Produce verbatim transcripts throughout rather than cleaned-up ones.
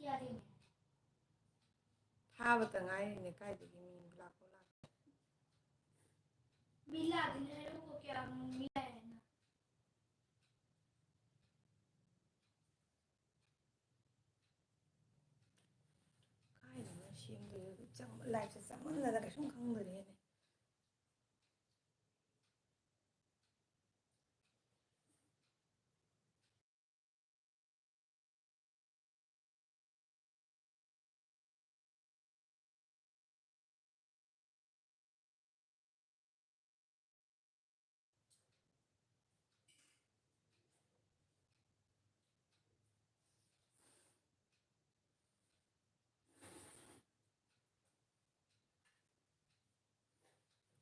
ꯌꯥꯗꯦꯅꯦ꯫ ꯊꯥꯕꯇ ꯉꯥꯏꯔꯤꯅꯦ, ꯀꯥꯏꯗꯒꯤ ꯃꯤ ꯂꯥꯛꯄ ꯂꯥꯛꯄ꯫ ꯃꯤ ꯂꯥꯛꯇꯦꯅꯦ, ꯍꯥꯏꯔꯛꯑꯣ, ꯀꯌꯥꯝ ꯃꯤ ꯂꯥꯛꯑꯦ ꯍꯥꯏꯅ꯫ ꯀꯥꯏꯗꯅꯣ ꯁꯦꯝꯗꯣꯏꯁꯦ? ꯆꯪ-, live ꯁꯦ ꯆꯪꯃꯟꯗꯅ ꯀꯩꯁꯨꯝ ꯈꯪꯗꯔꯦꯅꯦ꯫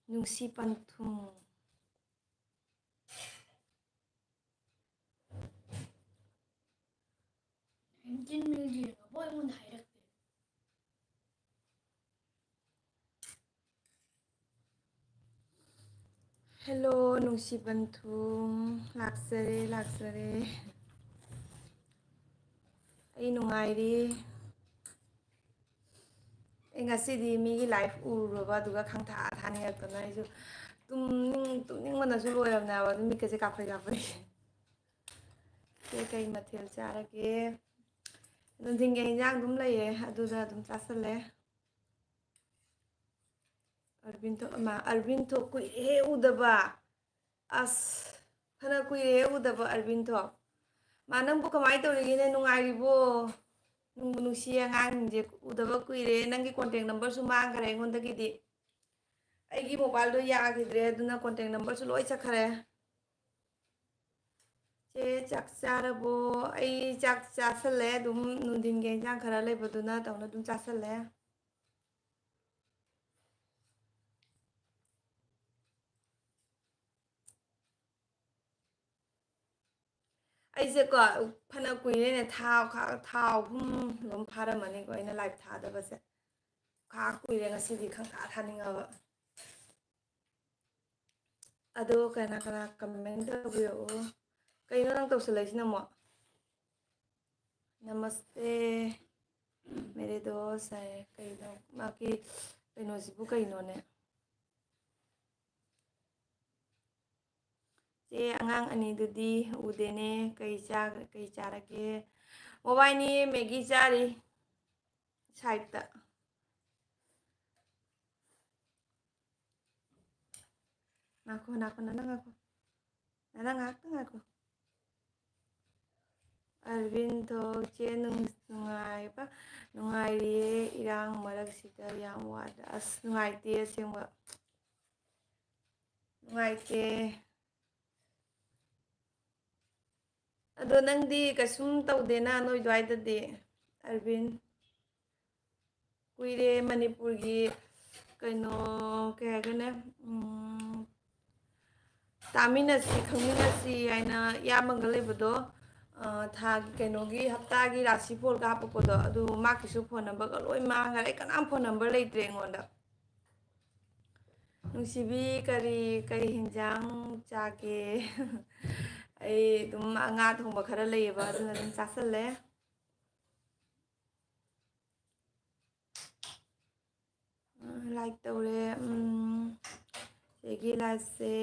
ꯅꯨꯡꯁꯤ ꯄꯟꯊꯨꯡ꯫ ꯅꯥꯏꯟꯇꯤꯟ ꯃꯤꯜꯒꯤ ꯑꯃꯨꯛ ꯑꯩꯉꯣꯟꯗ ꯍꯥꯏꯔꯛꯇꯦ꯫ Hello, ꯅꯨꯡꯁꯤ ꯄꯟꯊꯨꯡ꯫ ꯂꯥꯛꯆꯔꯦ, ꯂꯥꯛꯆꯔꯦ꯫ ꯑꯩ ꯅꯨꯡꯉꯥꯏꯔꯤ꯫ ꯑꯩ ꯉꯁꯤꯗꯤ ꯃꯤꯒꯤ live ꯎꯔꯨꯔꯕ, ꯑꯗꯨꯒ ꯈꯪꯊꯥ ꯊꯥꯅꯤꯡꯉꯛꯇꯅ ꯑꯩꯁꯨ ꯇꯨꯝꯅꯤꯡ-, ꯇꯨꯝꯅꯤꯡꯕꯅꯁꯨ ꯂꯣꯏꯔꯕꯅꯦ ꯍꯥꯏꯕ, ꯑꯗꯨꯝ ꯃꯤꯠꯀꯁꯦ ꯀꯥꯞꯐꯩ ꯀꯥꯞꯐꯩ꯫ ꯁꯦ, ꯀꯩ ꯃꯊꯦꯜ ꯆꯥꯔꯒꯦ? ꯅꯨꯡꯊꯤꯟꯒꯤ ꯍꯤꯟꯖꯥꯡ ꯑꯗꯨꯝ ꯂꯩꯌꯦ, ꯑꯗꯨꯗ ꯑꯗꯨꯝ ꯆꯥꯁꯜꯂꯦ꯫ ꯑꯔꯕꯤꯟꯗꯣ, ꯑꯃ, ꯑꯔꯕꯤꯟꯗꯣ ꯀꯨꯏꯔꯦ ꯎꯗꯕ꯫ ꯑꯁ, ꯐꯅ ꯀꯨꯏꯔꯦ ꯎꯗꯕ ꯑꯔꯕꯤꯟꯗꯣ꯫ ꯃꯥ, ꯅꯪꯕꯨ ꯀꯃꯥꯏꯅ ꯇꯧꯔꯤꯒꯦꯅꯦ? ꯅꯨꯡꯉꯥꯏꯔꯤꯕꯣ? ꯅꯨꯡꯕꯨ ꯅꯨꯡꯁꯤꯌꯦ, ꯑꯉꯥꯡꯁꯤꯡꯁꯦ ꯎꯗꯕ ꯀꯨꯏꯔꯦ꯫ ꯅꯪꯒꯤ contact number ꯁꯨ ꯃꯥꯡꯈꯔꯦ ꯑꯩꯉꯣꯟꯗꯒꯤꯗꯤ꯫ ꯑꯩꯒꯤ mobile ꯗꯣ ꯌꯥꯈꯤꯗ꯭ꯔꯦ, ꯑꯗꯨꯅ contact number ꯁꯨ ꯂꯣꯏ ꯆꯠꯈꯔꯦ꯫ ꯆꯦ, ꯆꯥꯛ ꯆꯥꯔꯕꯣ? ꯑꯩ ꯆꯥꯛ ꯆꯥꯁꯜꯂꯦ, ꯑꯗꯨꯝ ꯅꯨꯡꯊꯤꯟꯒꯤ ꯏꯟꯖꯥꯡ ꯈꯔ ꯂꯩꯕꯗꯨꯅ ꯇꯧꯅ ꯑꯗꯨꯝ ꯆꯥꯁꯜꯂꯦ꯫ ꯑꯩꯁꯦꯀꯣ, ꯐꯅ ꯀꯨꯏꯔꯦꯅꯦ, ꯊꯥ, ꯊꯥ ꯑꯍꯨꯝ ꯑꯗꯨꯝ ꯐꯥꯔꯝꯃꯅꯤꯀꯣ ꯑꯩꯅ live ꯊꯥꯗꯕꯁꯦ꯫ ꯈꯥ ꯀꯨꯏꯔꯦ, ꯉꯁꯤꯗꯤ ꯈꯪꯊꯥ ꯊꯥꯅꯤꯡꯉꯕ꯫ ꯑꯗꯣ ꯀꯅꯥ ꯀꯅꯥ comment ꯇꯧꯕꯤꯔꯛꯑꯣ꯫ ꯀꯩꯅꯣ ꯅꯪ ꯇꯧꯁꯜꯂꯛꯏꯁꯤꯅ ꯑꯃꯨꯛ? ꯅꯃꯁꯇꯦ꯫ ꯃꯦꯔꯦ ꯗꯣꯁ ꯍꯥꯏ꯫ ꯀꯩꯅꯣ ꯃꯥꯒꯤ ꯀꯩꯅꯣꯁꯤꯕꯨ ꯀꯩꯅꯣꯅꯦ? ꯆꯦ, ꯑꯉꯥꯡ ꯑꯅꯤꯗꯨꯗꯤ ꯎꯗꯦꯅꯦ꯫ ꯀꯩ ꯆꯥ-, ꯀꯩ ꯆꯥꯔꯒꯦ? ꯃꯕꯥꯏꯅꯤ ꯃꯦꯒꯤ ꯆꯥꯔꯤ ꯁꯥꯏꯠꯇ꯫ ꯉꯥꯏꯈꯣ, ꯉꯥꯏꯈꯣ, ꯅꯅꯥ ꯉꯥꯏꯈꯣ꯫ ꯅꯅꯥ ꯉꯥꯏꯍꯥꯛꯇꯪ ꯉꯥꯏꯈꯣ꯫ ꯑꯔꯕꯤꯟ ꯊꯣꯛ, ꯆꯦ ꯅꯨꯡ-, ꯅꯨꯡꯉꯥꯏꯕ, ꯅꯨꯡꯉꯥꯏꯔꯤꯌꯦ꯫ ꯏꯔꯥꯡ ꯃꯔꯛꯁꯤꯗ ꯌꯥꯝ ꯋꯥꯗ꯫ ꯑꯁ, ꯅꯨꯡꯉꯥꯏꯇꯦ ꯑꯁꯦꯡꯕ꯫ ꯅꯨꯡꯉꯥꯏꯇꯦ꯫ ꯑꯗꯣ ꯅꯪꯗꯤ ꯀꯩꯁꯨꯝ ꯇꯧꯗꯦꯅ ꯅꯣꯏ ꯑꯗꯨꯋꯥꯏꯗꯗꯤ, ꯑꯔꯕꯤꯟ? ꯀꯨꯏꯔꯦ ꯃꯅꯤꯄꯨꯔꯒꯤ ꯀꯩꯅꯣ, ꯀꯩ ꯍꯥꯏꯒꯅꯦ, ꯎꯝ, ꯇꯥꯃꯤꯟꯅꯁꯤ, ꯈꯪꯃꯤꯟꯅꯁꯤ ꯍꯥꯏꯅ ꯏꯌꯥꯝꯕꯒ ꯂꯩꯕꯗꯣ, ꯑ, ꯊꯥꯒꯤ ꯀꯩꯅꯣꯒꯤ ꯍꯞꯇꯥꯒꯤ ꯔꯥꯁꯤ ꯐꯣꯜꯒ ꯍꯥꯞꯄꯛꯄꯗꯣ, ꯑꯗꯨ ꯃꯥꯒꯤꯁꯨ ꯐꯣꯟ ꯅꯝꯕꯔꯒ ꯂꯣꯏ ꯃꯥꯡꯈ꯭ꯔꯦ꯫ ꯑꯩ ꯀꯅꯥꯝ ꯐꯣꯟ ꯅꯝꯕꯔ ꯂꯩꯇ꯭ꯔꯦ ꯑꯩꯉꯣꯟꯗ꯫ ꯅꯨꯡꯁꯤꯕꯤ, ꯀꯔꯤ, ꯀꯔꯤ ꯍꯤꯟꯖꯥꯡ ꯆꯥꯒꯦ? ꯑꯩ ꯑꯗꯨꯝ ꯉꯥ ꯊꯣꯡꯕ ꯈꯔ ꯂꯩꯌꯦꯕ, ꯑꯗꯨꯅ ꯑꯗꯨꯝ ꯆꯥꯁꯜꯂꯦ꯫ ꯎꯝ, ꯂꯥꯏꯛ ꯇꯧꯔꯦ꯫ ꯎꯝ, ꯆꯦꯒꯤ ꯂꯥꯏꯛꯁꯦ,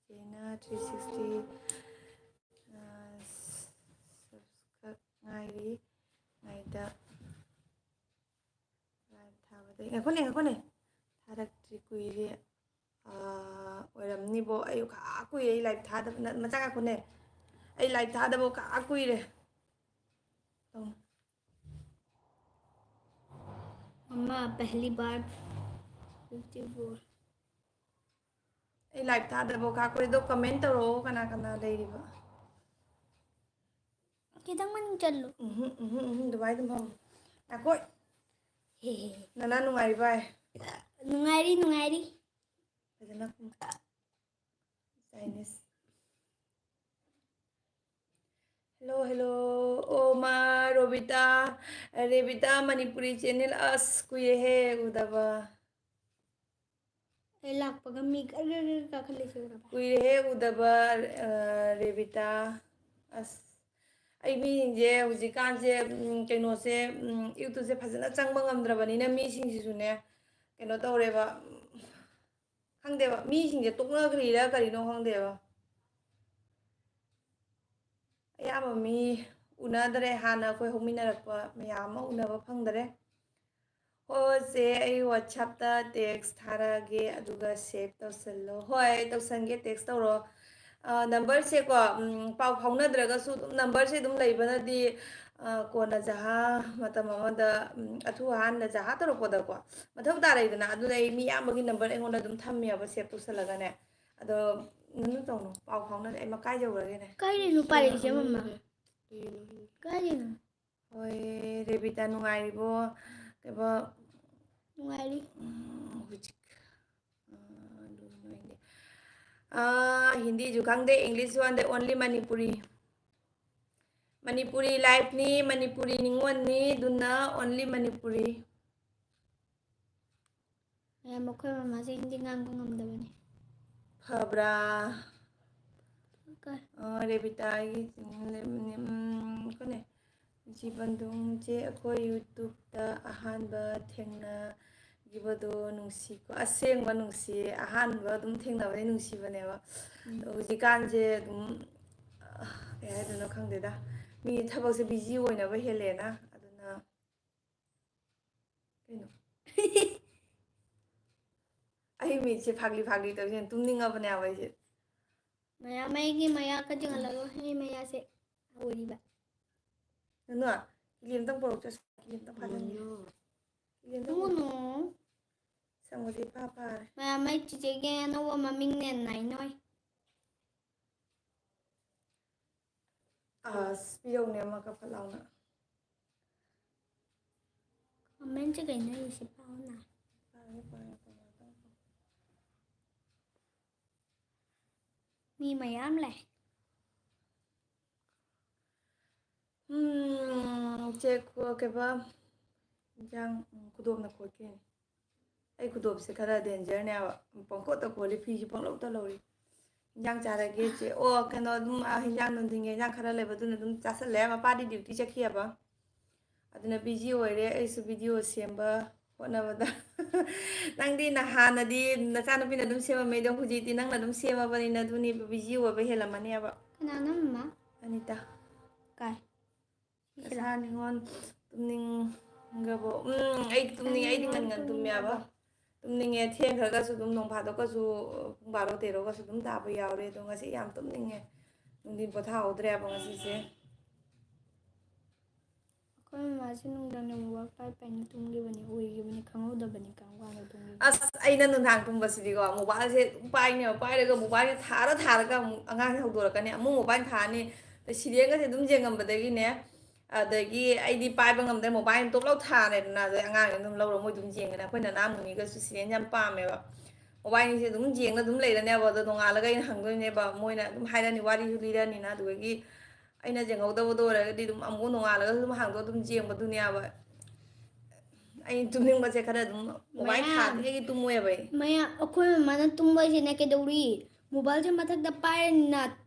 ꯆꯦꯅ three sixty, ꯑ, ꯁ-, ꯁ-, ꯈꯛ ꯉꯥꯏꯔꯤ꯫ ꯉꯥꯏꯗ꯫ ꯂꯥꯏꯚ ꯊꯥꯕꯗꯩ, ꯉꯥꯏꯈꯣꯅꯦ, ꯉꯥꯏꯈꯣꯅꯦ꯫ ꯊꯥꯔꯛꯇ꯭ꯔꯤ ꯀꯨꯏꯔꯦ꯫ ꯑꯥ, ꯑꯣꯏꯔꯝꯅꯤꯕꯣ꯫ ꯑꯩ ꯈꯥ ꯀꯨꯏꯔꯦ ꯑꯩ ꯂꯥꯏꯚ ꯊꯥꯗꯕ꯫ ꯅ-, ꯃꯆꯥ ꯉꯥꯏꯈꯣꯅꯦ꯫ ꯑꯩ ꯂꯥꯏꯚ ꯊꯥꯗꯕ ꯈꯥ ꯀꯨꯏꯔꯦ꯫ ꯇꯧ꯫ ꯃꯃꯥ, ꯄꯍꯂꯤ ꯕꯥꯔ fifty four꯫ ꯑꯩ ꯂꯥꯏꯚ ꯊꯥꯗꯕ ꯈꯥ ꯀꯨꯏꯔꯦ꯫ ꯑꯗꯣ ꯀꯃꯦꯟ ꯇꯧꯔꯛꯑꯣ, ꯀꯅꯥ ꯀꯅꯥ ꯂꯩꯔꯤꯕ? ꯈꯤꯇꯪ ꯃꯅꯨꯡ ꯆꯠꯂꯨ꯫ ꯎꯝꯍꯨꯝ, ꯎꯝꯍꯨꯝ, ꯎꯝꯍꯨꯝ, ꯑꯗꯨꯃꯥꯏ ꯑꯗꯨꯝ ꯐꯝꯃꯨ꯫ ꯉꯥꯏꯈꯣ꯫ ꯍꯦ, ꯍꯦ, ꯍꯦ꯫ ꯅꯅꯥ ꯅꯨꯡꯉꯥꯏꯔꯤꯕꯥꯏ? ꯅꯨꯡꯉꯥꯏꯔꯤ, ꯅꯨꯡꯉꯥꯏꯔꯤ꯫ ꯐꯖꯅ ꯈꯨꯝꯃꯨ꯫ ꯆꯥꯏꯅꯤꯁ꯫ Hello, hello꯫ ꯑꯣ, ꯃꯥ ꯔꯣꯕꯤꯇꯥ, ꯔꯦꯕꯤꯇꯥ ꯃꯅꯤꯄꯨꯔꯤ channel, ꯑꯁ, ꯀꯨꯏꯔꯦꯍꯦ ꯎꯗꯕ꯫ ꯑꯩ ꯂꯥꯛꯄꯒ ꯃꯤ ꯒꯔ ꯒꯔ ꯒꯔ ꯀꯥꯈꯠꯂꯤꯁꯦ ꯎꯔꯕ? ꯀꯨꯏꯔꯦꯍꯦ ꯎꯗꯕ, ꯑ, ꯔꯦꯕꯤꯇꯥ꯫ ꯑꯁ, ꯑꯩ ꯃꯤꯁꯤꯡꯁꯦ ꯍꯧꯖꯤꯛꯀꯥꯟꯁꯦ, ꯎꯝ, ꯀꯩꯅꯣꯁꯦ, ꯎꯝ, YouTubeꯁꯦ ꯐꯖꯅ ꯆꯪꯕ ꯉꯝꯗ꯭ꯔꯕꯅꯤꯅ ꯃꯤꯁꯤꯡꯁꯤꯁꯨꯅꯦ, ꯀꯩꯅꯣ ꯇꯧꯔꯦꯕ, ꯎꯝ, ꯈꯪꯗꯦꯕ, ꯃꯤꯁꯤꯡꯁꯦ ꯇꯣꯛꯅꯈ꯭ꯔꯤꯔꯥ ꯀꯔꯤꯅꯣ ꯈꯪꯗꯦꯕ꯫ ꯑꯌꯥꯝꯕ ꯃꯤ ꯎꯅꯗ꯭ꯔꯦ, ꯍꯥꯟꯅ ꯑꯩꯈꯣꯏ ꯍꯧꯃꯤꯟꯅꯔꯛꯄ ꯃꯌꯥꯝ ꯑꯃ ꯎꯅꯕ ꯐꯪꯗꯔꯦ꯫ ꯍꯣꯏ ꯆꯦ, ꯑꯩ WhatsAppꯇ text ꯊꯥꯔꯛꯑꯒꯦ, ꯑꯗꯨꯒ save ꯇꯧꯁꯜꯂꯣ꯫ ꯍꯣꯏ, ꯇꯧꯁꯟꯒꯦ, text ꯇꯧꯔꯣ꯫ ꯑ, numberꯁꯦꯀꯣ, ꯎꯝ, ꯄꯥꯎ ꯐꯥꯎꯅꯗ꯭ꯔꯒꯁꯨ ꯑꯗꯨꯝ numberꯁꯦ ꯑꯗꯨꯝ ꯂꯩꯕꯅꯗꯤ, ꯑ, ꯀꯣꯟꯅ ꯖꯍꯥ ꯃꯇꯝ ꯑꯃꯗ, ꯎꯝ, ꯑꯊꯨ ꯑꯍꯥꯟꯗ ꯖꯍꯥ ꯇꯧꯔꯛꯄꯗꯀꯣ ꯃꯊꯧ ꯇꯥꯔꯛꯏꯗꯅ꯫ ꯑꯗꯨꯅ ꯑꯩ ꯃꯤ ꯑꯌꯥꯝꯕꯒꯤ number ꯑꯩꯉꯣꯟꯗ ꯑꯗꯨꯝ ꯊꯝꯃꯦꯕ save ꯇꯧꯁꯜꯂꯒꯅꯦ꯫ ꯑꯗꯣ ꯅꯪꯁꯨ ꯇꯧꯅꯣ, ꯄꯥꯎ ꯐꯥꯎꯅꯗꯦ, ꯑꯩ ꯃꯀꯥꯏ ꯌꯧꯔꯒꯦꯅꯦ꯫ ꯀꯥꯏꯗꯩꯅꯣ ꯄꯥꯏꯔꯛꯏꯁꯦ, ꯃꯃꯥ? ꯀꯥꯏꯗꯩꯅꯣ? ꯍꯣꯏ, ꯔꯦꯕꯤꯇꯥ ꯅꯨꯡꯉꯥꯏꯔꯤꯕꯣ? ꯀꯩꯕ? ꯅꯨꯡꯉꯥꯏꯔꯤ꯫ ꯎꯝ, ꯍꯧꯖꯤꯛ, ꯑ, ꯑꯗꯨ ꯅꯨꯡꯉꯥꯏꯇꯦ꯫ ꯑ, ꯍꯤꯟꯗꯤꯁꯨ ꯈꯪꯗꯦ, English one day, only Manipuri꯫ Manipuri lifeꯅꯤ, Manipuri ꯅꯤꯉꯣꯜꯅꯤ, ꯑꯗꯨꯅ only Manipuri꯫ ꯃꯌꯥꯝ, ꯑꯩꯈꯣꯏ ꯃꯃꯥꯁꯦ ꯍꯤꯟꯗꯤ ꯉꯥꯡꯕ ꯉꯝꯗꯕꯅꯤ꯫ ꯐꯕ꯭ꯔꯥ? ꯀ- ꯑ, ꯔꯦꯕꯤꯇꯥꯒꯤ, ꯎꯝ, ꯀꯩꯅꯣ, ꯖꯤꯕꯟꯗꯨꯡꯁꯦ ꯑꯩꯈꯣꯏ YouTubeꯇ ꯑꯍꯥꯟꯕ ꯊꯦꯡꯅꯈꯤꯕꯗꯣ ꯅꯨꯡꯁꯤꯀꯣ꯫ ꯑꯁꯦꯡꯕ ꯅꯨꯡꯁꯤꯌꯦ, ꯑꯍꯥꯟꯕ ꯑꯗꯨꯝ ꯊꯦꯡꯅꯕꯗꯤ ꯅꯨꯡꯁꯤꯕꯅꯦꯕ꯫ ꯎꯝ꯫ ꯑꯗꯣ ꯍꯧꯖꯤꯛꯀꯥꯟꯁꯦ ꯑꯗꯨꯝ, ꯑ, ꯀꯩ ꯍꯥꯏꯗꯣꯏꯅꯣ ꯈꯪꯗꯦꯗ, ꯃꯤ ꯊꯕꯛꯁꯦ busy ꯑꯣꯏꯅꯕ ꯍꯦꯜꯂꯦꯅ, ꯑꯗꯨꯅ ꯀꯩꯅꯣ? ꯑꯩ ꯃꯤꯠꯁꯦ ꯐꯥꯒꯤ ꯐꯥꯒꯤ ꯇꯧꯔꯤꯁꯦ ꯇꯨꯝꯅꯤꯡꯉꯕꯅꯦ ꯍꯥꯏꯕ ꯑꯩꯁꯦ꯫ ꯃꯌꯥꯝ, ꯑꯩꯒꯤ ꯃꯌꯥ ꯈꯔ ꯆꯤꯡꯍꯜꯂꯒ, ꯑꯩ ꯃꯌꯥꯁꯦ ꯍꯧꯔꯤꯕ꯫ ꯅꯅꯨ, ꯀꯤꯂꯤ ꯑꯝꯇꯪ ꯄꯨꯔꯛꯎꯁꯦ, ꯀꯤꯂꯤ ꯑꯝꯇꯪ ꯐꯥꯖꯟꯒꯦ꯫ ꯀꯩꯅꯣ? ꯀꯤꯂꯤ ꯑꯝꯇꯪ ꯄꯨꯔꯛꯎ꯫ ꯅꯣꯅꯣ꯫ ꯁꯪꯕꯁꯦ ꯏꯐꯥ ꯐꯥꯔꯦ꯫ ꯃꯌꯥꯝ, ꯑꯩ ꯆꯤꯆꯦꯒꯤ ꯑꯅꯧꯕ ꯃꯃꯤꯡꯅꯦ, ꯅꯥꯏꯅꯣꯏ꯫ ꯑꯁ, ꯄꯤꯔꯧꯅꯦ ꯑꯃ ꯀꯥꯈꯠ ꯂꯥꯎꯅ꯫ Commentꯁꯦ ꯀꯩꯅꯣ ꯑꯩꯁꯦ ꯄꯥꯎꯅ? ꯄꯥꯒꯦ, ꯄꯥꯒꯦ, ꯄꯥꯒꯦ, ꯄꯥꯒꯦ꯫ ꯃꯤ ꯃꯌꯥꯝ ꯂꯩ꯫ ꯎꯝ, ꯆꯦ ꯀꯣ-, ꯀꯩꯕ, ꯏꯟꯖꯥꯡ, ꯎꯝ, ꯈꯨꯗꯣꯞꯅ ꯀꯣꯠꯀꯦ꯫ ꯑꯩ ꯈꯨꯗꯣꯞꯁꯦ ꯈꯔ dangerꯅꯦꯕ꯫ ꯄꯪꯀꯣꯠꯇ ꯀꯣꯠꯂꯤ, ꯐꯤꯁꯨ ꯄꯪꯂꯧꯗ ꯂꯧꯔꯤ꯫ ꯏꯟꯖꯥꯡ ꯆꯥꯔꯒꯦ, ꯆꯦ꯫ ꯑꯣ, ꯀꯩꯅꯣ, ꯑꯗꯨꯝ, ꯑ, ꯏꯟꯖꯥꯡ, ꯅꯨꯡꯊꯤꯟꯒꯤ ꯏꯟꯖꯥꯡ ꯈꯔ ꯂꯩꯕ, ꯑꯗꯨꯅ ꯑꯗꯨꯝ ꯆꯥꯁꯜꯂꯦ꯫ ꯃꯄꯥꯗꯤ duty ꯆꯠꯈꯤꯑꯕ꯫ ꯑꯗꯨꯅ busy ꯑꯣꯏꯔꯦ꯫ ꯑꯩꯁꯨ video ꯁꯦꯝꯕ ꯍꯣꯠꯅꯕꯗ꯫ ꯅꯪꯗꯤ ꯅꯍꯥꯟꯅꯗꯤ ꯅꯆꯥꯅꯨꯄꯤꯅ ꯑꯗꯨꯝ ꯁꯦꯝꯃꯝꯃꯦ, ꯑꯗꯣ ꯍꯧꯖꯤꯛꯇꯤ ꯅꯪꯅ ꯑꯗꯨꯝ ꯁꯦꯝꯃꯕꯅꯤꯅ, ꯑꯗꯨꯅꯤ busy ꯑꯣꯏꯕ ꯍꯦꯜꯂꯝꯃꯅꯦꯕ꯫ ꯀꯅꯥꯅꯣ, ꯃꯃꯥ? ꯑꯅꯤꯇꯥ꯫ ꯀꯥꯏ? ꯁꯤꯔꯥ? ꯅꯁꯥ ꯅꯤꯉꯣꯜ ꯇꯨꯝꯅꯤꯡꯉꯕꯣ? ꯎꯝ, ꯑꯩ ꯇꯨꯝꯅꯤꯡꯉꯦ꯫ ꯑꯩꯗꯤ ꯉꯟ ꯉꯟ ꯇꯨꯝꯃꯦꯕ꯫ ꯇꯨꯝꯅꯤꯡꯉꯦ꯫ ꯊꯦꯡꯈ꯭ꯔꯒꯁꯨ ꯑꯗꯨꯝ, ꯅꯣꯡ ꯐꯥꯗꯣꯛꯀꯁꯨ ꯄꯨꯡ ꯕꯥꯔꯣ ꯇꯦꯔꯣꯒꯁꯨ ꯑꯗꯨꯝ ꯇꯥꯕ ꯌꯥꯎꯔꯦ꯫ ꯑꯗꯣ ꯉꯁꯤ ꯌꯥꯝ ꯇꯨꯝꯅꯤꯡꯉꯦ꯫ ꯅꯨꯡꯊꯤꯟ ꯄꯣꯊꯥꯍꯧꯗ꯭ꯔꯦꯕ ꯉꯁꯤꯁꯦ꯫ ꯑꯩꯈꯣꯏ ꯃꯃꯥꯁꯦ ꯅꯨꯡꯗꯥꯡꯗ mobile ꯄꯥꯏ ꯄꯥꯏꯅ ꯇꯨꯝꯈꯤꯕꯅꯤ, ꯎꯏꯈꯤꯕꯅꯤ, ꯈꯪꯍꯧꯗꯕꯅꯤ ꯀꯔꯝ ꯀꯥꯟꯗ ꯇꯨꯝꯈꯤꯕꯅꯤ꯫ ꯑꯁ, ꯑꯩꯅ ꯅꯨꯡꯗꯥꯡ ꯇꯨꯝꯕꯁꯤꯗꯤꯀꯣ, mobileꯁꯦ ꯑꯗꯨꯝ ꯄꯥꯏꯅꯦꯕ, ꯄꯥꯏꯔꯒ mobileꯁꯦ ꯊꯥꯔ ꯊꯥꯔꯒ ꯑꯃꯨꯛ ꯑꯉꯥꯡꯁꯦ ꯍꯧꯗꯣꯔꯛꯀꯅꯤ, ꯑꯃꯨꯛ mobile ꯊꯥꯔꯅꯤ, ꯑꯗꯩ serialꯒꯁꯦ ꯑꯗꯨꯝ ꯌꯦꯡꯉꯝꯕꯗꯒꯤꯅꯦ, ꯑꯗꯒꯤ ꯑꯩꯗꯤ ꯄꯥꯏꯕ ꯉꯝꯗ꯭ꯔꯦ, mobileꯅ ꯇꯣꯞ ꯂꯧ ꯊꯥꯔꯦꯗꯅ, ꯑꯗꯩ ꯑꯉꯥꯡꯁꯦ ꯑꯗꯨꯝ ꯂꯧꯔ ꯃꯣꯏ ꯑꯗꯨꯝ ꯌꯦꯡꯒꯅꯤ꯫ ꯑꯩꯈꯣꯏ ꯅꯅꯥꯃꯨꯅꯤꯒꯁꯨ serial ꯌꯥꯝ ꯄꯥꯝꯃꯦꯕ, mobileꯁꯦ ꯑꯗꯨꯝ ꯌꯦꯡꯉ ꯑꯗꯨꯝ ꯂꯩꯔꯅꯦꯕ꯫ ꯑꯗꯣ ꯅꯣꯡꯉꯥꯜꯂꯒ ꯑꯩꯅ ꯍꯪꯗꯣꯏꯅꯦꯕ, ꯃꯣꯏꯅ ꯑꯗꯨꯝ ꯍꯥꯏꯔꯅꯤ, ꯋꯥꯔꯤꯁꯨ ꯂꯤꯔꯅꯤꯅ, ꯑꯗꯨꯗꯒꯤ ꯑꯩꯅ ꯌꯦꯡꯍꯧꯗꯕꯗꯣ ꯑꯣꯏꯔꯒꯗꯤ ꯑꯗꯨꯝ ꯑꯃꯨꯛ ꯅꯣꯡꯉꯥꯜꯂꯒꯁꯨ ꯑꯗꯨꯝ ꯍꯥꯡꯗꯣꯛꯑ ꯑꯗꯨꯝ ꯌꯦꯡꯕꯗꯨꯅꯦꯕ꯫ ꯑꯩ ꯇꯨꯝꯅꯤꯡꯕꯁꯦ ꯈꯔ ꯑꯗꯨꯝ, mobile ꯃꯌꯥꯝ꯫ ꯊꯥꯗ꯭ꯔꯤꯉꯩꯒꯤ ꯇꯨꯝꯃꯣꯏꯕ ꯑꯩ꯫ ꯃꯌꯥꯝ, ꯑꯩꯈꯣꯏ ꯃꯃꯥꯅ ꯇꯨꯝꯕ ꯍꯥꯏꯁꯤꯅ ꯀꯩꯗꯧꯔꯤ? Mobileꯁꯦ ꯃꯊꯛꯇ ꯄꯥꯏꯔꯅꯤꯅ,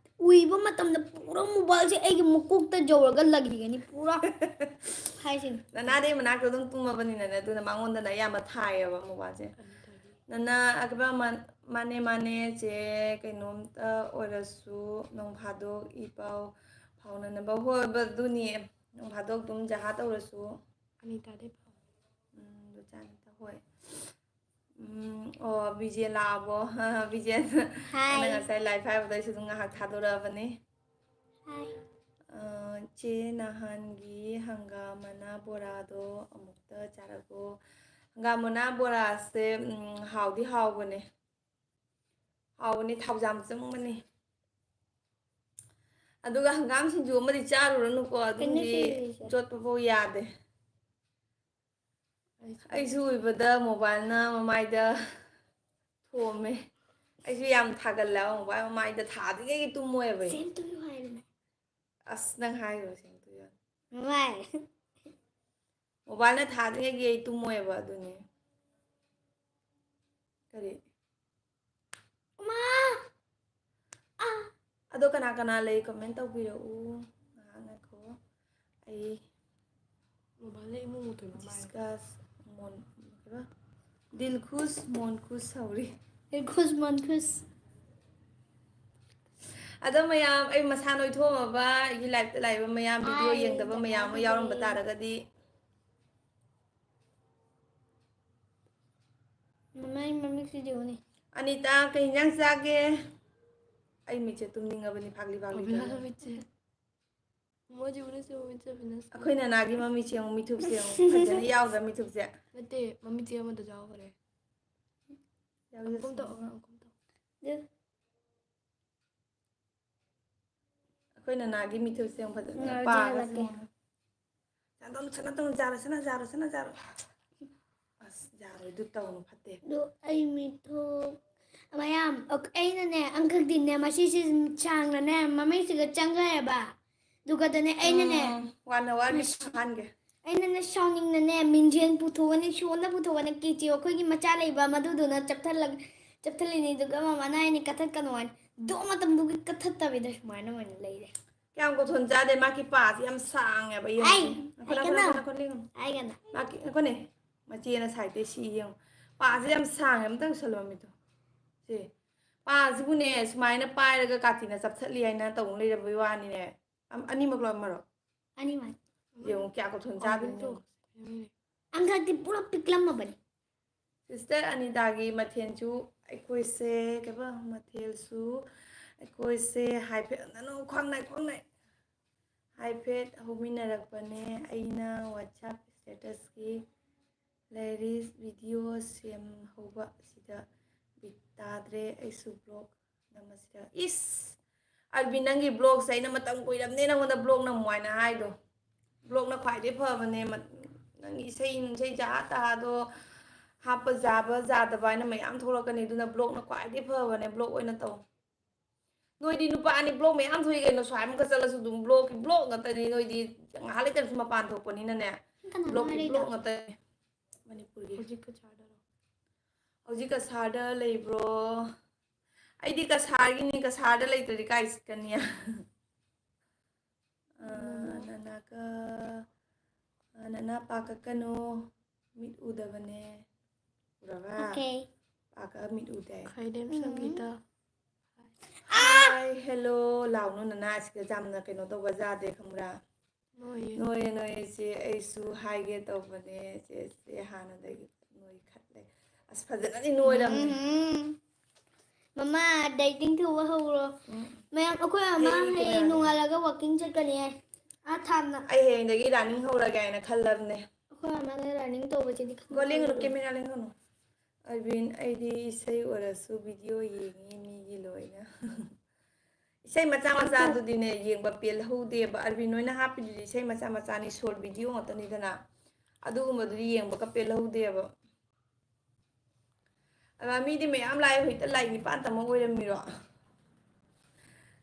ꯎꯏꯕ ꯃꯇꯝꯗ ꯄꯨꯔꯥ mobileꯁꯦ ꯑꯩꯒꯤ ꯃꯀꯣꯛꯇ ꯌꯧꯔꯒ ꯂꯩꯒꯅꯤ ꯄꯨꯔꯥ꯫ ꯍꯥꯏꯁꯤꯅꯤ꯫ ꯅꯅꯥꯗꯤ ꯃꯅꯥꯛꯇ ꯑꯗꯨꯝ ꯇꯨꯝꯃꯕꯅꯤꯅꯅꯦ, ꯑꯗꯨꯅ ꯃꯉꯣꯟꯗꯅ ꯑꯌꯥꯝꯕ ꯊꯥꯏꯌꯦꯕ mobileꯁꯦ꯫ ꯅꯅꯥ ꯑꯀꯕ ꯃꯥꯟ-, ꯃꯥꯅꯦ, ꯃꯥꯅꯦ, ꯆꯦ, ꯀꯩꯅꯣꯝꯇ ꯑꯣꯏꯔꯁꯨ ꯅꯣꯡ ꯐꯥꯗꯣꯛ ꯏ ꯄꯥꯎ ꯐꯥꯎꯅꯅꯕ꯫ ꯍꯣꯏ, ꯕ-, ꯑꯗꯨꯅꯤ, ꯅꯣꯡ ꯐꯥꯗꯣꯛ ꯑꯗꯨꯝ ꯖꯍꯥ ꯇꯧꯔꯁꯨ꯫ ꯑꯅꯤꯇꯥꯗꯩ ꯄꯥꯎ꯫ ꯎꯝ, ꯂꯨꯆꯥ ꯑꯅꯤꯇꯥ, ꯍꯣꯏ꯫ ꯎꯝ, ꯑꯣ, ꯕꯤꯖꯦ ꯂꯥꯛꯑꯕꯣ? ꯕꯤꯖꯦ, ꯍꯥꯏ꯫ ꯅꯪ ꯉꯁꯥꯏ live ꯍꯥꯏꯕꯗꯣ ꯑꯩꯁꯨ ꯑꯗꯨꯝ ꯉꯥꯏꯍꯥꯛ ꯊꯥꯗꯣꯔꯛꯑꯕꯅꯤ꯫ ꯍꯥꯏ꯫ ꯑ, ꯆꯦ, ꯅꯍꯥꯟꯒꯤ ꯍꯪꯒꯥꯝ ꯃꯅꯥ ꯕꯣꯔꯥꯗꯣ ꯑꯃꯨꯛꯇ ꯆꯥꯔꯛꯑꯣ꯫ ꯍꯪꯒꯥꯝ ꯃꯅꯥ ꯕꯣꯔꯥꯁꯦ, ꯎꯝ, ꯍꯥꯎꯗꯤ ꯍꯥꯎꯕꯅꯦ꯫ ꯍꯥꯎꯕꯅꯤ, ꯊꯥꯎ ꯌꯥꯝ ꯆꯪꯕꯅꯤ꯫ ꯑꯗꯨꯒ ꯍꯪꯒꯥꯝ ꯁꯤꯡꯖꯨ ꯑꯃꯗꯤ ꯆꯥꯔꯨꯔꯅꯨꯀꯣ, ꯀꯩꯅꯣ ꯑꯗꯨꯝꯗꯤ ꯁꯤꯡꯖꯨꯁꯦ? ꯌꯣꯠꯄ ꯐꯥꯎ ꯌꯥꯗꯦ꯫ ꯑꯩꯁꯨ ꯑꯩꯁꯨ ꯎꯏꯕꯗ mobileꯅ ꯃꯃꯥꯏꯗ ꯊꯣꯝꯃꯦ꯫ ꯑꯩꯁꯨ ꯌꯥꯝ ꯊꯥꯒꯜꯂꯦꯕ, mobile ꯃꯃꯥꯏꯗ ꯊꯥꯗ꯭ꯔꯤꯉꯩꯒꯤ ꯇꯨꯝꯃꯣꯏꯕ ꯑꯩ꯫ Same to you ꯍꯥꯏꯕꯅꯦ꯫ ꯑꯁ, ꯅꯪ ꯍꯥꯏꯈ꯭ꯔꯣ, same to you꯫ ꯃꯃꯥꯏ꯫ Mobileꯅ ꯊꯥꯗ꯭ꯔꯤꯉꯩꯒꯤ ꯑꯩ ꯇꯨꯝꯃꯣꯏꯕ ꯑꯗꯨꯅꯤ꯫ ꯀꯔꯤ? ꯃꯥ! ꯑꯗꯣ ꯀꯅꯥ ꯀꯅꯥ ꯂꯩ comment ꯇꯧꯕꯤꯔꯛꯎ꯫ ꯉꯥꯏꯍꯥꯛ ꯉꯥꯏꯈꯣ꯫ ꯑꯩ ꯃꯣꯕꯥꯏꯜꯗ ꯏꯃꯨ ꯃꯨꯠꯇꯣꯏ ꯃꯥꯜꯂꯦ꯫ Discuss ꯃꯣꯟ ꯀꯩꯕ? ꯗꯤꯜꯈꯨꯁ ꯃꯣꯟꯈꯨꯁ ꯍꯧꯔꯤ꯫ ꯈꯨꯁ ꯃꯟ ꯈꯨꯁ꯫ ꯑꯗꯣ ꯃꯌꯥꯝ, ꯑꯩ ꯃꯁꯥ ꯅꯣꯏꯊꯣꯛꯑꯝꯃꯕ ꯑꯩꯒꯤ live ꯇ ꯂꯥꯛꯏꯕ ꯃꯌꯥꯝ, video ꯑꯥꯏ, ꯌꯦꯡꯗꯕ ꯃꯌꯥꯝ ꯑꯃ ꯌꯥꯎꯔꯝꯕ ꯇꯥꯔꯒꯗꯤ꯫ ꯃꯃꯥꯏ ꯃꯃꯤꯠꯁꯤꯗꯤ ꯎꯅꯤ꯫ ꯑꯅꯤꯇꯥ, ꯀꯩ ꯏꯟꯖꯥꯡ ꯆꯥꯒꯦ? ꯑꯩ ꯃꯤꯠꯁꯦ ꯇꯨꯝꯅꯤꯡꯉꯕꯅꯤ, ꯐꯥꯛꯂꯤ ꯐꯥꯛꯂꯤ ꯑꯕꯤꯅꯥꯁ ꯇꯧꯔꯦ꯫ ꯃꯃꯤꯠꯁꯦ꯫ ꯃꯣꯏꯁꯦ ꯎꯅꯁꯦ ꯃꯃꯤꯠꯁꯦ ꯑꯕꯤꯅꯥꯁ꯫ ꯑꯩꯈꯣꯏ ꯅꯅꯥꯒꯤ ꯃꯃꯤꯠꯁꯦ ꯌꯦꯡꯉꯨ, ꯃꯤꯊꯨꯞꯁꯦ ꯌꯦꯡꯉꯨ, ꯐꯖꯅ ꯌꯥꯎꯗ꯭ꯔꯥ ꯃꯤꯊꯨꯞꯁꯦ? ꯅꯠꯇꯦ, ꯃꯃꯤꯠꯁꯦ ꯑꯃꯗ ꯌꯥꯎꯈ꯭ꯔꯦ꯫ ꯌꯥꯎꯖꯁꯅꯨ꯫ ꯑꯃꯨꯛꯀꯨꯝ ꯇꯧ, ꯑꯃꯨꯛꯀꯨꯝ ꯇꯧ꯫ ꯑꯩꯈꯣꯏ ꯅꯅꯥꯒꯤ ꯃꯤꯊꯨꯞꯁꯦ ꯌꯦꯡꯉꯨ, ꯐꯖꯅ ꯉꯥꯏꯔꯗꯤ ꯄꯥꯒ ꯍꯜꯂꯛꯀꯦ꯫ ꯌꯦꯡꯉꯨ꯫ ꯁꯅꯥꯇꯣꯟ, ꯁꯅꯥꯇꯣꯟ, ꯖꯥꯔꯣ, ꯁꯅꯥ, ꯖꯥꯔꯣ, ꯁꯅꯥ, ꯖꯥꯔꯣ꯫ ꯑꯁ, ꯖꯥꯔꯣꯏꯗꯨ ꯇꯧꯅꯨ, ꯐꯠꯇꯦ꯫ ꯑꯗꯣ ꯑꯩ ꯃꯤꯊꯣꯛ ꯃꯌꯥꯝ, ꯑꯣ, ꯑꯩꯅꯅꯦ, ꯑꯪꯀꯛꯇꯤꯅꯦ, ꯃꯁꯤꯁꯦ ꯁꯥꯡꯅꯅꯦ, ꯃꯃꯩꯁꯤꯒ ꯆꯪꯈ꯭ꯔꯦꯕ꯫ ꯑꯗꯨꯒꯗꯅꯦ, ꯑꯩꯅꯅꯦ, ꯎꯝ, one hour ꯒꯤ ꯐꯥꯍꯟꯒꯦ꯫ ꯑꯩꯅꯅꯦ, ꯁꯥꯎꯅꯤꯡꯅꯅꯦ, ꯃꯤꯡꯖꯦꯜ ꯄꯨꯊꯣꯛꯑꯅꯤ, ꯁꯣꯟꯗ ꯄꯨꯊꯣꯛꯑꯅꯤ, ꯀꯦꯆꯦ ꯑꯩꯈꯣꯏꯒꯤ ꯃꯆꯥ ꯂꯩꯕ ꯃꯗꯨꯗꯨꯅ ꯆꯞꯊꯠꯂꯒ, ꯆꯞꯊꯠꯂꯤꯅꯤ, ꯑꯗꯨꯒ ꯃꯃꯥꯅ ꯑꯩꯅ ꯀꯠꯊꯠꯀꯅꯣ ꯍꯥꯏꯅ, ꯑꯗꯨ ꯃꯇꯝꯗꯨꯒꯤ ꯀꯠꯊꯠꯇꯕꯤꯗ ꯁꯨꯃꯥꯏꯅ ꯑꯣꯏꯅ ꯂꯩꯔꯦ꯫ ꯀꯌꯥꯝ ꯀꯣꯊꯣꯟ ꯆꯥꯗꯦ, ꯃꯥꯒꯤ ꯄꯥꯁꯤ ꯌꯥꯝ ꯁꯥꯡꯉꯦꯕ꯫ ꯌꯦꯡꯉꯨ꯫ ꯑꯩ, ꯑꯩꯈꯣꯏꯅ, ꯑꯩ ꯀꯩꯅꯣ? ꯑꯩꯈꯣꯏꯅ, ꯑꯩꯈꯣꯏꯅ ꯌꯦꯡꯉꯨ꯫ ꯍꯥꯏꯒꯅ꯫ ꯃꯥꯒꯤ, ꯑꯩꯈꯣꯏꯅꯦ, ꯃꯆꯦꯅ side ꯇꯩ ꯁꯤ ꯌꯦꯡꯉꯨ꯫ ꯄꯥꯁꯤ ꯌꯥꯝ ꯁꯥꯡꯉꯦ, ꯑꯝꯇꯪ ꯎꯁꯜꯂꯣ ꯃꯤꯠꯇꯣ꯫ ꯁꯦ, ꯄꯥꯁꯤꯕꯨꯅꯦ, ꯁꯨꯃꯥꯏꯅ ꯄꯥꯏꯔꯒ ꯀꯥꯇꯤꯅ ꯆꯞꯊꯠꯂꯤ ꯍꯥꯏꯅ ꯇꯧ ꯂꯩꯔꯕꯩ ꯋꯥꯅꯤꯅꯦ꯫ ꯑꯝ-, ꯑꯅꯤꯃꯛ ꯂꯣꯟꯃꯔꯣ? ꯑꯅꯤꯃꯛ꯫ ꯌꯦꯡꯉꯨ, ꯀꯌꯥ ꯀꯣꯊꯣꯟ ꯆꯥꯗꯣꯏꯅꯣ ꯌꯦꯡꯉꯨ꯫ ꯑꯪꯀꯛꯇꯤ ꯄꯨꯂꯞ ꯄꯤꯛꯂꯝꯃꯕꯅꯤ꯫ Sister ꯑꯅꯤꯇꯥꯒꯤ ꯃꯊꯦꯜꯁꯨ ꯑꯩꯈꯣꯏꯁꯦ, ꯀꯩꯕ, ꯃꯊꯦꯜꯁꯨ ꯑꯩꯈꯣꯏꯁꯦ ꯍꯥꯏꯐꯦꯠ, ꯅꯅꯨ, ꯈ꯭ꯋꯥꯡ ꯅꯥꯏ, ꯈ꯭ꯋꯥꯡ ꯅꯥꯏ꯫ ꯍꯥꯏꯐꯦꯠ ꯍꯧꯃꯤꯟꯅꯔꯛꯄꯅꯦ꯫ ꯑꯩꯅ WhatsApp status ꯀꯤ ꯂꯩꯔꯤ, video ꯁꯦꯝꯍꯧꯕ ꯁꯤꯗ ꯕꯤꯠ ꯇꯥꯗ꯭ꯔꯦ꯫ ꯑꯩꯁꯨ vlog ꯅꯝꯃꯁꯤꯔ? ꯏꯁ! ꯑꯜꯕꯤ, ꯅꯪꯒꯤ vlog ꯁꯦ ꯑꯩꯅ ꯃꯇꯝ ꯀꯨꯏꯔꯕꯅꯦ ꯅꯪꯉꯣꯟꯗ vlog ꯅꯝꯃꯨ ꯍꯥꯏꯅ ꯍꯥꯏꯗꯣ꯫ Vlog ꯅ ꯈ꯭ꯋꯥꯏꯗꯩ ꯐꯕꯅꯦ꯫ ꯃ-, ꯅꯪꯒꯤ ꯏꯁꯩ ꯅꯨꯡꯁꯩ ꯖꯥ ꯇꯥꯗꯣ ꯍꯥꯞꯄ ꯌꯥꯕ ꯌꯥꯗꯕ ꯍꯥꯏꯅ ꯃꯌꯥꯝ ꯊꯣꯛꯂꯛꯀꯅꯤ, ꯑꯗꯨꯅ vlog ꯅ ꯈ꯭ꯋꯥꯏꯗꯩ ꯐꯕꯅꯦ꯫ Vlog ꯑꯣꯏꯅ ꯇꯧ꯫ ꯅꯣꯏꯗꯤ ꯅꯨꯄꯥꯅꯤ, vlog ꯃꯌꯥꯝ ꯊꯣꯛꯏ ꯀꯩꯅꯣ, ꯁ꯭ꯋꯥꯏꯃꯨꯛꯀ ꯆꯠꯂꯁꯨ ꯑꯗꯨꯝ vlog ꯀꯤ vlog ꯉꯥꯛꯇꯅꯤ ꯅꯣꯏꯗꯤ꯫ ꯉꯥꯏꯍꯥꯛ ꯂꯩꯇꯅꯁꯨ ꯃꯄꯥꯟ ꯊꯣꯛꯄꯅꯤꯅꯅꯦ, ꯀꯅꯥꯅꯣ vlog ꯀꯤ ꯍꯥꯏꯔꯛꯏꯗꯣ? vlog ꯉꯥꯛꯇꯅꯤ꯫ ꯃꯅꯤꯄꯨꯔꯒꯤ꯫ ꯍꯧꯖꯤꯛꯀ ꯆꯥꯗꯔꯣ? ꯍꯧꯖꯤꯛ ꯀꯁꯥꯔꯗ ꯂꯩꯕ꯭ꯔꯣ? ꯑꯩꯗꯤ ꯀꯁꯥꯔꯒꯤꯅꯤ, ꯀꯁꯥꯔꯗ ꯂꯩꯇ꯭ꯔꯗꯤ ꯀꯥꯏ ꯆꯠꯀꯅꯤ? ꯑ, ꯎꯝ꯫ ꯅꯅꯥꯀ-, ꯑ, ꯅꯅꯥ ꯄꯥ ꯀꯛꯀꯅꯨ, ꯃꯤꯠ ꯎꯗꯕꯅꯦ꯫ ꯎꯔꯕ? Okay꯫ ꯄꯥ ꯀꯛꯑ ꯃꯤꯠ ꯎꯗꯦ꯫ ꯈꯥꯏꯗꯦꯝ ꯎꯝ꯫ ꯁꯪꯒꯤꯇꯥ꯫ Hi, hello ꯂꯥꯎꯅꯨ, ꯅꯅꯥ ꯑꯁꯤꯗ ꯌꯥꯝꯅ ꯀꯩꯅꯣ ꯇꯧꯕ ꯌꯥꯗꯦ, ꯈꯪꯕ꯭ꯔꯥ? ꯅꯣꯏꯌꯦ꯫ ꯅꯣꯏꯌꯦ, ꯅꯣꯏꯌꯦ, ꯆꯦ, ꯑꯩꯁꯨ ꯍꯥꯏꯒꯦ ꯇꯧꯕꯅꯦ, ꯆꯦ, ꯆꯦ ꯍꯥꯟꯅꯗꯒꯤ ꯅꯣꯏꯈꯠꯂꯦ꯫ ꯑꯁ, ꯐꯖꯅꯗꯤ ꯅꯣꯏꯔꯝꯅꯦ꯫ ꯎꯝ꯫ ꯃꯃꯥ, dieting ꯇꯧꯕ ꯍꯧꯔꯣ꯫ ꯎꯝ꯫ ꯃꯌꯥꯝ, ꯑꯩꯈꯣꯏ ꯑꯃ ꯑꯩ ꯍꯌꯦꯡ ꯀꯩꯅꯣ ꯅꯣꯡꯉꯥꯜꯂꯒ walking ꯆꯠꯀꯅꯤ ꯍꯥꯏ꯫ ꯑꯥ, ꯊꯥꯞꯅ꯫ ꯑꯩ ꯍꯌꯦꯡꯗꯒꯤ running ꯍꯧꯔꯒꯦ ꯍꯥꯏꯅ ꯈꯜꯂꯕꯅꯦ꯫ ꯑꯩꯈꯣꯏ ꯑꯃꯅ running ꯇꯧꯕꯁꯤꯗꯤ ꯈꯪꯗꯦ꯫ GO, ꯂꯦꯡꯒꯅꯨ, camera ꯂꯦꯡꯒꯅꯨ꯫ ꯑꯔꯕꯤꯟ, ꯑꯩꯗꯤ ꯏꯁꯩ ꯑꯣꯏꯔꯁꯨ video ꯌꯦꯡꯉꯤ ꯃꯤꯒꯤ ꯂꯣꯏꯅ꯫ ꯏꯁꯩ ꯃꯆꯥ ꯃꯆꯥꯗꯨꯗꯤꯅꯦ, ꯌꯦꯡꯕ ꯄꯦꯜꯍꯧꯗꯦꯕ꯫ ꯑꯔꯕꯤꯟ ꯍꯣꯏꯅ ꯍꯥꯞꯄꯤꯗꯨꯗꯤ ꯏꯁꯩ ꯃꯆꯥ ꯃꯆꯥꯅꯤ, short video ꯉꯥꯛꯇꯅꯤꯗꯅ꯫ ꯑꯗꯨꯒꯨꯝꯕꯗꯨꯗꯤ ꯌꯦꯡꯕꯒ ꯄꯦꯜꯍꯧꯗꯦꯕ꯫ ꯑꯗ ꯃꯤꯗꯤ ꯃꯌꯥꯝ ꯂꯥꯛꯑꯦ, ꯍꯧꯖꯤꯛꯇ like ꯅꯤꯄꯥꯟ ꯇꯃꯛ ꯑꯣꯏꯔꯝꯃꯤꯔꯣ?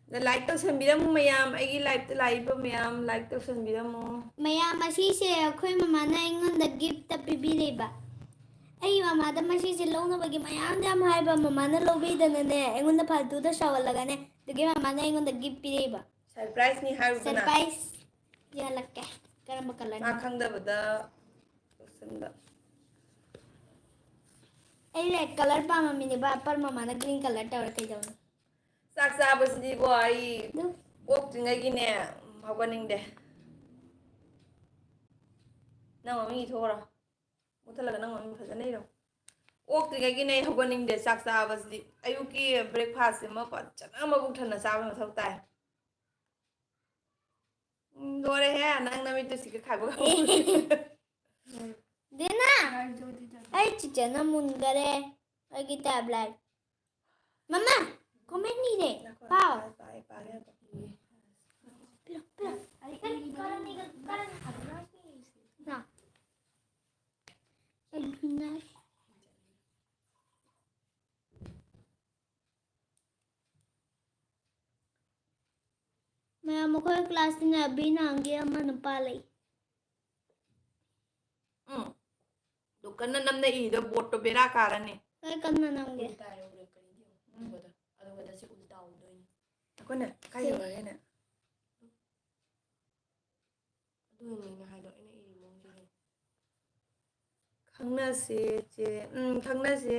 ꯑꯗ like ꯇꯧꯁꯟꯕꯤꯔꯝꯃꯨ ꯃꯌꯥꯝ, ꯑꯩꯒꯤ liveꯇ ꯂꯥꯛꯏꯕ ꯃꯌꯥꯝ like ꯇꯧꯁꯟꯕꯤꯔꯝꯃꯨ꯫ ꯃꯌꯥꯝ, ꯑꯁꯤꯁꯦ ꯑꯩꯈꯣꯏ ꯃꯃꯥꯅ ꯑꯩꯉꯣꯟꯗ giftꯇ ꯄꯤꯕꯤꯔꯤꯕ꯫ ꯑꯩ ꯃꯃꯥꯗ ꯃꯁꯤꯁꯦ ꯂꯧꯅꯕꯒꯤ ꯃꯌꯥꯝꯗ ꯌꯥꯝ ꯍꯥꯏꯕ, ꯃꯃꯥꯅ ꯂꯧꯕꯤꯗꯅꯅꯦ, ꯑꯩꯉꯣꯟꯗ ꯐꯥꯜꯇꯨꯗ ꯁꯥꯎꯍꯜꯂꯒꯅꯦ, ꯑꯗꯨꯒꯤ ꯃꯃꯥꯅ ꯑꯩꯉꯣꯟꯗ gift ꯄꯤꯔꯛꯏꯕ꯫ Surpriseꯅꯤ ꯍꯥꯏꯔꯨꯗꯅ꯫ Surprise ꯌꯥꯜꯂꯛꯀꯦ꯫ ꯀꯔꯝꯕ colourꯅꯣ? ꯃꯥ ꯈꯪꯗꯕꯗ ꯇꯧꯁꯟꯕ꯫ ꯑꯩ red colour ꯄꯥꯝꯃꯝꯃꯤꯅꯦꯕ, ꯑꯄꯔ ꯃꯃꯥꯅ green colour ꯇꯧꯔꯦ, ꯀꯩꯗꯧꯅꯤ? ꯆꯥꯛ ꯆꯥꯕꯁꯤꯗꯤꯀꯣ, ꯑꯩ ꯑꯗꯨ ꯑꯣꯛꯇ꯭ꯔꯤꯉꯩꯒꯤꯅꯦ, ꯍꯧꯒꯠꯅꯤꯡꯗꯦ꯫ ꯅꯪ ꯃꯃꯤꯡ ꯏꯊꯣꯛꯈ꯭ꯔꯣ꯫ ꯃꯨꯊꯠꯂꯒ ꯅꯪ ꯃꯃꯤꯡ ꯐꯖꯅ ꯏꯔꯣ꯫ ꯑꯣꯛꯇ꯭ꯔꯤꯉꯩꯒꯤꯅꯦ ꯑꯩ ꯍꯧꯒꯠꯅꯤꯡꯗꯦ ꯆꯥꯛ ꯆꯥꯕꯁꯤꯗꯤ꯫ ꯑꯌꯨꯛꯀꯤ breakfastꯁꯦ ꯑꯃ ꯐꯖꯅ ꯃꯕꯨꯛ ꯊꯟꯅ ꯆꯥꯕ ꯃꯊꯧ ꯇꯥꯏ꯫ ꯎꯝ, ꯂꯣꯏꯔꯦꯍꯦ, ꯅꯪ ꯅꯃꯤꯠꯇꯨ ꯁꯤꯒ ꯈꯥꯏꯕ ꯉꯝꯃꯣꯏ꯫ ꯗꯦꯅꯥ, ꯑꯩ ꯆꯤꯆꯦꯅ ꯃꯨꯟꯈꯔꯦ ꯑꯩꯒꯤ tablet꯫ ꯃꯃꯥ, comment ꯏꯔꯦ, ꯄꯥꯎ꯫ ꯄꯥꯏ, ꯄꯥꯏ, ꯄꯥꯏ꯫ ꯄꯤꯔꯣ, ꯄꯤꯔꯣ꯫ ꯅ꯫ ꯑꯩ ꯂꯨꯏ ꯅꯥꯏ꯫ ꯃꯌꯥꯝ, ꯑꯩꯈꯣꯏ classꯇꯅꯦ ꯑꯕꯤ ꯅꯥꯝꯒꯤ ꯑꯃ ꯅꯨꯄꯥ ꯂꯩ꯫ ꯎꯝ꯫ ꯑꯗꯨ ꯀꯟꯅ ꯅꯝꯅ ꯏꯔꯤꯗꯣ boardꯇꯣ ꯕꯦꯔꯥ ꯀꯥꯔꯅꯤ꯫ ꯀꯩ ꯀꯟꯅ ꯅꯝꯒꯦ? ꯎꯝ꯫ ꯇꯧꯕꯗ ꯁꯤ ꯎꯜꯇꯥ ꯑꯣꯏꯗꯣꯏꯅꯤ꯫ ꯑꯩꯈꯣꯏꯅ ꯀꯥꯏ ꯌꯧꯔꯒꯦꯅꯦ? ꯑꯗꯨꯅꯅꯦ ꯑꯩꯅ ꯍꯥꯏꯗꯣ, ꯑꯩꯅ ꯏꯔꯤ ꯃꯑꯣꯡꯁꯤꯗꯤ꯫ ꯈꯪꯅꯁꯦ ꯆꯦ꯫ ꯎꯝ, ꯈꯪꯅꯁꯦ꯫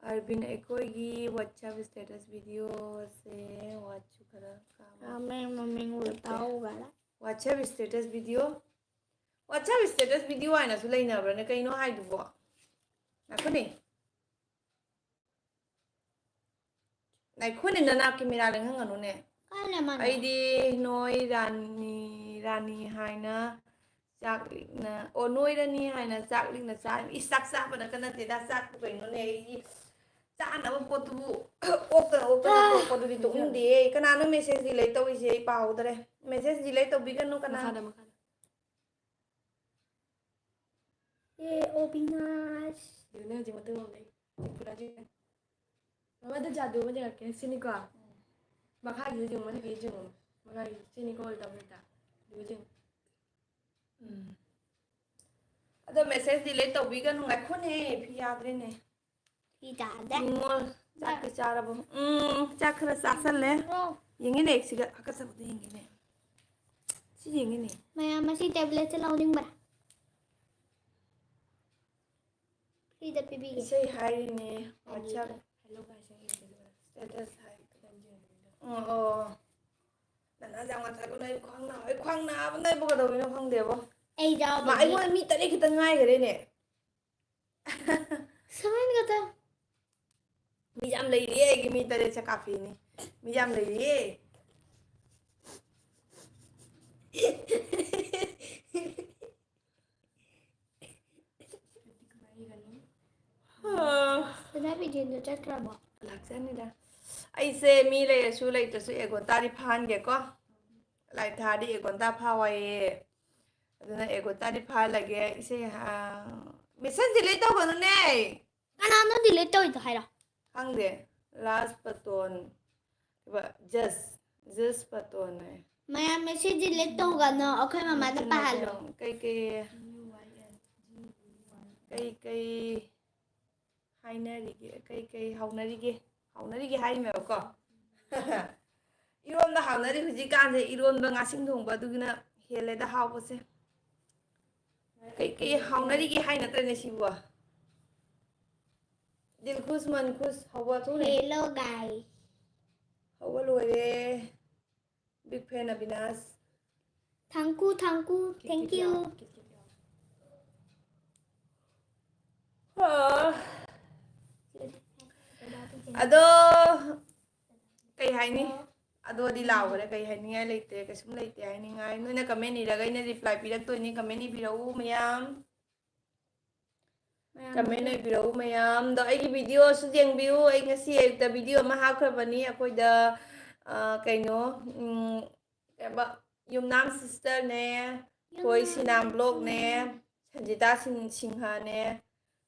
ꯑꯔꯕꯤꯟ, ꯑꯩꯈꯣꯏꯒꯤ WhatsApp status videoꯁꯦ ꯋꯥꯠꯁꯨ ꯈꯔ ꯀꯥꯝꯃꯣ꯫ ꯃꯃꯤꯡ ꯃꯃꯤꯡ ꯎꯜꯇꯥ ꯎꯒꯥꯂꯥ꯫ WhatsApp status video, WhatsApp status video ꯍꯥꯏꯅꯁꯨ ꯂꯩꯅꯕ꯭ꯔꯅꯦ? ꯀꯩꯅꯣ ꯍꯥꯏꯗꯨꯕꯣ? ꯉꯥꯏꯈꯣꯅꯦ꯫ ꯉꯥꯏꯈꯣꯅꯦ, ꯅꯅꯥ ꯀꯦꯃꯦꯔꯥ ꯂꯦꯡꯍꯟꯒꯅꯨꯅꯦ꯫ ꯀꯥꯏꯅ ꯃꯥꯅ? ꯑꯩꯗꯤ ꯅꯣꯏ ꯔꯥꯅꯤ, ꯔꯥꯅꯤ ꯍꯥꯏꯅ ꯆꯥꯛ ꯂꯤꯛꯅ, ꯑꯣ, ꯅꯣꯏꯔꯅꯤ ꯍꯥꯏꯅ ꯆꯥꯛ ꯂꯤꯛꯅ ꯆꯥ-, ꯏꯁ, ꯆꯥꯛ ꯆꯥꯕ ꯅꯠꯇ ꯅꯠꯇꯦꯗ, ꯆꯥꯛꯄꯨ ꯀꯩꯅꯣꯅꯦ? ꯑꯩꯒꯤ ꯆꯥꯅꯕ ꯄꯣꯠꯇꯨꯕꯨ ꯑꯣꯛꯇꯅ ꯑꯣꯛꯇꯅ ꯑꯥ, ꯇꯣꯛꯄꯗꯨꯗꯤ ꯇꯣꯛꯅꯤꯡꯗꯦꯌꯦ꯫ ꯀꯅꯥꯅꯣ message delete ꯇꯧꯔꯤꯁꯦ? ꯑꯩ ꯄꯥꯍꯧꯗꯔꯦ꯫ Message delete ꯇꯧꯕꯤꯒꯅꯨ ꯀꯅꯥ꯫ ꯃꯈꯥꯗ, ꯃꯈꯥꯗ꯫ ꯑꯦ ꯑꯣꯕꯤꯅꯥꯁ꯫ ꯌꯦꯡꯉꯨꯅꯦ ꯍꯧꯖꯤꯛ ꯃꯇꯨꯡ ꯑꯃꯨꯛ ꯂꯩ꯫ ꯄꯨꯔꯥ ꯌꯦꯡꯉꯨ꯫ ꯃꯃꯥꯗ ꯖꯥꯗꯨ ꯑꯃ ꯌꯦꯡꯉꯛꯀꯦ꯫ ꯁꯤꯅꯤꯀꯣ꯫ ꯃꯈꯥꯒꯤꯗꯨ ꯌꯦꯡꯉꯨ, ꯃꯊꯛꯀꯤꯗꯨ ꯌꯦꯡꯉꯨ꯫ ꯃꯈꯥꯒꯤ ꯁꯤꯅꯤꯀꯣ ꯑꯣꯏ ꯇꯧꯔꯦ ꯇ꯫ ꯑꯗꯨꯒ ꯌꯦꯡꯉꯨ꯫ ꯎꯝ꯫ ꯑꯗꯣ message delete ꯇꯧꯕꯤꯒꯅꯨ꯫ ꯉꯥꯏꯈꯣꯅꯦ, ꯐꯤ ꯌꯥꯗ꯭ꯔꯦꯅꯦ꯫ ꯐꯤ ꯇꯥꯗꯦ꯫ ꯅꯤꯉꯣꯜ, ꯆꯥꯛꯇꯤ ꯆꯥꯔꯕꯣ? ꯎꯝ, ꯆꯥꯛ ꯈꯔ ꯆꯥꯁꯜꯂꯦ꯫ ꯑꯣ, ꯌꯦꯡꯉꯤꯅꯦ, ꯁꯤꯒ ꯍꯥꯀꯠꯆꯕꯗꯣ ꯌꯦꯡꯉꯤꯅꯦ꯫ ꯁꯤ ꯌꯦꯡꯉꯤꯅꯦ꯫ ꯃꯌꯥꯝ ꯑꯁꯤ tabletꯁꯦ ꯂꯧꯅꯤꯡꯕ꯭ꯔꯥ? Freeꯗ ꯄꯤꯕꯤꯒꯦ꯫ ꯏꯁꯩ ꯍꯥꯏꯔꯤꯅꯦ, WhatsApp Hello guys ꯍꯥꯏꯒꯦ ꯑꯗꯨꯒ꯫ status ꯍꯥꯏ꯫ ꯑꯣ, ꯑꯣ꯫ ꯅꯅꯥ ꯌꯥꯝ ꯉꯟꯊꯠꯂꯨꯅꯦ, ꯑꯩ ꯈ꯭ꯋꯥꯡ ꯅꯥꯕ, ꯑꯩ ꯈ꯭ꯋꯥꯡ ꯅꯥꯕꯅ ꯑꯩꯕꯨ ꯀꯩꯗꯧꯔꯤꯅꯣ ꯈꯪꯗꯦꯕꯣ꯫ ꯑꯩ ꯃꯥ, ꯌꯥꯎꯕꯒꯤ꯫ ꯑꯩꯉꯣꯟꯗ ꯃꯤ ꯇꯔꯦꯠ ꯈꯛꯇ ꯉꯥꯏꯈꯔꯦꯅꯦ꯫ Seven ꯈꯛꯇ꯫ ꯃꯤ ꯌꯥꯝ ꯂꯩꯔꯤꯌꯦ, ꯑꯩꯒꯤ ꯃꯤ ꯇꯔꯦꯠꯁꯦ ꯀꯥꯐꯤꯅꯤ꯫ ꯃꯤ ꯌꯥꯝ ꯂꯩꯔꯤꯌꯦ꯫ ꯗꯗꯥ ꯕꯤꯖꯦꯟꯗꯣ ꯆꯠꯈ꯭ꯔꯕꯣ? ꯂꯥꯛꯆꯅꯤꯗ꯫ ꯑꯩꯁꯦ ꯃꯤ ꯂꯩꯔꯁꯨ ꯂꯩꯇ꯭ꯔꯁꯨ ꯑꯦꯒꯣꯟꯇꯥꯗꯤ ꯐꯥꯍꯟꯒꯦꯀꯣ꯫ ꯂꯥꯏ ꯊꯥꯔꯗꯤ ꯑꯦꯒꯣꯟꯇꯥ ꯐꯥꯎ ꯍꯥꯏꯌꯦ꯫ ꯑꯗꯨꯅ ꯑꯦꯒꯣꯟꯇꯥꯗꯤ ꯐꯥꯍꯜꯂꯒꯦ꯫ ꯏꯁꯩ, ꯑ, message delete ꯇꯧꯒꯅꯨꯅꯦ꯫ ꯀꯅꯥꯅꯣ delete ꯇꯧꯔꯤꯗꯣ ꯍꯥꯏꯔꯣ? ꯈꯪꯗꯦ꯫ Last ꯄꯇꯣꯟ꯫ ꯖꯁ꯫ ꯖꯁ ꯄꯇꯣꯟ ꯍꯥꯏ꯫ ꯃꯌꯥꯝ message delete ꯇꯧꯒꯅꯣ, ꯑꯩꯈꯣꯏ ꯃꯃꯥꯗ ꯄꯥꯍꯜꯂꯣ꯫ ꯀꯩꯀꯩ, ꯀꯩꯀꯩ ꯍꯥꯏꯅꯔꯤꯒꯦ? ꯀꯩꯀꯩ ꯍꯧꯅꯔꯤꯒꯦ? ꯍꯥꯎꯅꯔꯤꯒꯦ ꯍꯥꯏꯔꯤꯃꯦꯕꯀꯣ꯫ ꯏꯔꯣꯟꯕ ꯍꯥꯎꯅꯔꯤ ꯍꯧꯖꯤꯛꯀꯥꯟꯁꯦ, ꯏꯔꯣꯟꯕ ꯉꯥꯁꯤꯡ ꯊꯣꯡꯕ ꯑꯗꯨꯒꯤꯅ ꯍꯦꯜꯂꯦꯗ ꯍꯥꯎꯕꯁꯦ꯫ ꯀꯩꯀꯩ ꯍꯥꯎꯅꯔꯤꯒꯦ ꯍꯥꯏ ꯅꯠꯇ꯭ꯔꯅꯦ ꯁꯤꯕꯨ? ꯗꯤꯜ ꯈꯨꯁ ꯃꯟ ꯈꯨꯁ ꯍꯧꯕ ꯊꯣꯛꯂꯦ꯫ Hello guys. ꯍꯧꯕ ꯂꯣꯏꯔꯦ꯫ Big fan Abinash. Thank you, thank you, thank you. ꯑꯗꯣ ꯀꯩ ꯍꯥꯏꯅꯤ? ꯑꯗꯣꯗꯤ ꯂꯥꯎꯈ꯭ꯔꯦ, ꯀꯩ ꯍꯥꯏꯅꯤꯡꯉꯥꯏ ꯂꯩꯇꯦ, ꯀꯩꯁꯨꯝ ꯂꯩꯇꯦ ꯍꯥꯏꯅꯤꯡꯉꯥꯏ꯫ ꯅꯣꯏꯅ comment ꯏꯔꯒ ꯑꯩꯅ reply ꯄꯤꯔꯛꯇꯣꯏꯅꯤ꯫ Comment ꯏꯕꯤꯔꯛꯎ ꯃꯌꯥꯝ꯫ Comment ꯏꯕꯤꯔꯛꯎ ꯃꯌꯥꯝꯗꯣ꯫ ꯑꯩꯒꯤ videoꯁꯨ ꯌꯦꯡꯕꯤꯌꯨ꯫ ꯑꯩ ꯉꯁꯤ ꯑꯌꯨꯛꯇ video ꯑꯃ ꯍꯥꯞꯈ꯭ꯔꯕꯅꯤ ꯑꯩꯈꯣꯏꯗ, ꯑ, ꯀꯩꯅꯣ, ꯎꯝ, ꯀꯩꯕ, ꯌꯨꯝꯅꯥꯝ sisterꯅꯦ, ꯊꯣꯏ ꯁꯤꯅꯥꯝ vlogꯅꯦ, ꯁꯟꯖꯤꯇꯥ ꯁꯤꯡ-, ꯁꯤꯡꯍꯅꯦ,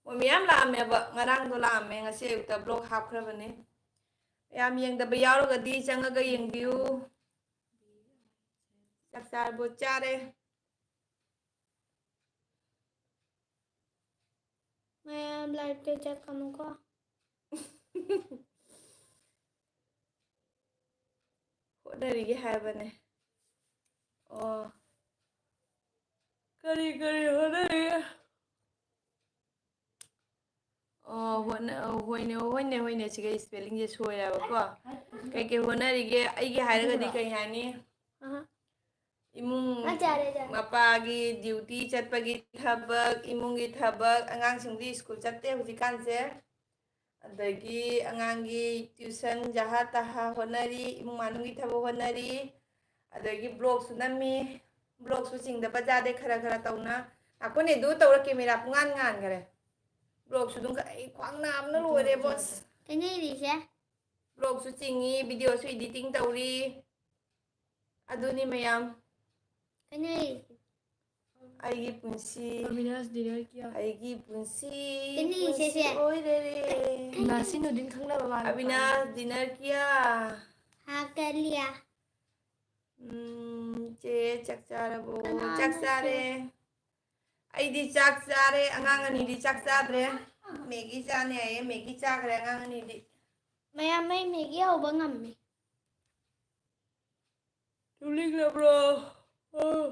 ꯃꯣꯏ ꯃꯌꯥꯝ ꯂꯥꯛꯑꯝꯃꯦꯕ꯫ ꯉꯔꯥꯡꯗꯣ ꯂꯥꯛꯑꯝꯃꯦ, ꯉꯁꯤ ꯑꯌꯨꯛꯇ vlog ꯍꯥꯞꯈ꯭ꯔꯕꯅꯦ꯫ ꯃꯌꯥꯝ ꯌꯦꯡꯗꯕ ꯌꯥꯎꯔꯒꯗꯤ ꯆꯪꯉꯒ ꯌꯦꯡꯕꯤꯌꯨ꯫ ꯆꯥꯛ ꯆꯥꯔꯕꯣ? ꯆꯥꯔꯦ꯫ ꯃꯌꯥꯝ liveꯇ ꯆꯠꯀꯅꯨꯀꯣ꯫ ꯍꯣꯠꯅꯔꯤꯒꯦ ꯍꯥꯏꯕꯅꯦ꯫ ꯑꯣ, ꯀꯔꯤ ꯀꯔꯤ ꯍꯣꯠꯅꯔꯤꯒꯦ? ꯑꯣ, ꯍꯣꯠꯅ-, ꯑꯣ, ꯍꯣꯏꯅꯦ, ꯑꯣ, ꯍꯣꯏꯅꯦ, ꯍꯣꯏꯅꯦ, ꯁꯤꯒ spellingꯁꯦ ꯁꯣꯏꯔꯦꯕꯀꯣ꯫ ꯀꯩꯀꯩ ꯍꯣꯠꯅꯔꯤꯒꯦ? ꯑꯩꯒꯤ ꯍꯥꯏꯔꯒꯗꯤ ꯀꯩ ꯍꯥꯏꯅꯤ? ꯑꯍ꯫ ꯏꯃꯨꯡ ꯑ, ꯆꯥꯔꯦ, ꯆꯥꯔꯦ꯫ ꯃꯄꯥꯒꯤ duty ꯆꯠꯄꯒꯤ ꯊꯕꯛ, ꯏꯃꯨꯡꯒꯤ ꯊꯕꯛ, ꯑꯉꯥꯡꯁꯤꯡꯗꯤ school ꯆꯠꯇꯦ ꯍꯧꯖꯤꯛꯀꯥꯟꯁꯦ꯫ ꯑꯗꯒꯤ ꯑꯉꯥꯡꯒꯤ tuition ꯖꯍꯥ ꯇꯍꯥ ꯍꯣꯠꯅꯔꯤ, ꯏꯃꯨꯡ ꯃꯅꯨꯡꯒꯤ ꯊꯕꯛ ꯍꯣꯠꯅꯔꯤ, ꯑꯗꯒꯤ vlogꯁꯨ ꯅꯝꯃꯤ꯫ Vlogꯁꯨ ꯆꯤꯡꯗꯕ ꯌꯥꯗꯦ, ꯈꯔ ꯈꯔ ꯇꯧꯅ꯫ ꯉꯥꯏꯈꯣꯅꯦ, ꯑꯗꯨ ꯇꯧꯔ camera ꯄꯨꯡꯉꯥꯟ ꯉꯥꯟꯈꯔꯦ꯫ Vlogꯁꯨ ꯑꯗꯨꯝ ꯀ-, ꯑꯩ ꯈ꯭ꯋꯥꯡ ꯅꯥꯕꯅ ꯂꯣꯏꯔꯦ ꯕꯣꯁ꯫ ꯀꯩꯅꯣ ꯏꯔꯤꯁꯦ? Vlogꯁꯨ ꯆꯤꯡꯉꯤ, videoꯁꯨ editing ꯇꯧꯔꯤ꯫ ꯑꯗꯨꯅꯤ ꯃꯌꯥꯝ꯫ ꯀꯩꯅꯣ ꯏꯔꯤꯁꯦ? ꯑꯩꯒꯤ ꯄꯨꯟꯁꯤ, अविनाश dinner किया। ꯑꯩꯒꯤ ꯄꯨꯟꯁꯤ, ꯀꯩꯅꯣ ꯏꯔꯤꯁꯦ? ꯄꯨꯟꯁꯤ ꯑꯣꯏꯔꯦ꯫ नासिन दिन खंगला बाबा। ꯑꯕꯤꯅꯥꯁ dinner किया? हाँ, कर लिया। ꯎꯝ, ꯆꯦ ꯆꯥꯛ ꯆꯥꯔꯕꯣ? ꯀꯅꯥꯅꯣ ꯆꯥꯛ ꯆꯥꯔꯦ꯫ ꯑꯩꯗꯤ ꯆꯥꯛ ꯆꯥꯔꯦ, ꯑꯉꯥꯡ ꯑꯅꯤꯗꯤ ꯆꯥꯛ ꯆꯥꯗ꯭ꯔꯦ꯫ Maggi ꯆꯥꯅꯤ ꯍꯥꯏꯌꯦ, Maggi ꯆꯥꯈ꯭ꯔꯦ ꯑꯉꯥꯡ ꯑꯅꯤꯗꯤ꯫ ꯃꯌꯥꯝ ꯃꯩ ꯃꯦꯒꯤ ꯍꯧꯕ ꯉꯝꯃꯤ꯫ ꯇꯨꯝꯅꯤꯡꯂꯕ꯭ꯔꯣ? ꯑꯣ꯫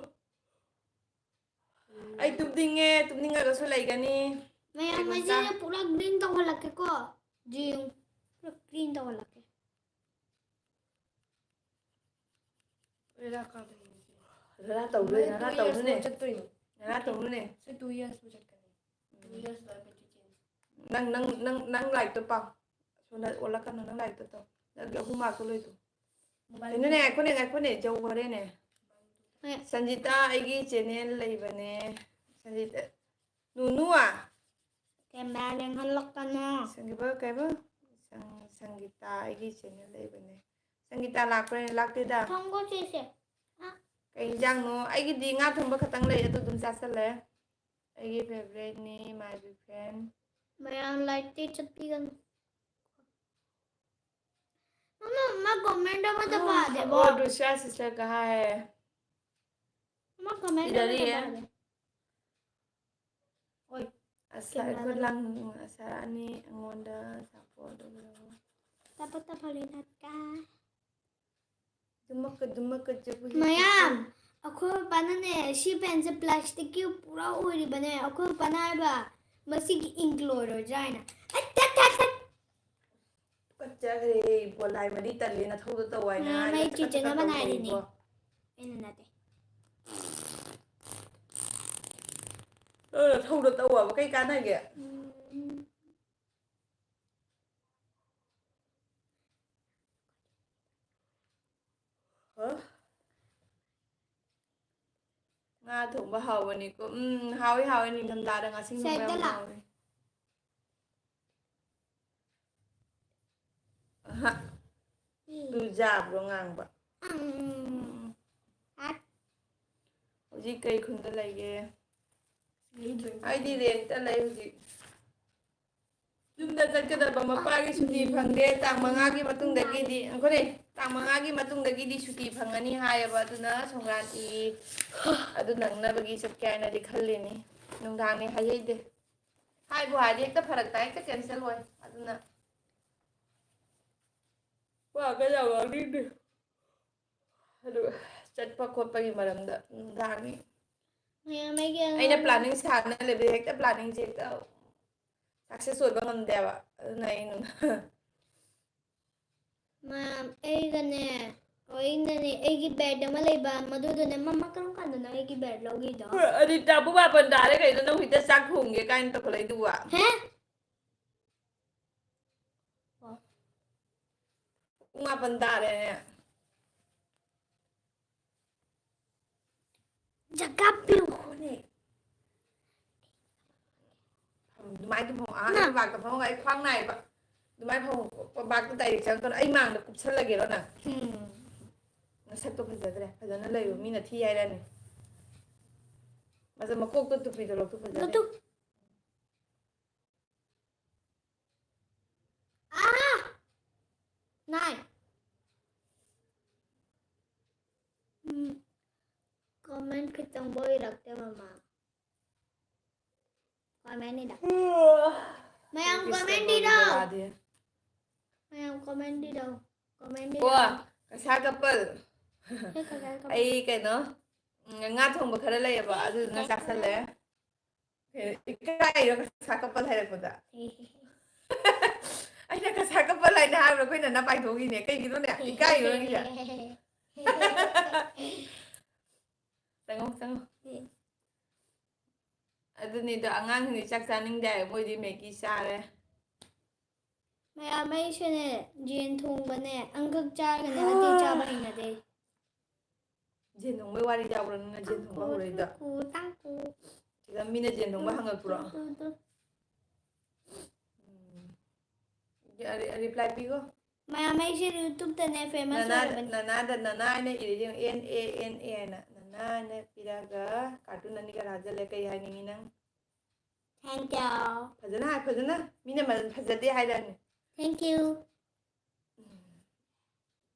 ꯑꯩ ꯇꯨꯝꯅꯤꯡꯉꯦ, ꯇꯨꯝꯅꯤꯡꯉꯒꯁꯨ ꯂꯩꯒꯅꯤ꯫ ꯃꯌꯥꯝ ꯀꯩꯒꯨꯝꯕ ꯃꯁꯤꯁꯦ ꯄꯨꯔꯥ green ꯇꯧꯍꯜꯂꯛꯀꯦꯀꯣ꯫ ꯌꯦꯡꯉꯨ, ꯄꯨꯔꯥ green ꯇꯧꯍꯜꯂꯛꯀꯦ꯫ ꯔꯥ ꯀꯥꯗꯣꯏꯅꯦ꯫ ꯔꯥ ꯇꯧꯗꯣꯏꯅꯦ, ꯔꯥ ꯇꯧꯗꯣꯏꯅꯦ꯫ ꯆꯠꯇꯣꯏꯅꯣ? ꯔꯥ ꯇꯧꯗꯣꯏꯅꯦ꯫ ꯁꯤ two years ꯂꯣꯏ ꯆꯠꯀꯅꯤ꯫ ꯎꯝ꯫ Two years ꯂꯣꯏ ꯆꯠꯀꯅꯤ꯫ ꯅꯪ, ꯅꯪ, ꯅꯪ, ꯅꯪ ꯂꯥꯏꯔꯤꯛꯇꯣ ꯄꯥꯎ꯫ ꯁꯣꯝꯗ ꯑꯣꯜꯂꯛꯀꯅꯨ, ꯅꯪ ꯂꯥꯏꯔꯤꯛꯇꯣ ꯇꯧ꯫ ꯅꯪꯒꯤ ꯑꯍꯨꯝ ꯃꯥꯔꯛꯇꯣ ꯂꯣꯏꯗꯣ꯫ ꯃꯣꯕꯥꯏꯜ ꯀꯩꯅꯣꯅꯦ, ꯉꯥꯏꯈꯣꯅꯦ, ꯉꯥꯏꯈꯣꯅꯦ, ꯖꯧ ꯍꯣꯔꯦꯅꯦ꯫ ꯍꯣꯏ꯫ ꯁꯟꯖꯤꯇꯥ, ꯑꯩꯒꯤ channel ꯂꯩꯕꯅꯦ꯫ ꯁꯟꯖꯤꯇꯥ, ꯅꯨꯅꯨ꯫ ꯀꯦꯃꯦꯔꯥ ꯂꯦꯡꯍꯜꯂꯛꯀꯅꯣ꯫ ꯁꯪꯒꯤꯕ ꯀꯩꯕ? ꯁꯪ-, ꯁꯪꯒꯤꯇꯥ, ꯑꯩꯒꯤ channel ꯂꯩꯕꯅꯦ꯫ ꯁꯪꯒꯤꯇꯥ ꯂꯥꯛꯄ꯭ꯔꯥ? ꯂꯥꯛꯇꯦꯗ꯫ ꯊꯝꯈꯣ ꯆꯦꯁꯦ꯫ ꯑ꯫ ꯀꯩ ꯏꯟꯖꯥꯡꯅꯣ? ꯑꯩꯒꯤꯗꯤ ꯉꯥ ꯊꯣꯡꯕ ꯈꯛꯇꯪ ꯂꯩ, ꯑꯗꯨ ꯑꯗꯨꯝ ꯆꯥꯁꯜꯂꯦ꯫ ꯑꯩꯒꯤ favouriteꯅꯤ, my big fan꯫ ꯃꯌꯥꯝ ꯂꯥꯏꯛꯇꯤ ꯆꯠꯄꯤꯒꯅꯨ꯫ ꯃꯃꯥ, ꯃꯥ comment ꯑꯃꯠꯇ ꯄꯥꯗꯦꯕꯣ꯫ और दूसरा sister कहाँ है? ꯃꯥ comment ꯑꯃꯠꯇ ꯄꯥꯗꯦ꯫ ꯍꯣꯏ꯫ ꯑꯁ, ꯑꯩꯈꯣꯏ ꯂꯥꯡ-, ꯑꯁꯥꯔꯥꯅꯤ ꯑꯩꯉꯣꯟꯗ support ꯇꯧꯕꯤꯔꯛꯑꯣ꯫ ꯇꯞꯄ ꯇꯞꯄ ꯂꯩꯅꯠꯀ꯫ ꯗꯨꯃꯛꯀ ꯗꯨꯃꯛꯀ ꯆꯨꯕꯨ ꯍꯦꯛ ꯃꯌꯥꯝ, ꯆꯨꯕꯨ꯫ ꯑꯩꯈꯣꯏ ꯄꯥꯅꯅꯦ, ꯁꯤ penꯁꯦ plasticꯀꯤ ꯄꯨꯔꯥ ꯑꯣꯏꯔꯤꯕꯅꯦ꯫ ꯑꯩꯈꯣꯏ ꯄꯥꯅ ꯍꯥꯏꯕ, ꯃꯁꯤꯒꯤ ink ꯂꯣꯏꯔꯣꯏꯗ꯭ꯔꯥ ꯍꯥꯏꯅ꯫ ꯑꯠ, ꯇꯠ, ꯇꯠ, ꯇꯠ꯫ ꯇꯨꯀꯠꯆꯈ꯭ꯔꯦ, ꯄꯣꯂꯥꯏ ꯃꯔꯤ ꯇꯜꯂꯦ, ꯅꯊꯧꯗꯣ ꯇꯧ ꯍꯥꯏꯅ ꯃꯌꯥꯝ, ꯍꯥꯏꯅ ꯑꯩ ꯆꯀꯠ ꯆꯦꯆꯦꯅ ꯆꯀꯠ ꯃꯅꯥꯏꯗꯨꯅꯤ꯫ ꯇꯧꯅꯩꯀꯣ꯫ ꯑꯩꯅ ꯅꯠꯇꯦ꯫ ꯑ, ꯅꯊꯧꯗꯣ ꯇꯧꯑꯣꯕ, ꯀꯩ ꯀꯥꯟꯅꯒꯦ? ꯎꯝ꯫ ꯍꯥ? ꯉꯥ ꯊꯣꯡꯕ ꯍꯥꯎꯕꯅꯤꯀꯣ꯫ ꯎꯝ, ꯍꯥꯎꯋꯤ, ꯍꯥꯎꯋꯤ꯫ ꯅꯤꯡꯊꯝꯊꯥꯗ ꯉꯥꯁꯤꯡ ꯊꯣꯡꯕ ꯌꯥꯝ ꯁꯦꯗꯂꯥ꯫ ꯍꯥꯎꯋꯤ꯫ ꯑꯍ꯫ ꯎꯝ꯫ ꯇꯨ ꯌꯥꯕ꯭ꯔꯣ ꯉꯥꯡꯕ? ꯎꯝ꯫ ꯎꯝ꯫ ꯑ꯫ ꯍꯧꯖꯤꯛ ꯀꯩ ꯈꯨꯟꯗ ꯂꯩꯒꯦ? ꯂꯩꯗ꯭ꯔꯦ꯫ ꯑꯩꯗꯤ rentꯇ ꯂꯩ ꯍꯧꯖꯤꯛ꯫ ꯌꯨꯝꯗ ꯆꯠꯀꯗꯕ ꯃꯄꯥꯒꯤ ꯁꯨꯇꯤ ꯐꯪꯗꯦ꯫ ꯇꯥꯡ ꯃꯉꯥꯒꯤ ꯃꯇꯨꯡꯗꯒꯤꯗꯤ, ꯑꯩꯈꯣꯏꯅꯦ, ꯇꯥꯡ ꯃꯉꯥꯒꯤ ꯃꯇꯨꯡꯗꯒꯤꯗꯤ ꯁꯨꯇꯤ ꯐꯪꯉꯅꯤ ꯍꯥꯏꯌꯦꯕ꯫ ꯑꯗꯨꯅ ꯁꯣꯡꯀ꯭ꯔꯥꯟꯇꯤ ꯑꯗꯨ ꯅꯪꯅꯕꯒꯤ ꯆꯠꯀꯦ ꯍꯥꯏꯅꯗꯤ ꯈꯜꯂꯤꯅꯤ꯫ ꯅꯨꯡꯗꯥꯡꯅꯤ ꯍꯥꯏꯍꯩꯗꯦ꯫ ꯍꯥꯏꯕꯨ ꯍꯥꯏꯔꯗꯤ ꯍꯦꯛꯇ ꯐꯔꯛ ꯇꯥꯏ, ꯍꯦꯛꯇ cancel ꯑꯣꯏ꯫ ꯑꯗꯨꯅ ꯋꯥꯒ ꯌꯥꯝ ꯉꯥꯡꯅꯤꯡꯗꯦ꯫ ꯑꯗꯨ ꯆꯠꯄ ꯈꯣꯠꯄꯒꯤ ꯃꯔꯝꯗ ꯅꯨꯡꯗꯥꯡꯒꯤ ꯃꯌꯥꯝ ꯑꯩꯒꯤ ꯑꯩꯅ ꯑꯉꯥꯡ planning ꯁꯥꯗꯅ ꯂꯩꯕ, ꯍꯦꯛꯇ planning ꯁꯦ ꯍꯦꯛꯇ success ꯑꯣꯏꯕ ꯉꯝꯗꯦꯕ꯫ ꯑꯗꯨꯅ ꯑꯩ ꯅꯨꯡ- ꯃꯌꯥꯝ ꯑꯩꯒꯅꯦ, ꯑꯩꯅꯅꯦ, ꯑꯩꯒꯤ bed ꯑꯃ ꯂꯩꯕ, ꯃꯗꯨꯗꯨꯅꯦ, "ꯃꯃꯥ, ꯀꯔꯝ ꯀꯥꯟꯗꯅꯣ ꯑꯩꯒꯤ bed ꯂꯧꯈꯤꯗꯣ?" ꯑꯅꯤꯇꯥꯕꯨ ꯃꯥꯄꯟ ꯇꯥꯔꯦ ꯀꯩꯅꯣ, ꯅꯪ ꯍꯧꯖꯤꯛꯇ ꯆꯥꯛ ꯊꯣꯡꯒꯦ ꯀꯥꯏꯅ ꯇꯧꯈꯠꯂꯛꯏꯗꯨꯕꯨ? ꯍꯦ? ꯑꯣ꯫ ꯄꯨꯡ ꯃꯥꯄꯟ ꯇꯥꯔꯦꯅꯦ꯫ ꯖꯒꯥ ꯄꯤꯌꯨ꯫ ꯍꯣꯏꯅꯦ꯫ ꯑꯗꯨꯃꯥꯏꯅ ꯐꯝꯃꯣ꯫ ꯑꯥ, ꯅꯪ ꯂꯩꯕꯥꯛꯇ ꯐꯝꯃꯒ ꯑꯩ ꯈ꯭ꯋꯥꯡ ꯅꯥꯏꯕ꯫ ꯑꯗꯨꯃꯥꯏꯅ ꯐꯝꯃꯣ꯫ ꯂꯩꯕꯥꯛꯇ direct ꯆꯪꯉꯛꯀꯅꯨ꯫ ꯑꯩ ꯃꯥꯡꯗ ꯀꯨꯞꯁꯜꯂꯒꯦꯔꯣ ꯅꯪ? ꯎꯝ꯫ ꯅꯁꯛꯇꯣ ꯐꯖꯗ꯭ꯔꯦ꯫ ꯐꯖꯅ ꯂꯩꯌꯨ꯫ ꯃꯤꯅ ꯊꯤ ꯍꯥꯏꯔꯛꯑꯅꯤ꯫ ꯑꯗꯣ ꯃꯀꯣꯛꯇꯣ ꯇꯨꯄꯤꯗꯣ ꯂꯧꯊꯣꯛ ꯐꯖꯅ꯫ ꯂꯧꯊꯣꯛ꯫ ꯑꯥ! ꯅꯥꯏ꯫ ꯎꯝ꯫ Comment ꯈꯤꯇꯪꯕꯨ ꯏꯔꯛꯇꯦ, ꯃꯃꯥ꯫ Comment ꯏꯔꯛ-, ꯃꯌꯥꯝ ꯑꯩꯒꯤ comment ꯁꯦꯕꯥꯒꯤ ꯏꯔꯣ꯫ ꯕꯦꯂꯥꯗꯤ꯫ ꯃꯌꯥꯝ comment ꯏꯔꯣ꯫ Comment ꯑꯣ, ꯏꯔꯣ꯫ ꯀꯁꯥ couple꯫ ꯍꯦ, ꯀꯁꯥ couple꯫ ꯑꯩ ꯀꯩꯅꯣ, ꯎꯝ, ꯉꯥ ꯊꯣꯡꯕ ꯈꯔ ꯂꯩꯌꯦꯕ, ꯑꯗꯨꯗꯨꯅ ꯆꯥꯁꯜꯂꯦ꯫ ꯑꯦ, ꯏꯀꯥꯏꯔꯣ ꯀꯁꯥ couple ꯍꯥꯏꯔꯛꯄꯗ? ꯑꯩꯅ ꯀꯁꯥ couple ꯍꯥꯏꯅ ꯍꯥꯏꯕ꯭ꯔꯥ? ꯑꯩꯈꯣꯏ ꯅꯅꯥ ꯄꯥꯏꯊꯣꯛꯈꯤꯅꯦ꯫ ꯀꯩꯒꯤꯅꯣꯅꯦ? ꯏꯀꯥꯏꯔꯣ ꯅꯪꯒꯤꯁꯦ? ꯆꯪꯉꯣ, ꯆꯪꯉꯣ꯫ ꯑꯗꯨꯅꯤꯗꯣ, ꯑꯉꯥꯡꯁꯤꯡꯗꯤ ꯆꯥꯛ ꯆꯥꯅꯤꯡꯗꯦ ꯍꯥꯏ, ꯃꯣꯏꯗꯤ ꯃꯦꯒꯤ ꯆꯥꯔꯦ꯫ ꯃꯌꯥꯝ, ꯑꯩꯁꯨꯅꯦ, ꯌꯦꯟ ꯊꯣꯡꯕꯅꯦ, ꯑꯪꯀꯛ ꯆꯥꯔꯒꯅꯦ, ꯑꯇꯩ ꯆꯥꯕ ꯍꯩꯅꯗꯦ꯫ ꯌꯦꯟ ꯊꯣꯡꯕꯩ ꯋꯥꯔꯤ ꯌꯥꯎꯕ꯭ꯔꯣ ꯅꯪꯅ ꯌꯦꯟ ꯊꯣꯡꯕ ꯇꯥꯡꯀꯨ, ꯍꯧꯔꯛꯏꯗꯣ? ꯇꯥꯡꯀꯨ, ꯇꯥꯡꯀꯨ꯫ ꯁꯤꯗ ꯃꯤꯅ ꯌꯦꯟ ꯊꯣꯡꯕ ꯇꯨ, ꯍꯪꯉꯛꯄ꯭ꯔꯣ? ꯇꯨ, ꯇꯨ, ꯇꯨ꯫ ꯎꯝ꯫ ꯔꯤ-, reply ꯄꯤꯈꯣ꯫ ꯃꯌꯥꯝ, ꯑꯩꯁꯦ YouTube ꯇꯅꯦ famous ꯅꯅꯥꯗ, ꯑꯣꯏꯔꯕꯅꯤ꯫ ꯅꯅꯥꯗ, ꯅꯅꯥ ꯍꯥꯏꯅ ꯏꯔꯤꯁꯦ ꯌꯦꯡꯉꯨ, N A N A ꯍꯥꯏꯅ꯫ ꯅꯅꯥ ꯍꯥꯏꯅ ꯄꯤꯔꯛꯑꯒ cartoon ꯑꯅꯤꯒ ꯍꯥꯞꯆꯜꯂꯦ꯫ ꯀꯩ ꯍꯥꯏꯅꯤꯡꯉꯤ ꯅꯪ? Thank you꯫ ꯐꯖꯅ ꯍꯥꯏ, ꯐꯖꯅ꯫ ꯃꯤꯅ ꯃ-, ꯐꯖꯗꯦ ꯍꯥꯏꯔꯛꯑꯅꯤ꯫ Thank you꯫ ꯎꯝ꯫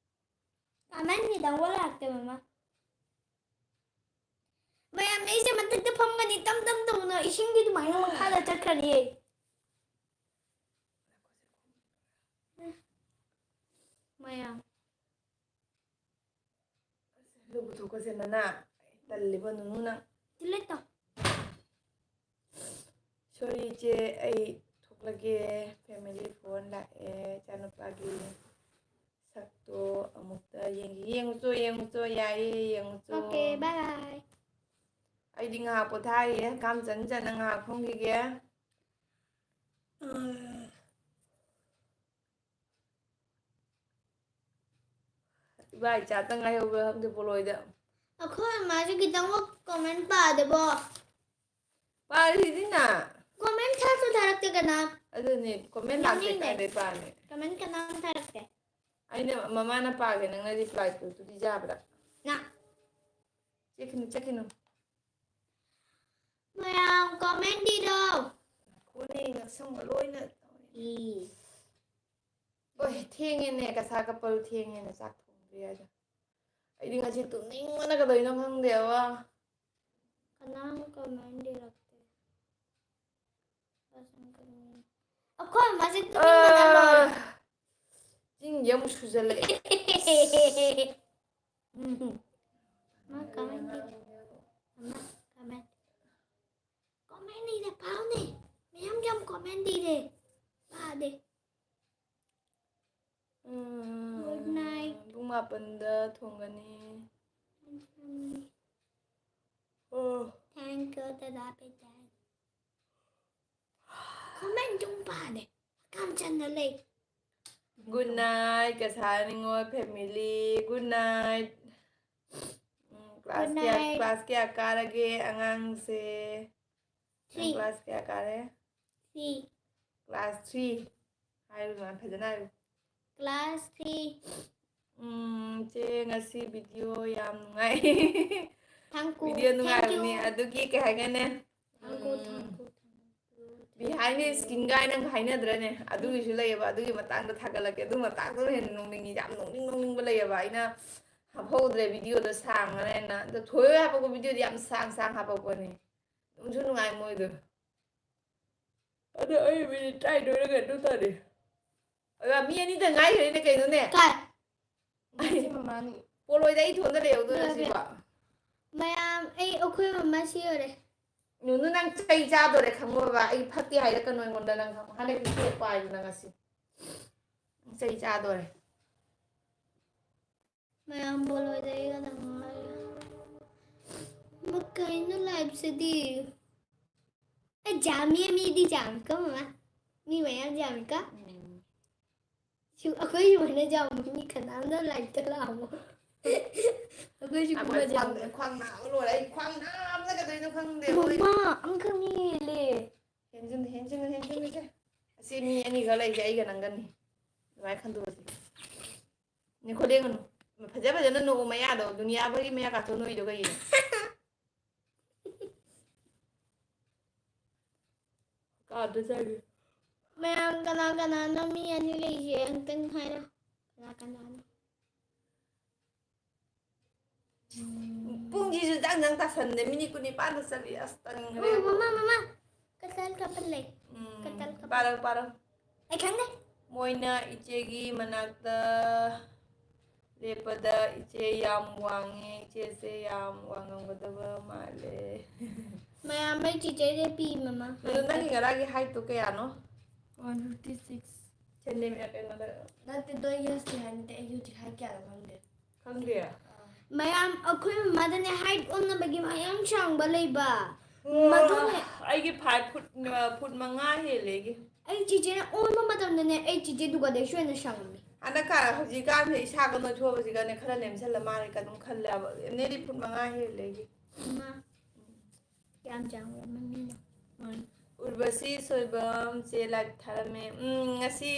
Comment ꯈꯤꯇꯪ ꯋꯥ ꯂꯥꯛꯇꯦ, ꯃꯃꯥ꯫ ꯃꯌꯥꯝ, ꯑꯩꯁꯦ ꯃꯊꯛꯇ ꯐꯝꯒꯅꯤ, ꯇꯝ ꯇꯝ ꯇꯧꯅ ꯏꯁꯤꯡꯒꯤ ꯑꯗꯨꯃꯥꯏꯅ ꯃꯈꯥꯗ ꯆꯠꯈ꯭ꯔꯅꯤꯌꯦ꯫ ꯃꯌꯥꯝ꯫ ꯑꯁ, ꯂꯨ ꯄꯨꯊꯣꯛꯀꯁꯦ ꯅꯅꯥ꯫ ꯇꯜꯂꯤꯕ ꯅꯨꯅꯨ ꯅꯪ꯫ Delete ꯇꯧ꯫ Sorry ꯏꯆꯦ, ꯑꯩ ꯊꯣꯛꯂꯒꯦ꯫ Family phone ꯂꯥꯛꯑꯦ, ꯏꯆꯥꯅꯨꯄꯥꯒꯤ ꯁꯛꯇꯣ ꯑꯃꯨꯛꯇ ꯌꯦꯡꯒꯦ꯫ ꯌꯦꯡꯉꯨꯆꯣ, ꯌꯦꯡꯉꯨꯆꯣ, ꯌꯥꯏꯌꯦ, ꯌꯦꯡꯉꯨꯆꯣ꯫ Okay, bye bye꯫ ꯑꯩꯗꯤ ꯉꯥꯏꯍꯥꯛ ꯄꯣꯊꯥꯔꯤꯌꯦ, ꯍꯀꯥꯝ ꯆꯟ ꯆꯟꯅ ꯉꯥꯏꯍꯥꯛ ꯐꯝꯈꯤꯒꯦ꯫ ꯑꯥ꯫ ꯏꯕꯥ ꯏꯆꯥꯇ ꯉꯥꯏꯍꯧꯕ꯭ꯔꯥ ꯈꯪꯗꯦ ꯄꯣꯂꯣꯏꯗ꯫ ꯑꯩꯈꯣꯏ ꯃꯥꯁꯦ ꯈꯤꯇꯪꯃꯛ comment ꯄꯥꯗꯦꯕꯣ꯫ ꯄꯥꯔꯤꯗꯤꯅ꯫ Comment ꯊꯥꯔꯁꯨ ꯊꯥꯔꯛꯇꯦ ꯀꯅꯥ꯫ ꯑꯗꯨꯅꯦ, comment ꯂꯥꯛꯇꯦ, ꯌꯥꯎꯅꯤꯡꯗꯦ꯫ ꯀꯥꯏꯗꯩ ꯄꯥꯅꯤ? Comment ꯀꯅꯥꯝ ꯊꯥꯔꯛꯇꯦ꯫ ꯑꯩꯅ ꯃꯃꯥꯅ ꯄꯥꯒꯦ, ꯅꯪꯅ reply ꯇꯨ, ꯑꯗꯨꯗꯤ ꯌꯥꯕ꯭ꯔꯥ? ꯅ꯫ ꯆꯠꯈꯤꯅꯨ, ꯆꯠꯈꯤꯅꯨ꯫ ꯃꯌꯥꯝ comment ꯏꯔꯣ꯫ ꯀꯣꯟꯅ ꯉꯛꯁꯪꯕ ꯂꯣꯏꯅ ꯇꯧꯔꯦ꯫ ꯏ꯫ ꯑꯣꯏ, ꯊꯦꯡꯉꯦꯅꯦ, ꯀꯁꯥ ꯀꯞꯄꯗꯣ ꯊꯦꯡꯉꯦꯅꯦ, ꯆꯥꯛ ꯊꯣꯡꯗ꯭ꯔꯤ ꯍꯥꯏꯗꯣ꯫ ꯑꯩꯗꯤ ꯉꯁꯤ ꯇꯨꯝꯅꯤꯡꯕꯅ ꯀꯗꯧꯅꯣ ꯈꯪꯗꯦꯕ꯫ ꯀꯅꯥꯝ comment ꯏꯔꯛꯇꯦ꯫ ꯑꯩꯈꯣꯏ ꯃꯥꯁꯦ ꯇꯨꯝꯅꯤꯡꯕꯅ ꯂꯣꯏꯔꯦ꯫ ꯑꯥ, ꯆꯤꯟꯁꯦ ꯑꯃꯨꯛ ꯁꯨꯖꯜꯂꯛꯑꯦ꯫ ꯎꯝ꯫ ꯃꯥ comment ꯏꯔꯦ꯫ ꯑꯃ comment꯫ Comment ꯏꯔꯦ, ꯄꯥꯎꯅꯦ꯫ ꯃꯌꯥꯝ ꯌꯥꯝ comment ꯏꯔꯦ꯫ ꯄꯥꯗꯦ꯫ ꯎꯝ, Good night꯫ ꯄꯨꯡ ꯃꯥꯄꯟꯗ ꯊꯣꯡꯒꯅꯤ꯫ ꯎꯝ꯫ ꯑꯣ꯫ Thank you, ꯗꯗꯥ ꯄꯦꯇꯦꯟ꯫ Comment ꯁꯨꯝ ꯄꯥꯗꯦ꯫ ꯍꯀꯥꯝ ꯆꯟꯅ ꯂꯩ꯫ Good night, ꯀꯁꯥ ꯅꯤꯉꯣꯜ family꯫ Good night꯫ ꯎꯝ, class Good ꯀꯌꯥ, night꯫ Class ꯀꯌꯥ ꯀꯥꯔꯒꯦ ꯑꯉꯥꯡꯁꯦ? ꯅꯪ Three꯫ Class ꯀꯌꯥ ꯀꯥꯔꯦ? Three꯫ Class three꯫ ꯍꯥꯏꯌꯨ ꯑꯗꯨꯃꯥꯏꯅ ꯐꯖꯅ ꯍꯥꯏꯌꯨ꯫ Class three꯫ ꯎꯝ, ꯏꯆꯦ, ꯉꯁꯤ video ꯌꯥꯝ ꯅꯨꯡꯉꯥꯏ꯫ ꯊꯥꯡꯀꯨ, video ꯅꯨꯡꯉꯥꯏꯕꯅꯤ꯫ Thank you꯫ ꯑꯗꯨꯒꯤ ꯀꯩ ꯍꯥꯏꯒꯅꯦ? ꯊꯥꯡꯀꯨ, ꯎꯝ꯫ ꯊꯥꯡꯀꯨ, ꯊꯥꯡꯀꯨ꯫ Behind the scene ꯒꯥꯏꯅ ꯍꯥꯏꯅꯗ꯭ꯔꯅꯦ? ꯑꯗꯨꯒꯤꯁꯨ ꯂꯩꯌꯦꯕ, ꯑꯗꯨꯒꯤ ꯃꯇꯥꯡꯗ ꯊꯥꯒꯠꯂꯛꯀꯦ꯫ ꯑꯗꯨ ꯃꯇꯥꯡꯗ ꯍꯦꯟꯅ ꯅꯣꯡꯅꯤꯡꯉꯤ, ꯌꯥꯝ ꯅꯣꯛꯅꯤꯡ ꯅꯣꯛꯅꯤꯡꯕ ꯂꯩꯌꯦꯕ꯫ ꯑꯩꯅ ꯍꯥꯞꯍꯧꯗ꯭ꯔꯦ videoꯗꯣ ꯁꯥꯡꯉꯅꯦꯅ꯫ ꯑꯗꯣ ꯊꯣꯏ ꯍꯥꯞꯄꯛꯄ videoꯗꯤ ꯌꯥꯝ ꯁꯥꯡ ꯁꯥꯡ ꯍꯥꯞꯄꯛꯄꯅꯦ꯫ ꯅꯨꯡꯁꯨ ꯅꯨꯡꯉꯥꯏ ꯃꯣꯏꯗꯣ꯫ ꯑꯗꯣ ꯑꯩ minute ꯇꯔꯥꯅꯤꯊꯣꯏꯔ ꯀꯩꯅꯣ ꯇꯥꯔꯦ꯫ ꯑꯗꯣ ꯃꯤ ꯑꯅꯤꯗ ꯉꯥꯏꯈ꯭ꯔꯦꯅꯦ ꯀꯩꯅꯣꯅꯦ꯫ ꯀꯥꯏ? ꯃꯁꯤ ꯃꯃꯥꯅꯤ꯫ ꯄꯣꯂꯣꯏꯗ ꯑꯩ ꯏꯊꯣꯟꯗ ꯂꯩꯍꯧꯗꯣꯏꯔꯣ ꯂꯣꯏꯔꯦ꯫ ꯁꯤꯕꯣ? ꯃꯌꯥꯝ, ꯑꯩ, ꯑꯩꯈꯣꯏ ꯃꯃꯥ ꯁꯤ ꯌꯧꯔꯦ꯫ ꯅꯨꯅꯨ, ꯅꯪ ꯆꯩ ꯆꯥꯗꯣꯔꯦ ꯈꯪꯉꯣꯕ꯫ ꯑꯩ ꯐꯠꯇꯦ ꯍꯥꯏꯔꯛꯀꯅꯨ ꯑꯩꯉꯣꯟꯗ꯫ ꯅꯪ ꯈꯪꯉꯣ, ꯍꯟꯗꯛꯇꯤ ꯆꯦꯠꯄ ꯍꯥꯏꯗꯅ ꯉꯁꯤ ꯆꯩ ꯆꯥꯗꯣꯔꯦ꯫ ꯃꯌꯥꯝ ꯄꯣꯂꯣꯏꯗ ꯑꯩꯒ ꯅꯪ ꯉꯥꯏꯔꯦ꯫ ꯃ-, ꯀꯩꯅꯣ ꯂꯥꯏꯐꯁꯤꯗꯤ? ꯑꯦ, ꯖꯥꯝꯃꯤ, ꯃꯤꯗꯤ ꯖꯥꯝꯃꯤꯀꯣ ꯃꯃꯥ꯫ ꯃꯤ ꯃꯌꯥꯝ ꯖꯥꯝꯃꯤꯀꯣ꯫ ꯁꯨ-, ꯑꯩꯈꯣꯏ ꯁꯨꯃꯥꯏꯅ ꯖꯥꯝꯕ ꯃꯤ ꯀꯅꯥꯝꯇ ꯂꯥꯏꯐꯇ ꯂꯥꯛꯑꯝꯃꯣ꯫ ꯑꯩꯈꯣꯏꯁꯨ ꯑꯩꯈꯣꯏ ꯀꯨꯝꯕ ꯈ꯭ꯋꯥꯡ, ꯖꯥꯝꯕ꯫ ꯈ꯭ꯋꯥꯡ ꯅꯥꯕ ꯂꯣꯏꯔꯦ꯫ ꯑꯩ ꯈ꯭ꯋꯥꯡ ꯅꯥꯕꯅ ꯀꯩꯗꯧꯅꯣ ꯈꯪꯗꯦ꯫ ꯃꯃꯥ, ꯑꯪꯀ ꯃꯤ ꯍꯦꯜꯂꯦ꯫ ꯍꯦꯟꯖꯤꯟ, ꯍꯦꯟꯖꯤꯟ, ꯍꯦꯟꯖꯤꯟ, ꯍꯦꯟꯖꯤꯟ꯫ ꯑꯁꯤ ꯃꯤ ꯑꯅꯤꯈꯛ ꯂꯩꯁꯦ, ꯑꯩꯒ ꯅꯪꯒꯅꯤ꯫ ꯑꯗꯨꯃꯥꯏꯅ ꯈꯟꯗꯣꯛꯑꯁꯤ꯫ ꯅꯦꯈꯣ ꯂꯦꯡꯒꯅꯨ꯫ ꯐꯖ ꯐꯖꯅ ꯅꯣꯛꯎ ꯃꯌꯥꯗꯣ꯫ ꯗꯨꯅꯤꯌꯥ ꯐꯥꯎꯒꯤ ꯃꯌꯥ ꯀꯥꯊꯣꯛ ꯅꯣꯛꯏꯗꯣ ꯀꯩꯒꯤꯅꯣ? ꯀꯥꯗ ꯆꯪꯉꯦ꯫ ꯃꯌꯥꯝ ꯀꯅꯥ ꯀꯅꯥꯅꯣ ꯃꯤ ꯑꯅꯤ ꯂꯩꯁꯦ ꯑꯝꯇꯪ ꯍꯥꯏꯔꯣ꯫ ꯀꯅꯥ ꯀꯅꯥꯅꯣ? ꯄꯨꯡꯁꯤꯁꯨ ꯖꯪ ꯖꯪ ꯇꯥꯁꯟꯗꯦ꯫ ꯃꯤꯅꯤꯠ ꯀꯨꯟꯅꯤꯄꯥꯟꯗ ꯆꯠꯂꯤ꯫ ꯑꯁ, ꯇꯟꯈ꯭ꯔꯦ꯫ ꯑꯣ, ꯃꯃꯥ, ꯃꯃꯥ꯫ ꯀꯇꯜ ꯀꯞꯄ ꯂꯩ꯫ ꯎꯝ, ꯀꯇꯜ ꯀꯞꯄ꯫ Park, park. ꯑꯩ ꯈꯪꯗꯦ꯫ ꯃꯣꯏꯅ ꯏꯆꯦꯒꯤ ꯃꯅꯥꯛꯇ ꯂꯦꯞꯄꯗ ꯏꯆꯦ ꯌꯥꯝ ꯋꯥꯡꯉꯦ, ꯏꯆꯦꯁꯦ ꯌꯥꯝ ꯋꯥꯡꯉꯝꯒꯗꯕ ꯃꯥꯜꯂꯦ꯫ ꯃꯌꯥꯝ ꯑꯩ ꯆꯤꯆꯦꯗ ꯄꯤ, ꯃꯃꯥ꯫ ꯑꯗꯣ ꯅꯪꯒꯤ ꯉꯔꯥꯡꯒꯤ ꯍꯥꯏꯠꯇꯣ ꯀꯌꯥꯅꯣ? One fifty six. ꯁꯦꯟꯇꯤꯃꯤꯇꯔ ꯀꯩꯅꯣꯗ? ꯅꯠꯇꯦ, ꯅꯣꯏ ꯌꯦꯁꯇꯤ ꯍꯥꯏ ꯅꯠꯇꯦ, ꯑꯩ ꯍꯧꯖꯤꯛ ꯍꯥꯏꯠ ꯀꯌꯥꯅꯣ ꯈꯪꯗꯦ꯫ ꯈꯪꯗꯦ꯫ ꯃꯌꯥꯝ ꯑꯩꯈꯣꯏ ꯃꯃꯥꯗꯅꯦ ꯍꯥꯏꯠ ꯑꯣꯟꯅꯕꯒꯤ ꯃꯌꯥꯝ ꯁꯥꯡꯕ ꯂꯩꯕ꯫ ꯃꯗꯨꯅꯦ꯫ ꯑꯩꯒꯤ ꯐꯥꯏꯚ ꯐꯨꯠ, ꯐꯨꯠ ꯃꯉꯥ ꯍꯦꯜꯂꯦ ꯑꯩꯒꯤ꯫ ꯑꯩ ꯆꯤꯆꯦꯅ ꯑꯣꯟꯕ ꯃꯇꯝꯗꯅꯦ ꯑꯩ ꯆꯤꯆꯦ ꯗꯨꯀꯥꯟꯗꯩꯁꯨ ꯍꯦꯟꯅ ꯁꯥꯡꯉꯝꯃꯤ꯫ ꯍꯟꯗꯛꯀ ꯍꯧꯖꯤꯛꯀꯥꯟꯁꯦ ꯏꯁꯥꯒ ꯅꯣꯏꯊꯣꯛꯑꯕꯁꯤꯒꯅꯦ ꯈꯔ ꯅꯦꯝꯁꯜꯂ ꯃꯥꯜꯂꯦ ꯑꯗꯨꯝ ꯈꯜꯂꯦꯕ꯫ ꯅꯦꯗꯤ ꯐꯨꯠ ꯃꯉꯥ ꯍꯦꯜꯂꯦ ꯑꯩꯒꯤ꯫ ꯃꯥ ꯌꯥꯝ ꯆꯥꯎꯔꯝꯃꯅꯤꯅ꯫ ꯎꯔꯕꯁꯤ ꯁꯣꯏꯕꯝ ꯆꯦ ꯂꯥꯏꯛ ꯊꯥꯔꯝꯃꯦ꯫ ꯎꯝ, ꯉꯁꯤ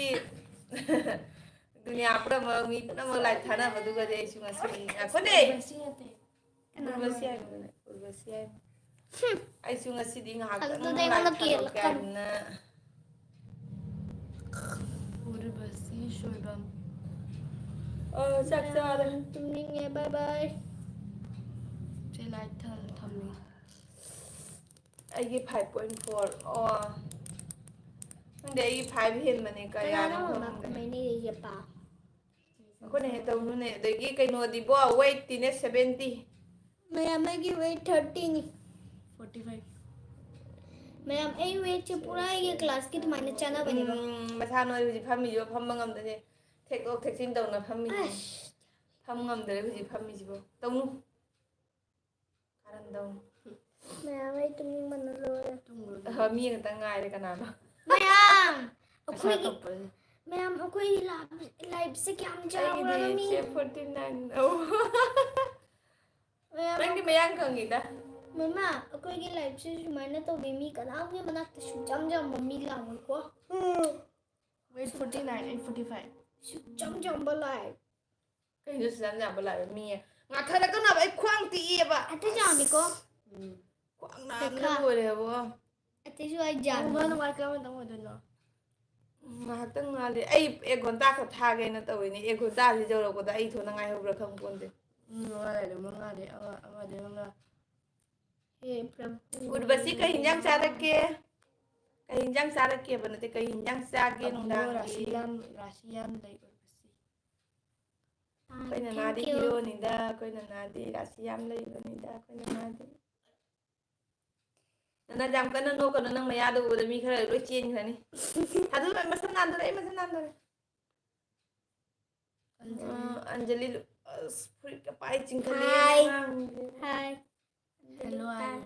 ꯗꯨꯅꯤꯌꯥ ꯄꯨꯝꯅꯃꯛ, ꯃꯤ ꯄꯨꯝꯅꯃꯛ ꯂꯥꯏꯛ ꯊꯥꯅꯕꯗꯨꯒꯗꯤ ꯑꯩꯁꯨ ꯉꯁꯤ ꯉꯥꯏꯈꯣꯅꯦ꯫ ꯎꯔꯕꯁꯤ ꯅꯠꯇꯦ꯫ ꯀꯅꯥꯅꯣ? ꯎꯔꯕꯁꯤ ꯍꯥꯏꯕꯅꯦ, ꯎꯔꯕꯁꯤ ꯍꯥꯏꯕꯅꯦ꯫ ꯍꯨꯝ꯫ ꯑꯩꯁꯨ ꯉꯁꯤꯗꯤ ꯉꯥꯏꯍꯥꯛꯇꯪ ꯑꯗꯨꯗꯤ ꯑꯩꯉꯣꯟꯗ ꯂꯥꯏꯛ ꯊꯥꯗꯣꯛꯀꯦ ꯀꯦꯜꯂꯛꯀꯅꯨ꯫ ꯍꯥꯏꯗꯅ꯫ ꯎꯔꯕꯁꯤ ꯁꯣꯏꯕꯝ꯫ ꯑ, ꯆꯥꯛ ꯆꯥꯔꯦ꯫ ꯇꯨꯝꯅꯤꯡꯉꯦ, bye bye꯫ ꯆꯦ ꯂꯥꯏꯠ ꯊꯥꯜꯂ ꯊꯝꯃꯤ꯫ ꯑꯩꯒꯤ ꯐꯥꯏꯚ ꯄꯣꯏꯟ ꯐꯣꯔ꯫ ꯑꯣ꯫ ꯈꯪꯗꯦ, ꯑꯩꯒꯤ five ꯍꯦꯟꯕꯅꯦ, ꯀꯌꯥꯅꯣ ꯈꯪꯗꯦ꯫ ꯀꯃꯥꯏꯅ ꯂꯩꯔꯤꯁꯦ ꯄꯥ? ꯑꯩꯈꯣꯏꯅ ꯍꯦꯛ ꯇꯧꯅꯨꯅꯦ꯫ ꯑꯗꯒꯤ ꯀꯩꯅꯣꯗꯤꯕꯣ, weightꯇꯤꯅꯦ seventy꯫ ꯃꯌꯥꯝ ꯑꯩꯒꯤ weight thirtyꯅꯤ꯫ Forty five꯫ ꯃꯌꯥꯝ ꯑꯩ weightꯁꯦ ꯄꯨꯔꯥ ꯑꯩꯒꯤ classꯀꯤ ꯑꯗꯨꯃꯥꯏꯅ ꯆꯥꯟꯅꯕꯅꯦꯕ꯫ ꯎꯝ, ꯃꯁꯥ ꯅꯣꯏ ꯍꯧꯖꯤꯛ ꯐꯝꯃꯤꯁꯤꯕ ꯐꯝꯕ ꯉꯝꯗꯅꯦ, ꯊꯦꯛꯇꯣꯛ ꯊꯦꯛꯆꯤꯟ ꯇꯧꯅ ꯐꯝꯃꯤꯁꯤꯅꯦ꯫ ꯑꯁ ꯐꯝ ꯉꯝꯗꯔꯦ ꯍꯧꯖꯤꯛ ꯐꯝꯃꯤꯁꯤꯕꯣ꯫ ꯇꯧꯅꯨ꯫ ꯀꯥꯔꯟ ꯇꯧꯅꯨ꯫ ꯃꯌꯥꯝ ꯑꯩ ꯇꯨꯝꯅꯤꯡꯕꯅ ꯂꯣꯏꯔꯦ꯫ ꯑꯍ, ꯃꯤ ꯈꯛꯇꯪ ꯉꯥꯏꯔꯦ ꯀꯅꯥꯅꯣ? ꯃꯌꯥꯝ ꯄꯩꯁꯥ ꯑꯩꯈꯣꯏꯒꯤ ꯀꯞꯄꯅꯤ꯫ ꯃꯌꯥꯝ ꯑꯩꯈꯣꯏꯒꯤ life- lifeꯁꯦ ꯀꯌꯥꯝ ꯆꯥꯎꯔꯒ ꯑꯩꯒꯤꯗꯤ ꯃꯤ ꯆꯦ forty nine꯫ ꯑꯧ꯫ ꯃꯌꯥꯝ ꯅꯪꯗꯤ ꯃꯌꯥꯡ ꯀꯪꯉꯤꯗ꯫ ꯃꯃꯥ ꯑꯩꯈꯣꯏꯒꯤ lifeꯁꯦ ꯁꯨꯃꯥꯏꯅ ꯇꯧꯗꯦ꯫ ꯃꯤ ꯀꯅꯥꯝꯒꯤ ꯃꯅꯥꯛꯇ ꯁꯨꯡꯆꯪ ꯆꯪꯕ ꯃꯤ ꯂꯥꯛꯑꯣꯏꯀꯣ꯫ Weight forty nine, ꯑꯩ forty five꯫ ꯁꯨꯡꯆꯪ ꯆꯪꯕ life꯫ ꯀꯩꯅꯣ ꯁꯨꯡꯆꯪ ꯆꯪꯕ life? ꯃꯤ ꯉꯥꯊꯔꯛꯀꯅꯣꯕ, ꯑꯩ ꯈ꯭ꯋꯥꯡ ꯇꯤꯛꯑꯦꯕ꯫ ꯑꯇꯩ ꯌꯥꯝꯃꯤꯀꯣ꯫ ꯎꯝ꯫ ꯈ꯭ꯋꯥꯡ ꯅꯥꯕꯅ ꯄꯩꯈꯥ꯫ ꯂꯣꯏꯔꯦꯕꯣ꯫ ꯑꯇꯩꯁꯨ ꯑꯩ ꯃꯥꯅ ꯌꯥꯝꯃꯤ꯫ ꯋꯥꯏ ꯀꯔꯝꯕ ꯃꯇꯝ ꯑꯣꯏꯗꯣꯏꯅꯣ? ꯎꯝ, ꯉꯥꯏꯍꯥꯛꯇꯪ ꯉꯥꯜꯂꯤ꯫ ꯑꯩ ꯑꯦꯛ ꯘꯟꯇꯥ ꯈꯛ ꯊꯥꯒꯦꯅ ꯇꯧꯔꯤꯅꯦ꯫ ꯑꯦꯛ ꯘꯟꯇꯥꯁꯤ ꯌꯧꯔꯛꯄꯗ ꯑꯩ ꯏꯊꯣꯟꯗ ꯉꯥꯏꯍꯧꯕ꯭ꯔꯥ ꯈꯪ ꯄꯣꯟꯇꯦ꯫ ꯎꯝ, ꯃꯉꯥ ꯂꯩꯔꯦ, ꯃꯉꯥꯗꯤ ꯑꯃ, ꯑꯃꯗꯤ ꯃꯉꯥ꯫ ꯍꯦ ꯄ꯭ꯔꯚꯨ꯫ ꯎꯔꯕꯁꯤ ꯀꯩ ꯍꯤꯟꯖꯥꯡ ꯆꯥꯔꯛꯀꯦ? ꯀꯩ ꯍꯤꯟꯖꯥꯡ ꯆꯥꯔꯛꯀꯦꯕ ꯅꯠꯇꯦ, ꯀꯩ ꯍꯤꯟꯖꯥꯡ ꯆꯥꯒꯦ ꯑꯕꯨꯡꯉꯣ ꯅꯨꯡꯗꯥꯡꯒꯤ? ꯔꯥꯁꯤ ꯌꯥꯝ, ꯔꯥꯁꯤ ꯌꯥꯝ ꯂꯩ ꯎꯔꯕꯁꯤ꯫ ꯑꯩꯈꯣꯏ ꯅꯅꯥꯗꯤ ꯍꯤꯔꯣꯅꯤꯗ, ꯑꯩꯈꯣꯏ ꯅꯅꯥꯗꯤ ꯔꯥꯁꯤ ꯌꯥꯝ ꯂꯩꯕꯅꯤꯗ, ꯑꯩꯈꯣꯏ ꯅꯅꯥꯗꯤ꯫ ꯅꯅꯥꯗꯤ ꯌꯥꯝ ꯀꯟꯅ ꯅꯣꯛꯀꯅꯨ, ꯅꯪ ꯃꯌꯥꯗ ꯎꯕꯗ ꯃꯤ ꯈꯔ ꯂꯣꯏ ꯆꯦꯟꯈ꯭ꯔꯅꯤ꯫ ꯊꯥꯖꯤꯜꯂꯣ, ꯑꯩ ꯃꯁꯝ ꯅꯥꯟꯗꯣꯔꯦ, ꯑꯩ ꯃꯁꯝ ꯅꯥꯟꯗꯣꯔꯦ꯫ ꯑ, ꯑꯟꯖꯂꯤ, ꯑꯁ, ꯐꯨꯔꯤꯠꯀ ꯄꯥꯏ ꯆꯤꯡꯈꯠꯂꯦ Hi. ꯑꯉꯥꯡꯁꯦ꯫ Hi. Hello, hi.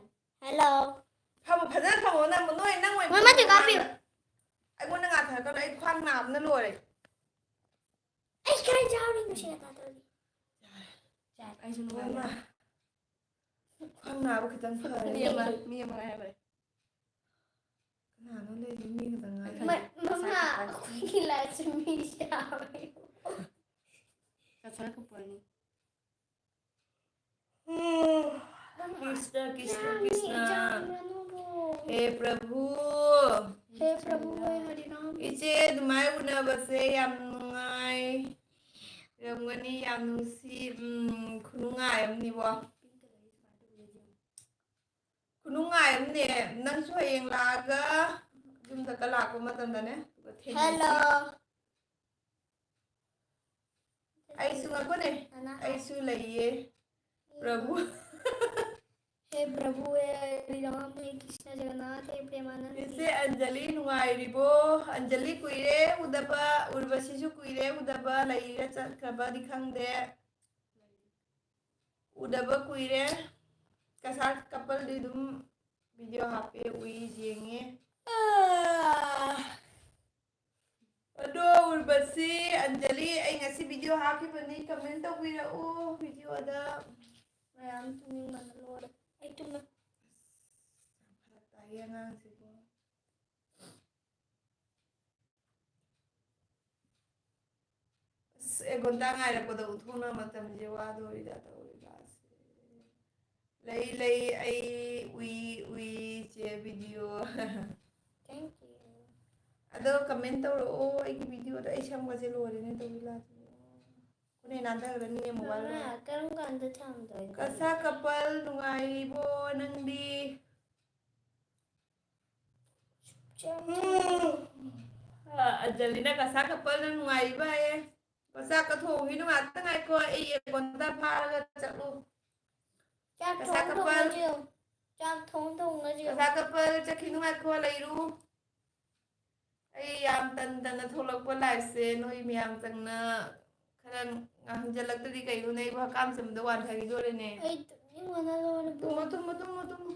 Hello. ꯐꯝꯃꯣ, ꯐꯖꯅ ꯐꯝꯃꯣ, ꯅꯪ, ꯅꯣꯏ, ꯅꯪ ꯑꯣꯏꯅ ꯃꯃꯥ, ꯐꯝꯃꯣ, ꯆꯦ ꯀꯥꯞꯄꯤꯌꯨ꯫ ꯑꯩꯉꯣꯟꯗ ꯉꯥꯊꯔꯛꯀꯅꯨ, ꯑꯩ ꯈ꯭ꯋꯥꯡ ꯅꯥꯕꯅ ꯂꯣꯏꯔꯦ꯫ ꯑꯩ ꯈꯔ ꯆꯥꯎꯔꯤ ꯅꯨꯡꯁꯤ ꯉꯇꯥ ꯇꯧꯔꯤ꯫ ꯑꯩꯁꯨ ꯏꯃꯥ, ꯅꯨꯡꯉꯥꯏꯔꯦ꯫ ꯈ꯭ꯋꯥꯡ ꯅꯥꯕ ꯈꯤꯇꯪ ꯐꯔꯦ꯫ ꯃꯤ ꯑꯃ, ꯃꯤ ꯑꯃ ꯉꯥꯏꯍꯧꯔꯦ꯫ ꯀꯅꯥꯅꯣ ꯂꯩꯔꯤ? ꯃꯤ ꯈꯛꯇꯪ ꯉꯥꯏꯔꯦ꯫ ꯃ- ꯃꯃꯥ, ꯑꯩꯈꯣꯏꯒꯤ liveꯁꯦ ꯃꯤ ꯌꯥꯝꯃꯦ꯫ ꯀꯁꯔ ꯀꯄꯨꯔꯅꯤ꯫ ꯀ꯭ꯔꯤꯁꯅ, ꯀ꯭ꯔꯤꯁꯅ, ꯀ꯭ꯔꯤꯁꯅ꯫ ꯍꯦ ꯄ꯭ꯔꯚꯨ꯫ ꯍꯦ ꯄ꯭ꯔꯚꯨ, ꯍꯦ ꯍꯔꯤꯅꯥꯝ꯫ ꯏꯆꯦ, ꯑꯗꯨꯃꯥꯏ ꯎꯅꯕꯁꯦ ꯌꯥꯝ ꯅꯨꯡꯉꯥꯏ꯫ ꯔꯝꯒꯅꯤ, ꯌꯥꯝ ꯅꯨꯡꯁꯤ꯫ ꯎꯝ, ꯈꯨꯅꯨꯡꯉꯥꯏ ꯑꯃꯅꯤꯕꯣ꯫ ꯈꯨꯅꯨꯡꯉꯥꯏ ꯑꯃꯅꯦ꯫ ꯅꯪꯁꯨ ꯍꯌꯦꯡ ꯂꯥꯛꯑꯒ ꯌꯨꯝꯗ ꯀ ꯂꯥꯛꯄ ꯃꯇꯝꯗꯅꯦ, ꯑꯗꯨꯒ ꯊꯦꯡꯅꯁꯤ꯫ Hello. ꯑꯩꯁꯨ ꯉꯥꯏꯈꯣꯅꯦ꯫ ꯑꯅꯥ꯫ ꯑꯩꯁꯨ ꯂꯩꯌꯦ꯫ ꯄ꯭ꯔꯚꯨ꯫ हे प्रभु, हे हरि राम, हे कृष्ण जगन्नाथ, हे प्रेमानंद। ꯏꯆꯦ ꯑꯟꯖꯂꯤ ꯅꯨꯡꯉꯥꯏꯔꯤꯕꯣ? ꯑꯟꯖꯂꯤ ꯀꯨꯏꯔꯦ ꯎꯗꯕ, ꯎꯔꯕꯁꯤꯁꯨ ꯀꯨꯏꯔꯦ ꯎꯗꯕ, ꯂꯩꯔꯤꯔ ꯆꯠꯈ꯭ꯔꯕꯗꯤ ꯈꯪꯗꯦ꯫ ꯎꯗꯕ ꯀꯨꯏꯔꯦ꯫ ꯀꯁꯥ ꯀꯄꯜꯗꯤ ꯑꯗꯨꯝ video ꯍꯥꯞꯄꯦ, ꯎꯏ, ꯌꯦꯡꯉꯦ꯫ ꯑꯗꯣ ꯎꯔꯕꯁꯤ, ꯑꯟꯖꯂꯤ, ꯑꯩ ꯉꯁꯤ video ꯍꯥꯞꯈꯤꯕꯅꯤ, comment ꯇꯧꯕꯤꯔꯛꯎ videoꯗ꯫ ꯃꯌꯥꯝ ꯇꯨꯝꯅꯤꯡꯕꯅ ꯂꯣꯏꯔꯦ꯫ ꯑꯩ ꯇꯨꯝꯃꯦ꯫ ꯐꯔꯛ ꯇꯥꯏꯌꯦ ꯑꯉꯥꯡꯁꯤꯕꯨ꯫ ꯑꯁ, ꯑꯦ, ꯒꯣꯟꯇꯥ ꯉꯥꯏꯔꯛꯄꯗ ꯎꯊꯣꯛꯅ ꯃꯇꯝꯁꯦ ꯋꯥꯗꯣꯔꯤꯗ ꯇꯧꯔꯤꯕ ꯑꯁꯦ꯫ ꯂꯩ, ꯂꯩ, ꯑꯩ ꯎꯏ, ꯎꯏ, ꯆꯦ video꯫ Thank you꯫ ꯑꯗꯣ comment ꯇꯧꯔꯛꯑꯣ ꯑꯩꯒꯤ videoꯗ꯫ ꯑꯩ ꯁꯝꯒꯁꯦ ꯂꯣꯏꯔꯦꯅꯦ ꯇꯧꯔꯤ ꯂꯥꯁꯦ꯫ ꯈꯨꯅꯦ ꯅꯥꯟꯊꯈ꯭ꯔꯅꯤꯅꯦ mobile ꯃꯃꯥ, ꯂꯣꯏꯔꯦ꯫ ꯀꯔꯝ ꯀꯥꯟꯗ ꯊꯥꯡꯗꯣꯏꯅꯣ? ꯀꯁꯥ couple ꯅꯨꯡꯉꯥꯏꯔꯤꯕꯣ ꯅꯪꯗꯤ? ꯆꯥꯛ ꯑ, ꯑꯟꯖꯂꯤꯅ ꯀꯁꯥ couple ꯅꯪ ꯅꯨꯡꯉꯥꯏꯔꯤꯕ ꯍꯥꯏꯌꯦ꯫ ꯆꯥꯛꯀ ꯊꯣꯡꯈꯤꯅꯨ, ꯉꯥꯛꯇ ꯉꯥꯏꯈꯣ, ꯑꯩ ꯑꯦ ꯒꯣꯟꯇꯥ ꯐꯥꯔꯒ ꯆꯠꯂꯨ꯫ ꯆꯥꯛ ꯀꯁꯥ ꯊꯣꯡ couple꯫ ꯊꯣꯡꯅꯁꯤ꯫ ꯆꯥꯛ ꯊꯣꯡ ꯊꯣꯡꯅꯁꯤ꯫ ꯀꯁꯥ couple ꯆꯠꯈꯤꯅꯨ, ꯉꯥꯏꯈꯣ, ꯂꯩꯔꯨ꯫ ꯑꯩ ꯌꯥꯝ ꯇꯟ ꯇꯟꯅ ꯊꯣꯛꯂꯛꯄ liveꯁꯦ ꯅꯣꯏ ꯃꯌꯥꯝ ꯆꯪꯅ ꯈꯔ ꯉꯥꯡꯖꯜꯂꯛꯇ꯭ꯔꯗꯤ ꯀꯩꯅꯣꯅꯦ, ꯑꯩꯕꯨ ꯍꯛꯀꯥꯝ ꯆꯟꯕꯗ ꯋꯥꯟꯊꯈꯤꯗꯣꯔꯦꯅꯦ꯫ ꯑꯩ ꯇꯨꯝꯅꯤꯡꯕꯅ ꯂꯣꯏꯔꯦ꯫ ꯇꯨꯝꯃꯣ, ꯇꯨꯝꯃꯣ, ꯇꯨꯝꯃꯣ, ꯇꯨꯝꯃꯣ꯫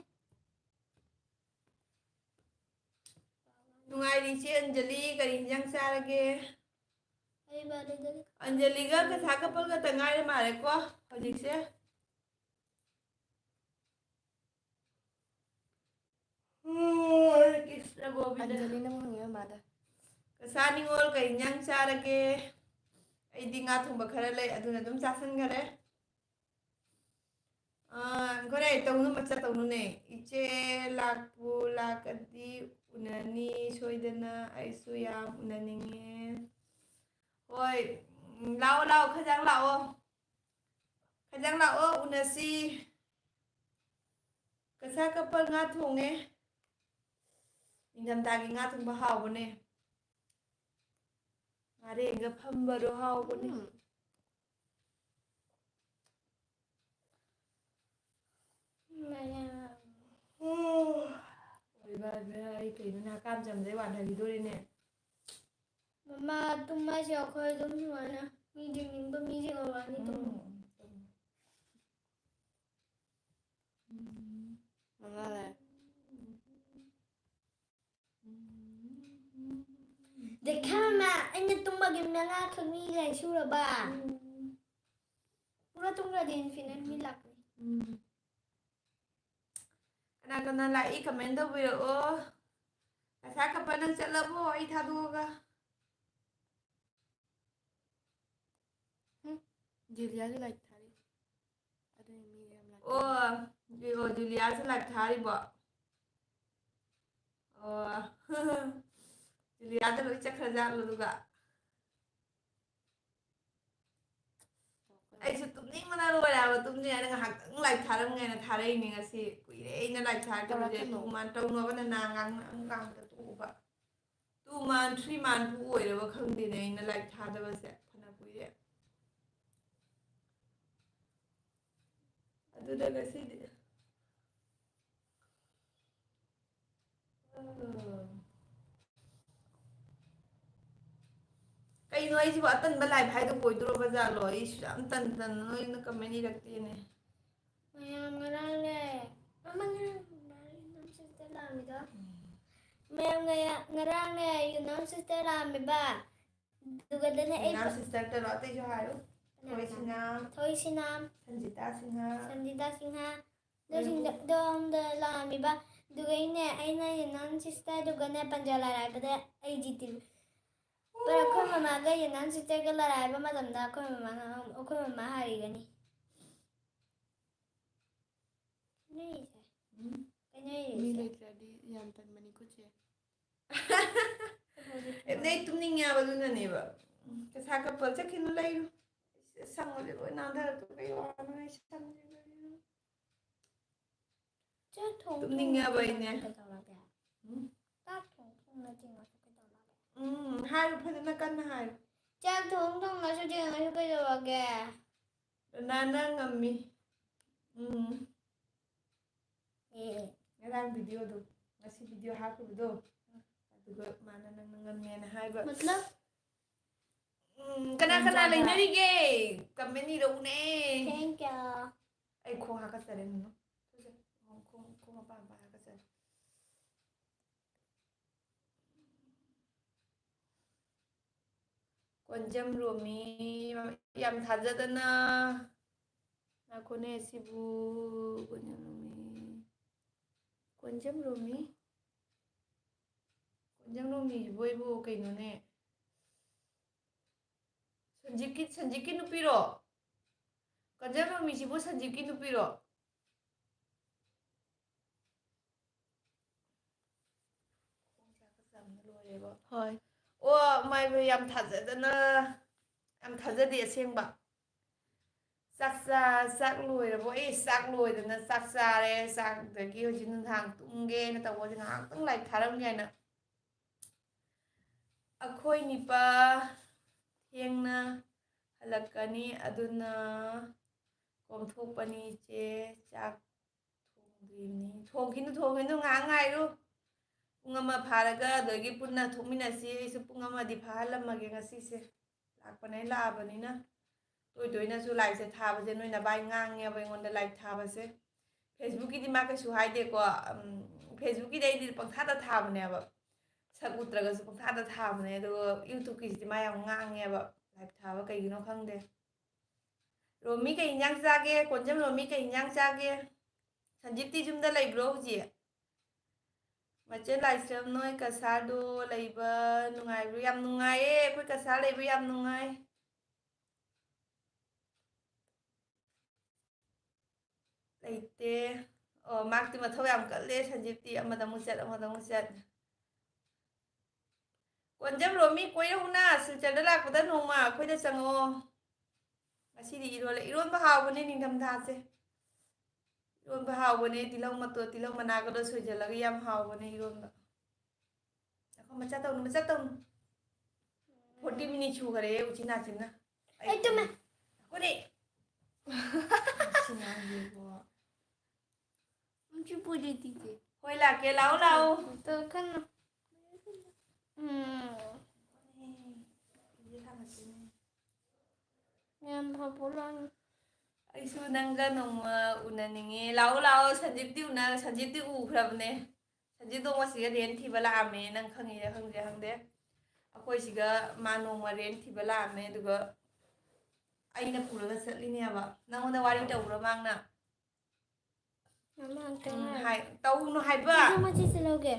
ꯅꯨꯡꯉꯥꯏꯔꯤ ꯏꯆꯦ ꯑꯟꯖꯂꯤ, ꯀꯔꯤ ꯏꯟꯖꯥꯡ ꯆꯥꯔꯒꯦ? ꯑꯩ ꯕꯥꯔꯗꯦꯗꯒꯤ ꯑꯟꯖꯂꯤꯒ ꯀꯁꯥ coupleꯒꯇ ꯉꯥꯏꯔ ꯃꯥꯜꯂꯦꯀꯣ ꯍꯧꯖꯤꯛꯁꯦ꯫ ꯍꯣꯏ, ꯀ꯭ꯔꯤꯁꯅ ꯒꯣꯕꯤꯟꯗ꯫ ꯑꯟꯖꯂꯤꯅ ꯑꯃꯨꯛ ꯍꯪꯉꯦ ꯃꯃꯥꯗ꯫ ꯀꯁꯥ ꯅꯤꯉꯣꯜ ꯀꯩ ꯏꯟꯖꯥꯡ ꯆꯥꯔꯒꯦ? ꯑꯩꯗꯤ ꯉꯥ ꯊꯣꯡꯕ ꯈꯔ ꯂꯩ, ꯑꯗꯨꯅ ꯑꯗꯨꯝ ꯆꯥꯁꯟꯈꯔꯦ꯫ ꯑꯥ, ꯈꯣꯔꯦ, ꯇꯧꯅꯨ, ꯃꯆꯥ ꯇꯧꯅꯨꯅꯦ꯫ ꯏꯆꯦ ꯂꯥꯛꯄꯨ ꯂꯥꯛꯀꯗꯤ ꯎꯅꯅꯤ ꯁꯣꯏꯗꯅ, ꯑꯩꯁꯨ ꯌꯥꯝ ꯎꯅꯅꯤꯡꯉꯦ꯫ ꯍꯣꯏ, ꯎꯝ, ꯂꯥꯛꯑꯣ, ꯂꯥꯛꯑꯣ, ꯈꯖꯥꯡ ꯂꯥꯛꯑꯣ꯫ ꯈꯖꯥꯡ ꯂꯥꯛꯑꯣ, ꯎꯅꯁꯤ꯫ ꯀꯁꯥ couple ꯉꯥ ꯊꯣꯡꯉꯦ꯫ ꯅꯤꯡꯊꯝꯊꯥꯒꯤ ꯉꯥ ꯊꯣꯡꯕ ꯍꯥꯎꯕꯅꯦ꯫ ꯉꯥꯔꯦꯟꯒ ꯐꯝꯕꯗꯣ ꯍꯥꯎꯕꯅꯦ꯫ ꯎꯝ꯫ ꯃꯌꯥꯝ꯫ ꯑꯣꯏꯕ, ꯑꯩ ꯀꯩꯅꯣ ꯍꯀꯥꯝ ꯆꯟꯕꯗꯩ ꯋꯥꯟꯊꯈꯤꯗꯣꯔꯦꯅꯦ꯫ ꯃꯃꯥ ꯇꯨꯝ ꯍꯥꯏꯁꯦ ꯑꯩꯈꯣꯏ ꯑꯗꯨꯝ ꯁꯨꯃꯥꯏꯅ ꯃꯤ ꯌꯦꯡꯅꯤꯡꯕ ꯃꯤ ꯌꯦꯡꯍꯧꯔꯅꯤ ꯇꯨꯝꯃꯣ꯫ ꯎꯝ꯫ ꯎꯝ꯫ ꯃꯉꯥ ꯂꯩ꯫ ꯗꯦꯈꯥꯃ, ꯑꯩꯅ ꯇꯨꯝꯕꯒꯤ ꯃꯉꯥꯈꯛ ꯃꯤ ꯂꯩ ꯁꯨꯔꯕ? ꯎꯝ꯫ ꯄꯨꯔꯥ ꯇꯨꯝꯈ꯭ꯔꯗꯤ infinite ꯃꯤ ꯂꯥꯛꯀꯅꯤ꯫ ꯎꯝ꯫ ꯀꯅꯥ ꯀꯅꯥ ꯂꯥꯛꯏ comment ꯇꯧꯕꯤꯔꯛꯑꯣ꯫ ꯀꯁꯥ ꯀꯞꯄ ꯅꯪ ꯆꯠꯂꯕꯣ ꯑꯩ ꯊꯥꯗꯣꯛꯑꯒ? ꯎꯝ, ꯖꯨꯂꯤꯌꯥꯁꯨ ꯂꯥꯏꯛ ꯊꯥꯔꯤ꯫ ꯑꯗꯨꯅꯤ ꯃꯤ ꯌꯥꯝ ꯂꯥꯛꯑꯦ꯫ ꯑꯣ, ꯖꯨ-, ꯑꯣ, ꯖꯨꯂꯤꯌꯥꯁꯨ ꯂꯥꯏꯛ ꯊꯥꯔꯤꯕꯣ? ꯑꯣ꯫ ꯖꯨꯂꯤꯌꯥꯗ ꯂꯣꯏ ꯆꯠꯈ꯭ꯔꯖꯥꯠꯂꯣ ꯑꯗꯨꯒ? ꯑꯩꯁꯨ ꯇꯨꯝꯅꯤꯡꯕꯅ ꯂꯣꯏꯔꯦ ꯍꯥꯏꯕ꯫ ꯇꯨꯝꯅꯤꯡꯉꯦ ꯍꯥꯏꯅ ꯉꯥꯏꯍꯥꯛꯇꯪ ꯂꯥꯏꯛ ꯊꯥꯔꯝꯒꯦꯅ ꯊꯥꯔꯛꯏꯅꯦ ꯉꯁꯤ꯫ ꯀꯨꯏꯔꯦ ꯑꯩꯅ ꯂꯥꯏꯛ ꯊꯥꯔꯛꯇꯕꯁꯦ꯫ ꯇꯧꯔꯛꯀꯅꯨ꯫ ꯇꯨ ꯃꯥꯟ ꯇꯧꯅꯕꯅ ꯅꯥ ꯉꯥꯡ-, ꯉꯥꯡ-, ꯉꯥꯡꯕꯗ ꯇꯣꯛꯎꯕ꯫ ꯇꯨ ꯃꯥꯟ, ꯊ꯭ꯔꯤ ꯃꯥꯟꯕꯨ ꯑꯣꯏꯔꯕ ꯈꯪꯗꯦꯅꯦ ꯑꯩꯅ ꯂꯥꯏꯛ ꯊꯥꯗꯕꯁꯦ ꯐꯅ ꯀꯨꯏꯔꯦ꯫ ꯑꯗꯨꯗ ꯉꯁꯤꯗꯤ ꯀꯩꯅꯣ ꯑꯩꯁꯤꯕꯨ ꯑꯇꯟꯕ live ꯍꯥꯏꯗꯣ ꯑꯣꯏꯗꯣꯔꯕ ꯖꯥꯠꯂꯣ? ꯑꯩꯁꯨ ꯌꯥꯝ ꯇꯟ ꯇꯟꯅ ꯅꯣꯏꯅ comment ꯏꯔꯛꯇꯦꯅꯦ꯫ ꯃꯌꯥꯝ ꯉꯔꯥꯡꯅꯦ, ꯑꯃ ꯉꯔꯥꯡ ꯌꯨꯅꯥꯝ sister ꯂꯥꯛꯑꯝꯃꯤꯗꯣ꯫ ꯃꯌꯥꯝ ꯉꯌꯥ-, ꯉꯔꯥꯡꯅꯦ ꯌꯨꯅꯥꯝ sister ꯂꯥꯛꯑꯝꯃꯦꯕ꯫ ꯑꯗꯨꯒꯗꯅꯦ ꯑꯩ ꯌꯨꯅꯥꯝ ꯄ-, sister ꯇꯔꯣ? ꯑꯇꯩꯁꯨ ꯍꯥꯏꯌꯨ꯫ ꯀꯅꯥ ꯊꯣꯏ ꯀꯅꯥ? ꯁꯤꯅꯥꯝ, ꯊꯣꯏ ꯁꯤꯅꯥꯝ, ꯁꯟꯖꯤꯇꯥ ꯁꯤꯡꯍ, ꯁꯟꯖꯤꯇꯥ ꯁꯤꯡꯍ, ꯂꯣꯏꯔꯕꯣ? ꯑꯗꯨꯁꯤꯡꯗꯣ ꯑꯗꯣꯝꯗ ꯂꯥꯛꯑꯝꯃꯤꯕ꯫ ꯑꯗꯨꯒ ꯑꯩꯅꯦ, ꯑꯩꯅ ꯌꯨꯅꯥꯝ sister ꯑꯗꯨꯒꯅꯦ ꯄꯟꯖꯥ ꯂꯥꯏꯔꯥꯏꯕꯗ ꯑꯩ ꯖꯤ ꯇꯤ ꯚꯤ꯫ ꯄꯨꯔꯥ ꯑꯩꯈꯣꯏ ꯃꯃꯥꯒ ꯌꯨꯅꯥꯝ sisterꯒ ꯂꯥꯏꯔꯥꯏꯕ ꯃꯇꯝꯗ ꯑꯩꯈꯣꯏ ꯃꯃꯥ, ꯑꯩꯈꯣꯏ ꯃꯃꯥ ꯍꯥꯏꯔꯤꯒꯅꯤ꯫ ꯀꯩꯅꯣ ꯍꯥꯏꯁꯦ? ꯎꯝ? ꯀꯩꯅꯣ ꯃꯤ ꯍꯥꯏꯁꯦ? ꯂꯩꯇ꯭ꯔꯗꯤ ꯌꯥꯝ ꯇꯟꯕꯅꯤꯀꯣ ꯆꯦ꯫ ꯑꯦ, ꯅꯪ ꯇꯨꯝꯅꯤꯡꯉꯦ ꯍꯥꯏꯕ ꯑꯗꯨꯅꯅꯦꯕ꯫ ꯀꯁꯥ ꯀꯞꯄ ꯆꯠꯈꯤꯅꯨ, ꯂꯩꯔꯨ꯫ ꯁꯝꯒꯁꯦ ꯂꯣꯏ ꯅꯥꯟꯊꯔꯛꯇꯣꯔꯦ, ꯀꯩ ꯋꯥꯅꯣ ꯑꯩ ꯁꯝꯁꯦ꯫ ꯆꯥꯛ ꯊꯣꯡ ꯇꯨꯝꯅꯤꯡꯉꯦ ꯍꯥꯏꯕ ꯊꯣꯡ ꯑꯩꯅꯦ꯫ ꯀꯩꯗꯧꯔꯒꯦ? ꯎꯝ? ꯎꯝ, ꯍꯥꯏꯌꯨ, ꯐꯖꯅ ꯀꯟꯅ ꯍꯥꯏꯌꯨ꯫ ꯆꯥꯛ ꯊꯣꯡ ꯊꯣꯡꯅꯁꯨ ꯊꯦꯡꯉꯁꯨ ꯀꯩꯗꯧꯔꯒꯦ? ꯅꯥꯅ ꯉꯝꯃꯤ꯫ ꯎꯝ꯫ ꯑꯦ꯫ ꯉꯔꯥꯡ videoꯗꯣ, ꯉꯁꯤ video ꯍꯥꯞꯈꯤꯕꯗꯣ, ꯑꯗꯨꯒ ꯃꯥꯅ ꯅꯪꯅ ꯉꯝꯃꯦꯅ ꯍꯥꯏꯕ꯫ ꯃꯇꯂꯕ? ꯎꯝ, ꯀꯅꯥ ꯀꯅꯥ ꯂꯩꯅꯔꯤꯒꯦ? Comment ꯏꯔꯛꯎꯅꯦ꯫ Thank you꯫ ꯑꯩ ꯈꯣꯡ ꯍꯥꯀꯠꯆꯔꯦ, ꯅꯨꯅꯨ꯫ ꯊꯨꯁꯦ꯫ ꯈꯣꯡ, ꯈꯣꯡ, ꯈꯣꯡ ꯃꯄꯥ ꯃꯄꯥ ꯍꯥꯀꯠꯆꯔꯦ꯫ ꯀꯣꯟꯖꯝ ꯔꯣꯃꯤ, ꯌꯥꯝ ꯊꯥꯖꯗꯅ꯫ ꯉꯥꯏꯈꯣꯅꯦ, ꯁꯤꯕꯨ ꯀꯣꯟꯖꯝ ꯔꯣꯃꯤ, ꯀꯣꯟꯖꯝ ꯔꯣꯃꯤ, ꯀꯣꯟꯖꯝ ꯔꯣꯃꯤꯁꯤꯕꯨ ꯑꯩꯕꯨ ꯀꯩꯅꯣꯅꯦ? ꯁꯟꯖꯤꯠꯀꯤ, ꯁꯟꯖꯤꯠꯀꯤ ꯅꯨꯄꯤꯔꯣ? ꯀꯣꯟꯖꯝ ꯔꯣꯃꯤꯁꯤꯕꯨ ꯁꯟꯖꯤꯠꯀꯤ ꯅꯨꯄꯤꯔꯣ? ꯂꯣꯏꯔꯦꯕ꯫ ꯍꯣꯏ꯫ ꯑꯣ, ꯃꯥꯏꯕ ꯌꯥꯝ ꯊꯥꯖꯗꯅ, ꯌꯥꯝ ꯊꯥꯖꯗꯦ ꯑꯁꯦꯡꯕ꯫ ꯆꯥꯛ ꯆꯥ-, ꯆꯥꯛ ꯂꯣꯏꯔꯕꯣ? ꯑꯩ ꯆꯥꯛ ꯂꯣꯏꯗꯅ ꯆꯥꯛ ꯆꯥꯔꯦ꯫ ꯆꯥꯛꯇꯒꯤ ꯍꯧꯖꯤꯛ ꯅꯨꯡꯗꯥꯡ ꯇꯨꯝꯒꯦꯅ ꯇꯧꯕꯁꯦ ꯉꯥꯏꯍꯥꯛꯇꯪ ꯂꯥꯏꯔꯤꯛ ꯊꯥꯔꯝꯒꯦ ꯍꯥꯏꯅ꯫ ꯑꯩꯈꯣꯏ ꯅꯤꯄꯥ ꯊꯦꯡꯅ ꯍꯜꯂꯛꯀꯅꯤ, ꯑꯗꯨꯅ ꯀꯣꯝꯊꯣꯛꯄꯅꯤ ꯏꯆꯦ꯫ ꯆꯥꯛ ꯊꯣꯡꯗ꯭ꯔꯤꯕꯅꯤ꯫ ꯊꯣꯡꯈꯤꯅꯨ, ꯊꯣꯡꯈꯤꯅꯨ, ꯉꯥꯏꯍꯥꯛ ꯉꯥꯏꯔꯨ꯫ ꯄꯨꯡ ꯑꯃ ꯐꯥꯔꯒ ꯑꯗꯨꯗꯒꯤ ꯄꯨꯟꯅ ꯊꯣꯛꯃꯤꯟꯅꯁꯤ꯫ ꯑꯩꯁꯨ ꯄꯨꯡ ꯑꯃꯗꯤ ꯐꯥꯍꯜꯂꯝꯃꯒꯦ ꯉꯁꯤꯁꯦ꯫ ꯂꯥꯛꯄꯅꯦ ꯂꯥꯛꯑꯕꯅꯤꯅ꯫ ꯇꯣꯏ ꯇꯣꯏꯅꯁꯨ ꯂꯥꯏꯔꯤꯛꯁꯦ ꯊꯥꯕꯁꯦ ꯅꯣꯏ ꯅꯕꯥꯏ ꯉꯥꯡꯉꯦꯕ ꯑꯩꯉꯣꯟꯗ ꯂꯥꯏꯔꯤꯛ ꯊꯥꯕꯁꯦ꯫ Facebookꯀꯤꯗꯤ ꯃꯥ ꯀꯩꯁꯨ ꯍꯥꯏꯗꯦꯀꯣ꯫ ꯎꯝ, Facebookꯀꯤꯗꯤ ꯑꯩꯗꯤ ꯄꯪꯊꯥꯗ ꯊꯥꯕꯅꯦꯕ꯫ ꯁꯛ ꯎꯠꯇ꯭ꯔꯒꯁꯨ ꯄꯪꯊꯥꯗ ꯊꯥꯕꯅꯦ꯫ ꯑꯗꯨꯒ YouTubeꯀꯤꯁꯤꯗꯤ ꯃꯥ ꯌꯥꯝ ꯉꯥꯡꯉꯦꯕ ꯂꯥꯏꯔꯤꯛ ꯊꯥꯕ, ꯀꯩꯒꯤꯅꯣ ꯈꯪꯗꯦ꯫ ꯔꯣꯃꯤ ꯀꯩ ꯏꯟꯖꯥꯡ ꯆꯥꯒꯦ? ꯀꯣꯟꯖꯝ ꯔꯣꯃꯤ ꯀꯩ ꯏꯟꯖꯥꯡ ꯆꯥꯒꯦ? ꯁꯟꯖꯤꯠꯇꯤ ꯌꯨꯝꯗ ꯂꯩꯕ꯭ꯔꯣ ꯍꯧꯖꯤꯛ? ꯃꯆꯦ ꯂꯥꯏꯁ꯭ꯔꯝ, ꯅꯣꯏ ꯀꯁꯥꯔꯗꯣ ꯂꯩꯕ ꯅꯨꯡꯉꯥꯏꯕ꯭ꯔꯣ? ꯌꯥꯝ ꯅꯨꯡꯉꯥꯏꯌꯦ, ꯑꯩꯈꯣꯏ ꯀꯁꯥꯔ ꯂꯩꯕ ꯌꯥꯝ ꯅꯨꯡꯉꯥꯏ꯫ ꯂꯩꯇꯦ꯫ ꯑꯣ, ꯃꯥꯛꯇꯤ ꯃꯊꯧ ꯌꯥꯝ ꯀꯜꯂꯦ, ꯁꯟꯖꯤꯠꯇꯤ ꯑꯃꯗ ꯑꯃꯨꯛ ꯆꯠ, ꯑꯃꯗ ꯑꯃꯨꯛ ꯆꯠ꯫ ꯀꯣꯟꯖꯝ ꯔꯣꯃꯤ, ꯀꯣꯏꯔꯛꯎꯅ, ꯁꯤꯜꯆꯔꯗ ꯂꯥꯛꯄꯗ ꯅꯣꯡꯃ ꯑꯩꯈꯣꯏꯗ ꯆꯪꯉꯛꯑꯣ꯫ ꯉꯁꯤꯗꯤ ꯏꯔꯣꯜꯂꯦ꯫ ꯏꯔꯣꯟꯕ ꯍꯥꯎꯕꯅꯦ ꯅꯤꯡꯊꯝꯊꯥꯁꯦ꯫ ꯏꯔꯣꯟꯕ ꯍꯥꯎꯕꯅꯦ, ꯇꯤꯜꯍꯧ ꯃꯇꯣ-, ꯇꯤꯜꯍꯧ ꯃꯅꯥꯒꯗꯣ ꯁꯣꯏꯖꯜꯂꯒ ꯌꯥꯝ ꯍꯥꯎꯕꯅꯦ ꯏꯔꯣꯟꯕ꯫ ꯃꯆꯥ ꯇꯧꯅꯨ, ꯃꯆꯥ ꯇꯧꯅꯨ꯫ Forty minutes ꯁꯨꯈꯔꯦ ꯎꯆꯤꯟ ꯅꯥꯆꯤꯟꯅ꯫ ꯑꯩ ꯇꯨꯝꯃꯦ꯫ ꯍꯣꯔꯦ꯫ ꯁꯤ ꯉꯥꯡꯁꯤꯕꯣ꯫ ꯍꯣꯏ, ꯂꯥꯛꯀꯦ, ꯂꯥꯛꯑꯣ, ꯂꯥꯛꯑꯣ꯫ ꯎꯝ꯫ ꯌꯥꯝ ꯐꯕ ꯂꯥꯛꯑꯦ꯫ ꯑꯩꯁꯨ ꯅꯪꯒ ꯅꯣꯡꯃ ꯎꯅꯅꯤꯡꯉꯦ꯫ ꯂꯥꯛꯑꯣ, ꯂꯥꯛꯑꯣ, ꯁꯟꯖꯤꯠꯇꯤ ꯎꯅ-, ꯁꯟꯖꯤꯠꯇꯤ ꯎꯈ꯭ꯔꯕꯅꯦ꯫ ꯁꯟꯖꯤꯠꯇꯣ ꯉꯁꯤꯒ rent ꯊꯤꯕ ꯂꯥꯛꯑꯝꯃꯦ꯫ ꯅꯪ ꯈꯪꯉꯤꯔꯥ ꯈꯪꯗ꯭ꯔꯤꯔꯥ ꯈꯪꯗꯦ꯫ ꯑꯩꯈꯣꯏ ꯁꯤꯒ ꯃꯥ ꯅꯣꯡꯃ rent ꯊꯤꯕ ꯂꯥꯛꯑꯝꯃꯦ, ꯑꯗꯨꯒ ꯑꯩꯅ ꯄꯨꯔꯒ ꯆꯠꯂꯤꯅꯦꯕ꯫ ꯅꯪꯉꯣꯟꯗ ꯋꯥꯔꯤ ꯇꯧꯕ꯭ꯔꯣ ꯃꯥꯡꯅ? ꯃꯃꯥ, ꯑꯝꯇ ꯎꯝ, ꯉꯥꯏꯌꯣ꯫ ꯍꯥꯏ-, ꯇꯧꯅꯨ ꯍꯥꯏꯕ꯫ ꯑꯗꯨ ꯃꯆꯦꯁꯦ ꯂꯧꯒꯦ꯫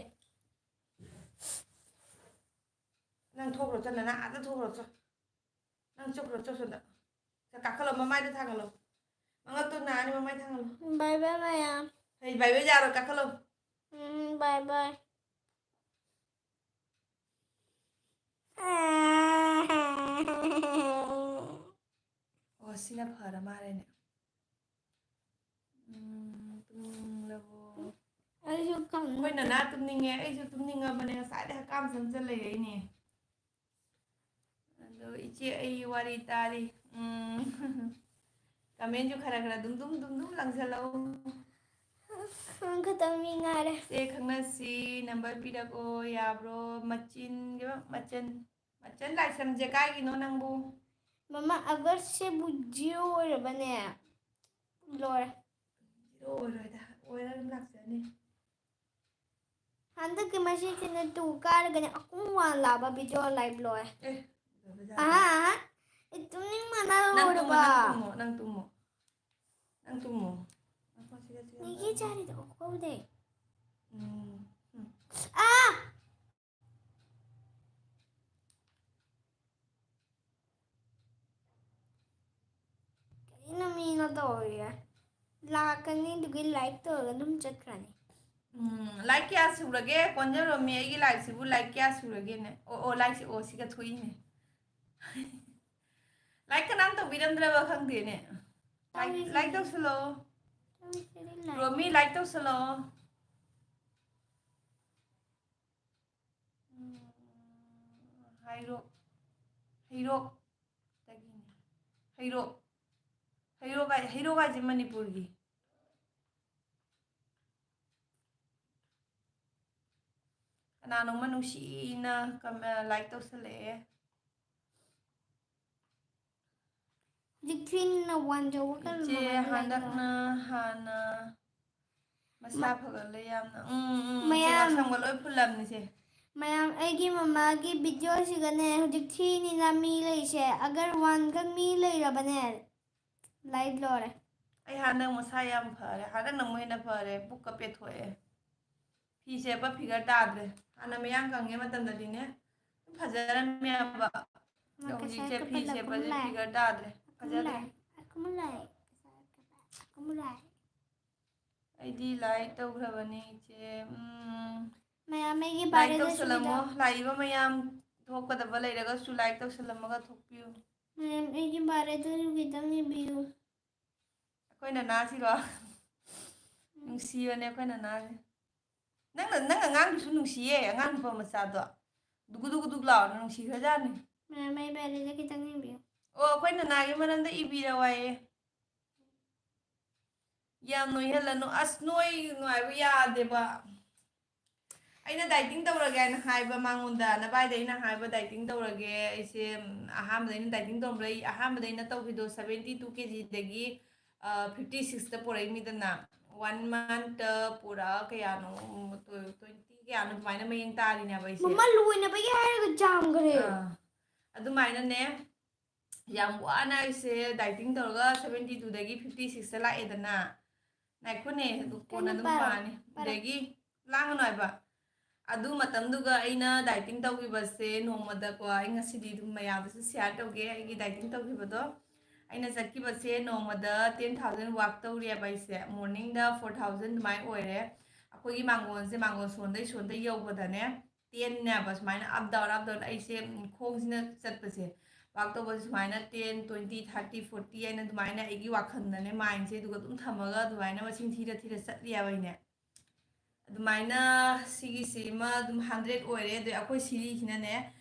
ꯅꯪ ꯊꯣꯛꯈ꯭ꯔꯣ, ꯆꯠꯂ ꯅꯪ ꯑꯥꯗ ꯊꯣꯛꯈ꯭ꯔꯣ, ꯆꯣ꯫ ꯅꯪ ꯆꯠꯈ꯭ꯔꯣ, ꯆꯣ, ꯁꯣꯝꯗ꯫ ꯆꯠ, ꯀꯥꯈꯠꯂꯣ, ꯃꯃꯥꯏꯗ ꯊꯥꯡꯒꯠꯂꯣ꯫ ꯃꯉꯛꯇꯣ ꯅꯥꯅꯤ, ꯃꯃꯥꯏ ꯊꯥꯡꯒꯠꯂꯣ꯫ Bye bye, ꯃꯌꯥꯝ꯫ ꯍꯩ, bye bye ꯌꯥꯔꯣꯏ, ꯀꯥꯈꯠꯂꯣ꯫ ꯎꯝ, bye bye꯫ ꯑꯣ, ꯁꯤꯅ ꯐꯔ ꯃꯥꯜꯂꯦꯅꯦ꯫ ꯎꯝ, ꯇꯨꯝꯅꯤꯡꯂꯕꯣ? ꯑꯩꯁꯨ ꯈꯪꯗꯦ꯫ ꯑꯩꯈꯣꯏ ꯅꯅꯥ ꯇꯨꯝꯅꯤꯡꯉꯦ, ꯑꯩꯁꯨ ꯇꯨꯝꯅꯤꯡꯉꯕꯅꯦ, ꯉꯁꯥꯏꯗꯩ ꯍꯛꯀꯥꯝ ꯆꯟ ꯆꯟ ꯂꯩꯔꯛꯏꯅꯦ꯫ ꯑꯗꯣ ꯏꯆꯦ, ꯑꯩ ꯋꯥꯔꯤ ꯇꯥꯔꯤ꯫ ꯎꯝ꯫ Commentꯁꯨ ꯈꯔ ꯈꯔ ꯗꯨꯝ ꯗꯨꯝ ꯗꯨꯝ ꯗꯨꯝ ꯂꯪꯁꯜꯂꯛꯎ꯫ ꯅꯪ ꯈꯛꯇꯪ ꯃꯤ ꯉꯥꯏꯔꯦ꯫ ꯆꯦ, ꯈꯪꯅꯁꯤ, number ꯄꯤꯔꯛꯑꯣ ꯌꯥꯕ꯭ꯔꯣ? ꯃꯆꯤꯟ, ꯃꯆꯟ, ꯃꯆꯟ ꯂꯥꯏꯁ꯭ꯔꯝꯁꯦ ꯀꯥꯏꯒꯤꯅꯣ ꯅꯪꯕꯨ? ꯃꯃꯥ, Augustꯁꯤꯕꯨ zero ꯑꯣꯏꯔꯕꯅꯦ꯫ ꯂꯣꯏꯔꯦ꯫ Zero ꯑꯣꯏꯔꯣꯏꯗ, ꯑꯣꯏꯔ ꯑꯗꯨꯝ ꯂꯥꯛꯆꯅꯤ꯫ ꯍꯟꯗꯛꯀꯤ ꯃꯁꯤꯁꯤꯅ two ꯀꯥꯔꯒꯅꯦ ꯑꯀꯨꯝ ꯋꯥꯟ ꯂꯥꯛꯑꯕ video live ꯂꯣꯏꯔꯦ꯫ ꯑꯦ, ꯑꯣꯏꯕꯖꯥꯠꯅꯤ꯫ ꯑꯍꯥ, ꯑꯍꯥ꯫ ꯑꯩ ꯇꯨꯝꯅꯤꯡꯕꯅ ꯅꯪ ꯇꯨꯝꯃꯣ, ꯂꯣꯏꯔꯕ꯫ ꯅꯪ ꯇꯨꯝꯃꯣ, ꯅꯪ ꯇꯨꯝꯃꯣ꯫ ꯅꯪ ꯇꯨꯝꯃꯣ꯫ ꯉꯥꯏꯈꯣ, ꯁꯤꯗ, ꯁꯤꯗ ꯃꯦꯒꯤ ꯉꯥꯏꯈꯣ꯫ ꯆꯥꯔꯤꯗꯣ ꯈꯪꯍꯧꯗꯦ꯫ ꯎꯝ, ꯎꯝ꯫ ꯑꯥ! ꯀꯔꯤꯅꯣ ꯃꯤꯅ ꯇꯧꯔꯤꯁꯦ? ꯂꯥꯛꯀꯅꯤ, ꯑꯗꯨꯒꯤ like ꯇꯧꯔꯒ ꯑꯗꯨꯝ ꯆꯠꯈ꯭ꯔꯅꯤ꯫ ꯎꯝ, like ꯀꯌꯥ ꯁꯨꯔꯒꯦ? ꯀꯣꯟꯖꯔꯣꯃꯤ, ꯑꯩꯒꯤ likeꯁꯤꯕꯨ like ꯀꯌꯥ ꯁꯨꯔꯒꯦꯅꯦ? ꯑꯣ, ꯑꯣ, likeꯁꯤ, ꯑꯣ, ꯁꯤꯒ ꯊꯣꯛꯏꯅꯦ꯫ Like ꯀꯅꯥꯝ ꯇꯧꯕꯤꯔꯝꯗ꯭ꯔꯕ ꯈꯪꯗꯦꯅꯦ꯫ Like, ꯇꯧꯔꯤꯁꯤꯗꯤ꯫ Like ꯇꯧꯁꯜꯂꯣ꯫ ꯇꯧꯔꯤꯁꯤꯗꯤ like꯫ ꯔꯣꯃꯤ, like ꯇꯧꯁꯜꯂꯣ꯫ ꯎꯝ, ꯍꯩꯔꯣꯛ, ꯍꯩꯔꯣꯛꯇꯒꯤꯅꯦ꯫ ꯍꯩꯔꯣꯛ, ꯍꯩꯔꯣꯛ ꯍꯥꯏ-, ꯍꯩꯔꯣꯛ ꯍꯥꯏꯁꯦ ꯃꯅꯤꯄꯨꯔꯒꯤ꯫ ꯀꯅꯥꯅꯣꯝꯃ ꯅꯨꯡꯁꯤꯅ ꯀꯝ-, ꯑ, like ꯇꯧꯁꯜꯂꯛꯑꯦ꯫ ꯍꯧꯖꯤꯛ ꯊ꯭ꯔꯤꯅ ꯋꯥꯟ ꯌꯧꯕ ꯀꯔꯝꯕ ꯏꯆꯦ ꯍꯥꯏꯅ ꯍꯟꯗꯛꯅ ꯍꯥꯟꯅ ꯃꯁꯥ ꯃ-, ꯐꯒꯠꯂꯦ ꯌꯥꯝꯅ꯫ ꯎꯝ, ꯎꯝ, ꯏꯆꯦ ꯃꯌꯥꯝ, ꯃꯁꯝꯒ ꯂꯣꯏ ꯐꯨꯜꯂꯝꯅꯤꯁꯦ꯫ ꯃꯌꯥꯝ, ꯑꯩꯒꯤ ꯃꯃꯥꯒꯤ videoꯁꯤꯒꯅꯦ ꯍꯧꯖꯤꯛ ꯊ꯭ꯔꯤꯅꯤꯅ ꯃꯤ ꯂꯩꯁꯦ꯫ ꯑꯒꯔ ꯋꯥꯟꯒ ꯃꯤ ꯂꯩꯔꯕꯅꯦ꯫ Live ꯂꯣꯏꯔꯦ꯫ ꯑꯩ ꯍꯟꯗꯛ ꯃꯁꯥ ꯌꯥꯝ ꯐꯔꯦ꯫ ꯍꯟꯗꯛꯅ ꯑꯃꯨꯛ ꯍꯦꯟꯅ ꯐꯔꯦ꯫ ꯄꯨꯛꯀ ꯄꯦꯊꯣꯛꯑꯦ꯫ ꯐꯤ ꯁꯦꯠꯄ figure ꯇꯥꯗ꯭ꯔꯦ꯫ ꯍꯥꯟꯅ ꯃꯌꯥꯡ ꯀꯪꯉꯦ ꯃꯇꯝꯗꯗꯤꯅꯦ ꯑꯗꯨꯝ ꯐꯖꯔꯝꯃꯦꯕ꯫ ꯑꯗꯣ ꯃꯥ ꯍꯧꯖꯤꯛꯁꯦ ꯉꯁꯥꯏ ꯐꯤ ꯀꯞꯄꯗ ꯁꯦꯠꯄꯁꯦ ꯀꯨꯝꯂꯥꯏ꯫ Figure ꯇꯥꯗ꯭ꯔꯦ꯫ ꯐꯖꯗ꯭ꯔꯦ꯫ ꯀꯨꯝꯂꯥꯏ꯫ ꯀꯨꯝꯂꯥꯏ꯫ ꯀꯨꯝꯂꯥꯏ꯫ ꯑꯩꯗꯤ like ꯇꯧꯈ꯭ꯔꯕꯅꯦ ꯏꯆꯦ꯫ ꯎꯝ꯫ ꯃꯌꯥꯝ ꯑꯩꯒꯤ like ꯕꯥꯔꯦꯗꯁꯨ ꯇꯧꯁꯜꯂꯝꯃꯣ꯫ ꯈꯤꯇꯪ ꯂꯥꯛꯏꯕ ꯃꯌꯥꯝ ꯊꯣꯛꯀꯗꯕ ꯂꯩꯔꯒꯁꯨ like ꯇꯧꯁꯜꯂꯝꯃꯒ ꯊꯣꯛꯄꯤꯌꯨ꯫ ꯃꯌꯥꯝ ꯑꯩꯒꯤ ꯕꯥꯔꯦꯗꯁꯨ ꯈꯤꯇꯪ ꯏꯕꯤꯌꯨ꯫ ꯑꯩꯈꯣꯏ ꯅꯅꯥꯁꯤꯔꯣ? ꯎꯝ꯫ ꯅꯨꯡꯁꯤꯕꯅꯦ ꯑꯩꯈꯣꯏ ꯅꯅꯥꯁꯦ꯫ ꯅꯪꯅ, ꯅꯪ ꯑꯉꯥꯡꯗꯨꯁꯨ ꯅꯨꯡꯁꯤꯌꯦ, ꯑꯉꯥꯡ ꯅꯨꯄꯥ ꯃꯆꯥꯗꯣ꯫ ꯗꯨꯒꯨ ꯗꯨꯒꯨ ꯗꯨꯒ ꯂꯥꯎꯔ ꯅꯨꯡꯁꯤꯈ꯭ꯔꯖꯥꯠꯅꯤ꯫ ꯃꯌꯥꯝ ꯑꯩ ꯕꯥꯔꯦꯗ ꯈꯤꯇꯪ ꯌꯦꯡꯕꯤꯌꯨ꯫ ꯑꯣ, ꯑꯩꯈꯣꯏ ꯅꯅꯥꯒꯤ ꯃꯔꯝꯗ ꯏꯕꯤꯔꯛꯑꯣ ꯍꯥꯏꯌꯦ꯫ ꯌꯥꯝ ꯅꯣꯏꯍꯜꯂꯅꯨ꯫ ꯑꯁ, ꯅꯣꯏ ꯅꯨꯡꯉꯥꯏꯕ ꯌꯥꯗꯦꯕ꯫ ꯑꯩꯅ dieting ꯇꯧꯔꯒꯦ ꯍꯥꯏꯅ ꯍꯥꯏꯕ ꯃꯉꯣꯟꯗ, ꯅꯚꯥꯏꯗ ꯑꯩꯅ ꯍꯥꯏꯕ dieting ꯇꯧꯔꯒꯦ ꯑꯩꯁꯦ, ꯎꯝ, ꯑꯍꯥꯟꯕꯗ ꯑꯩꯅ dieting ꯇꯧꯔꯝꯕꯗ ꯑꯩ ꯑꯍꯥꯟꯕꯗ ꯑꯩꯅ ꯇꯧꯈꯤꯗꯣ seventy two kgꯗꯒꯤ, ꯑ, fifty sixꯇ ꯄꯨꯔꯛꯏꯃꯤꯗꯅ, one monthꯇ ꯄꯨꯔꯥ ꯀꯌꯥꯅꯣ, ꯎꯝ, twenty ꯀꯌꯥꯅꯣ ꯑꯗꯨꯃꯥꯏꯅ ꯃꯌꯦꯡ ꯇꯥꯔꯤꯅꯦꯕ ꯑꯩꯁꯦ꯫ ꯃꯃꯜ ꯂꯣꯏꯅꯕꯒꯤ ꯍꯥꯏꯔꯒ ꯌꯥꯝꯈ꯭ꯔꯦ꯫ ꯑꯥ, ꯑꯗꯨꯃꯥꯏꯅꯅꯦ, ꯌꯥꯝ ꯋꯥꯅ ꯑꯩꯁꯦ dieting ꯇꯧꯔꯒ seventy twoꯗꯒꯤ fifty sixꯇ ꯂꯥꯛꯑꯦꯗꯅ꯫ ꯉꯥꯏꯈꯣꯅꯦ, ꯑꯗꯨ ꯀꯣꯟꯅ ꯀꯟꯅ ꯑꯗꯨꯝ ꯄꯥꯔꯣ, ꯄꯥꯅꯤ꯫ ꯄꯥꯔꯣ꯫ ꯑꯗꯒꯤ ꯂꯥꯡꯒꯅꯨ ꯍꯥꯏꯕ꯫ ꯑꯗꯨ ꯃꯇꯝꯗꯨꯒ ꯑꯩꯅ dieting ꯇꯧꯈꯤꯕꯁꯦ ꯅꯣꯡꯃꯗꯀꯣ, ꯑꯩ ꯉꯁꯤꯗꯤ ꯑꯗꯨꯝ ꯃꯌꯥꯝꯗꯁꯨ share ꯇꯧꯒꯦ ꯑꯩꯒꯤ dieting ꯇꯧꯈꯤꯕꯗꯣ꯫ ꯑꯩꯅ ꯆꯠꯈꯤꯕꯁꯦ ꯅꯣꯡꯃꯗ ten thousand walk ꯇꯧꯔꯤꯑꯕ ꯑꯩꯁꯦ꯫ Morningꯗ four thousand ꯑꯗꯨꯃꯥꯏꯅ ꯑꯣꯏꯔꯦ꯫ ꯑꯩꯈꯣꯏꯒꯤ ꯃꯥꯡꯒꯣꯟꯁꯦ, ꯃꯥꯡꯒꯣꯟ ꯁꯣꯟꯗꯩ ꯁꯣꯟꯗꯩ ꯌꯧꯕꯗꯅꯦ, tenꯅꯦꯕ ꯁꯨꯃꯥꯏꯅ up down, up down ꯑꯩꯁꯦ, ꯎꯝ, ꯈꯣꯡꯁꯤꯅ ꯆꯠꯄꯁꯦ꯫ Walk ꯇꯧꯕꯁꯦ ꯁꯨꯃꯥꯏꯅ ten, twenty, thirty, forty ꯍꯥꯏꯅ ꯑꯗꯨꯃꯥꯏꯅ ꯑꯩꯒꯤ ꯋꯥꯈꯜꯗꯅꯦ, mindꯁꯦ ꯑꯗꯨꯒ ꯑꯗꯨꯝ ꯊꯝꯃꯒ ꯑꯗꯨꯃꯥꯏꯅ ꯃꯁꯤꯡ ꯊꯤꯔ ꯊꯤꯔ ꯆꯠꯂꯤꯑꯕ ꯑꯩꯅꯦ꯫ ꯑꯗꯨꯃꯥꯏꯅ ꯁꯤꯒꯤꯁꯤꯃ ꯑꯗꯨꯝ hundred ꯑꯣꯏꯔꯦ꯫ ꯑꯗꯩ ꯑꯩꯈꯣꯏ ꯁꯤꯔꯤꯁꯤꯅꯅꯦ,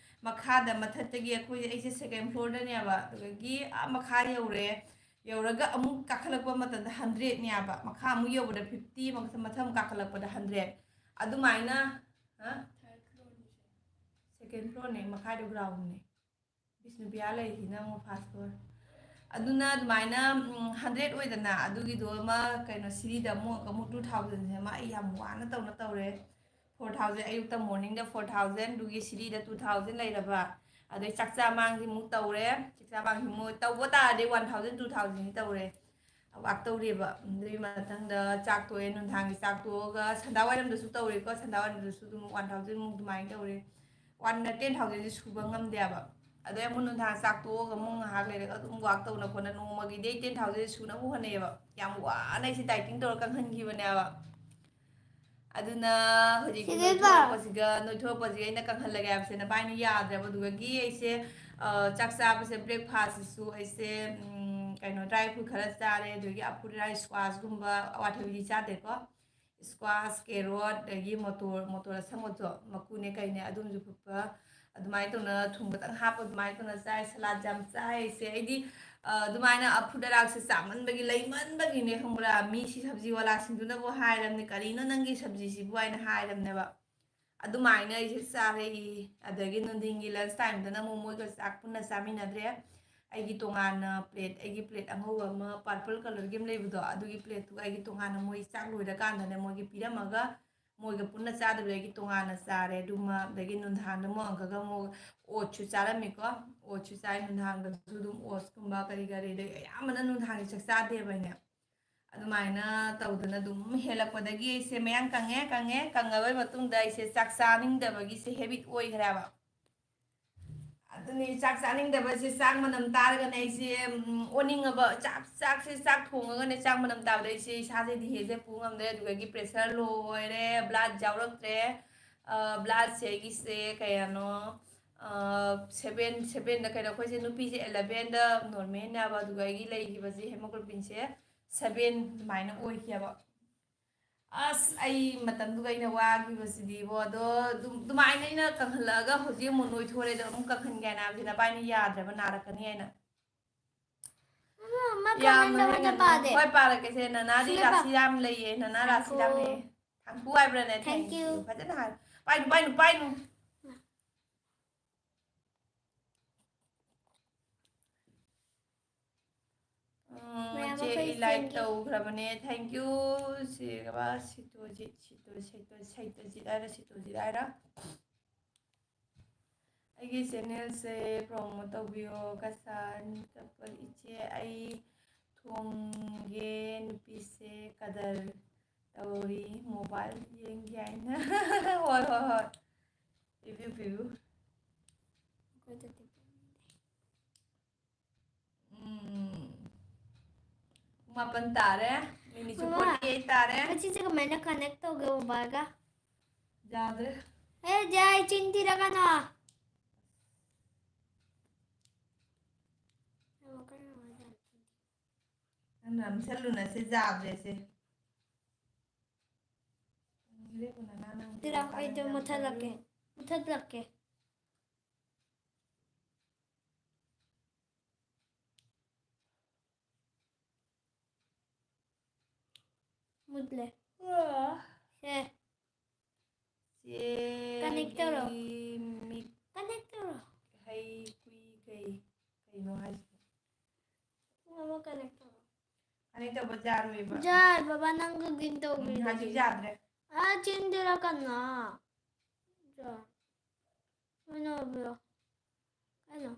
ꯃꯈꯥꯗ, ꯃꯊꯛꯇꯒꯤ ꯑꯩꯈꯣꯏꯁꯦ, ꯑꯩꯁꯦ ꯁꯦꯀꯦꯟ ꯐ꯭ꯂꯣꯔꯗꯅꯦꯕ, ꯑꯗꯨꯗꯒꯤ ꯑꯥ ꯃꯈꯥ ꯌꯧꯔꯦ, ꯌꯧꯔꯒ ꯑꯃꯨꯛ ꯀꯥꯈꯠꯂꯛꯄ ꯃꯇꯝꯗ ꯍꯟꯗ꯭ꯔꯦꯠꯅꯦꯕ, ꯃꯈꯥ ꯑꯃꯨꯛ ꯌꯧꯕꯗ ꯐꯤꯐꯇꯤ, ꯃꯊꯛ ꯀꯥꯈꯠꯂꯛꯄꯗ ꯍꯟꯗ꯭ꯔꯦꯠ, ꯑꯗꯨꯃꯥꯏꯅ꯫ ꯁꯦꯀꯦꯟ ꯐ꯭ꯂꯣꯔꯅꯦ, ꯃꯈꯥꯗ ꯒ꯭ꯔꯥꯎꯟꯅꯦ꯫ ꯕꯤꯁꯅꯨꯄ꯭ꯔꯤꯌꯥ ꯂꯩꯔꯤꯁꯤꯅ ꯑꯃꯨꯛ ꯐꯥꯔꯁ ꯐ꯭ꯂꯣꯔ꯫ ꯑꯗꯨꯅ ꯑꯗꯨꯃꯥꯏꯅ ꯍꯟꯗ꯭ꯔꯦꯠ ꯑꯣꯏꯗꯅ, ꯑꯗꯨꯒꯤꯗꯣ ꯑꯃ ꯀꯩꯅꯣ, ꯁꯤꯔꯤꯗ ꯑꯃꯨꯛ, ꯑꯃꯨꯛ ꯇꯨ ꯊꯥꯎꯖꯟꯁꯦ ꯑꯃ ꯑꯩ ꯌꯥꯝ ꯋꯥꯅ ꯇꯧꯅ ꯇꯧꯔꯦ꯫ ꯐꯣꯔ ꯊꯥꯎꯖꯟ ꯑꯌꯨꯛꯇ, ꯃꯣꯔꯅꯤꯡꯗ ꯐꯣꯔ ꯊꯥꯎꯖꯟ, ꯑꯗꯨꯒꯤ ꯁꯤꯔꯤꯗ ꯇꯨ ꯊꯥꯎꯖꯟ ꯂꯩꯔꯕ, ꯑꯗꯩ ꯆꯥꯛꯆꯥ ꯃꯥꯡꯁꯤ ꯑꯃꯨꯛ ꯇꯧꯔꯦ꯫ ꯆꯥꯛꯆꯥ ꯃꯥꯡꯁꯤ ꯑꯃꯨꯛ ꯇꯧꯕ ꯇꯥꯔꯗꯤ ꯋꯥꯟ ꯊꯥꯎꯖꯟ, ꯇꯨ ꯊꯥꯎꯖꯟꯗꯤ ꯇꯧꯔꯦ꯫ ꯋꯥꯛ ꯇꯧꯔꯦꯕ꯫ ꯑꯗꯨꯒꯤ ꯃꯊꯪꯗ ꯆꯥꯛ ꯇꯣꯛꯑꯦ, ꯅꯨꯡꯗꯥꯡꯒꯤ ꯆꯥꯛ ꯇꯣꯛꯑꯒ ꯁꯟꯗꯥ ꯋꯥꯏꯔꯝꯗꯁꯨ ꯇꯧꯔꯦꯀꯣ, ꯁꯟꯗꯥ ꯋꯥꯏꯔꯝꯗꯁꯨ ꯑꯗꯨꯝ ꯋꯥꯟ ꯊꯥꯎꯖꯟꯃꯨꯛ ꯑꯗꯨꯃꯥꯏꯅ ꯇꯧꯔꯦ꯫ ꯋꯥꯟ, ꯇꯦꯟ ꯊꯥꯎꯖꯟꯁꯤ ꯁꯨꯕ ꯉꯝꯗꯦꯕ꯫ ꯑꯗꯩ ꯑꯃꯨꯛ ꯅꯨꯡꯗꯥꯡ ꯆꯥꯛ ꯇꯣꯛꯑꯒ ꯑꯃꯨꯛ ꯉꯥꯏꯍꯥꯛ ꯂꯩꯔꯒ ꯑꯗꯨꯝ ꯋꯥꯛ ꯇꯧꯅ ꯈꯣꯠꯅ ꯅꯣꯡꯃꯒꯤꯗꯤ ꯑꯩ ꯇꯦꯟ ꯊꯥꯎꯖꯟ ꯁꯨꯅꯕ ꯍꯣꯠꯅꯩꯌꯦꯕ꯫ ꯌꯥꯝ ꯋꯥꯅ ꯑꯩꯁꯦ ꯗꯥꯏꯇꯤꯡ ꯇꯧꯔ ꯀꯪꯍꯟꯈꯤꯕꯅꯦꯕ꯫ ꯑꯗꯨꯅ ꯍꯧꯖꯤꯛꯇꯤ ꯁꯤꯗꯩꯗ ꯅꯣꯏꯊꯣꯔꯛꯄꯁꯤꯒ, ꯅꯣꯏꯊꯣꯔꯛꯄꯁꯤꯒ ꯑꯩꯅ ꯀꯪꯍꯜꯂꯒꯦ ꯍꯥꯏꯕꯁꯦ ꯅꯕꯥꯏꯅ ꯌꯥꯗ꯭ꯔꯦꯕ꯫ ꯑꯗꯨꯗꯒꯤ ꯑꯩꯁꯦ, ꯑ, ꯆꯥꯛ ꯆꯥꯕꯁꯦ, ꯕ꯭ꯔꯦꯛꯐꯥꯁꯁꯤꯁꯨ ꯑꯩꯁꯦ, ꯎꯝ, ꯀꯩꯅꯣ, ꯗ꯭ꯔꯥꯏ ꯐ꯭ꯔꯨꯠ ꯈꯔ ꯆꯥꯔꯦ, ꯑꯗꯨꯗꯒꯤ ꯑꯐꯨꯠ ꯑꯔꯥꯏ, ꯁ꯭ꯀ꯭ꯋꯥꯁꯀꯨꯝꯕ, ꯑꯋꯥꯊꯕꯤꯗꯤ ꯆꯥꯗꯦꯀꯣ꯫ ꯁ꯭ꯀ꯭ꯋꯥꯁ, ꯀꯦꯔꯣꯠ, ꯑꯗꯒꯤ ꯃꯣꯇꯣꯔ, ꯃꯣꯇꯣꯔ ꯑꯁꯪꯕꯗꯣ, ꯃꯀꯨꯅꯦ ꯀꯩꯅꯦ, ꯑꯗꯨꯝꯁꯨ ꯐꯨꯠꯄ, ꯑꯗꯨꯃꯥꯏꯅ ꯇꯧꯅ, ꯊꯨꯝ ꯈꯤꯇꯪ ꯍꯥꯞꯄ, ꯑꯗꯨꯃꯥꯏꯅ ꯇꯧꯅ ꯆꯥꯏ꯫ ꯁꯂꯥꯗ ꯌꯥꯝ ꯆꯥꯏ ꯑꯩꯁꯦ꯫ ꯑꯩꯗꯤ, ꯑ, ꯑꯗꯨꯃꯥꯏꯅ ꯑꯐꯨꯠ ꯑꯔꯥꯛꯁꯦ ꯆꯥꯃꯟꯕꯒꯤ, ꯂꯩꯃꯟꯕꯒꯤꯅꯦ, ꯈꯪꯕ꯭ꯔꯥ? ꯃꯤ ꯁꯤ ꯁꯕꯖꯤ ꯋꯥꯂꯥꯁꯤꯡꯗꯨꯅꯕꯨ ꯍꯥꯏꯔꯕꯅꯦ, "ꯀꯔꯤꯅꯣ ꯅꯪꯒꯤ ꯁꯕꯖꯤꯁꯤꯕꯨ?" ꯍꯥꯏꯅ ꯍꯥꯏꯔꯕꯅꯦꯕ꯫ ꯑꯗꯨꯃꯥꯏꯅ ꯑꯩꯁꯦ ꯆꯥꯔꯛꯏ꯫ ꯑꯗꯒꯤ ꯅꯨꯡꯊꯤꯟꯒꯤ ꯂꯟꯁ ꯇꯥꯏꯝꯗꯅ ꯑꯃꯨꯛ ꯃꯣꯏꯒ ꯆꯥꯛ ꯄꯨꯟꯅ ꯆꯥꯃꯤꯟꯅꯗ꯭ꯔꯦ꯫ ꯑꯩꯒꯤ ꯇꯣꯉꯥꯟꯅ ꯄ꯭ꯂꯦꯠ, ꯑꯩꯒꯤ ꯄ꯭ꯂꯦꯠ ꯑꯉꯧꯕ ꯑꯃ, ꯄꯔꯄꯜ ꯀꯂꯔꯒꯤ ꯑꯃ ꯂꯩꯕꯗꯣ, ꯑꯗꯨꯒꯤ ꯄ꯭ꯂꯦꯠꯇꯨꯒ ꯑꯩꯒꯤ ꯇꯣꯉꯥꯟꯅ, ꯃꯣꯏ ꯆꯥꯛ ꯂꯣꯏꯔꯀꯥꯟꯗꯅꯦ ꯃꯣꯏꯒꯤ ꯄꯤꯔꯝꯃꯒ, ꯃꯣꯏꯒ ꯄꯨꯟꯅ ꯆꯥꯗꯕꯤꯗ ꯑꯩꯒꯤ ꯇꯣꯉꯥꯟꯅ ꯆꯥꯔꯦ꯫ ꯑꯗꯨꯃ, ꯑꯗꯒꯤ ꯅꯨꯡꯗꯥꯡꯗ ꯑꯃꯨꯛ ꯑꯪꯀꯜꯒ ꯑꯃꯨꯛ ꯑꯣꯠꯁꯨ ꯆꯥꯔꯝꯃꯤꯀꯣ꯫ ꯑꯣꯠꯁꯨ ꯆꯥꯏ, ꯅꯨꯡꯗꯥꯡꯗꯁꯨ ꯑꯗꯨꯝ ꯑꯣꯠꯁꯀꯨꯝꯕ ꯀꯔꯤ ꯀꯔꯤ, ꯑꯗꯩ ꯑꯌꯥꯝꯕꯅ ꯅꯨꯡꯗꯥꯡꯗꯤ ꯆꯥꯛ ꯆꯥꯗꯦꯕ ꯑꯩꯅꯦ꯫ ꯑꯗꯨꯃꯥꯏꯅ ꯇꯧꯗꯅ ꯑꯗꯨꯝ ꯍꯦꯜꯂꯛꯄꯗꯒꯤ ꯑꯩꯁꯦ ꯃꯌꯥꯡ ꯀꯪꯉꯦ, ꯀꯪꯉꯦ, ꯀꯪꯉꯕꯩ ꯃꯇꯨꯡꯗ ꯑꯩꯁꯦ ꯆꯥꯛ ꯆꯥꯅꯤꯡꯗꯕꯒꯤꯁꯦ ꯍꯦꯕꯤꯠ ꯑꯣꯏꯈ꯭ꯔꯦꯕ꯫ ꯑꯗꯨꯅꯤ, ꯆꯥꯛ ꯆꯥꯅꯤꯡꯗꯕꯁꯦ, ꯆꯥꯛ ꯃꯅꯝ ꯇꯥꯔꯒꯅꯦ ꯑꯩꯁꯦ, ꯎꯝ, ꯑꯣꯅꯤꯡꯉꯕ, ꯆꯥꯛ, ꯆꯥꯛꯁꯦ, ꯆꯥꯛ ꯊꯣꯡꯉꯒꯅꯦ ꯆꯥꯛ ꯃꯅꯝ ꯇꯥꯕꯗ ꯑꯩꯁꯦ ꯏꯁꯥꯁꯦ ꯗꯤꯍꯦꯁꯦ ꯄꯨ ꯉꯝꯗ꯭ꯔꯦ꯫ ꯑꯗꯨꯗꯒꯤ ꯄ꯭ꯔꯦꯁꯔ ꯂꯣ ꯑꯣꯏꯔꯦ, ꯕ꯭ꯂꯥꯗ ꯌꯥꯎꯔꯛꯇ꯭ꯔꯦ꯫ ꯑ, ꯕ꯭ꯂꯥꯗꯁꯦ ꯑꯩꯒꯤꯁꯦ ꯀꯌꯥꯅꯣ, ꯑ, ꯁꯚꯦꯟ, ꯁꯚꯦꯟꯗ ꯀꯩꯅꯣ, ꯑꯩꯈꯣꯏꯁꯦ ꯅꯨꯄꯤꯁꯦ ꯑꯦꯂꯚꯦꯟꯗ ꯅꯣꯔꯃꯦꯜꯅꯦꯕ, ꯑꯗꯨꯒ ꯑꯩꯒꯤ ꯂꯩꯈꯤꯕꯁꯦ ꯍꯦꯃꯣꯒ꯭ꯂꯣꯕꯤꯟꯁꯦ ꯁꯚꯦꯟ ꯑꯗꯨꯃꯥꯏꯅ ꯑꯣꯏꯈꯤꯑꯕ꯫ ꯑꯁ, ꯑꯩ ꯃꯇꯝꯗꯨꯒ ꯑꯩꯅ ꯋꯥꯈꯤꯕꯁꯤꯗꯤꯕꯣ꯫ ꯑꯗꯣ ꯑꯗꯨꯝ, ꯑꯗꯨꯃꯥꯏꯅ ꯑꯩꯅ ꯀꯪꯍꯜꯂꯛꯑꯒ ꯍꯧꯖꯤꯛ ꯑꯃꯨꯛ ꯅꯣꯏꯊꯣꯔꯦꯗꯅ ꯑꯃꯨꯛ ꯀꯪꯍꯟꯒꯦ ꯍꯥꯏꯅ ꯍꯥꯏꯕꯁꯤ ꯅꯕꯥꯅꯤ ꯌꯥꯗ꯭ꯔꯦꯕ, ꯅꯥꯔꯛꯀꯅꯤ ꯍꯥꯏꯅ꯫ ꯑꯃ, ꯑꯃ ꯌꯥꯝꯅ ꯀꯃꯥꯟꯗ ꯍꯦꯟꯅ ꯄꯥꯗꯦ꯫ ꯍꯣꯏ, ꯄꯥꯔꯛꯀꯦꯁꯦ꯫ ꯅꯅꯥꯗꯤ ꯁꯤꯗ ꯄꯥ-, ꯔꯥꯁꯤꯔꯥꯝ ꯂꯩꯌꯦ꯫ ꯅꯅꯥ ꯊꯦꯡꯀ꯭ꯌꯨ꯫ ꯔꯥꯁꯤꯔꯥꯝ ꯂꯩꯌꯦ꯫ ꯊꯦꯡꯀ꯭ꯌꯨ ꯍꯥꯏꯕ꯭ꯔꯥꯅꯦ? ꯊꯦꯡꯀ꯭ꯌꯨ꯫ ꯊꯦꯡꯀ꯭ꯌꯨ꯫ ꯐꯖꯅ ꯍꯥꯏ꯫ ꯄꯥꯏꯅꯨ, ꯄꯥꯏꯅꯨ, ꯄꯥꯏꯅꯨ꯫ ꯎꯝ, ꯃꯌꯥꯝ ꯆꯦ ꯑꯩꯈꯣꯏ ꯑꯩ ꯂꯥꯏꯛ ꯐꯦꯟꯒꯤ ꯇꯧꯈ꯭ꯔꯕꯅꯦ꯫ ꯊꯦꯡꯀ꯭ꯌꯨ꯫ ꯁꯤꯒꯕ ꯁꯤꯇꯣꯖꯤꯠ, ꯁꯤꯇꯣ-, ꯁꯩꯇꯣ-, ꯁꯩꯇꯣꯖꯤꯠ ꯍꯥꯏꯔ ꯁꯤꯇꯣꯖꯤꯠ ꯍꯥꯏꯔ꯫ ꯑꯩꯒꯤ ꯆꯦꯅꯦꯜꯁꯦ ꯄ꯭ꯔꯣꯃꯣꯠ ꯇꯧꯕꯤꯌꯣ꯫ ꯀꯁꯥꯟ ꯀꯄꯜ ꯏꯆꯦ, ꯑꯩ ꯊꯣꯡꯒꯦ꯫ ꯅꯨꯄꯤꯁꯦ ꯀꯗꯔ ꯇꯧꯔꯤ, ꯃꯣꯕꯥꯏꯜ ꯌꯦꯡꯒꯦ ꯍꯥꯏꯅ꯫ ꯍꯣꯏ, ꯍꯣꯏ, ꯍꯣꯏ꯫ ꯄꯤꯕꯤꯌꯨ, ꯄꯤꯕꯤꯌꯨ꯫ ꯎꯝ꯫ ꯄꯨꯡ ꯃꯥꯄꯟ ꯇꯥꯔꯦ꯫ ꯃꯤꯅꯤꯠꯁꯨ ꯃꯃꯥ, forty eight ꯇꯥꯔꯦ꯫ ꯃꯁꯤꯁꯦ ꯀꯃꯥꯏꯅ connect ꯇꯧꯒꯦ mobileꯒ? ꯌꯥꯗ꯭ꯔꯦ꯫ ꯑꯦ, ꯖꯦ, ꯑꯩ ꯆꯤꯟ ꯊꯤꯔꯛꯀꯅꯣ꯫ ꯅꯪꯅ ꯅꯝꯁꯜꯂꯨꯅꯁꯦ, ꯌꯥꯗ꯭ꯔꯦꯁꯦ꯫ ꯅꯪ ꯍꯤꯔꯦ ꯀꯣꯟꯅ ꯅꯪ ꯅꯪ ꯁꯤꯗ ꯍꯤꯔꯦ ꯀꯥꯟꯅ ꯑꯩꯗꯣ ꯌꯥꯝ ꯃꯨꯠꯊꯠꯂꯛꯀꯦ꯫ ꯇꯧꯔꯤ꯫ ꯃꯨꯠꯊꯠꯂꯛꯀꯦ꯫ ꯃꯨꯠꯂꯦ꯫ ꯑꯥ꯫ ꯁꯦ꯫ ꯆꯦꯒꯤ connect ꯇꯧꯔꯣ꯫ ꯃꯤꯠ connect ꯇꯧꯔꯣ꯫ ꯍꯩ ꯀꯨꯏ ꯀꯩ, ꯀꯩꯅꯣ ꯍꯥꯏꯁꯤꯕꯣ? ꯑꯃ connect ꯇꯧꯔꯣ꯫ Connect ꯇꯧꯕ ꯌꯥꯔꯣꯏꯕ꯫ ꯌꯥꯏ, ꯕꯕꯥ, ꯅꯪ login ꯎꯝ, ꯇꯧꯈ꯭ꯔꯤꯗꯨꯗꯤ꯫ ꯍꯧꯖꯤꯛ ꯌꯥꯗ꯭ꯔꯦ꯫ ꯑꯥ, ꯆꯤꯟꯗꯨꯔ ꯀꯅꯥ? ꯌꯥ-, ꯀꯩꯅꯣ ꯑꯣꯏꯕ꯭ꯔꯣ? ꯀꯩꯅꯣ?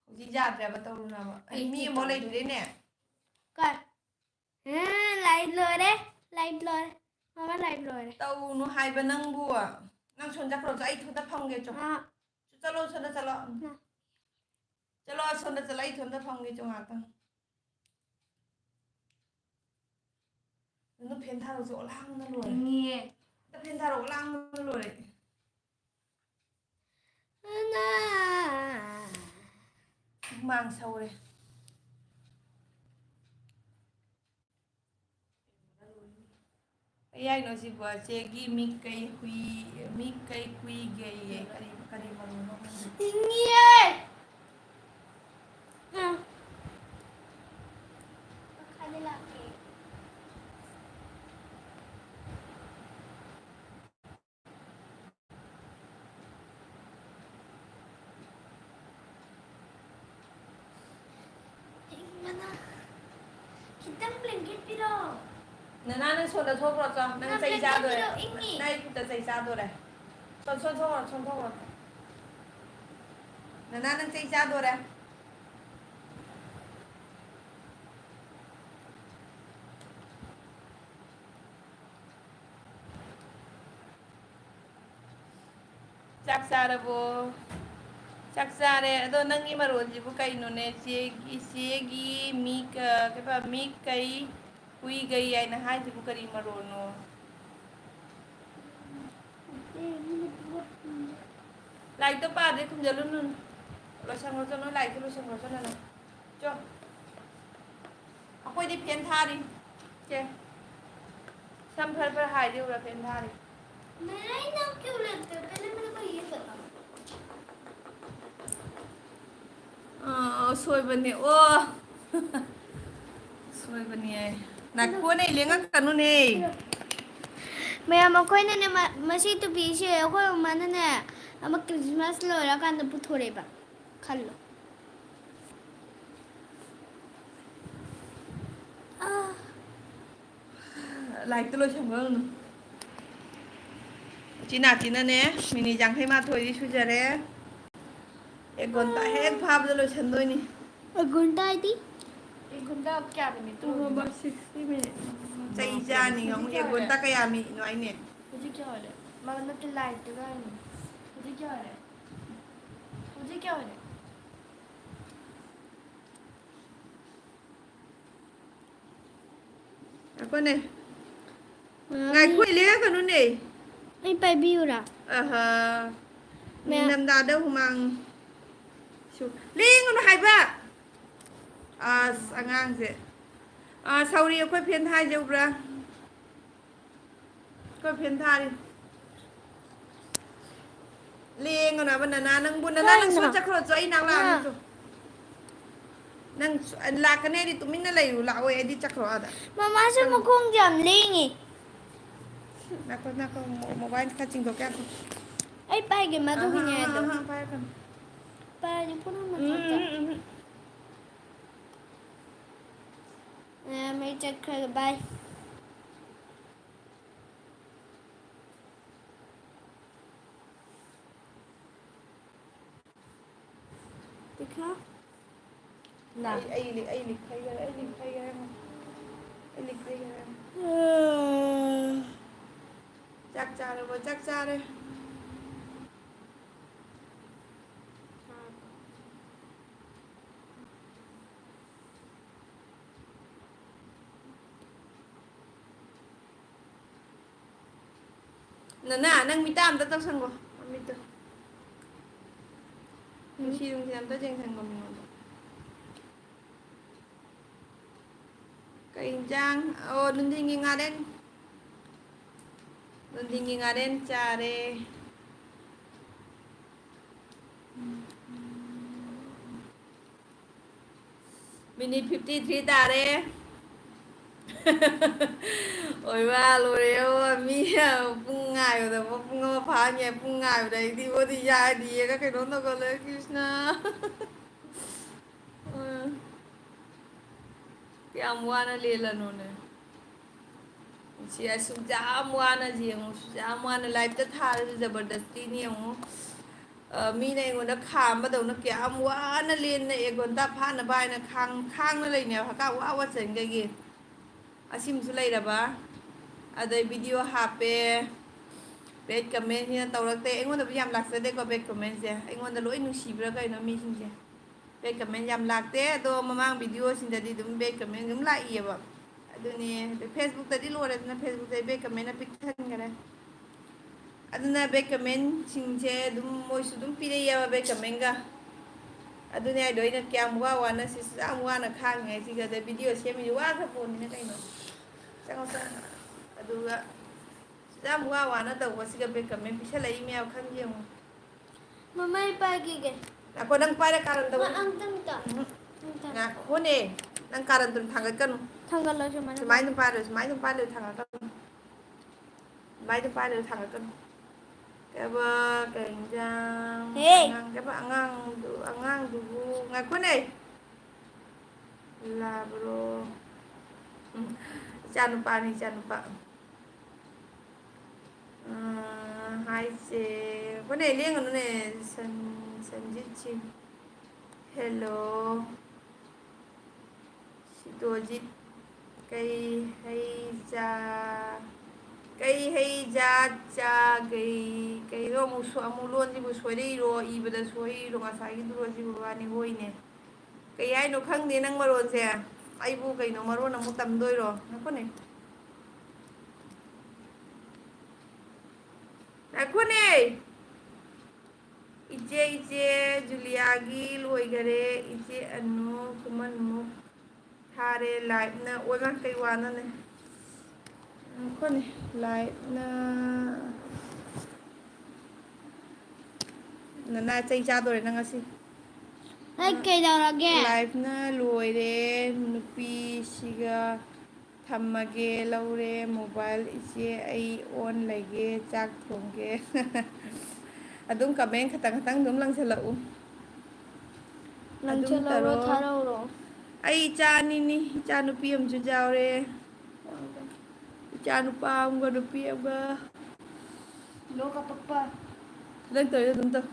ꯍꯧꯖꯤꯛ ꯌꯥꯗ꯭ꯔꯦꯕ, ꯇꯧꯔꯨꯅꯕ꯫ ꯑꯩ ꯑꯩ ꯃꯤ ꯀꯩ ꯑꯃꯨꯛ ꯇꯧꯗꯣꯏꯅꯣ? ꯂꯩꯇ꯭ꯔꯦꯅꯦ꯫ ꯀꯥꯏ? ꯍꯦ, light ꯂꯣꯏꯔꯦ, light ꯂꯣꯏꯔꯦ꯫ ꯃꯃꯥ, light ꯂꯣꯏꯔꯦ꯫ ꯇꯧꯅꯨ ꯍꯥꯏꯕ ꯅꯪꯕꯨ꯫ ꯅꯪ ꯁꯣꯝ ꯆꯠꯈ꯭ꯔꯣ, ꯑꯩ ꯏꯊꯟꯇ ꯐꯝꯒꯦ ꯆꯣ꯫ ꯑꯥ꯫ ꯆꯠꯂꯣ, ꯁꯣꯝꯗ ꯆꯠꯂꯣ꯫ ꯅ꯫ ꯆꯠꯂꯣ, ꯁꯣꯝꯗ ꯆꯠꯂꯣ, ꯑꯩ ꯏꯊꯟꯇ ꯐꯝꯒꯦ ꯆꯣ ꯉꯥꯛꯇꯪ꯫ ꯅꯪ fan ꯊꯥꯔꯣ ꯆꯣ, ꯑꯣꯂꯥꯡꯅ ꯂꯣꯏꯔꯦ꯫ ꯏꯪꯉꯤꯌꯦ꯫ ꯅꯪ fan ꯊꯥꯔꯣ, ꯑꯣꯂꯥꯡꯅ ꯂꯣꯏꯔꯦ꯫ ꯑꯅꯥ꯫ ꯍꯨꯃꯥꯡ ꯁꯧꯔꯦ꯫ ꯀꯩ ꯍꯥꯏꯅꯣ ꯁꯤꯕꯣ? ꯆꯦꯒꯤ ꯃꯤꯠ ꯀꯩ ꯍꯨꯏ, ꯃꯤꯠ ꯀꯩ ꯀꯨꯏꯒꯩꯌꯦ꯫ ꯀꯔꯤ, ꯀꯔꯤ ꯃꯔꯣꯟꯅꯣ ꯈꯪꯗꯦ꯫ ꯏꯪꯉꯤꯌꯦ꯫ ꯑꯥ꯫ ꯃꯈꯥꯗ ꯂꯥꯛꯀꯦ꯫ ꯏꯪꯕꯅ꯫ ꯈꯤꯇꯪ blanket ꯄꯤꯔꯛꯑꯣ꯫ ꯅꯅꯥ, ꯅꯪ ꯁꯣꯝꯗ ꯊꯣꯛꯈ꯭ꯔꯣ ꯆꯣ꯫ ꯅꯪ ꯅꯅꯥ, ꯆꯩ blanket ꯆꯥꯗꯣꯔꯦ꯫ ꯄꯤꯔꯛꯑꯣ, ꯏꯪꯉꯤ꯫ ꯅꯪ ꯑꯩ ꯈꯨꯠꯇ ꯆꯩ ꯆꯥꯗꯣꯔꯦ꯫ ꯁꯣꯝ, ꯁꯣꯝ ꯊꯣꯛꯈ꯭ꯔꯣ, ꯁꯣꯝ ꯊꯣꯛꯈ꯭ꯔꯣ꯫ ꯅꯅꯥ, ꯅꯪ ꯆꯩ ꯆꯥꯗꯣꯔꯦ꯫ ꯆꯥꯛ ꯆꯥꯔꯕꯣ? ꯆꯥꯛ ꯆꯥꯔꯦ꯫ ꯑꯗꯣ ꯅꯪꯒꯤ ꯃꯔꯣꯟꯁꯤꯕꯨ ꯀꯩꯅꯣꯅꯦ? ꯆꯦꯒꯤ, ꯆꯦꯒꯤ ꯃꯤ ꯀ-, ꯀꯩꯕ, ꯃꯤ ꯀꯩ, ꯍꯨꯏ ꯒꯩ ꯍꯥꯏꯅ ꯍꯥꯏꯁꯤꯕꯨ ꯀꯔꯤ ꯃꯔꯣꯟꯅꯣ? ꯂꯥꯏꯔꯤꯛꯇꯣ ꯄꯥꯗ꯭ꯔꯦ, ꯈꯨꯝꯖꯜꯂꯨꯅꯨ꯫ ꯂꯣꯏꯁꯟꯈ꯭ꯔꯣ ꯆꯠꯂꯣ, ꯂꯥꯏꯔꯤꯛꯇꯣ ꯂꯣꯏꯁꯟꯈ꯭ꯔꯣ ꯆꯠꯂꯣ ꯅꯪ꯫ ꯆꯣ꯫ ꯑꯩꯈꯣꯏꯗꯤ ꯐꯦꯟ ꯊꯥꯔꯤ꯫ ꯁꯦ꯫ ꯁꯝ ꯐꯔ ꯐꯔ ꯍꯥꯏꯗꯦ ꯎꯔ ꯐꯦꯟ ꯊꯥꯔꯤ꯫ ꯃꯦꯔꯥꯏ ꯅꯪ ꯀ꯭ꯌꯨ ꯂꯦꯞꯇꯦ? ꯄꯦꯂꯦ ꯃꯦꯔꯦ ꯀꯣ ꯌꯦ ꯕꯇꯥ꯫ ꯑ, ꯁꯣꯏꯕꯅꯦ꯫ ꯑꯣ꯫ ꯁꯣꯏꯕꯅꯦ꯫ ꯅꯥꯈꯣꯅꯦ, ꯂꯦꯡꯉꯛꯀꯅꯨꯅꯦ꯫ ꯃꯌꯥꯝ, ꯑꯩꯈꯣꯏꯅꯅꯦ, ꯃ-, ꯃꯁꯤ ꯇꯨꯄꯤꯁꯦ ꯑꯩꯈꯣꯏ ꯃꯃꯥꯅꯅꯦ, ꯑꯃ Christmas ꯂꯣꯏꯔꯀꯥꯟꯗ ꯄꯨꯊꯣꯔꯛꯑꯦꯕ꯫ ꯈꯜꯂꯣ꯫ ꯑꯥ꯫ ꯂꯥꯏꯔꯤꯛꯇ ꯂꯣꯏꯁꯟꯕ ꯉꯝꯅꯨ꯫ ꯎꯆꯤꯟ ꯅꯥꯆꯤꯟꯅꯅꯦ, ꯃꯤꯅꯤꯠ ꯌꯥꯡꯈꯩ ꯃꯥꯊꯣꯏꯗꯤ ꯁꯨꯖꯔꯦ꯫ ꯑꯦ ꯒꯣꯟꯇꯥ ꯍꯦꯛ ꯐꯥꯕꯗ ꯂꯣꯏꯁꯟꯗꯣꯏꯅꯤ꯫ ꯑꯦ ꯒꯣꯟꯇꯥ ꯍꯥꯏꯗꯤ? ꯑꯦ ꯒꯣꯟꯇꯥ ꯀꯌꯥ ꯃꯤꯅꯤꯠ ꯇꯧꯔꯤꯅꯣ? Over sixty minutes. ꯆꯩ ꯆꯥꯅꯤ, ꯍꯧꯖꯤꯛ ꯑꯃꯨꯛ ꯑꯦ ꯀꯌꯥ ꯑꯣꯏꯔꯦ? ꯒꯣꯟꯇꯥ ꯀꯌꯥ ꯃꯤꯅꯤꯠꯅꯣ ꯍꯥꯏꯅꯦ? ꯍꯧꯖꯤꯛ ꯀꯌꯥ ꯑꯣꯏꯔꯦ? ꯃꯥ ꯅꯠꯇꯦ, ꯂꯥꯏꯠꯇꯨꯒ ꯍꯥꯏꯅꯤ꯫ ꯍꯧꯖꯤꯛ ꯀꯌꯥ ꯑꯣꯏꯔꯦ? ꯍꯧꯖꯤꯛ ꯀꯌꯥ ꯑꯣꯏꯔꯦ? ꯉꯥꯏꯈꯣꯅꯦ꯫ ꯃꯥꯃꯤ꯫ ꯉꯥꯏꯈꯣ, ꯂꯦꯡꯉꯛꯀꯅꯨꯅꯦ꯫ ꯑꯩ ꯄꯥꯏꯕꯤꯌꯨꯔꯥ? ꯑꯍ꯫ ꯃꯌꯥꯝ꯫ ꯅꯤꯡꯊꯝꯊꯥꯗ ꯍꯨꯃꯥꯡ ꯁꯨ-, ꯂꯦꯡꯒꯅꯨ ꯍꯥꯏꯕ! ꯑꯁ, ꯑꯉꯥꯡꯁꯦ꯫ ꯑꯥ, ꯁꯧꯔꯤ ꯑꯩꯈꯣꯏ ꯐꯦꯟ ꯊꯥꯏꯁꯦ ꯎꯕ꯭ꯔꯥ? ꯐꯦꯟ ꯊꯥꯔꯤ꯫ ꯂꯦꯡꯒꯅꯣ ꯍꯥꯏꯕ ꯅꯅꯥ ꯅꯪꯕꯨ꯫ ꯅꯅꯥ ꯅꯪ ꯀꯩꯅꯣ? ꯁꯨꯃꯥꯏ ꯆꯠꯈ꯭ꯔꯣ ꯆꯣ, ꯑꯩ ꯅꯥꯛ ꯂꯥꯛꯑꯅꯤ ꯃꯥ꯫ ꯆꯣ꯫ ꯅꯪ ꯁꯨ-, ꯂꯥꯛꯀꯅꯤ ꯍꯥꯏꯗꯤ ꯇꯨꯃꯤꯟꯅ ꯂꯩꯌꯨ, ꯂꯥꯛꯑꯣꯏ ꯍꯥꯏꯗꯤ ꯆꯠꯈ꯭ꯔꯣ ꯑꯥꯗ꯫ ꯃꯃꯥꯁꯨ ꯆꯪꯉꯣ꯫ ꯃꯈꯣꯡꯁꯦ ꯌꯥꯝ ꯂꯦꯡꯉꯤ꯫ ꯉꯥꯏꯈꯣ, ꯉꯥꯏꯈꯣ, ꯃꯣ-, ꯃꯣꯕꯥꯏꯜ ꯈꯔ ꯆꯤꯡꯊꯣꯛꯀꯦ ꯉꯥꯏꯈꯣ꯫ ꯑꯩ ꯄꯥꯏꯒꯦ ꯃꯗꯨꯒꯤꯅꯦ ꯑꯍꯥ, ꯑꯗꯣ꯫ ꯑꯍꯥ, ꯄꯥꯏꯔꯛꯀꯅꯨ꯫ ꯄꯥꯏꯔꯗꯤ ꯄꯨꯟꯅ ꯎꯝ, ꯃꯊꯛꯇ꯫ ꯎꯝ, ꯎꯝ, ꯎꯝ꯫ ꯑ, ꯃꯩ ꯆꯠꯈ꯭ꯔꯒ bye꯫ ꯄꯤꯈꯥ꯫ ꯅꯥ꯫ ꯑꯩ, ꯑꯩ ꯂꯤꯛ, ꯑꯩ ꯂꯤꯛ ꯈꯩꯒꯔꯦ, ꯑꯩ ꯂꯤꯛ ꯈꯩꯒꯔꯦ꯫ ꯑꯩ ꯂꯤꯛ ꯈꯩꯒꯔꯦ꯫ ꯆꯥꯛ ꯆꯥꯔꯕꯣ? ꯆꯥꯛ ꯆꯥꯔꯦ꯫ ꯅꯅꯥ, ꯅꯪ ꯃꯤꯠꯇ ꯑꯝꯇ ꯇꯧꯁꯟꯒꯣ, ꯃꯃꯤꯠꯇꯣ꯫ ꯅꯨꯡꯁꯤ ꯅꯨꯡꯁꯤ ꯑꯝꯇ ꯌꯦꯡꯁꯟꯒꯣ ꯃꯤꯉꯣꯟꯗ꯫ ꯀꯩ ꯏꯟꯖꯥꯡ? ꯑꯣ, ꯅꯨꯡꯊꯤꯟꯒꯤ ꯉꯥꯔꯦꯟ꯫ ꯅꯨꯡꯊꯤꯟꯒꯤ ꯉꯥꯔꯦꯟ ꯆꯥꯔꯦ꯫ Minute fifty three ꯇꯥꯔꯦ꯫ ꯑꯣꯏꯕ ꯂꯣꯏꯔꯦ꯫ ꯃꯤ ꯄꯨꯡ ꯉꯥꯏꯕꯗ ꯄꯨꯡ ꯑꯃ ꯐꯥꯅꯤ ꯍꯥꯏ, ꯄꯨꯡ ꯉꯥꯏꯕꯗ ꯑꯩꯗꯤ ꯕꯣꯗꯤ ꯌꯥꯗꯤꯌꯦꯒ ꯀꯩꯅꯣꯝ ꯇꯧꯈꯠꯂꯦ, ꯀ꯭ꯔꯤꯁꯅ꯫ ꯎꯝ꯫ ꯀꯌꯥꯝ ꯋꯥꯅ ꯂꯦꯜꯂꯅꯣꯅꯦ꯫ ꯁꯤ ꯑꯁꯨꯛ ꯌꯥꯝ ꯋꯥꯅ ꯌꯦꯡꯉꯨ, ꯑꯁꯨꯛ ꯌꯥꯝ ꯋꯥꯅ live ꯇ ꯊꯥꯔꯁꯨ ꯖꯕꯔꯗꯁꯇꯤꯅꯤ ꯌꯦꯡꯉꯨ꯫ ꯑ, ꯃꯤꯅ ꯑꯩꯉꯣꯟꯗ ꯈꯥꯝꯕꯗꯧꯅ ꯀꯌꯥꯝ ꯋꯥꯅ ꯂꯦꯟꯅ ꯑꯦꯛ ꯘꯟꯇꯥ ꯐꯥꯅꯕ ꯍꯥꯏꯅ ꯈꯥꯡ-, ꯈꯥꯡꯅ ꯂꯩꯅꯦꯕ, ꯍꯛꯀꯥꯝ ꯋꯥ ꯋꯥ ꯆꯟꯒꯩꯒꯤ꯫ ꯑꯁꯤꯃꯁꯨ ꯂꯩꯔꯕ, ꯑꯗꯩ video ꯍꯥꯞꯄꯦ, bad comment ꯁꯤꯅ ꯇꯧꯔꯛꯇꯦ꯫ ꯑꯩꯉꯣꯟꯗꯕꯨꯗꯤ ꯌꯥꯝ ꯂꯥꯛꯆꯗꯦꯀꯣ bad comment ꯁꯦ, ꯑꯩꯉꯣꯟꯗ ꯂꯣꯏ ꯅꯨꯡꯁꯤꯕ꯭ꯔꯥ ꯀꯩꯅꯣ ꯃꯤꯁꯤꯡꯁꯦ꯫ Bad comment ꯌꯥꯝ ꯂꯥꯛꯇꯦ, ꯑꯗꯣ ꯃꯃꯥꯡ video ꯁꯤꯡꯗꯗꯤ ꯑꯗꯨꯝ bad comment ꯑꯗꯨꯝ ꯂꯥꯛꯏꯌꯦꯕ꯫ ꯑꯗꯨꯅꯦ, ꯑꯗꯩ Facebook ꯇꯗꯤ ꯂꯣꯏꯔꯦꯗꯅ, Facebook ꯇꯗꯤ bad comment ꯅ ꯄꯤꯛ ꯊꯟꯈꯔꯦ꯫ ꯑꯗꯨꯅ bad comment ꯁꯤꯡꯁꯦ ꯑꯗꯨꯝ ꯃꯣꯏꯁꯨ ꯑꯗꯨꯝ ꯄꯤꯔꯛꯑꯦꯕ bad comment ꯒ꯫ ꯑꯗꯨꯅꯦ ꯍꯥꯏꯗꯣ, ꯑꯩꯅ ꯀꯌꯥꯝ ꯋꯥ ꯋꯥꯅ ꯁꯤꯁꯨ ꯌꯥꯝ ꯋꯥꯅ ꯈꯥꯡꯉꯤ ꯍꯥꯏꯁꯤꯒ, ꯑꯗ video ꯁꯦꯝꯃꯤꯁꯨ ꯋꯥꯈ꯭ꯔ ꯄꯣꯠꯅꯤꯅ ꯀꯩꯅꯣ꯫ ꯆꯪꯉꯣ, ꯆꯪꯉꯣ꯫ ꯑꯗꯨꯒ ꯑꯗꯨꯛ ꯌꯥꯝ ꯋꯥ ꯋꯥꯅ ꯇꯧꯕꯁꯤꯒ back comment ꯄꯤꯁꯜꯂꯛꯏ ꯃꯌꯥꯝ ꯈꯪꯗꯦ ꯌꯦꯡꯉꯨ꯫ ꯃꯃꯥ, ꯑꯩ ꯄꯥꯏꯈꯤꯒꯦ꯫ ꯉꯥꯏꯈꯣ, ꯅꯪ ꯄꯥꯏꯔ ꯀꯥꯔꯟ ꯇꯧ-, ꯃꯥ, ꯑꯝꯇꯪꯇ꯫ ꯎꯝ꯫ ꯑꯝꯇ꯫ ꯉꯥꯏꯈꯣꯅꯦ, ꯅꯪ ꯀꯥꯔꯟꯗꯨ ꯊꯥꯡꯒꯠꯀꯅꯨ꯫ ꯊꯥꯡꯒꯠꯂꯣ, ꯁꯨꯃꯥꯏꯅ ꯁꯨꯃꯥꯏꯅ ꯄꯥꯏꯔꯣ, ꯁꯨꯃꯥꯏꯅ ꯄꯥꯏꯔꯣ, ꯊꯥꯡꯒꯠꯀꯅꯨ꯫ ꯁꯨꯃꯥꯏꯅ ꯄꯥꯏꯔꯣ, ꯊꯥꯡꯒꯠꯀꯅꯨ꯫ ꯀꯩꯕ, ꯀꯩ ꯏꯟꯖꯥꯡ? ꯍꯦ! ꯑꯉꯥꯡ, ꯀꯩꯕ, ꯑꯉꯥꯡꯗꯨ-, ꯑꯉꯥꯡꯗꯨꯕꯨ, ꯉꯥꯏꯈꯣꯅꯦ꯫ ꯂꯥꯕ꯭ꯔꯣ? ꯎꯝ, ꯏꯆꯥꯅꯨꯄꯥꯅꯤ, ꯏꯆꯥꯅꯨꯄꯥ꯫ ꯑ, ꯍꯥꯏꯁꯦ, ꯉꯥꯏꯈꯣꯅꯦ, ꯂꯦꯡꯒꯅꯨꯅꯦ, ꯁꯟ-, ꯁꯟꯖꯤꯠ ꯁꯤꯡ꯫ Hello꯫ ꯁꯤꯇꯣꯖꯤꯠ, ꯀꯩ ꯍꯩ ꯆꯥ-, ꯀꯩ ꯍꯩ ꯖꯥꯠ ꯆꯥꯒꯩ-, ꯀꯩꯅꯣ ꯑꯃꯨꯛ ꯁꯣ-, ꯑꯃꯨꯛ ꯂꯣꯟꯁꯤꯕꯨ ꯁꯣꯏꯔꯛꯏꯔꯣ, ꯏꯕꯗ ꯁꯣꯏꯔꯤꯔꯣ, ꯉꯁꯥꯏꯒꯤꯗꯨꯔꯣ ꯁꯤꯕꯨ ꯋꯥꯅꯤ ꯍꯣꯏꯅꯦ꯫ ꯀꯩ ꯍꯥꯏꯅꯣ ꯈꯪꯗꯦ ꯅꯪ ꯃꯔꯣꯟꯁꯦ꯫ ꯑꯩꯕꯨ ꯀꯩꯅꯣ ꯃꯔꯣꯟ ꯑꯃꯨꯛ ꯇꯝꯗꯣꯏꯔꯣ? ꯉꯥꯏꯈꯣꯅꯦ꯫ ꯉꯥꯏꯈꯣꯅꯦ꯫ ꯏꯆꯦ, ꯏꯆꯦ ꯖꯨꯂꯤꯌꯥꯒꯤ ꯂꯣꯏꯈꯔꯦ꯫ ꯏꯆꯦ ꯑꯅꯨ ꯈꯨꯃꯟꯃꯨꯛ ꯊꯥꯔꯦ꯫ Live-ꯅ ꯑꯣꯏꯃ ꯀꯩ ꯋꯥꯅꯣꯅꯦ꯫ ꯉꯥꯏꯈꯣꯅꯦ꯫ Live-ꯅ ꯅꯅꯥ ꯆꯩ ꯆꯥꯗꯣꯔꯦ ꯅꯪ ꯉꯁꯤ꯫ ꯑꯩ ꯀꯩꯗꯧꯔꯒꯦ? Live-ꯅ ꯂꯣꯏꯔꯦ꯫ ꯅꯨꯄꯤꯁꯤꯒ ꯊꯝꯃꯒꯦ꯫ ꯂꯧꯔꯦ mobile꯫ ꯏꯆꯦ ꯑꯩ on ꯂꯩꯒꯦ꯫ ꯆꯥꯛ ꯊꯣꯡꯒꯦ꯫ ꯑꯗꯨꯝ comment ꯈꯇꯪ ꯈꯇꯪ ꯑꯗꯨꯝ ꯂꯪꯁꯤꯜꯂꯛꯎ꯫ ꯑꯗꯨꯝ ꯂꯪꯁꯤꯜꯂꯛꯎꯔꯣ, ꯇꯧꯔꯣ꯫ ꯊꯥꯔꯛꯎꯔꯣ? ꯑꯩ ꯏꯆꯥ ꯑꯅꯤꯅꯤ꯫ ꯏꯆꯥ ꯅꯨꯄꯤ ꯑꯃꯁꯨ ꯌꯥꯎꯔꯦ꯫ ꯏꯆꯥ ꯅꯨꯄꯥ ꯑꯃꯒ ꯅꯨꯄꯤ ꯑꯃꯒ꯫ ꯂꯣ ꯀꯥꯄꯛꯄ꯫ ꯅꯪ ꯇꯧꯔꯤꯗꯣ ꯑꯗꯨꯝ ꯇꯧ꯫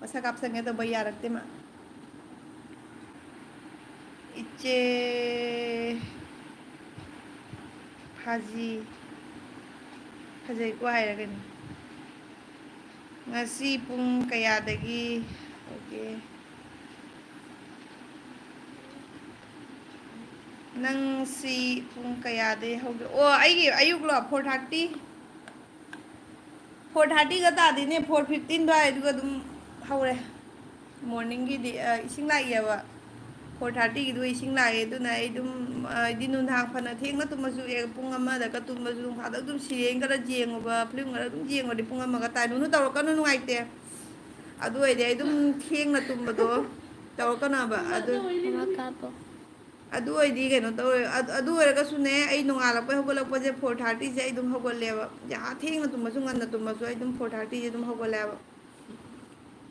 ꯃꯁꯥ ꯀꯥꯞꯁꯟꯒꯦ ꯇꯧꯕ ꯌꯥꯔꯛꯇꯦ ꯃꯥ꯫ ꯏꯆꯦ ꯐꯥꯖꯤ, ꯐꯖꯩꯀꯣ ꯍꯥꯏꯔꯒꯅꯤ꯫ ꯉꯁꯤ ꯄꯨꯡ ꯀꯌꯥꯗꯒꯤ? Okay꯫ ꯅꯪ ꯁꯤ ꯄꯨꯡ ꯀꯌꯥꯗꯩ ꯍꯧꯒꯦ? ꯑꯣ, ꯑꯩꯒꯤ ꯑꯌꯨꯛꯂꯣ? Four thirty꯫ Four thirty-ꯒ ꯇꯥꯗꯦꯅꯦ, four fifteen ꯑꯗꯨꯋꯥꯏꯗꯨꯒ ꯑꯗꯨꯝ ꯍꯧꯔꯦ꯫ Morning-ꯒꯤꯗꯤ, ꯑ, ꯏꯁꯤꯡ ꯂꯥꯛꯏꯑꯕ꯫ ꯐꯣꯔ ꯊꯥꯔꯇꯤꯒꯤꯗꯨ ꯏꯁꯤꯡ ꯂꯥꯛꯑꯦ, ꯑꯗꯨꯅ ꯑꯩ ꯑꯗꯨꯝ, ꯑ, ꯍꯥꯏꯗꯤ ꯅꯨꯡꯗꯥꯡ ꯐꯅ ꯊꯦꯡꯅ ꯇꯨꯝꯃꯁꯨ, ꯑꯦ, ꯄꯨꯡ ꯑꯃꯗꯒ ꯇꯨꯝꯕꯁꯨ, ꯅꯣꯡ ꯐꯥꯗꯣꯛ ꯑꯗꯨꯝ ꯁꯤꯔꯤꯌꯦꯜ ꯈꯔ ꯌꯦꯡꯉꯨꯕ, ꯐꯤꯂꯝ ꯈꯔ ꯑꯗꯨꯝ ꯌꯦꯡꯉꯨꯔꯗꯤ ꯄꯨꯡ ꯑꯃꯒ ꯇꯥꯏ꯫ ꯅꯨꯅꯨ, ꯇꯧꯔꯛꯀꯅꯨ, ꯅꯨꯡꯉꯥꯏꯇꯦ꯫ ꯑꯗꯨ ꯑꯣꯏꯔꯗꯤ ꯑꯩ ꯑꯗꯨꯝ ꯊꯦꯡꯅ ꯇꯨꯝꯕꯗꯣ ꯇꯧꯔꯛꯀꯅꯣꯕ꯫ ꯑꯗꯨ ꯑꯃ ꯀꯥꯞꯄꯣ꯫ ꯑꯗꯨ ꯑꯣꯏꯔꯗꯤ ꯀꯩꯅꯣ ꯇꯧꯔꯦ꯫ ꯑꯗꯨ, ꯑꯗꯨ ꯑꯣꯏꯔꯒꯁꯨꯅꯦ, ꯑꯩ ꯅꯣꯡꯉꯥꯜꯂꯛꯄꯩ ꯍꯧꯒꯠꯂꯛꯄꯁꯦ, ꯐꯣꯔ ꯊꯥꯔꯇꯤꯁꯦ ꯑꯩ ꯑꯗꯨꯝ ꯍꯧꯒꯠꯂꯦꯕ꯫ ꯌꯥ, ꯊꯦꯡꯅ ꯇꯨꯝꯃꯁꯨ, ꯉꯟꯅ ꯇꯨꯝꯃꯁꯨ, ꯑꯩ ꯑꯗꯨꯝ ꯐꯣꯔ ꯊꯥꯔꯇꯤꯁꯦ ꯑꯗꯨꯝ ꯍꯧꯒꯠꯂꯦꯕ꯫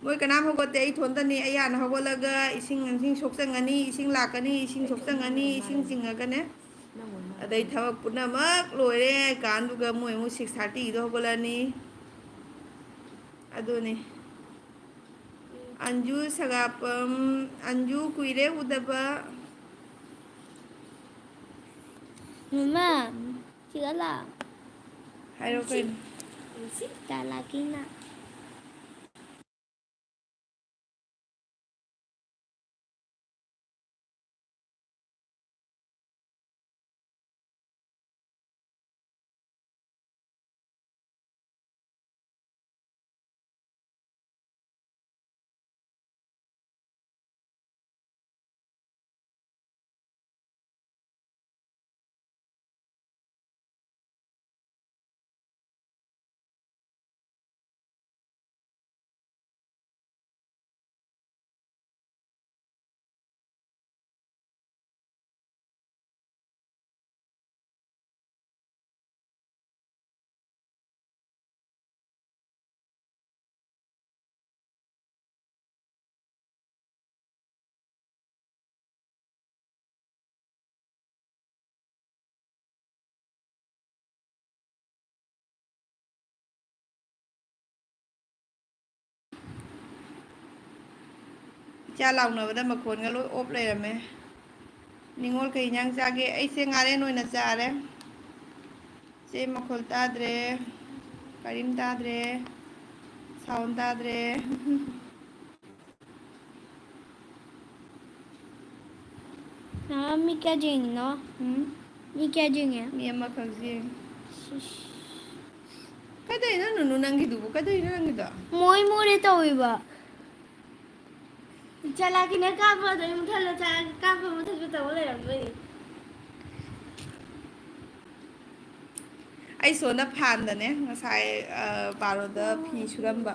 ꯃꯣꯏ ꯀꯅꯥꯝ ꯍꯧꯒꯠꯇꯦ, ꯑꯩ ꯏꯊꯣꯟꯇꯅꯤ꯫ ꯑꯩ ꯍꯥꯟꯅ ꯍꯧꯒꯠꯂꯒ ꯏꯁꯤꯡ, ꯏꯁꯤꯡ ꯁꯣꯛꯆꯪꯉꯅꯤ, ꯏꯁꯤꯡ ꯂꯥꯛꯀꯅꯤ, ꯏꯁꯤꯡ ꯁꯣꯛꯆꯪꯉꯅꯤ, ꯏꯁꯤꯡ ꯆꯤꯡꯉꯒꯅꯦ꯫ ꯑꯗꯩ ꯊꯕꯛ ꯄꯨꯝꯅꯃꯛ ꯂꯣꯏꯔꯦ ꯀꯥꯟꯗꯨꯒ ꯃꯣꯏ ꯑꯃꯨꯛ ꯁꯤꯛꯁ ꯊꯥꯔꯇꯤꯒꯤꯗ ꯍꯧꯒꯠꯂꯅꯤ꯫ ꯑꯗꯨꯅꯤ꯫ ꯑꯟꯖꯨ ꯁꯒꯥꯄꯝ, ꯑꯟꯖꯨ ꯀꯨꯏꯔꯦ ꯎꯗꯕ꯫ ꯃꯃꯥ, ꯁꯤꯗ ꯂꯥꯛ꯫ ꯍꯥꯏꯔꯣ ꯀꯩꯅꯣ? ꯇꯥꯂꯥꯀꯤꯅ꯫ ꯏꯆꯥ ꯂꯥꯎꯅꯕꯗ ꯃꯈꯣꯟꯒ ꯂꯣꯏ ꯑꯣꯞ ꯂꯩꯔꯝꯃꯦ꯫ ꯅꯤꯉꯣꯜ ꯀꯩ ꯏꯟꯖꯥꯡ ꯆꯥꯒꯦ? ꯑꯩꯁꯦ ꯉꯥꯔꯦꯟ ꯑꯣꯏꯅ ꯆꯥꯔꯦ꯫ ꯆꯦ ꯃꯈꯣꯜ ꯇꯥꯗ꯭ꯔꯦ꯫ ꯀꯔꯤꯝ ꯇꯥꯗ꯭ꯔꯦ꯫ ꯁꯥꯎꯟ ꯇꯥꯗ꯭ꯔꯦ꯫ ꯅꯍꯥꯟ ꯃꯤ ꯀꯌꯥ ꯌꯦꯡꯉꯤꯅꯣ? ꯎꯝ? ꯃꯤ ꯀꯌꯥ ꯌꯦꯡꯉꯦ? ꯃꯤ ꯑꯃꯈꯛ ꯌꯦꯡꯉꯤ꯫ ꯁꯤꯁ꯫ ꯀꯩꯗꯧꯏꯅꯣ ꯅꯨꯅꯨ ꯅꯪꯒꯤꯗꯨꯕꯨ? ꯀꯩꯗꯧꯏꯅꯣ ꯅꯪꯒꯤꯗꯣ? ꯃꯣꯏ ꯃꯣꯔꯦ ꯇꯧꯏꯕ꯫ ꯆꯥꯂꯥꯀꯤꯅ ꯀꯥꯞꯄ ꯑꯗꯩ ꯃꯨꯊꯠꯂ ꯆꯥ-, ꯀꯥꯞꯄ ꯃꯨꯊꯠꯄ ꯇꯧꯔ ꯂꯩꯔꯝꯗꯣꯏꯅꯤ꯫ ꯑꯩ ꯁꯣꯝꯗ ꯐꯥꯟꯗꯅꯦ ꯉꯁꯥꯏ, ꯑ, ꯕꯥꯔꯣꯗ ꯐꯤ ꯁꯨꯔꯝꯕ꯫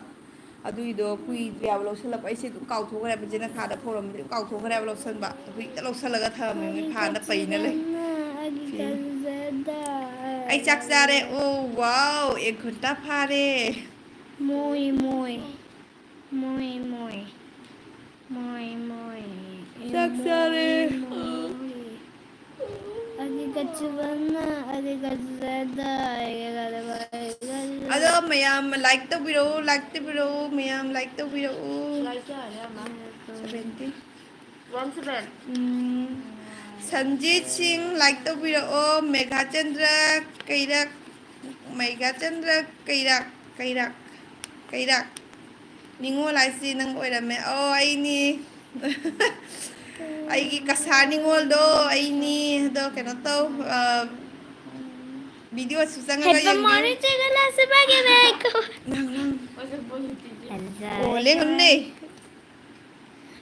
ꯑꯗꯨꯏꯗꯣ ꯀꯨꯏꯗ꯭ꯔꯦꯕ ꯂꯧꯁꯜꯂꯛꯄ꯫ ꯑꯩꯁꯦ ꯑꯗꯨꯝ ꯀꯥꯎꯊꯣꯛꯈ꯭ꯔꯦꯕ, ꯖꯦꯅꯥꯈꯥꯗ ꯐꯧꯔꯝꯕꯗꯤ ꯑꯗꯨꯝ ꯀꯥꯎꯊꯣꯛꯈ꯭ꯔꯦꯕ ꯂꯧꯁꯟꯕ꯫ ꯍꯧꯖꯤꯛꯇ ꯂꯧꯁꯜꯂꯒ ꯊꯝꯃꯝꯃꯦ, ꯃꯣꯏ ꯐꯥꯟꯗ ꯄꯩꯅ ꯂꯩ꯫ ꯐꯤ꯫ ꯑꯩ ꯆꯥꯛ ꯆꯥꯔꯦ꯫ ꯑꯣ, ꯋꯥꯎ, ꯑꯦꯛ ꯘꯟꯇꯥ ꯐꯥꯔꯦ꯫ ꯃꯣꯏ, ꯃꯣꯏ꯫ ꯃꯣꯏ, ꯃꯣꯏ꯫ ꯃꯣꯏ, ꯃꯣꯏ꯫ ꯆꯥꯛ ꯆꯥꯔꯦ꯫ ꯃꯣꯏ, ꯃꯣꯏ꯫ ꯑꯗꯨꯒ ꯆꯨꯕꯅ, ꯑꯗꯨꯒ ꯆꯨꯕꯗ, ꯑꯗꯨꯒ ꯑꯗꯣ ꯃꯌꯥꯝ like ꯇꯧꯕꯤꯔꯛꯎ, like ꯇꯧꯕꯤꯔꯛꯎ, ꯃꯌꯥꯝ like ꯇꯧꯕꯤꯔꯛꯎ꯫ Like ꯀꯌꯥꯅꯣ ꯌꯥꯝꯅ? Seventy꯫ One seven꯫ ꯎꯝ꯫ ꯁꯟꯖꯤꯠ ꯁꯤꯡ like ꯇꯧꯕꯤꯔꯛꯑꯣ, ꯃꯦꯘꯥꯆꯟꯗ꯭ꯔ ꯀꯩꯔꯛ, ꯃꯦꯘꯥꯆꯟꯗ꯭ꯔ ꯀꯩꯔꯛ, ꯀꯩꯔꯛ, ꯀꯩꯔꯛ꯫ ꯅꯤꯉꯣꯜ ꯍꯥꯏꯁꯤ ꯅꯪ ꯑꯣꯏꯔꯝꯃꯦ꯫ ꯑꯣ, ꯑꯩꯅꯤ꯫ ꯑꯩꯒꯤ ꯀꯁꯥꯔ ꯅꯤꯉꯣꯜꯗꯣ ꯑꯩꯅꯤ꯫ ꯑꯗꯣ ꯀꯩꯅꯣ ꯇꯧ, ꯑ, video ꯁꯨ ꯆꯪꯉꯒ ꯌꯦꯡꯕꯤꯌꯨ꯫ ꯅꯪ, ꯅꯪ꯫ ꯑꯣ, ꯂꯦꯡꯒꯅꯨꯅꯦ꯫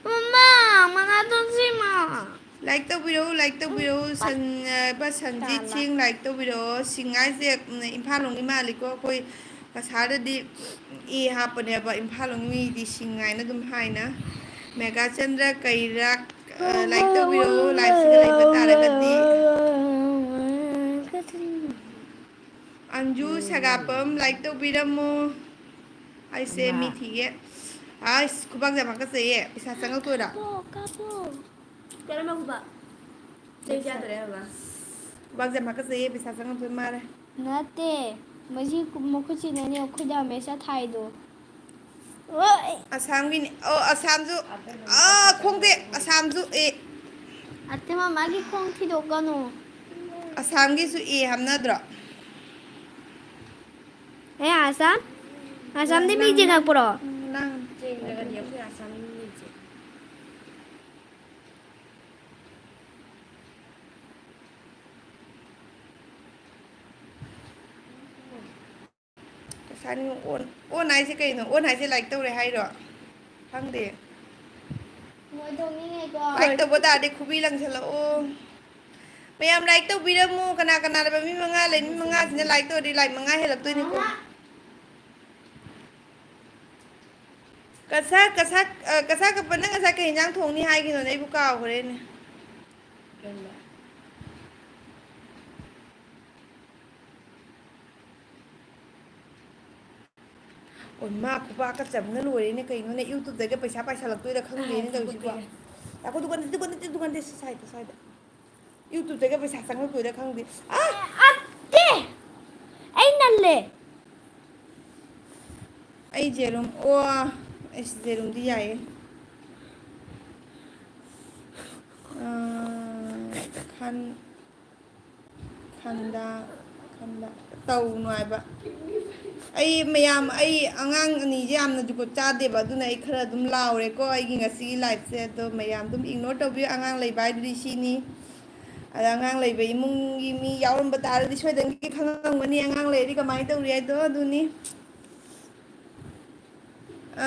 ꯃꯃꯥ, ꯃꯅꯥ ꯇꯣꯟꯁꯤꯃ꯫ Like ꯇꯧꯕꯤꯔꯛꯎ, like ꯇꯧꯕꯤꯔꯛꯎ꯫ ꯁꯟ-, ꯑ, ꯕ ꯁꯟꯖꯤꯠ ꯁꯤꯡ like ꯇꯧꯕꯤꯔꯛꯑꯣ꯫ ꯁꯤꯡ ꯍꯥꯏꯁꯦ, ꯎꯝ, ꯏꯝꯐꯥꯜ ꯂꯣꯝꯒꯤ ꯃꯥꯜꯂꯤꯀꯣ꯫ ꯑꯩꯈꯣꯏ ꯀꯁꯥꯔꯗꯗꯤ ꯑꯦ ꯍꯥꯞꯄꯅꯦꯕ, ꯏꯝꯐꯥꯜ ꯂꯣꯝꯒꯤ ꯃꯤꯗꯤ ꯁꯤꯡ ꯍꯥꯏꯅ ꯑꯗꯨꯝ ꯍꯥꯏꯅ꯫ ꯃꯦꯘꯥꯆꯟꯗ꯭ꯔ ꯀꯩꯔꯥꯛ, ꯑ, like ꯇꯧꯕꯤꯔꯛꯎ, live ꯁꯤꯗ ꯂꯩꯕ ꯇꯥꯔꯒꯗꯤ꯫ ꯑꯟꯖꯨ ꯁꯒꯥꯄꯝ like ꯇꯧꯕꯤꯔꯝꯃꯣ꯫ ꯑꯩꯁꯦ ꯃꯤ ꯊꯤꯒꯦ꯫ ꯑꯁ, ꯈꯨꯕꯥꯛ ꯌꯥꯝ ꯍꯥꯀꯠꯆꯩꯌꯦ꯫ ꯄꯩꯁꯥ ꯆꯪꯉꯛꯇꯣꯏꯔꯥ? ꯀꯥꯞꯄꯣ, ꯀꯥꯞꯄꯣ꯫ ꯀꯔꯝꯕ ꯈꯨꯕꯥꯛ? ꯆꯩ ꯆꯥꯗꯣꯔꯦ ꯍꯥꯏꯕ? ꯈꯨꯕꯥꯛ ꯌꯥꯝ ꯍꯥꯀꯠꯆꯩꯌꯦ, ꯄꯩꯁꯥ ꯆꯪꯉꯛꯇꯣꯏ ꯃꯥꯜꯂꯦ꯫ ꯅꯠꯇꯦ, ꯃꯁꯤ ꯃꯈꯨꯠꯁꯤꯅꯅꯦ ꯑꯩꯈꯣꯏꯗ ꯃꯦꯁꯦꯖ ꯊꯥꯏꯗꯣ꯫ ꯑꯣꯏ! ꯑꯁꯥꯝꯒꯤꯅꯤ꯫ ꯑꯣ, ꯑꯁꯥꯝꯁꯨ꯫ ꯑꯥ, ꯈꯣꯡꯗꯦ꯫ ꯑꯁꯥꯝꯁꯨ ꯑꯦ꯫ ꯑꯠꯇꯦ, ꯃꯥ ꯃꯥꯒꯤ ꯈꯣꯡ ꯊꯤꯗꯣꯛꯀꯅꯨ꯫ ꯑꯁꯥꯝꯒꯤꯁꯨ ꯑꯦ ꯍꯥꯞꯅꯗ꯭ꯔꯣ? ꯑꯦ, ꯑꯁꯥꯝ? ꯑꯁꯥꯝꯗꯤ ꯃꯤ ꯂꯥꯡ-, ꯂꯥꯡ-, ꯆꯦꯟꯈꯠꯄ꯭ꯔꯣ? ꯂꯥꯡ-, ꯆꯦꯟꯈ꯭ꯔꯒꯗꯤ ꯑꯩꯈꯣꯏ ꯑꯁꯥꯝ ꯃꯤ ꯂꯩꯇꯦ꯫ ꯄꯩꯁꯥ ꯅꯤꯉꯣꯜ ꯑꯣꯟ-, ꯑꯣꯟ ꯍꯥꯏꯁꯦ ꯀꯩꯅꯣ? ꯑꯣꯟ ꯍꯥꯏꯁꯦ like ꯇꯧꯔꯦ ꯍꯥꯏꯔꯣ? ꯈꯪꯗꯦ꯫ ꯀꯩꯗꯧꯅꯤꯡꯉꯦꯀꯣ? Like ꯇꯧꯕ ꯇꯥꯔꯗꯤ ꯈꯨꯕꯤ ꯂꯪꯁꯤꯜꯂꯛꯑꯣ꯫ ꯃꯌꯥꯝ like ꯇꯧꯕꯤꯔꯝꯃꯨ꯫ ꯀꯅꯥ ꯀꯅꯥ ꯂꯩꯕ? ꯃꯤ ꯃꯉꯥ ꯂꯩ꯫ ꯃꯤ ꯃꯉꯥꯁꯤꯅ like ꯇꯧꯔꯗꯤ like ꯃꯉꯥ ꯍꯦꯜꯂꯛꯇꯣꯏꯅꯤꯀꯣ꯫ ꯀꯁꯥ, ꯀꯁꯥ, ꯑ, ꯀꯁꯥ ꯀꯞꯄ, ꯅꯪ ꯉꯁꯥꯏ ꯀꯩ ꯌꯦꯟꯖꯥꯡ ꯊꯣꯡꯅꯤ ꯍꯥꯏꯒꯤꯅꯣꯅꯦ? ꯑꯩꯕꯨ ꯀꯥꯎꯈ꯭ꯔꯦꯅꯦ꯫ ꯑꯣ, ꯃꯥ ꯈꯨꯕꯥꯛꯀ ꯆꯝꯅ ꯂꯣꯏꯔꯦꯅꯦ꯫ ꯀꯩꯅꯣꯅꯦ, YouTube-ꯇꯒ ꯄꯩꯁꯥ ꯄꯥꯏꯁꯜꯂꯛꯇꯣꯏꯔꯥ ꯈꯪꯗꯦꯅꯦ ꯇꯧꯔꯤꯁꯤꯕꯣ꯫ ꯉꯥꯏꯈꯣ, ꯗꯨꯀꯥꯟ ꯅꯠꯇꯦ, ꯗꯨꯀꯥꯟ ꯅꯠꯇꯦ, ꯗꯨꯀꯥꯟ ꯅꯠꯇꯦ, ꯁꯤ ꯁ꯭ꯋꯥꯏꯗ, ꯁ꯭ꯋꯥꯏꯗ꯫ YouTube-ꯇꯒ ꯄꯩꯁꯥ ꯆꯪꯉꯛꯇꯣꯏꯔꯥ ꯈꯪꯗꯦ꯫ ꯑꯥ! ꯑꯠꯇꯦ! ꯑꯩ ꯅꯜꯂꯦ꯫ ꯑꯩ ꯖꯦꯔꯨꯝ, ꯑꯣ, ꯑꯩꯁ, ꯖꯦꯔꯨꯝꯗꯤ ꯌꯥꯏꯌꯦ꯫ ꯑꯥ, ꯈꯟ-, ꯈꯟꯗꯥ, ꯈꯟꯗꯥ ꯇꯧꯅꯨ ꯍꯥꯏꯕ꯫ ꯑꯩ ꯃꯌꯥꯝ, ꯑꯩ ꯑꯉꯥꯡ ꯑꯅꯤꯁꯦ ꯌꯥꯝꯅ ꯖꯨꯒꯣꯠ ꯆꯥꯗꯦꯕ, ꯑꯗꯨꯅ ꯑꯩ ꯈꯔ ꯑꯗꯨꯝ ꯂꯥꯎꯔꯦꯀꯣ ꯑꯩꯒꯤ ꯉꯁꯤꯒꯤ live-ꯁꯦ꯫ ꯑꯗꯣ ꯃꯌꯥꯝ ꯑꯗꯨꯝ ignore ꯇꯧꯕꯤꯌꯨ, ꯑꯉꯥꯡ ꯂꯩꯕ ꯍꯥꯏꯗꯨꯗꯤ ꯁꯤꯅꯤ꯫ ꯑꯗ ꯑꯉꯥꯡ ꯂꯩꯕ ꯏꯃꯨꯡꯒꯤ ꯃꯤ ꯌꯥꯎꯔꯝꯕ ꯇꯥꯔꯗꯤ ꯁꯣꯏꯗꯅꯒꯤ ꯈꯪꯉꯝꯒꯅꯤ, ꯑꯉꯥꯡ ꯂꯩꯔꯗꯤ ꯀꯃꯥꯏꯅ ꯇꯧꯔꯤ ꯍꯥꯏꯗꯣ ꯑꯗꯨꯅꯤ꯫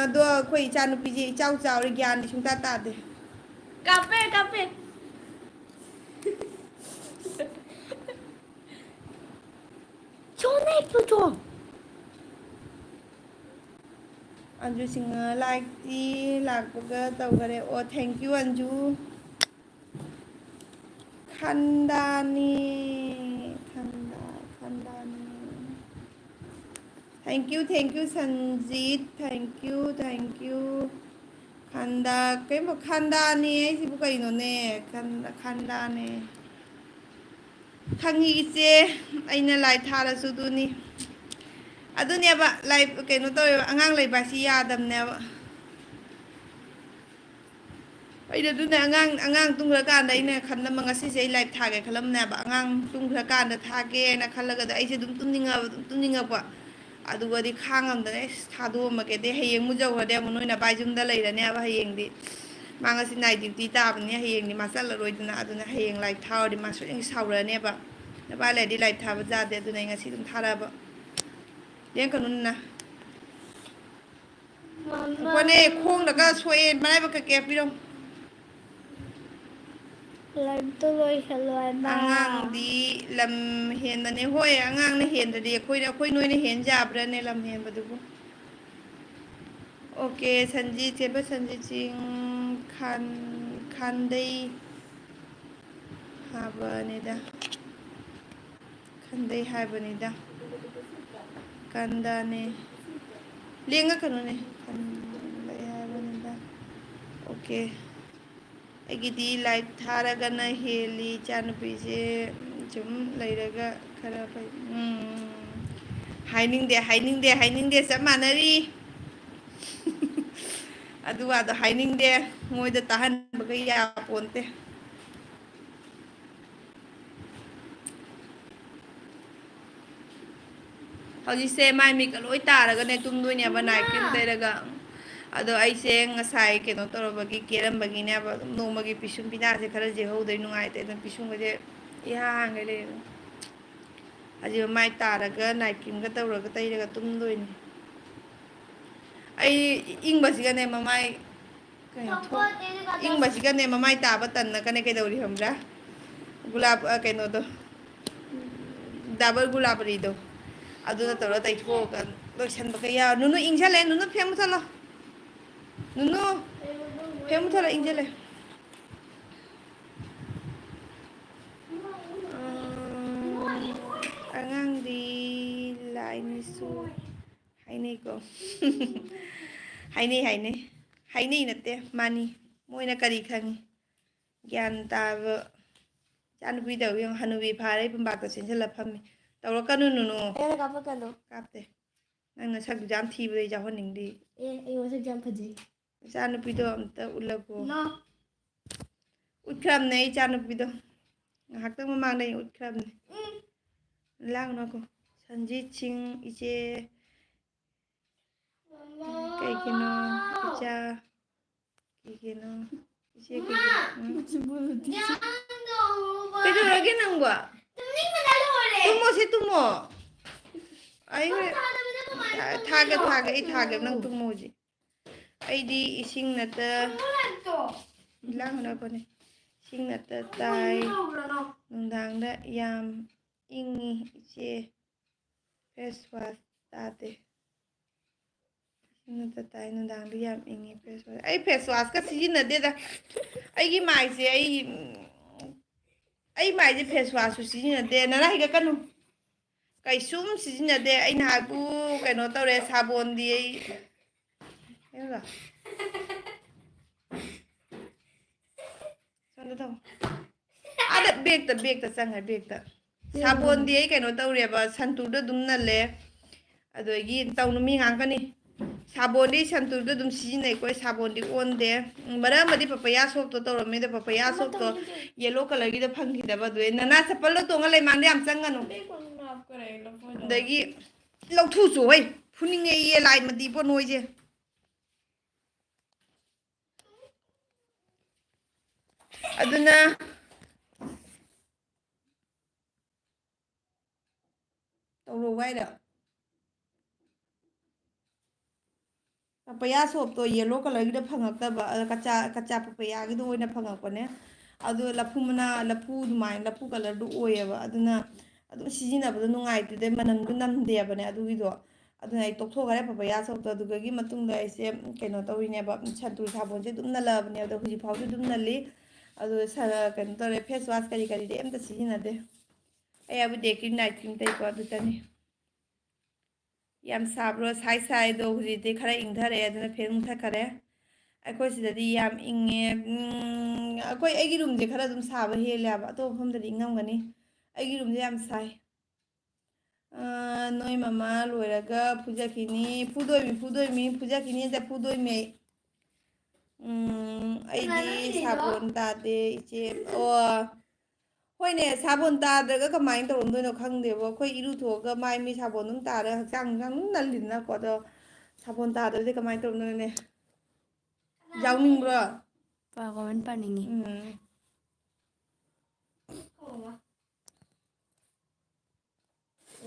ꯑꯗꯣ ꯑꯩꯈꯣꯏ ꯏꯆꯥꯅꯨꯄꯤꯁꯦ ꯏꯆꯥꯎ ꯆꯥꯎꯔꯦ, ꯒ꯭ꯌꯥꯟꯗꯤ ꯁꯨꯡꯇꯥ ꯇꯥꯗꯦ꯫ ꯀꯥꯞꯄꯦ, ꯀꯥꯞꯄꯦ꯫ ꯆꯣꯅꯦ, ꯆꯣ, ꯆꯣ꯫ ꯑꯟꯖꯨ ꯁꯤꯡꯍ like-ꯇꯤ ꯂꯥꯛꯄꯒ ꯇꯧꯈꯔꯦ꯫ ꯑꯣ, thank you, Anju. ꯈꯟꯗꯥꯅꯤ, ꯈꯟꯗꯥ, ꯈꯟꯗꯥꯅꯤ꯫ Thank you, thank you, Sanjit, thank you, thank you꯫ ꯈꯟꯗꯥ, ꯀꯩꯝꯕ ꯈꯟꯗꯥꯅꯤ ꯍꯥꯏꯁꯤꯕꯨ ꯀꯩꯅꯣꯅꯦ? ꯈꯟꯗꯥ, ꯈꯟꯗꯥꯅꯦ꯫ ꯈꯪꯉꯤ ꯏꯆꯦ, ꯑꯩꯅ live ꯊꯥꯔꯁꯨ ꯑꯗꯨꯅꯤ꯫ ꯑꯗꯨꯅꯦꯕ, live ꯀꯩꯅꯣ ꯇꯧꯋꯦꯕ, ꯑꯉꯥꯡ ꯂꯩꯕ ꯍꯥꯏꯁꯤ ꯌꯥꯗꯕꯅꯦꯕ꯫ ꯑꯩꯅ ꯑꯗꯨꯅꯦ, ꯑꯉꯥꯡ, ꯑꯉꯥꯡ ꯇꯨꯝꯈ꯭ꯔꯀꯥꯟꯗ ꯑꯩꯅ ꯈꯜꯂꯝꯕ, ꯉꯁꯤꯁꯦ ꯑꯩ live ꯊꯥꯒꯦ ꯈꯜꯂꯝꯅꯦꯕ, ꯑꯉꯥꯡ ꯇꯨꯝꯈ꯭ꯔꯀꯥꯟꯗ ꯊꯥꯒꯦꯅ ꯈꯜꯂꯒꯗ ꯑꯩꯁꯦ ꯑꯗꯨꯝ ꯇꯨꯝꯅꯤꯡꯉꯕ, ꯑꯗꯨꯝ ꯇꯨꯝꯅꯤꯡꯉꯛꯄ꯫ ꯑꯗꯨꯒꯗꯤ ꯈꯥꯡꯉꯝꯗꯅ ꯑꯩꯁ ꯊꯥꯗꯣꯛꯑꯝꯃꯒꯦꯗꯤ, ꯍꯌꯦꯡ ꯑꯃꯨꯛ ꯌꯧꯈ꯭ꯔꯗꯤ ꯑꯃꯨꯛ ꯅꯣꯏ ꯅꯄꯥꯏ ꯌꯨꯝꯗ ꯂꯩꯔꯅꯦꯕ ꯍꯌꯦꯡꯗꯤ꯫ ꯃꯥ ꯉꯁꯤ night duty ꯇꯥꯕꯅꯤ, ꯍꯌꯦꯡꯗꯤ ꯃꯥ ꯆꯠꯂꯔꯣꯏꯗꯅ, ꯑꯗꯨꯅ ꯍꯌꯦꯡ live ꯊꯥꯎꯔꯗꯤ ꯃꯥ ꯁꯣꯏꯗꯅ ꯁꯥꯎꯔꯛꯑꯅꯦꯕ꯫ ꯅꯄꯥ ꯂꯩꯔꯗꯤ live ꯊꯥꯕ ꯌꯥꯗꯦ, ꯑꯗꯨꯅ ꯑꯩ ꯉꯁꯤ ꯑꯗꯨꯝ ꯊꯥꯔꯛꯑꯕ꯫ ꯂꯦꯡꯀꯅꯨ ꯅꯅꯥ꯫ ꯃꯃꯥ꯫ ꯉꯥꯏꯈꯣꯅꯦ, ꯈꯣꯡꯗꯒ ꯁꯣꯛꯑꯦ, ꯃꯔꯥꯏꯕꯛ ꯀꯛꯀꯦ ꯄꯤꯔꯝꯃꯨ꯫ ꯂꯥꯏꯔꯤꯛꯇꯣ ꯂꯣꯏꯁꯜꯂꯣ ꯍꯥꯏꯕ꯫ ꯑꯉꯥꯡꯗꯤ ꯂꯝ ꯍꯦꯟꯕꯅꯦ꯫ ꯍꯣꯏ, ꯑꯉꯥꯡꯅ ꯍꯦꯟꯗ꯭ꯔꯗꯤ ꯑꯩꯈꯣꯏꯅ, ꯑꯩꯈꯣꯏ ꯅꯣꯏꯅ ꯍꯦꯟ ꯌꯥꯕ꯭ꯔꯥꯅꯦ ꯂꯝ ꯍꯦꯟꯕꯗꯨꯕꯨ? ꯑꯣꯀꯦ, ꯁꯟꯖꯤꯠ, ꯆꯦꯟꯕ ꯁꯟꯖꯤꯠ ꯆꯤꯡ ꯈꯥꯟ-, ꯈꯥꯟꯗꯩ ꯍꯥꯏꯕꯅꯤꯗ꯫ ꯈꯥꯟꯗꯩ ꯍꯥꯏꯕꯅꯤꯗ꯫ ꯀꯟꯗꯅꯦ꯫ ꯂꯦꯡꯉꯛꯀꯅꯨꯅꯦ꯫ ꯈꯥꯟꯗꯩ ꯍꯥꯏꯕꯅꯤꯗ꯫ ꯑꯣꯀꯦ꯫ ꯑꯩꯒꯤꯗꯤ ꯂꯥꯏꯠ ꯊꯥꯔꯒꯅ ꯍꯦꯜꯂꯤ, ꯏꯆꯥꯅꯨꯄꯤꯁꯦ ꯁꯨꯝ ꯂꯩꯔꯒ ꯈꯔ ꯐꯩ꯫ ꯎꯝ, ꯍꯥꯏꯅꯤꯡꯗꯦ, ꯍꯥꯏꯅꯤꯡꯗꯦ, ꯍꯥꯏꯅꯤꯡꯗꯦ, ꯆꯞ ꯃꯥꯟꯅꯔꯤ꯫ ꯑꯗꯨ ꯋꯥꯗꯣ ꯍꯥꯏꯅꯤꯡꯗꯦ, ꯃꯣꯏꯗ ꯇꯥꯍꯟꯕꯒ ꯌꯥꯄꯣꯟꯇꯦ꯫ ꯍꯧꯖꯤꯛꯁꯦ ꯃꯥꯏ ꯃꯤꯠꯀ ꯂꯣꯏ ꯇꯥꯔꯒꯅꯦ ꯇꯨꯝꯗꯣꯏꯅꯦꯕ, ꯅꯥꯏꯠ ꯀ꯭ꯔꯤꯝ ꯇꯩꯔꯒ꯫ ꯑꯗꯣ ꯑꯩꯁꯦ ꯉꯁꯥꯏ ꯀꯩꯅꯣ ꯇꯧꯔꯕꯒꯤ, ꯀꯦꯔꯝꯕꯒꯤꯅꯦꯕ, ꯑꯗꯨꯝ ꯅꯣꯡꯃꯒꯤ ꯄꯤꯁꯨꯝ ꯐꯤꯗꯥꯁꯦ ꯈꯔ ꯆꯦꯍꯧꯗ꯭ꯔꯦ, ꯅꯨꯡꯉꯥꯏꯇꯦ꯫ ꯑꯗꯨꯝ ꯄꯤꯁꯨꯝꯒꯁꯦ ꯏꯍꯥꯡ ꯍꯥꯡꯒꯩ ꯂꯩꯔꯦ꯫ ꯑꯁꯤ ꯃꯥꯏ ꯇꯥꯔꯒ ꯅꯥꯏꯠ ꯀ꯭ꯔꯤꯝꯒ ꯇꯧꯔꯒ ꯇꯩꯔꯒ ꯇꯨꯝꯗꯣꯏꯅꯤ꯫ ꯑꯩ ꯏꯪꯕꯁꯤꯒꯅꯦ ꯃꯃꯥꯏ ꯀꯩꯅꯣ ꯊꯣꯛ-, ꯏꯪꯕꯁꯤꯒꯅꯦ ꯃꯃꯥꯏ ꯇꯥꯕ ꯇꯟꯅꯒꯅꯦ ꯀꯩꯗꯧꯔꯤ ꯈꯪꯕ꯭ꯔꯥ? ꯒꯨꯂꯥꯞ, ꯑ, ꯀꯩꯅꯣꯗꯣ, ꯗꯥꯕꯔ ꯒꯨꯂꯥꯕꯔꯤꯗꯣ, ꯑꯗꯨꯅ ꯇꯧꯔ ꯇꯩꯊꯣꯛꯑꯒ ꯂꯣꯏꯁꯟꯕꯒ ꯌꯥꯎ-, ꯅꯨꯅꯨ ꯏꯪꯁꯜꯂꯦ, ꯅꯨꯅꯨ ꯐꯦꯟ ꯃꯨꯊꯠꯂꯣ, ꯅꯨꯅꯨ ꯐꯦꯟ ꯃꯨꯊꯠꯂꯣ, ꯏꯪꯁꯜꯂꯦ꯫ ꯑꯉꯥꯡꯗꯤ ꯂꯥꯏꯅꯤꯁꯨ ꯍꯥꯏꯅꯩꯀꯣ꯫ ꯍꯥꯏꯅꯩ, ꯍꯥꯏꯅꯩ꯫ ꯍꯥꯏꯅꯩ ꯅꯠꯇꯦ, ꯃꯥꯅꯤ꯫ ꯃꯣꯏꯅ ꯀꯔꯤ ꯈꯪꯉꯤ? ꯒ꯭ꯌꯥꯟ ꯇꯥꯕ ꯏꯆꯥꯅꯨꯄꯤꯗꯧ ꯌꯦꯡꯉꯨ, ꯍꯅꯨꯕꯤ ꯐꯥꯔꯦ, ꯄꯨꯝꯄꯥꯛꯇ ꯆꯦꯟꯁꯤꯜꯂ ꯐꯝꯃꯤ꯫ ꯇꯧꯔꯛꯀꯅꯨ, ꯅꯨꯅꯨ꯫ ꯑꯩꯉꯣꯟꯗ ꯀꯥꯞꯄꯛꯀꯅꯨ꯫ ꯀꯥꯞꯇꯦ꯫ ꯅꯪ ꯅꯁꯛꯇꯨ ꯌꯥꯝ ꯊꯤꯕꯗ ꯑꯩ ꯌꯥꯎꯍꯟꯅꯤꯡꯗꯦ꯫ ꯑꯦ, ꯑꯩ ꯃꯁꯛ ꯌꯥꯝ ꯐꯖꯩ꯫ ꯏꯆꯥꯅꯨꯄꯤꯗꯣ ꯑꯝꯇ ꯎꯠꯂꯒꯣ꯫ ꯅꯣ꯫ ꯎꯠꯈ꯭ꯔꯕꯅꯦ ꯑꯩ ꯏꯆꯥꯅꯨꯄꯤꯗꯣ꯫ ꯉꯥꯏꯍꯥꯛꯇꯪ ꯃꯃꯥꯡꯗ ꯑꯩ ꯎꯠꯈ꯭ꯔꯕꯅꯦ꯫ ꯎꯝ꯫ ꯂꯥꯡꯅꯣꯀꯣ꯫ ꯁꯟꯖꯤꯠ ꯁꯤꯡ ꯏꯆꯦ꯫ ꯃꯃꯥ꯫ ꯀꯩꯒꯤꯅꯣ? ꯏꯆꯥ꯫ ꯀꯩꯒꯤꯅꯣ? ꯏꯆꯦ ꯀꯩꯒꯤꯅꯣ? ꯎꯝ꯫ ꯌꯥꯝꯅ ꯍꯧꯕ꯫ ꯀꯩꯗꯧꯔꯒꯦ ꯅꯪꯕꯣ? ꯇꯨꯝꯅꯤꯡꯕꯅ ꯂꯣꯏꯔꯦ꯫ ꯇꯨꯝꯃꯣ ꯁꯤ ꯇꯨꯝꯃꯣ꯫ ꯑꯩ ꯍꯣꯔꯦꯟ ꯊꯥꯗꯕꯤꯗ ꯀꯃꯥꯏꯅ ꯊꯥꯒꯦ, ꯇꯨꯝꯗꯣꯏꯅꯣ? ꯊꯥꯒꯦ, ꯑꯩ ꯊꯥꯒꯦ, ꯅꯪ ꯇꯨꯝꯃꯣ ꯍꯧꯖꯤꯛ꯫ ꯑꯩꯗꯤ ꯏꯁꯤꯡ ꯅꯠꯇ ꯇꯨꯝꯃꯣ ꯂꯥꯛꯇꯣ꯫ ꯂꯥꯡꯅꯣꯀꯣꯅꯦ꯫ ꯏꯁꯤꯡ ꯅꯠꯇ ꯇꯥꯏ꯫ ꯅꯨꯡꯗꯥꯡꯗ ꯌꯥꯝ ꯏꯪꯉꯤ ꯏꯆꯦ꯫ Face wash ꯇꯥꯗꯦ꯫ ꯏꯁꯤꯡ ꯅꯠꯇ ꯇꯥꯏ, ꯅꯨꯡꯗꯥꯡꯗ ꯌꯥꯝ ꯏꯪꯉꯤ face wash꯫ ꯑꯩ face washꯀ ꯁꯤꯖꯤꯟꯅꯗꯦꯗ꯫ ꯑꯩꯒꯤ ꯃꯥꯏꯁꯦ ꯑꯩ, ꯎꯝ, ꯑꯩ ꯃꯥꯏꯁꯦ face washꯁꯨ ꯁꯤꯖꯤꯟꯅꯗꯦ꯫ ꯅꯅꯥ ꯍꯤꯒꯠꯀꯅꯨ꯫ ꯀꯩꯁꯨꯝ ꯁꯤꯖꯤꯟꯅꯗꯦ꯫ ꯑꯩꯅ ꯍꯥꯏꯕꯨ ꯀꯩꯅꯣ ꯇꯧꯔꯦ, ꯁꯥꯕꯣꯟꯗꯤ ꯑꯩ, ꯀꯩꯅꯣꯗꯣ? ꯁꯣꯝꯗ ꯇꯧ꯫ ꯑꯥꯗ ꯕꯦꯛꯇ, ꯕꯦꯛꯇ ꯆꯪꯉꯦ, ꯕꯦꯛꯇ꯫ ꯁꯥꯕꯣꯟꯗꯤ ꯑꯩ ꯀꯩꯅꯣ ꯇꯧꯔꯦꯕ, ꯁꯟꯇꯨꯔꯗ ꯑꯗꯨꯝ ꯅꯜꯂꯦ꯫ ꯑꯗꯒꯤ ꯇꯧꯅꯨ, ꯃꯤ ꯉꯥꯡꯀꯅꯤ꯫ ꯁꯥꯕꯣꯟꯗꯤ ꯁꯟꯇꯨꯔꯗ ꯑꯗꯨꯝ ꯁꯤꯖꯤꯟꯅꯩꯀꯣ, ꯁꯥꯕꯣꯟꯗꯤ ꯑꯣꯟꯗꯦ꯫ ꯎꯝ, ꯃꯔꯛ ꯑꯃꯗꯤ ꯄꯄꯌꯥ soapꯇꯣ ꯇꯧꯔꯝꯃꯦ, ꯑꯗꯣ ꯄꯄꯌꯥ soapꯇꯣ yellow colourꯒꯤꯗꯣ ꯐꯪꯈꯤꯗꯕ, ꯑꯗꯨ ꯅꯅꯥ ꯆꯄꯜꯗꯣ ꯇꯣꯡꯉ ꯂꯩꯃꯥꯡꯗ ꯌꯥꯝ ꯆꯪꯒꯅꯨ꯫ ꯑꯗꯒꯤ ꯂꯧꯊꯣꯛꯆꯣ ꯍꯩ, ꯐꯨꯅꯤꯡꯉꯦ ꯏꯌꯦ ꯂꯥꯏꯃꯗꯤꯕꯣ ꯅꯣꯏꯁꯦ꯫ ꯑꯗꯨꯅ ꯇꯧꯔꯣ ꯍꯥꯏꯔꯣ? ꯄꯄꯌꯥ soapꯇꯣ yellow colourꯒꯤꯗꯣ ꯐꯪꯉꯛꯇꯕ, ꯑꯗ ꯀꯆꯥ, ꯀꯆꯥ ꯄꯄꯌꯥꯒꯤꯗꯣ ꯑꯣꯏꯅ ꯐꯪꯉꯛꯄꯅꯦ꯫ ꯑꯗꯣ ꯂꯐꯨ ꯃꯅꯥ, ꯂꯐꯨ ꯑꯗꯨꯃꯥꯏꯅ, ꯂꯐꯨ colourꯗꯣ ꯑꯣꯏꯌꯦꯕ, ꯑꯗꯨꯅ ꯑꯗꯨꯝ ꯁꯤꯖꯤꯟꯅꯕꯗꯣ ꯅꯨꯡꯉꯥꯏꯇꯦ, ꯑꯗꯩ ꯃꯅꯝꯗꯣ ꯅꯝꯗꯦꯕꯅꯦ ꯑꯗꯨꯒꯤꯗꯣ꯫ ꯑꯗꯨꯅ ꯑꯩ ꯇꯣꯛꯊꯣꯛꯈ꯭ꯔꯦ ꯄꯄꯌꯥ soapꯇꯣ꯫ ꯑꯗꯨꯗꯒꯤ ꯃꯇꯨꯡꯗ ꯑꯩꯁꯦ ꯀꯩꯅꯣ ꯇꯧꯔꯤꯅꯦꯕ, ꯁꯟꯇꯨꯔ ꯁꯥꯄꯣꯟꯁꯦ ꯑꯗꯨꯝ ꯅꯜꯂꯛꯑꯕꯅꯦ, ꯑꯗꯣ ꯍꯧꯖꯤꯛ ꯐꯥꯎꯁꯨ ꯑꯗꯨꯝ ꯅꯜꯂꯤ꯫ ꯑꯗꯨ ꯁ-, ꯀꯩꯅꯣ ꯇꯧꯔꯦ, face wash ꯀꯔꯤ ꯀꯔꯤꯗꯤ ꯑꯝꯇ ꯁꯤꯖꯤꯟꯅꯗꯦ꯫ ꯑꯩ Abu day cream night cream ꯇꯩꯀꯣ, ꯑꯗꯨꯇꯅꯤ꯫ ꯌꯥꯝ ꯁꯥꯕ꯭ꯔꯣ? ꯁꯥꯏ ꯁꯥꯏ, ꯑꯗꯣ ꯍꯧꯖꯤꯛꯇꯤ ꯈꯔ ꯏꯪꯊꯔꯛꯑꯦ, ꯑꯗꯨꯅ fan ꯃꯨꯊꯠꯈꯔꯦ꯫ ꯑꯩꯈꯣꯏ ꯁꯤꯗꯗꯤ ꯌꯥꯝ ꯏꯪꯉꯦ꯫ ꯎꯝ, ꯑꯩꯈꯣꯏ, ꯑꯩꯒꯤ roomꯁꯦ ꯈꯔ ꯑꯗꯨꯝ ꯁꯥꯕ ꯍꯦꯜꯂꯦ ꯍꯥꯏꯕ, ꯑꯇꯣꯞꯄ ꯃꯐꯝꯗꯗꯤ ꯏꯪꯉꯝꯒꯅꯤ꯫ ꯑꯩꯒꯤ roomꯁꯦ ꯌꯥꯝ ꯁꯥꯏ꯫ ꯑꯥ, ꯅꯣꯏ ꯃꯃꯥ ꯂꯣꯏꯔꯒ ꯐꯨꯖꯈꯤꯅꯤ꯫ ꯐꯨꯗꯣꯏꯃꯤ, ꯐꯨꯗꯣꯏꯃꯤ, ꯐꯨꯖꯈꯤꯅꯤ, ꯑꯗ ꯐꯨꯗꯣꯏꯃꯤ ꯑꯩ꯫ ꯎꯝ, ꯑꯩꯗꯤ ꯁꯥꯄꯣꯟ ꯇꯥꯗꯦ, ꯏꯆꯦ꯫ ꯑꯣ, ꯍꯣꯏꯅꯦ, ꯁꯥꯄꯣꯟ ꯇꯥꯗ꯭ꯔꯒ ꯀꯃꯥꯏꯅ ꯇꯧꯔꯝꯗꯣꯏꯅꯣ ꯈꯪꯗꯦꯕꯣ꯫ ꯑꯩꯈꯣꯏ ꯏꯔꯨꯊꯣꯛꯑꯒ ꯃꯥꯏ ꯃꯤ ꯁꯥꯄꯣꯟ ꯑꯗꯨꯝ ꯇꯥꯔꯒ ꯍꯛꯆꯥꯡ ꯍꯛꯆꯥꯡ ꯑꯗꯨꯝ ꯅꯜꯂꯤꯗꯅꯀꯣ꯫ ꯑꯗꯣ ꯁꯥꯄꯣꯟ ꯇꯥꯗ꯭ꯔꯗꯤ ꯀꯃꯥꯏꯅ ꯇꯧꯔꯝꯗꯣꯏꯅꯣꯅꯦ? ꯌꯥꯎꯅꯤꯡꯕ꯭ꯔꯣ? ꯄꯥ-, comment ꯄꯥꯅꯤꯡꯉꯤ꯫ ꯎꯝ꯫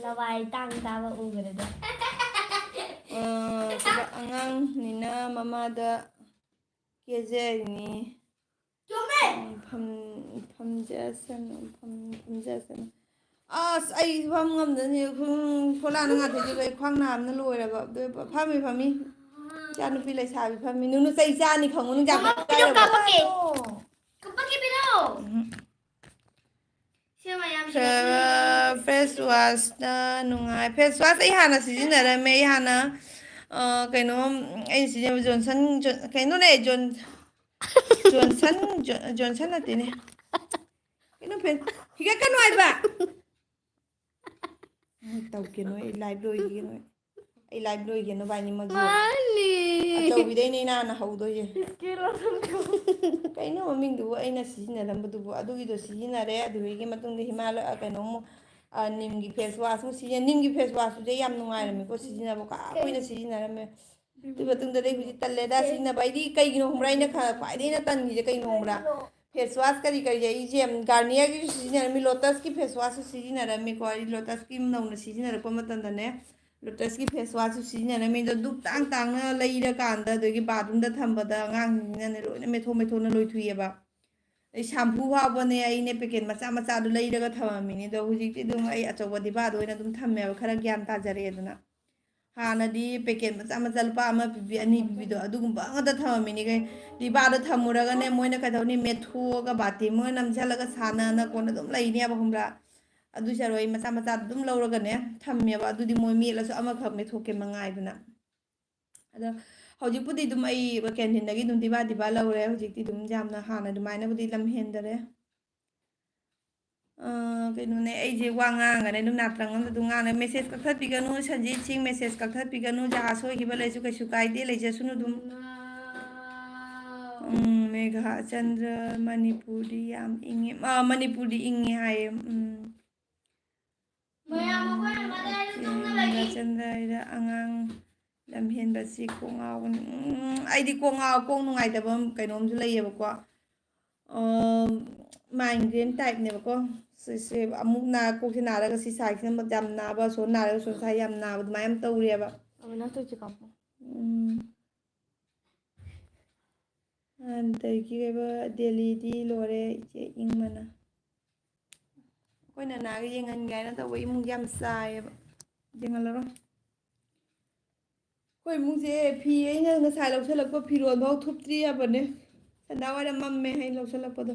ꯂꯋꯥꯏ ꯇꯥꯡ ꯇꯥꯕ ꯎꯕꯗꯗꯤ꯫ ꯑꯥ, ꯑꯗꯨꯒ ꯑꯉꯥꯡꯅꯤꯅ ꯃꯃꯥꯗ ꯀꯦꯖꯔꯤꯅꯤ꯫ ꯐꯝ-, ꯐꯝꯖꯁꯅꯨ, ꯐꯝ-, ꯐꯝꯖꯁꯅꯨ꯫ ꯑꯁ, ꯑꯩ ꯐꯝ ꯉꯝꯗꯅꯤ꯫ ꯎꯝ, ꯐꯣꯂꯥꯅ ꯉꯥꯊꯣꯏꯗꯨꯗ ꯑꯩ ꯈ꯭ꯋꯥꯡ ꯅꯥꯕꯅ ꯂꯣꯏꯔꯕ꯫ ꯑꯗꯨ ꯐꯝꯃꯤ, ꯐꯝꯃꯤ꯫ ꯏꯆꯥꯅꯨꯄꯤ ꯂꯩꯁꯥꯕꯤ ꯐꯝꯃꯤ꯫ ꯅꯨꯅꯨ ꯆꯩ ꯆꯥꯅꯤ ꯈꯪꯉꯨ, ꯅꯨꯡꯖꯥꯛ ꯀꯥꯞꯄꯛꯀꯦ, ꯀꯥꯞꯄꯛꯀꯦ꯫ ꯀꯥꯞꯄꯛꯀꯦ ꯄꯤꯔꯛꯑꯣ꯫ ꯎꯝ꯫ ꯁꯦ ꯃꯌꯥꯝ ꯁꯤꯟꯅꯁꯤ꯫ ꯐꯦꯁ ꯋꯥꯁꯅ ꯅꯨꯡꯉꯥꯏ꯫ ꯐꯦꯁ ꯋꯥꯁ ꯑꯩ ꯍꯥꯟꯅ ꯁꯤꯖꯤꯟꯅꯔꯝꯃꯦ꯫ ꯑꯩ ꯍꯥꯟꯅ, ꯑ, ꯀꯩꯅꯣ, ꯑꯩꯅ ꯁꯤꯖꯤꯟꯅꯕ ꯖꯣꯟꯁꯟ, ꯖꯣꯟ-, ꯀꯩꯅꯣꯅꯦ, ꯖꯣꯟ-, ꯖꯣꯟꯁꯟ, ꯖꯣ-, ꯖꯣꯟꯁꯟ ꯅꯠꯇꯦꯅꯦ꯫ ꯀꯩꯅꯣ ꯐꯦ-, ꯍꯤꯒꯠꯀꯅꯨ ꯍꯥꯏꯕ꯫ ꯎꯝ, ꯇꯧꯒꯦ ꯅꯣꯏ, ꯑꯩ ꯂꯥꯏꯚ ꯂꯣꯏꯒꯦ ꯅꯣꯏ꯫ ꯑꯩ ꯂꯥꯏꯚ ꯂꯣꯏꯒꯦ ꯅꯕꯥꯅꯤꯃꯛꯀꯤ꯫ ꯃꯥꯅꯤ꯫ ꯑꯆꯧꯕꯤꯗꯩꯅꯦ ꯏꯅꯥꯅ ꯍꯧꯗꯣꯏꯁꯦ꯫ ꯏꯁꯀꯦꯜ ꯑꯗꯨꯝ ꯇꯧ꯫ ꯀꯩꯅꯣ ꯃꯃꯤꯡꯗꯨꯕꯨ ꯑꯩꯅ ꯁꯤꯖꯤꯟꯅꯔꯝꯕꯗꯨꯕꯨ? ꯑꯗꯨꯒꯤꯗꯣ ꯁꯤꯖꯤꯟꯅꯔꯦ꯫ ꯑꯗꯨꯗꯒꯤ ꯃꯇꯨꯡꯗ ꯍꯤꯃꯥꯂ-, ꯑ, ꯀꯩꯅꯣꯃꯨꯛ, ꯑ, ꯅꯤꯝꯒꯤ ꯐꯦꯁ ꯋꯥꯁ ꯑꯃ ꯁꯤꯖꯤꯟꯅꯩ꯫ ꯅꯤꯝꯒꯤ ꯐꯦꯁ ꯋꯥꯁꯇꯨꯗꯤ ꯌꯥꯝ ꯅꯨꯡꯉꯥꯏꯔꯝꯃꯦꯀꯣ ꯁꯤꯖꯤꯟꯅꯕ꯫ ꯀꯥ ꯀꯨꯏꯅ ꯁꯤꯖꯤꯟꯅꯔꯝꯃꯦ꯫ ꯑꯗꯨꯒꯤ ꯃꯇꯨꯡꯗꯗꯤ ꯍꯧꯖꯤꯛ ꯇꯜꯂꯦꯗ ꯁꯤꯖꯤꯟꯅꯕ꯫ ꯑꯩꯗꯤ ꯀꯩꯒꯤꯅꯣ ꯈꯪꯕ꯭ꯔꯥ? ꯑꯩꯅ ꯈ-, ꯈ꯭ꯋꯥꯏꯗꯒꯤ ꯑꯩꯅ ꯇꯟꯈꯤꯁꯦ ꯀꯩꯅꯣ ꯈꯪꯕ꯭ꯔꯥ? ꯐꯦꯁ ꯋꯥꯁ ꯀꯔꯤ ꯀꯔꯤ ꯑꯩꯁꯦ ꯒꯥꯔꯅꯤꯌꯔꯒꯤꯁꯨ ꯁꯤꯖꯤꯟꯅꯔꯝꯃꯤ, ꯂꯣꯇꯁꯀꯤ ꯐꯦꯁ ꯋꯥꯁꯁꯨ ꯁꯤꯖꯤꯟꯅꯔꯝꯃꯤꯀꯣ꯫ ꯑꯩ ꯂꯣꯇꯁꯀꯤ ꯅꯧꯅ ꯁꯤꯖꯤꯟꯅꯔꯛꯄ ꯃꯇꯝꯗꯅꯦ, ꯂꯣꯇꯁꯀꯤ ꯐꯦꯁ ꯋꯥꯁꯁꯨ ꯁꯤꯖꯤꯟꯅꯔꯝꯃꯤ꯫ ꯑꯗꯣ ꯗꯨꯛ ꯇꯥꯡ ꯇꯥꯡꯅ ꯂꯩꯔꯀꯥꯟꯗ, ꯑꯗꯒꯤ ꯕꯥꯠꯔꯨꯝꯗ ꯊꯝꯕꯗ ꯑꯉꯥꯡꯁꯤꯡꯁꯤꯅꯅꯦ ꯂꯣꯏꯅ ꯃꯦꯠꯊꯣꯛ ꯃꯦꯠꯊꯣꯛꯅ ꯂꯣꯏꯊꯣꯛꯑꯦꯕ꯫ ꯑꯩ ꯁꯥꯝꯄꯨ ꯐꯥꯎꯕꯅꯦ, ꯑꯩꯅꯦ ꯄꯦꯀꯦꯠ ꯃꯆꯥ ꯃꯆꯥꯗꯨ ꯂꯩꯔꯒ ꯊꯝꯃꯝꯃꯤꯅꯦ꯫ ꯑꯗꯣ ꯍꯧꯖꯤꯛꯇꯤ ꯑꯗꯨꯝ ꯑꯩ ꯑꯆꯧꯕ ꯗꯤꯕꯥꯗ ꯑꯣꯏꯅ ꯑꯗꯨꯝ ꯊꯝꯃꯦꯕ, ꯈꯔ ꯒ꯭ꯌꯥꯟ ꯇꯥꯖꯔꯛꯑꯦꯗꯅ꯫ ꯍꯥꯟꯅꯗꯤ ꯄꯦꯀꯦꯠ ꯃꯆꯥ ꯃꯆꯥ ꯂꯨꯄꯥ ꯑꯃ ꯄꯤꯕꯤ, ꯑꯅꯤ ꯄꯤꯕꯤꯗꯣ ꯑꯗꯨꯒꯨꯝꯕ ꯉꯥꯛꯇ ꯊꯝꯃꯝꯃꯤꯅꯦ꯫ ꯀꯩ, ꯗꯤꯕꯥꯗ ꯊꯝꯃꯨꯔꯒꯅꯦ, ꯃꯣꯏꯅ ꯀꯩꯗꯧꯅꯤ, ꯃꯦꯠꯊꯣꯛꯑꯒ ꯕꯥꯇꯤ ꯑꯃꯒ ꯅꯝꯁꯤꯜꯂꯒ ꯁꯥꯟꯅꯅ ꯀꯣꯟꯅ ꯑꯗꯨꯝ ꯂꯩꯅꯦꯕ, ꯈꯪꯕ꯭ꯔꯥ? ꯑꯗꯨ ꯁꯔꯨꯛ ꯑꯩ ꯃꯆꯥ ꯃꯆꯥꯗ ꯑꯗꯨꯝ ꯂꯧꯔꯒꯅꯦ ꯊꯝꯃꯦꯕ꯫ ꯑꯗꯨꯗꯤ ꯃꯣꯏ ꯃꯦꯠꯂꯁꯨ ꯑꯃꯈꯛ ꯃꯦꯠꯊꯣꯛꯀꯦ ꯃꯉꯥꯏꯗꯅ꯫ ꯑꯗꯣ ꯍꯧꯖꯤꯛꯄꯨꯗꯤ ꯑꯗꯨꯝ ꯑꯩ ꯀꯦꯟꯇꯤꯟꯗꯒꯤ ꯑꯗꯨꯝ ꯗꯤꯕꯥ ꯗꯤꯕꯥ ꯂꯧꯔꯦ꯫ ꯍꯧꯖꯤꯛꯇꯤ ꯑꯗꯨꯝ ꯌꯥꯝꯅ ꯍꯥꯟꯅ ꯑꯗꯨꯃꯥꯏꯅꯕꯨꯗꯤ ꯂꯝ ꯍꯦꯟꯗꯔꯦ꯫ ꯑ, ꯀꯩꯅꯣꯅꯦ, ꯑꯩꯁꯦ ꯋꯥ ꯉꯥꯡꯉꯒꯅꯦ ꯑꯗꯨꯝ ꯅꯥꯇ꯭ꯔꯪ ꯑꯃꯗ ꯑꯗꯨꯝ ꯉꯥꯡꯉꯦ꯫ ꯃꯦꯁꯦꯖ ꯀꯛꯊꯠꯄꯤꯒꯅꯨ, ꯁꯟꯖꯤꯠ ꯁꯤꯡ, ꯃꯦꯁꯦꯖ ꯀꯛꯊꯠꯄꯤꯒꯅꯨ꯫ ꯖꯍꯥ ꯁꯣꯏꯈꯤꯕ ꯂꯩꯁꯨ ꯀꯩꯁꯨ ꯀꯥꯏꯗꯦ, ꯂꯩꯖꯁꯅꯨ ꯑꯗꯨꯝ꯫ ꯎꯝ, ꯃꯦꯘꯥ ꯆꯟꯗ꯭ꯔ, ꯃꯅꯤꯄꯨꯔꯗꯤ ꯌꯥꯝ ꯏꯪꯉꯦ꯫ ꯑ, ꯃꯅꯤꯄꯨꯔꯗꯤ ꯏꯪꯉꯦ ꯍꯥꯏꯌꯦ꯫ ꯎꯝ꯫ ꯃꯌꯥꯝ ꯑꯩꯈꯣꯏ ꯑꯃꯗ ꯑꯩꯅ ꯇꯨꯝꯅꯕꯒꯤ꯫ ꯆꯟꯗ꯭ꯔ, ꯑꯉꯥꯡ ꯂꯝꯍꯦꯟꯕꯁꯤ ꯀꯣꯛ ꯉꯥꯎꯕꯅꯤ꯫ ꯎꯝ, ꯑꯩꯗꯤ ꯀꯣꯛ ꯉꯥꯎ-, ꯀꯣꯛ ꯅꯨꯡꯉꯥꯏꯇꯕ ꯀꯩꯅꯣꯝꯁꯨ ꯂꯩꯌꯦꯕꯀꯣ꯫ ꯑ, ꯃꯥꯏꯒ꯭ꯔꯦꯟ ꯇꯥꯏꯞꯅꯦꯕꯀꯣ꯫ ꯁꯤꯁꯦ ꯑꯃꯨꯛ ꯅꯥ-, ꯀꯣꯛꯁꯦ ꯅꯥꯔꯒ ꯁꯤ ꯁꯥꯏꯁꯤꯅ ꯌꯥꯝ ꯅꯥꯕ, ꯁꯣꯝ ꯅꯥꯔꯒ ꯁꯣꯝ ꯁꯥꯏ ꯌꯥꯝ ꯅꯥꯕ, ꯑꯗꯨꯃꯥꯏꯅ ꯌꯥꯝ ꯇꯧꯔꯦꯕ꯫ ꯑꯃꯨꯛ ꯅꯪ ꯇꯨꯁꯤ ꯀꯥꯞꯄꯣ꯫ ꯎꯝ꯫ ꯑꯗꯒꯤ ꯀꯩꯕ, ꯗꯦꯜꯂꯤꯗꯤ ꯂꯣꯏꯔꯦ ꯏꯆꯦ ꯏꯪꯕꯅ꯫ ꯑꯩꯈꯣꯏ ꯅꯅꯥꯒ ꯌꯦꯡꯍꯟꯒꯦ ꯍꯥꯏꯅ ꯇꯧꯕ ꯏꯃꯨꯡꯁꯦ ꯌꯥꯝ ꯆꯥꯏꯌꯦꯕ꯫ ꯌꯦꯡꯍꯜꯂꯔꯣꯏ꯫ ꯑꯩꯈꯣꯏ ꯏꯃꯨꯡꯁꯦ ꯐꯤ ꯑꯩꯅ ꯉꯁꯥꯏ ꯂꯧꯁꯜꯂꯛꯄ ꯐꯤꯔꯣꯜ ꯐꯥꯎ ꯊꯨꯞꯇ꯭ꯔꯤ ꯍꯥꯏꯕꯅꯦ꯫ ꯁꯟꯗꯥ ꯋꯥꯏꯔꯝ ꯃꯝꯃꯦ ꯑꯩꯅ ꯂꯧꯁꯜꯂꯛꯄꯗꯣ꯫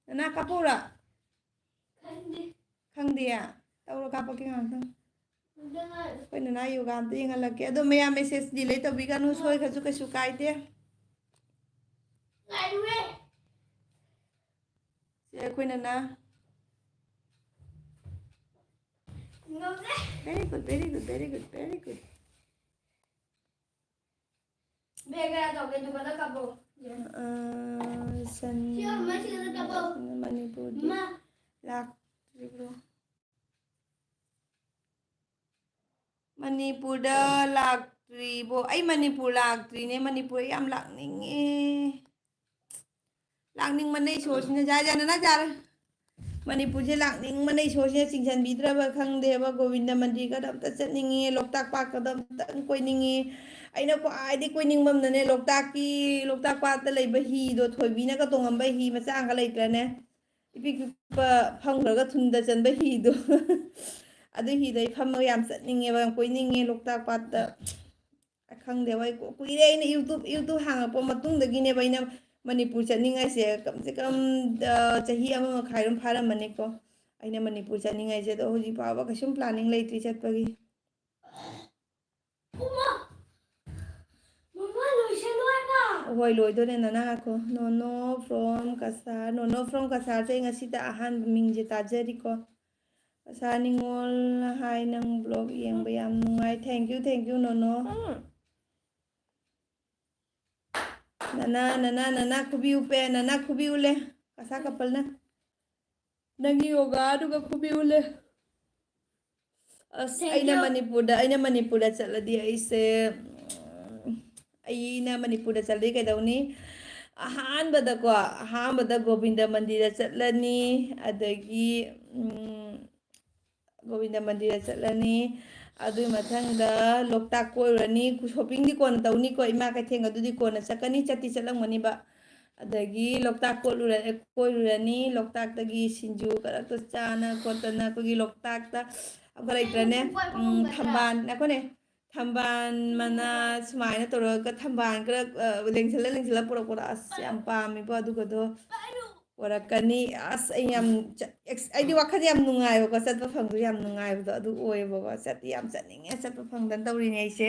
ꯅꯅꯥ ꯀꯥꯞꯄꯛꯎꯔꯥ? ꯈꯪꯗꯦ꯫ ꯈꯪꯗꯦꯌꯦ? ꯇꯧꯔꯣ, ꯀꯥꯞꯄꯛꯀꯦ ꯉꯥꯏꯍꯥꯛꯇꯪ꯫ ꯑꯗꯨꯅ ꯑꯩꯈꯣꯏ ꯅꯅꯥ ꯌꯣꯒꯥ ꯑꯝꯇ ꯌꯦꯡꯍꯜꯂꯛꯀꯦ꯫ ꯑꯗꯣ ꯃꯌꯥꯝ message delete ꯇꯧꯕꯤꯒꯅꯨ, ꯁꯣꯏꯈ꯭ꯔꯁꯨ ꯀꯩꯁꯨ ꯀꯥꯏꯗꯦ꯫ ꯉꯥꯏꯔꯨꯔꯦ꯫ ꯁꯦ ꯑꯩꯈꯣꯏ ꯅꯅꯥ꯫ ꯉꯝꯗ꯭ꯔꯦ꯫ Very good, very good, very good, very good. Bag ꯀꯌꯥ ꯇꯧꯒꯦ? ꯑꯗꯨꯒ ꯀꯥꯞꯄꯣ꯫ ꯑ, ꯁꯟ-, ꯁꯤ ꯑꯃ ꯁꯤꯗ ꯀꯥꯞꯄꯣ꯫ ꯃꯅꯤꯄꯨꯔꯗꯤ ꯃꯥ꯫ ꯂꯥꯛꯇ꯭ꯔꯤꯕ꯭ꯔꯣ? ꯃꯅꯤꯄꯨꯔꯗ ꯂꯥꯛꯇ꯭ꯔꯤꯕꯣ? ꯑꯩ ꯃꯅꯤꯄꯨꯔ ꯂꯥꯛꯇ꯭ꯔꯤꯅꯦ꯫ ꯃꯅꯤꯄꯨꯔ ꯌꯥꯝ ꯂꯥꯛꯅꯤꯡꯉꯦ꯫ ꯂꯥꯛꯅꯤꯡꯕꯅ ꯏꯁꯣꯔꯁꯤꯅ ꯖꯥꯏ ꯖꯥꯏ ꯅꯅꯥ ꯖꯥꯔꯦ꯫ ꯃꯅꯤꯄꯨꯔꯁꯦ ꯂꯥꯛꯅꯤꯡꯕꯅ ꯏꯁꯣꯔꯁꯤꯅ ꯆꯤꯡꯁꯤꯟꯕꯤꯗ꯭ꯔꯕ ꯈꯪꯗꯦꯕ꯫ ꯒꯣꯕꯤꯟꯗ ꯃꯟꯗꯤꯔꯒꯗ ꯑꯝꯇ ꯆꯠꯅꯤꯡꯉꯦ, ꯂꯣꯛꯇꯥꯛ ꯄꯥꯠꯀꯗ ꯑꯝꯇꯪ ꯀꯣꯏꯅꯤꯡꯉꯤ꯫ ꯑꯩꯅ ꯈ꯭ꯋꯥꯏꯗꯒꯤ ꯀꯣꯏꯅꯤꯡꯕ ꯑꯃꯅꯅꯦ, ꯂꯣꯛꯇꯥꯛꯀꯤ, ꯂꯣꯛꯇꯥꯛ ꯄꯥꯠꯇ ꯂꯩꯕ ꯍꯤꯗꯣ, ꯊꯣꯏꯕꯤꯅꯒ ꯇꯣꯡꯉꯝꯕ ꯍꯤ ꯃꯆꯥ ꯑꯃꯒ ꯂꯩꯇ꯭ꯔꯅꯦ? ꯏꯄꯤꯛ ꯄꯤꯛꯄ, ꯐꯝꯈ꯭ꯔꯒ ꯊꯨꯟꯗ ꯆꯟꯕ ꯍꯤꯗꯣ꯫ ꯑꯗꯨ ꯍꯤꯗꯣ ꯑꯩ ꯐꯝꯃꯒ ꯌꯥꯝ ꯆꯠꯅꯤꯡꯉꯦꯕ, ꯌꯥꯝ ꯀꯣꯏꯅꯤꯡꯉꯦ ꯂꯣꯛꯇꯥꯛ ꯄꯥꯠꯇ꯫ ꯈꯪꯗꯦꯕ, ꯑꯩ ꯀꯨ-, ꯀꯨꯏꯔꯦ ꯑꯩꯅ YouTube, YouTube ꯍꯥꯡꯉꯛꯄ ꯃꯇꯨꯡꯗꯒꯤꯅꯦꯕ ꯑꯩꯅ ꯃꯅꯤꯄꯨꯔ ꯆꯠꯅꯤꯡꯉꯥꯏꯁꯦ꯫ ꯀꯝ ꯁꯦ ꯀꯝ, ꯑ, ꯆꯍꯤ ꯑꯃ ꯃꯈꯥꯏꯔꯣꯝ ꯐꯥꯔꯝꯃꯅꯤꯀꯣ ꯑꯩꯅ ꯃꯅꯤꯄꯨꯔ ꯆꯠꯅꯤꯡꯉꯥꯏꯁꯦ꯫ ꯑꯗꯣ ꯍꯧꯖꯤꯛ ꯐꯥꯎꯕ ꯀꯩꯁꯨꯝ planning ꯂꯩꯇ꯭ꯔꯤ ꯆꯠꯄꯒꯤ꯫ ꯍꯣꯏ, ꯂꯣꯏꯗꯣꯔꯦ, ꯅꯅꯥ ꯉꯥꯏꯈꯣ꯫ Nono from Cachar, Nono from Cachar ꯁꯦ ꯑꯩ ꯉꯁꯤꯗ ꯑꯍꯥꯟꯕ ꯃꯤꯡꯁꯦ ꯇꯥꯖꯔꯤꯀꯣ꯫ ꯀꯁꯥꯔ ꯅꯤꯉꯣꯜ, hi, ꯅꯪ vlog ꯌꯦꯡꯕ ꯌꯥꯝ ꯅꯨꯡꯉꯥꯏ꯫ Thank you, thank you, Nono꯫ ꯅꯅꯥ, ꯅꯅꯥ, ꯅꯅꯥ ꯈꯨꯕꯤ ꯎꯞꯄꯦ, ꯅꯅꯥ ꯈꯨꯕꯤ ꯎꯜꯂꯦ꯫ ꯀꯁꯥꯔ coupleꯅ꯫ ꯅꯪꯒꯤ ꯌꯣꯒꯥꯗꯨꯒ ꯈꯨꯕꯤ ꯎꯜꯂꯦ꯫ ꯑꯁ, Thank ꯑꯩꯅ you꯫ ꯃꯅꯤꯄꯨꯔꯗ, ꯑꯩꯅ ꯃꯅꯤꯄꯨꯔꯗ ꯆꯠꯂꯗꯤ ꯑꯩꯁꯦ, ꯎꯝ, ꯑꯩꯅ ꯃꯅꯤꯄꯨꯔꯗ ꯆꯠꯂꯗꯤ ꯀꯩꯗꯧꯅꯤ? ꯑꯍꯥꯟꯕꯗꯀꯣ, ꯑꯍꯥꯟꯕꯗ ꯒꯣꯕꯤꯟꯗ ꯃꯟꯗꯤꯔꯗ ꯆꯠꯂꯅꯤ, ꯑꯗꯒꯤ, ꯎꯝ, ꯒꯣꯕꯤꯟꯗ ꯃꯟꯗꯤꯔꯗ ꯆꯠꯂꯅꯤ꯫ ꯑꯗꯨꯒꯤ ꯃꯊꯪꯗ ꯂꯣꯛꯇꯥꯛ ꯀꯣꯏꯔꯨꯔꯅꯤ꯫ Shoppingꯗꯤ ꯀꯣꯟꯅ ꯇꯧꯅꯤꯀꯣ, ꯏꯃꯥ ꯀꯩꯊꯦꯜ ꯑꯗꯨꯗꯤ ꯀꯣꯟꯅ ꯆꯠꯀꯅꯤ, ꯆꯠꯇꯤ ꯆꯠꯂꯝꯒꯅꯤꯕ꯫ ꯑꯗꯒꯤ ꯂꯣꯛꯇꯥꯛ ꯀꯣꯠꯂꯨꯔ-, ꯀꯣꯏꯔꯨꯔꯅꯤ꯫ ꯂꯣꯛꯇꯥꯛꯇꯒꯤ ꯁꯤꯡꯖꯨ ꯈꯔꯛꯇ ꯆꯥꯅ ꯈꯣꯠꯇꯅ ꯑꯩꯈꯣꯏꯒꯤ ꯂꯣꯛꯇꯥꯛꯇ ꯑꯃ ꯂꯩꯇ꯭ꯔꯅꯦ? ꯎꯝ, ꯊꯝꯕꯥꯜ, ꯉꯥꯏꯈꯣꯅꯦ꯫ ꯊꯝꯕꯥꯜ ꯃꯅꯥ ꯁꯨꯃꯥꯏꯅ ꯇꯧꯔꯒ ꯊꯝꯕꯥꯜ ꯈꯔ, ꯑ, ꯂꯦꯡꯁꯤꯜꯂ ꯂꯦꯡꯁꯤꯜꯂ ꯄꯨꯔꯛꯄꯗꯣ ꯑꯁ ꯌꯥꯝ ꯄꯥꯝꯃꯦꯕꯣ꯫ ꯑꯗꯨꯒꯗꯣ ꯄꯨꯔꯛꯀꯅꯤ꯫ ꯑꯁ ꯑꯩ ꯌꯥꯝ ꯆ-, ꯑꯦꯛꯁ-, ꯑꯩꯗꯤ ꯋꯥꯈꯜ ꯌꯥꯝ ꯅꯨꯡꯉꯥꯏꯕꯀꯣ, ꯆꯠꯄ ꯐꯪꯗꯣꯏ ꯌꯥꯝ ꯅꯨꯡꯉꯥꯏꯕꯗꯣ ꯑꯗꯨ ꯑꯣꯏꯌꯦꯕꯀꯣ꯫ ꯆꯠꯇꯤ ꯌꯥꯝ ꯆꯠꯅꯤꯡꯉꯦ, ꯆꯠꯄ ꯐꯪꯗꯅ ꯇꯧꯔꯤꯅꯦ ꯑꯩꯁꯦ꯫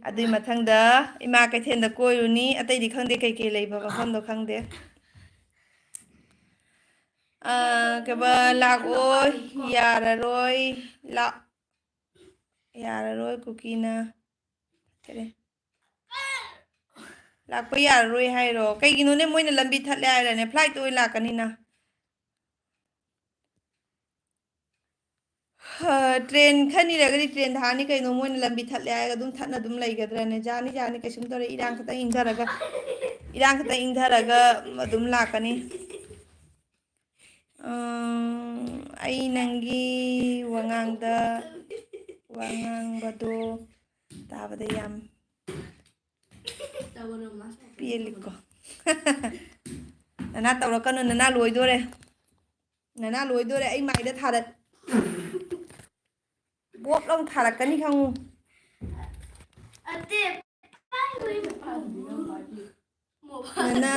ꯑꯗꯨꯏ ꯃꯊꯪꯗ ꯏꯃꯥ ꯀꯩꯊꯦꯜꯗ ꯀꯣꯏꯔꯨꯅꯤ꯫ ꯑꯇꯩꯗꯤ ꯈꯪꯗꯦ ꯀꯩꯀꯩ ꯂꯩꯕ ꯃꯐꯝꯗꯣ ꯈꯪꯗꯦ꯫ ꯑ, ꯀꯩꯕ, ꯂꯥꯛꯑꯣ, ꯌꯥꯔꯔꯣꯏ, ꯂꯥꯛ-, ꯌꯥꯔꯔꯣꯏ ꯀꯨꯀꯤꯅ꯫ ꯀꯔꯤ? ꯂꯥꯛꯄ ꯌꯥꯔꯔꯣꯏ ꯍꯥꯏꯔꯣ? ꯀꯩꯒꯤꯅꯣꯅꯦ, ꯃꯣꯏꯅ ꯂꯝꯕꯤ ꯊꯠꯂꯦ ꯍꯥꯏꯔꯅꯦ? Flight ꯑꯣꯏꯅ ꯂꯥꯛꯀꯅꯤꯅ꯫ ꯍ, train ꯈꯔ ꯅꯤꯔꯒꯗꯤ train ꯊꯥꯔꯅꯤ ꯀꯩꯅꯣ, ꯃꯣꯏꯅ ꯂꯝꯕꯤ ꯊꯠꯂꯦ ꯍꯥꯏꯔꯒ ꯑꯗꯨꯝ ꯊꯠꯅ ꯑꯗꯨꯝ ꯂꯩꯒꯗ꯭ꯔꯅꯦ? ꯌꯥꯅꯤ, ꯌꯥꯅꯤ, ꯀꯩꯁꯨꯝ ꯇꯧꯔꯣꯏ꯫ ꯏꯔꯥꯡ ꯈꯛꯇꯪ ꯏꯪꯊꯔꯒ, ꯏꯔꯥꯡ ꯈꯛꯇꯪ ꯏꯪꯊꯔꯒ ꯑꯗꯨꯝ ꯂꯥꯛꯀꯅꯤ꯫ ꯑꯝ, ꯑꯩ ꯅꯪꯒꯤ ꯋꯥꯉꯥꯡꯗ, ꯋꯥꯉꯥꯡꯕꯗꯣ ꯇꯥꯕꯗ ꯌꯥꯝ ꯄꯦꯜꯂꯤꯀꯣ꯫ ꯅꯅꯥ ꯇꯧꯔꯛꯀꯅꯨ, ꯅꯅꯥ ꯂꯣꯏꯗꯣꯔꯦ꯫ ꯅꯅꯥ ꯂꯣꯏꯗꯣꯔꯦ, ꯑꯩ ꯃꯥꯏꯗ ꯊꯥꯔꯛ-, ꯕꯣꯞ ꯂꯧ ꯊꯥꯔꯛꯀꯅꯤ ꯈꯪꯉꯨ꯫ ꯑꯇꯦ, ꯅꯅꯥ,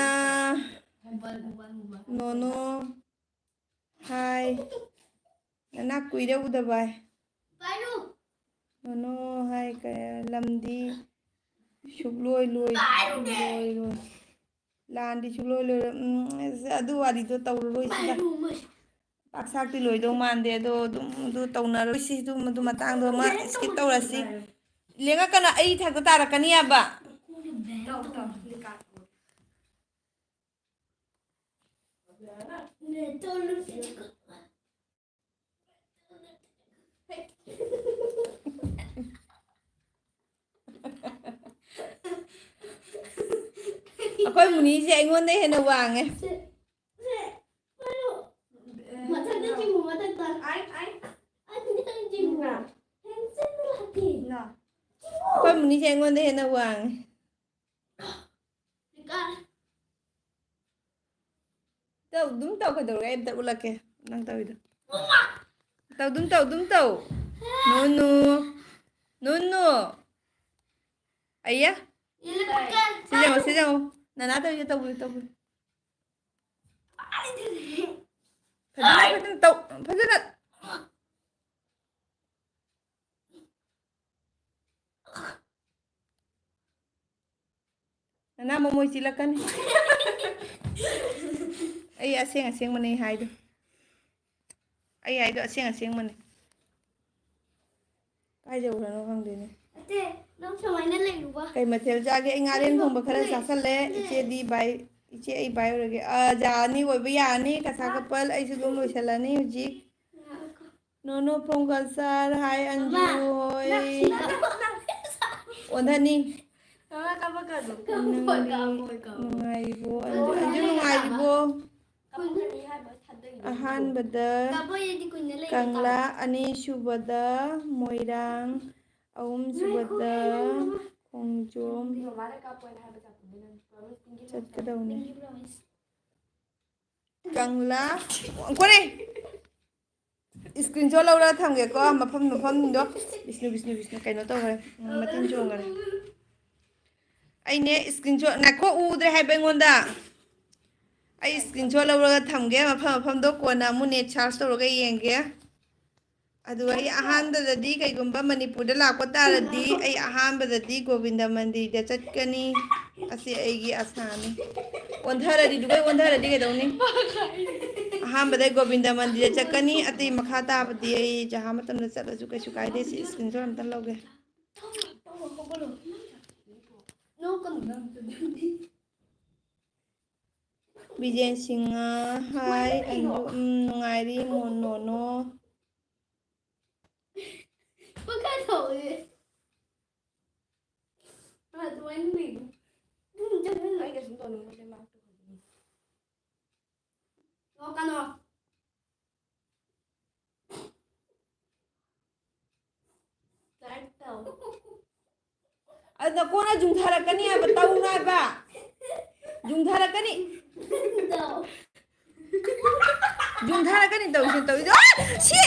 ꯅꯣꯅꯣ, ꯍꯥꯏ꯫ ꯅꯅꯥ ꯀꯨꯏꯔꯦ ꯎꯗꯕ꯫ ꯅꯣꯅꯣ ꯍꯥꯏ ꯀ-, ꯂꯝꯗꯤ ꯁꯨꯛꯂꯣꯏ ꯂꯣꯏ-, ꯂꯣꯏꯔꯣꯏ꯫ ꯂꯥꯟꯗꯤ ꯁꯨꯛꯂꯣꯏ ꯂꯣꯏꯔꯣꯏ꯫ ꯎꯝ, ꯑꯁ, ꯑꯗꯨ ꯋꯥꯔꯤꯗꯣ ꯇꯧꯔꯔꯣꯏ ꯁꯤꯗ꯫ ꯄꯥꯛ ꯁꯥꯛꯇꯤ ꯂꯣꯏꯗꯧ ꯃꯥꯟꯗꯦ, ꯑꯗꯣ ꯑꯗꯨꯝ ꯑꯗꯨ ꯇꯧꯅꯔꯣꯏꯁꯤ, ꯑꯗꯨꯝ ꯑꯗꯨ ꯃꯇꯥꯡꯗꯣ ꯑꯃ skip ꯇꯧꯔꯁꯤ꯫ ꯂꯦꯡꯉꯛꯀꯅꯣ, ꯑꯩ ꯏꯊꯛꯇ ꯇꯥꯔꯛꯀꯅꯤ ꯍꯥꯏꯕ꯫ ꯑꯩꯈꯣꯏ ꯃꯨꯅꯤꯁꯦ ꯑꯩꯉꯣꯟꯗ ꯍꯦꯟꯅ ꯋꯥꯡꯉꯦ꯫ ꯃꯊꯛꯇ ꯆꯤꯡꯉꯨ, ꯃꯊꯛꯇ꯫ ꯑꯩ, ꯑꯩ꯫ ꯑꯩ ꯆꯤꯡꯉꯨ꯫ ꯅꯣ꯫ ꯍꯦꯟꯖꯤꯟꯅ ꯂꯥꯛꯀꯦ꯫ ꯅꯣ꯫ ꯆꯤꯡꯉꯨ꯫ ꯑꯩꯈꯣꯏ ꯃꯨꯅꯤꯁꯦ ꯑꯩꯉꯣꯟꯗ ꯍꯦꯟꯅ ꯋꯥꯡꯉꯦ꯫ ꯀꯥ-, ꯇꯧ, ꯑꯗꯨꯝ ꯇꯧ, ꯀꯩꯗꯧꯔꯒꯦ? ꯑꯩ ꯑꯝꯇ ꯎꯠꯂꯛꯀꯦ꯫ ꯅꯪ ꯇꯧꯔꯤꯗꯣ꯫ ꯇꯧ, ꯑꯗꯨꯝ ꯇꯧ, ꯑꯗꯨꯝ ꯇꯧ꯫ ꯅꯨꯅꯨ꯫ ꯅꯨꯅꯨ꯫ ꯑꯌꯥ꯫ ꯁꯤ ꯌꯦꯡꯉꯣ, ꯁꯤ ꯌꯦꯡꯉꯣ꯫ ꯅꯅꯥ ꯇꯧꯔꯤꯁꯦ ꯇꯧꯕꯤꯌꯨ, ꯇꯧꯕꯤꯌꯨ꯫ ꯐꯖꯅ, ꯐꯖꯅ ꯇꯧ, ꯐꯖꯅ꯫ ꯅꯅꯥ ꯃꯃꯣꯏ ꯆꯤꯜꯂꯛꯀꯅꯤ꯫ ꯑꯩ ꯑꯁꯦꯡ ꯑꯁꯦꯡꯕꯅꯦ ꯍꯥꯏꯗꯣ꯫ ꯑꯩ ꯍꯥꯏꯗꯣ ꯑꯁꯦꯡ ꯑꯁꯦꯡꯕꯅꯦ꯫ ꯀꯥꯏ ꯌꯧꯈ꯭ꯔꯅꯣ ꯈꯪꯗꯦꯅꯦ꯫ ꯑꯇꯦ, ꯅꯪ ꯁꯨꯃꯥꯏꯅ ꯂꯩꯔꯨꯕ꯫ ꯀꯩ ꯃꯊꯦꯜ ꯆꯥꯒꯦ? ꯑꯩ ꯉꯥꯔꯦꯟ ꯊꯣꯡꯕ ꯈꯔ ꯆꯥꯁꯜꯂꯦ꯫ ꯏꯆꯦꯗꯤ ꯕꯥꯏ, ꯏꯆꯦ ꯑꯩ ꯕꯥꯏ ꯑꯣꯏꯔꯒꯦ꯫ ꯑ, ꯌꯥꯅꯤ, ꯑꯣꯏꯕ ꯌꯥꯅꯤ꯫ ꯀꯁꯥ ꯀꯄꯜ, ꯑꯩꯁꯨ ꯑꯗꯨꯝ ꯂꯣꯏꯁꯜꯂꯅꯤ ꯍꯧꯖꯤꯛ꯫ ꯅꯣꯅꯣ from Kalsar, hi ꯑꯟꯖꯨ ꯍꯣꯏ꯫ ꯑꯣꯟꯊꯅꯤ꯫ ꯅꯪꯗꯤ ꯅꯨꯡꯉꯥꯏꯔꯤꯕꯣ? ꯑꯟꯖꯨ, ꯑꯟꯖꯨ ꯅꯨꯡꯉꯥꯏꯔꯤꯕꯣ? ꯑꯍꯥꯟꯕꯗ ꯀꯪꯂꯥ, ꯑꯅꯤꯁꯨꯕꯗ ꯃꯣꯏꯔꯥꯡ, ꯑꯍꯨꯝꯁꯨꯕꯗ ꯈꯣꯡꯖꯣꯝ ꯆꯠꯀꯗꯧꯅꯤ꯫ ꯀꯪꯂꯥ꯫ ꯀꯣꯔꯦ꯫ Screenshot ꯂꯧꯔꯒ ꯊꯝꯒꯦꯀꯣ, ꯃꯐꯝ, ꯃꯐꯝꯗꯣ꯫ ꯕꯤꯁꯅꯨ, ꯕꯤꯁꯅꯨ, ꯕꯤꯁꯅꯨ, ꯀꯩꯅꯣ ꯇꯧꯈ꯭ꯔꯦ꯫ ꯎꯝ, ꯃꯇꯤꯟ ꯆꯣꯡꯈꯔꯦ꯫ ꯑꯩꯅꯦ screenshot, ꯉꯥꯏꯈꯣ, ꯎꯗ꯭ꯔꯦ ꯍꯥꯏꯕ ꯑꯩꯉꯣꯟꯗ꯫ ꯑꯩ screenshot ꯂꯧꯔꯒ ꯊꯝꯒꯦ, ꯃꯐꯝ, ꯃꯐꯝꯗꯣ ꯀꯣꯟꯅ ꯑꯃꯨꯛ net search ꯇꯧꯔꯒ ꯌꯦꯡꯒꯦ꯫ ꯑꯗꯨꯒ ꯑꯩ ꯑꯍꯥꯟꯕꯗꯗꯤ, ꯀꯩꯒꯨꯝꯕ ꯃꯅꯤꯄꯨꯔꯗ ꯂꯥꯛꯄ ꯇꯥꯔꯗꯤ, ꯑꯩ ꯑꯍꯥꯟꯕꯗꯗꯤ ꯒꯣꯕꯤꯟꯗ ꯃꯟꯗꯤꯔꯗ ꯆꯠꯀꯅꯤ꯫ ꯑꯁꯤ ꯑꯩꯒꯤ ꯑꯁꯥꯅꯤ꯫ ꯑꯣꯟꯊꯔꯗꯤ, ꯗꯨꯕꯩ ꯑꯣꯟꯊꯔꯗꯤ ꯀꯩꯗꯧꯅꯤ? ꯑꯍꯥꯟꯕꯗ ꯒꯣꯕꯤꯟꯗ ꯃꯟꯗꯤꯔꯗ ꯆꯠꯀꯅꯤ, ꯑꯇꯩ ꯃꯈꯥ ꯇꯥꯕꯗꯤ ꯑꯩ ꯖꯍꯥ ꯃꯇꯝꯗ ꯆꯠꯂꯁꯨ ꯀꯩꯁꯨ ꯀꯥꯏꯗꯦ꯫ ꯁꯤ screenshot ꯑꯝꯇ ꯂꯧꯒꯦ꯫ ꯕꯤꯖꯦꯟ ꯁꯤꯡꯍ, hi ꯑꯟꯖꯨ, ꯎꯝ, ꯅꯨꯡꯉꯥꯏꯔꯤ, ꯃꯣꯟ ꯅꯣꯅꯣ꯫ ꯃꯈꯥ ꯇꯧꯋꯦ꯫ ꯑꯗꯨꯃꯥꯏꯅ ꯂꯩꯒꯅꯨ꯫ ꯑꯗꯨꯝ ꯆꯠꯍꯜꯂꯣ꯫ ꯑꯩ ꯀꯩꯁꯨꯝ ꯇꯧꯅꯤꯡꯕ ꯂꯩ, ꯃꯥ ꯇꯧꯍꯜꯂꯤꯅꯤ꯫ ꯅꯣꯛꯀꯅꯣ꯫ Like ꯇꯧ꯫ ꯑꯗꯨꯅ ꯀꯣꯟꯅ ꯌꯨꯡꯊꯔꯛꯀꯅꯤ ꯍꯥꯏꯕ, ꯇꯧꯅꯨ ꯍꯥꯏꯕ꯫ ꯌꯨꯡꯊꯔꯛꯀꯅꯤ꯫ ꯇꯧ꯫ ꯌꯨꯝꯊꯔꯛꯀꯅꯤ ꯇꯧꯔꯤꯁꯦ, ꯇꯧꯔꯤꯁꯦ꯫ ꯑꯥ! ꯁꯤ!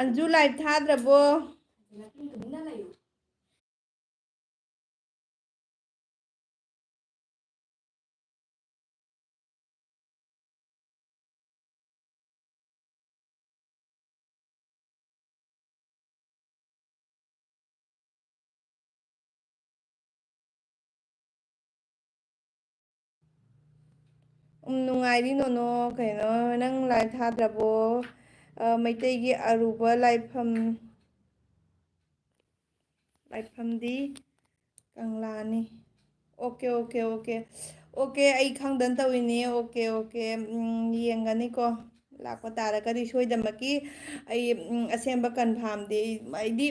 ꯑꯟꯖꯨ, live ꯊꯥꯗ꯭ꯔꯕꯣ? ꯎꯝ, ꯅꯨꯡꯉꯥꯏꯔꯤ ꯅꯣꯅꯣ꯫ ꯀꯩꯅꯣ, ꯅꯪ live ꯊꯥꯗ꯭ꯔꯕꯣ? ꯑ, ꯃꯩꯇꯩꯒꯤ ꯑꯔꯨꯕ ꯂꯥꯏꯐꯝ, ꯂꯥꯏꯐꯝꯗꯤ ꯀꯪꯂꯥꯅꯤ꯫ OK, OK, OK꯫ OK, ꯑꯩ ꯈꯪꯗꯅ ꯇꯧꯔꯤꯅꯦ꯫ OK, OK꯫ ꯎꯝ, ꯌꯦꯡꯒꯅꯤꯀꯣ꯫ ꯂꯥꯛꯄ ꯇꯥꯔꯒꯗꯤ ꯁꯣꯏꯗꯃꯛꯀꯤ ꯑꯩ, ꯎꯝ, ꯑꯁꯦꯡꯕ confirmꯗꯤ ꯑꯩ, ꯑꯩꯗꯤ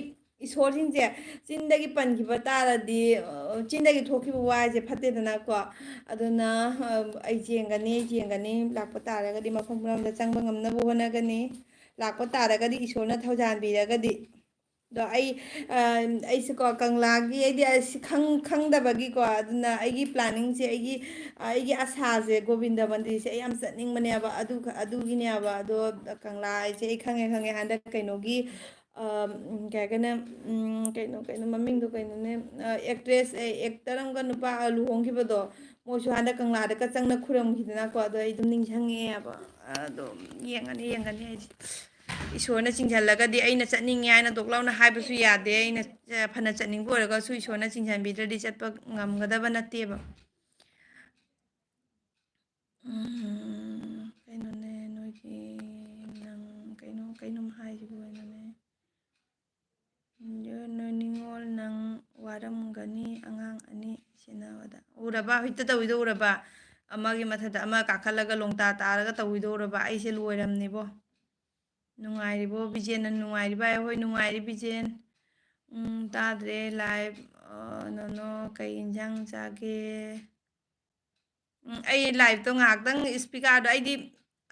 ꯏꯁꯣꯔꯁꯤꯡꯁꯦ ꯆꯤꯟꯗꯒꯤ ꯄꯟꯈꯤꯕ ꯇꯥꯔꯗꯤ, ꯑ, ꯆꯤꯟꯗꯒꯤ ꯊꯣꯛꯈꯤꯕ ꯋꯥ ꯍꯥꯏꯁꯦ ꯐꯠꯇꯦꯗꯅꯀꯣ꯫ ꯑꯗꯨꯅ, ꯑ, ꯑꯩ ꯌꯦꯡꯒꯅꯤ, ꯌꯦꯡꯒꯅꯤ꯫ ꯂꯥꯛꯄ ꯇꯥꯔꯒꯗꯤ ꯃꯐꯝ ꯄꯨꯝꯅꯃꯛꯇ ꯆꯪꯕ ꯉꯝꯅꯕ ꯍꯣꯠꯅꯒꯅꯤ꯫ ꯂꯥꯛꯄ ꯇꯥꯔꯒꯗꯤ ꯏꯁꯣꯔꯅ ꯊꯧꯖꯥꯟꯕꯤꯔꯒꯗꯤ꯫ ꯑꯗꯣ ꯑꯩ, ꯑ, ꯑꯩꯁꯦꯀꯣ ꯀꯪꯂꯥꯒꯤ ꯑꯩꯗꯤ ꯑꯁ ꯈꯪ-, ꯈꯪꯗꯕꯒꯤꯀꯣ, ꯑꯗꯨꯅ ꯑꯩꯒꯤ planningꯁꯦ, ꯑꯩꯒꯤ, ꯑꯩꯒꯤ ꯑꯁꯥꯁꯦ ꯒꯣꯕꯤꯟꯗ ꯃꯟꯗꯤꯔꯁꯦ ꯑꯩ ꯌꯥꯝ ꯆꯠꯅꯤꯡꯕꯅꯦꯕ꯫ ꯑꯗꯨ-, ꯑꯗꯨꯒꯤꯅꯦꯕ꯫ ꯑꯗꯣ ꯀꯪꯂꯥ ꯍꯥꯏꯁꯦ ꯑꯩ ꯈꯪꯉꯦ, ꯈꯪꯉꯦ꯫ ꯍꯟꯗꯛ ꯀꯩꯅꯣꯒꯤ, ꯑ, ꯎꯝ, ꯀꯩ ꯍꯥꯏꯒꯅꯦ, ꯎꯝ, ꯀꯩꯅꯣ, ꯀꯩꯅꯣ ꯃꯃꯤꯡꯗꯣ ꯀꯩꯅꯣꯅꯦ? ꯑ, actress, ꯑꯦ, actor ꯑꯃꯒ ꯅꯨꯄꯥ ꯂꯨꯍꯣꯡꯈꯤꯕꯗꯣ, ꯃꯣꯏꯁꯨ ꯍꯟꯗꯛ ꯀꯪꯂꯥꯗꯒ ꯆꯪꯅ ꯈꯨꯔꯨꯝꯈꯤꯗꯅꯀꯣ꯫ ꯑꯗꯣ ꯑꯩ ꯑꯗꯨꯝ ꯅꯤꯡꯁꯤꯡꯉꯛꯑꯦꯕ꯫ ꯑꯗꯣ ꯌꯦꯡꯉꯅꯤ, ꯌꯦꯡꯒꯅꯤ ꯑꯩꯁꯦ꯫ ꯏꯁꯣꯔꯅ ꯆꯤꯡꯁꯤꯜꯂꯒꯗꯤ ꯑꯩꯅ ꯆꯠꯅꯤꯡꯉꯦ ꯍꯥꯏꯅ ꯗꯣꯛ ꯂꯥꯎꯅ ꯍꯥꯏꯕꯁꯨ ꯌꯥꯗꯦ꯫ ꯑꯩꯅ, ꯑ, ꯐꯅ ꯆꯠꯅꯤꯡꯕ ꯑꯣꯏꯔꯒꯁꯨ ꯏꯁꯣꯔꯅ ꯆꯤꯡꯁꯤꯟꯕꯤꯗ꯭ꯔꯗꯤ ꯆꯠꯄ ꯉꯝꯒꯗꯕ ꯅꯠꯇꯦꯕ꯫ ꯎꯝ, ꯀꯩꯅꯣꯅꯦ, ꯅꯣꯏꯒꯤ ꯅꯪ ꯀꯩꯅꯣ, ꯀꯩꯅꯣꯝ ꯍꯥꯏꯁꯤꯕꯨ ꯀꯩꯅꯣꯅꯦ? ꯅꯣꯏ ꯅꯤꯉꯣꯜ ꯅꯪ ꯋꯥꯔꯝꯒꯅꯤ ꯑꯉꯥꯡ ꯑꯅꯤ ꯁꯦꯟꯅꯕꯗ꯫ ꯎꯔꯕ? ꯍꯧꯖꯤꯛꯇ ꯇꯧꯔꯤꯗꯣ ꯎꯔꯕ? ꯑꯃꯒꯤ ꯃꯊꯛꯇ ꯑꯃ ꯀꯥꯈꯠꯂꯒ ꯂꯣꯡꯇꯥ ꯇꯥꯔꯒ ꯇꯧꯔꯤꯗꯣ ꯎꯔꯕ? ꯑꯩꯁꯦ ꯂꯣꯏꯔꯝꯅꯦꯕꯣ꯫ ꯅꯨꯡꯉꯥꯏꯔꯤꯕꯣ ꯕꯤꯖꯦꯟ? ꯅꯪ ꯅꯨꯡꯉꯥꯏꯔꯤꯕ? ꯍꯣꯏ, ꯅꯨꯡꯉꯥꯏꯔꯤ ꯕꯤꯖꯦꯟ꯫ ꯎꯝ, ꯇꯥꯗ꯭ꯔꯦ꯫ Live, ꯑ, ꯅꯣꯅꯣ, ꯀꯩ ꯏꯟꯖꯥꯡ ꯆꯥꯒꯦ? ꯎꯝ, ꯑꯩ liveꯇꯣ ꯉꯥꯏꯍꯥꯛꯇꯪ, speakerꯗꯣ ꯑꯩꯗꯤ,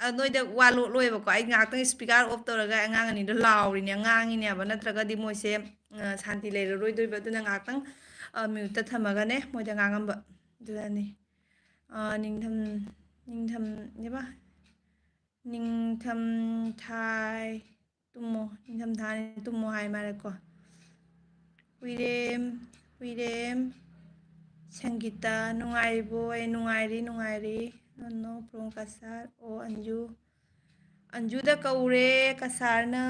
ꯑ, ꯅꯣꯏꯗ ꯋꯥ ꯂꯣꯠꯂꯣꯏꯕꯀꯣ꯫ ꯑꯩ ꯉꯥꯏꯍꯥꯛꯇꯪ speaker off ꯇꯧꯔꯒ ꯑꯉꯥꯡ ꯑꯅꯤꯗꯣ ꯂꯥꯎꯔꯤꯅꯦ, ꯉꯥꯡꯉꯤꯅꯦꯕ, ꯅꯠꯇ꯭ꯔꯒꯗꯤ ꯃꯣꯏꯁꯦ, ꯑ, ꯁꯥꯟꯇꯤ ꯂꯩꯔꯔꯣꯏꯗꯣꯏꯕ꯫ ꯑꯗꯨꯅ ꯉꯥꯏꯍꯥꯛꯇꯪ, ꯑ, muteꯇ ꯊꯝꯃꯒꯅꯦ ꯃꯣꯏꯗ ꯉꯥꯡꯉꯝꯕ꯫ ꯑꯗꯨꯅꯅꯤ꯫ ꯑ, ꯅꯤꯡꯊꯝ, ꯅꯤꯡꯊꯝ, ꯀꯩꯕ? ꯅꯤꯡꯊꯝ ꯊꯥꯏ ꯇꯨꯝꯃꯣ, ꯅꯤꯡꯊꯝ ꯊꯥꯅꯤ ꯇꯨꯝꯃꯣ ꯍꯥꯏ ꯃꯥꯜꯂꯦꯀꯣ꯫ ꯍꯨꯏꯔꯦꯝ, ꯍꯨꯏꯔꯦꯝ ꯁꯪꯒꯤꯇꯥ, ꯅꯨꯡꯉꯥꯏꯔꯤꯕꯣ? ꯑꯩ ꯅꯨꯡꯉꯥꯏꯔꯤ, ꯅꯨꯡꯉꯥꯏꯔꯤ꯫ ꯅꯣꯅꯣ from ꯀꯁꯥꯔ꯫ ꯑꯣ, ꯑꯟꯖꯨ, ꯑꯟꯖꯨꯗ ꯀꯧꯔꯦ ꯀꯁꯥꯔꯅ꯫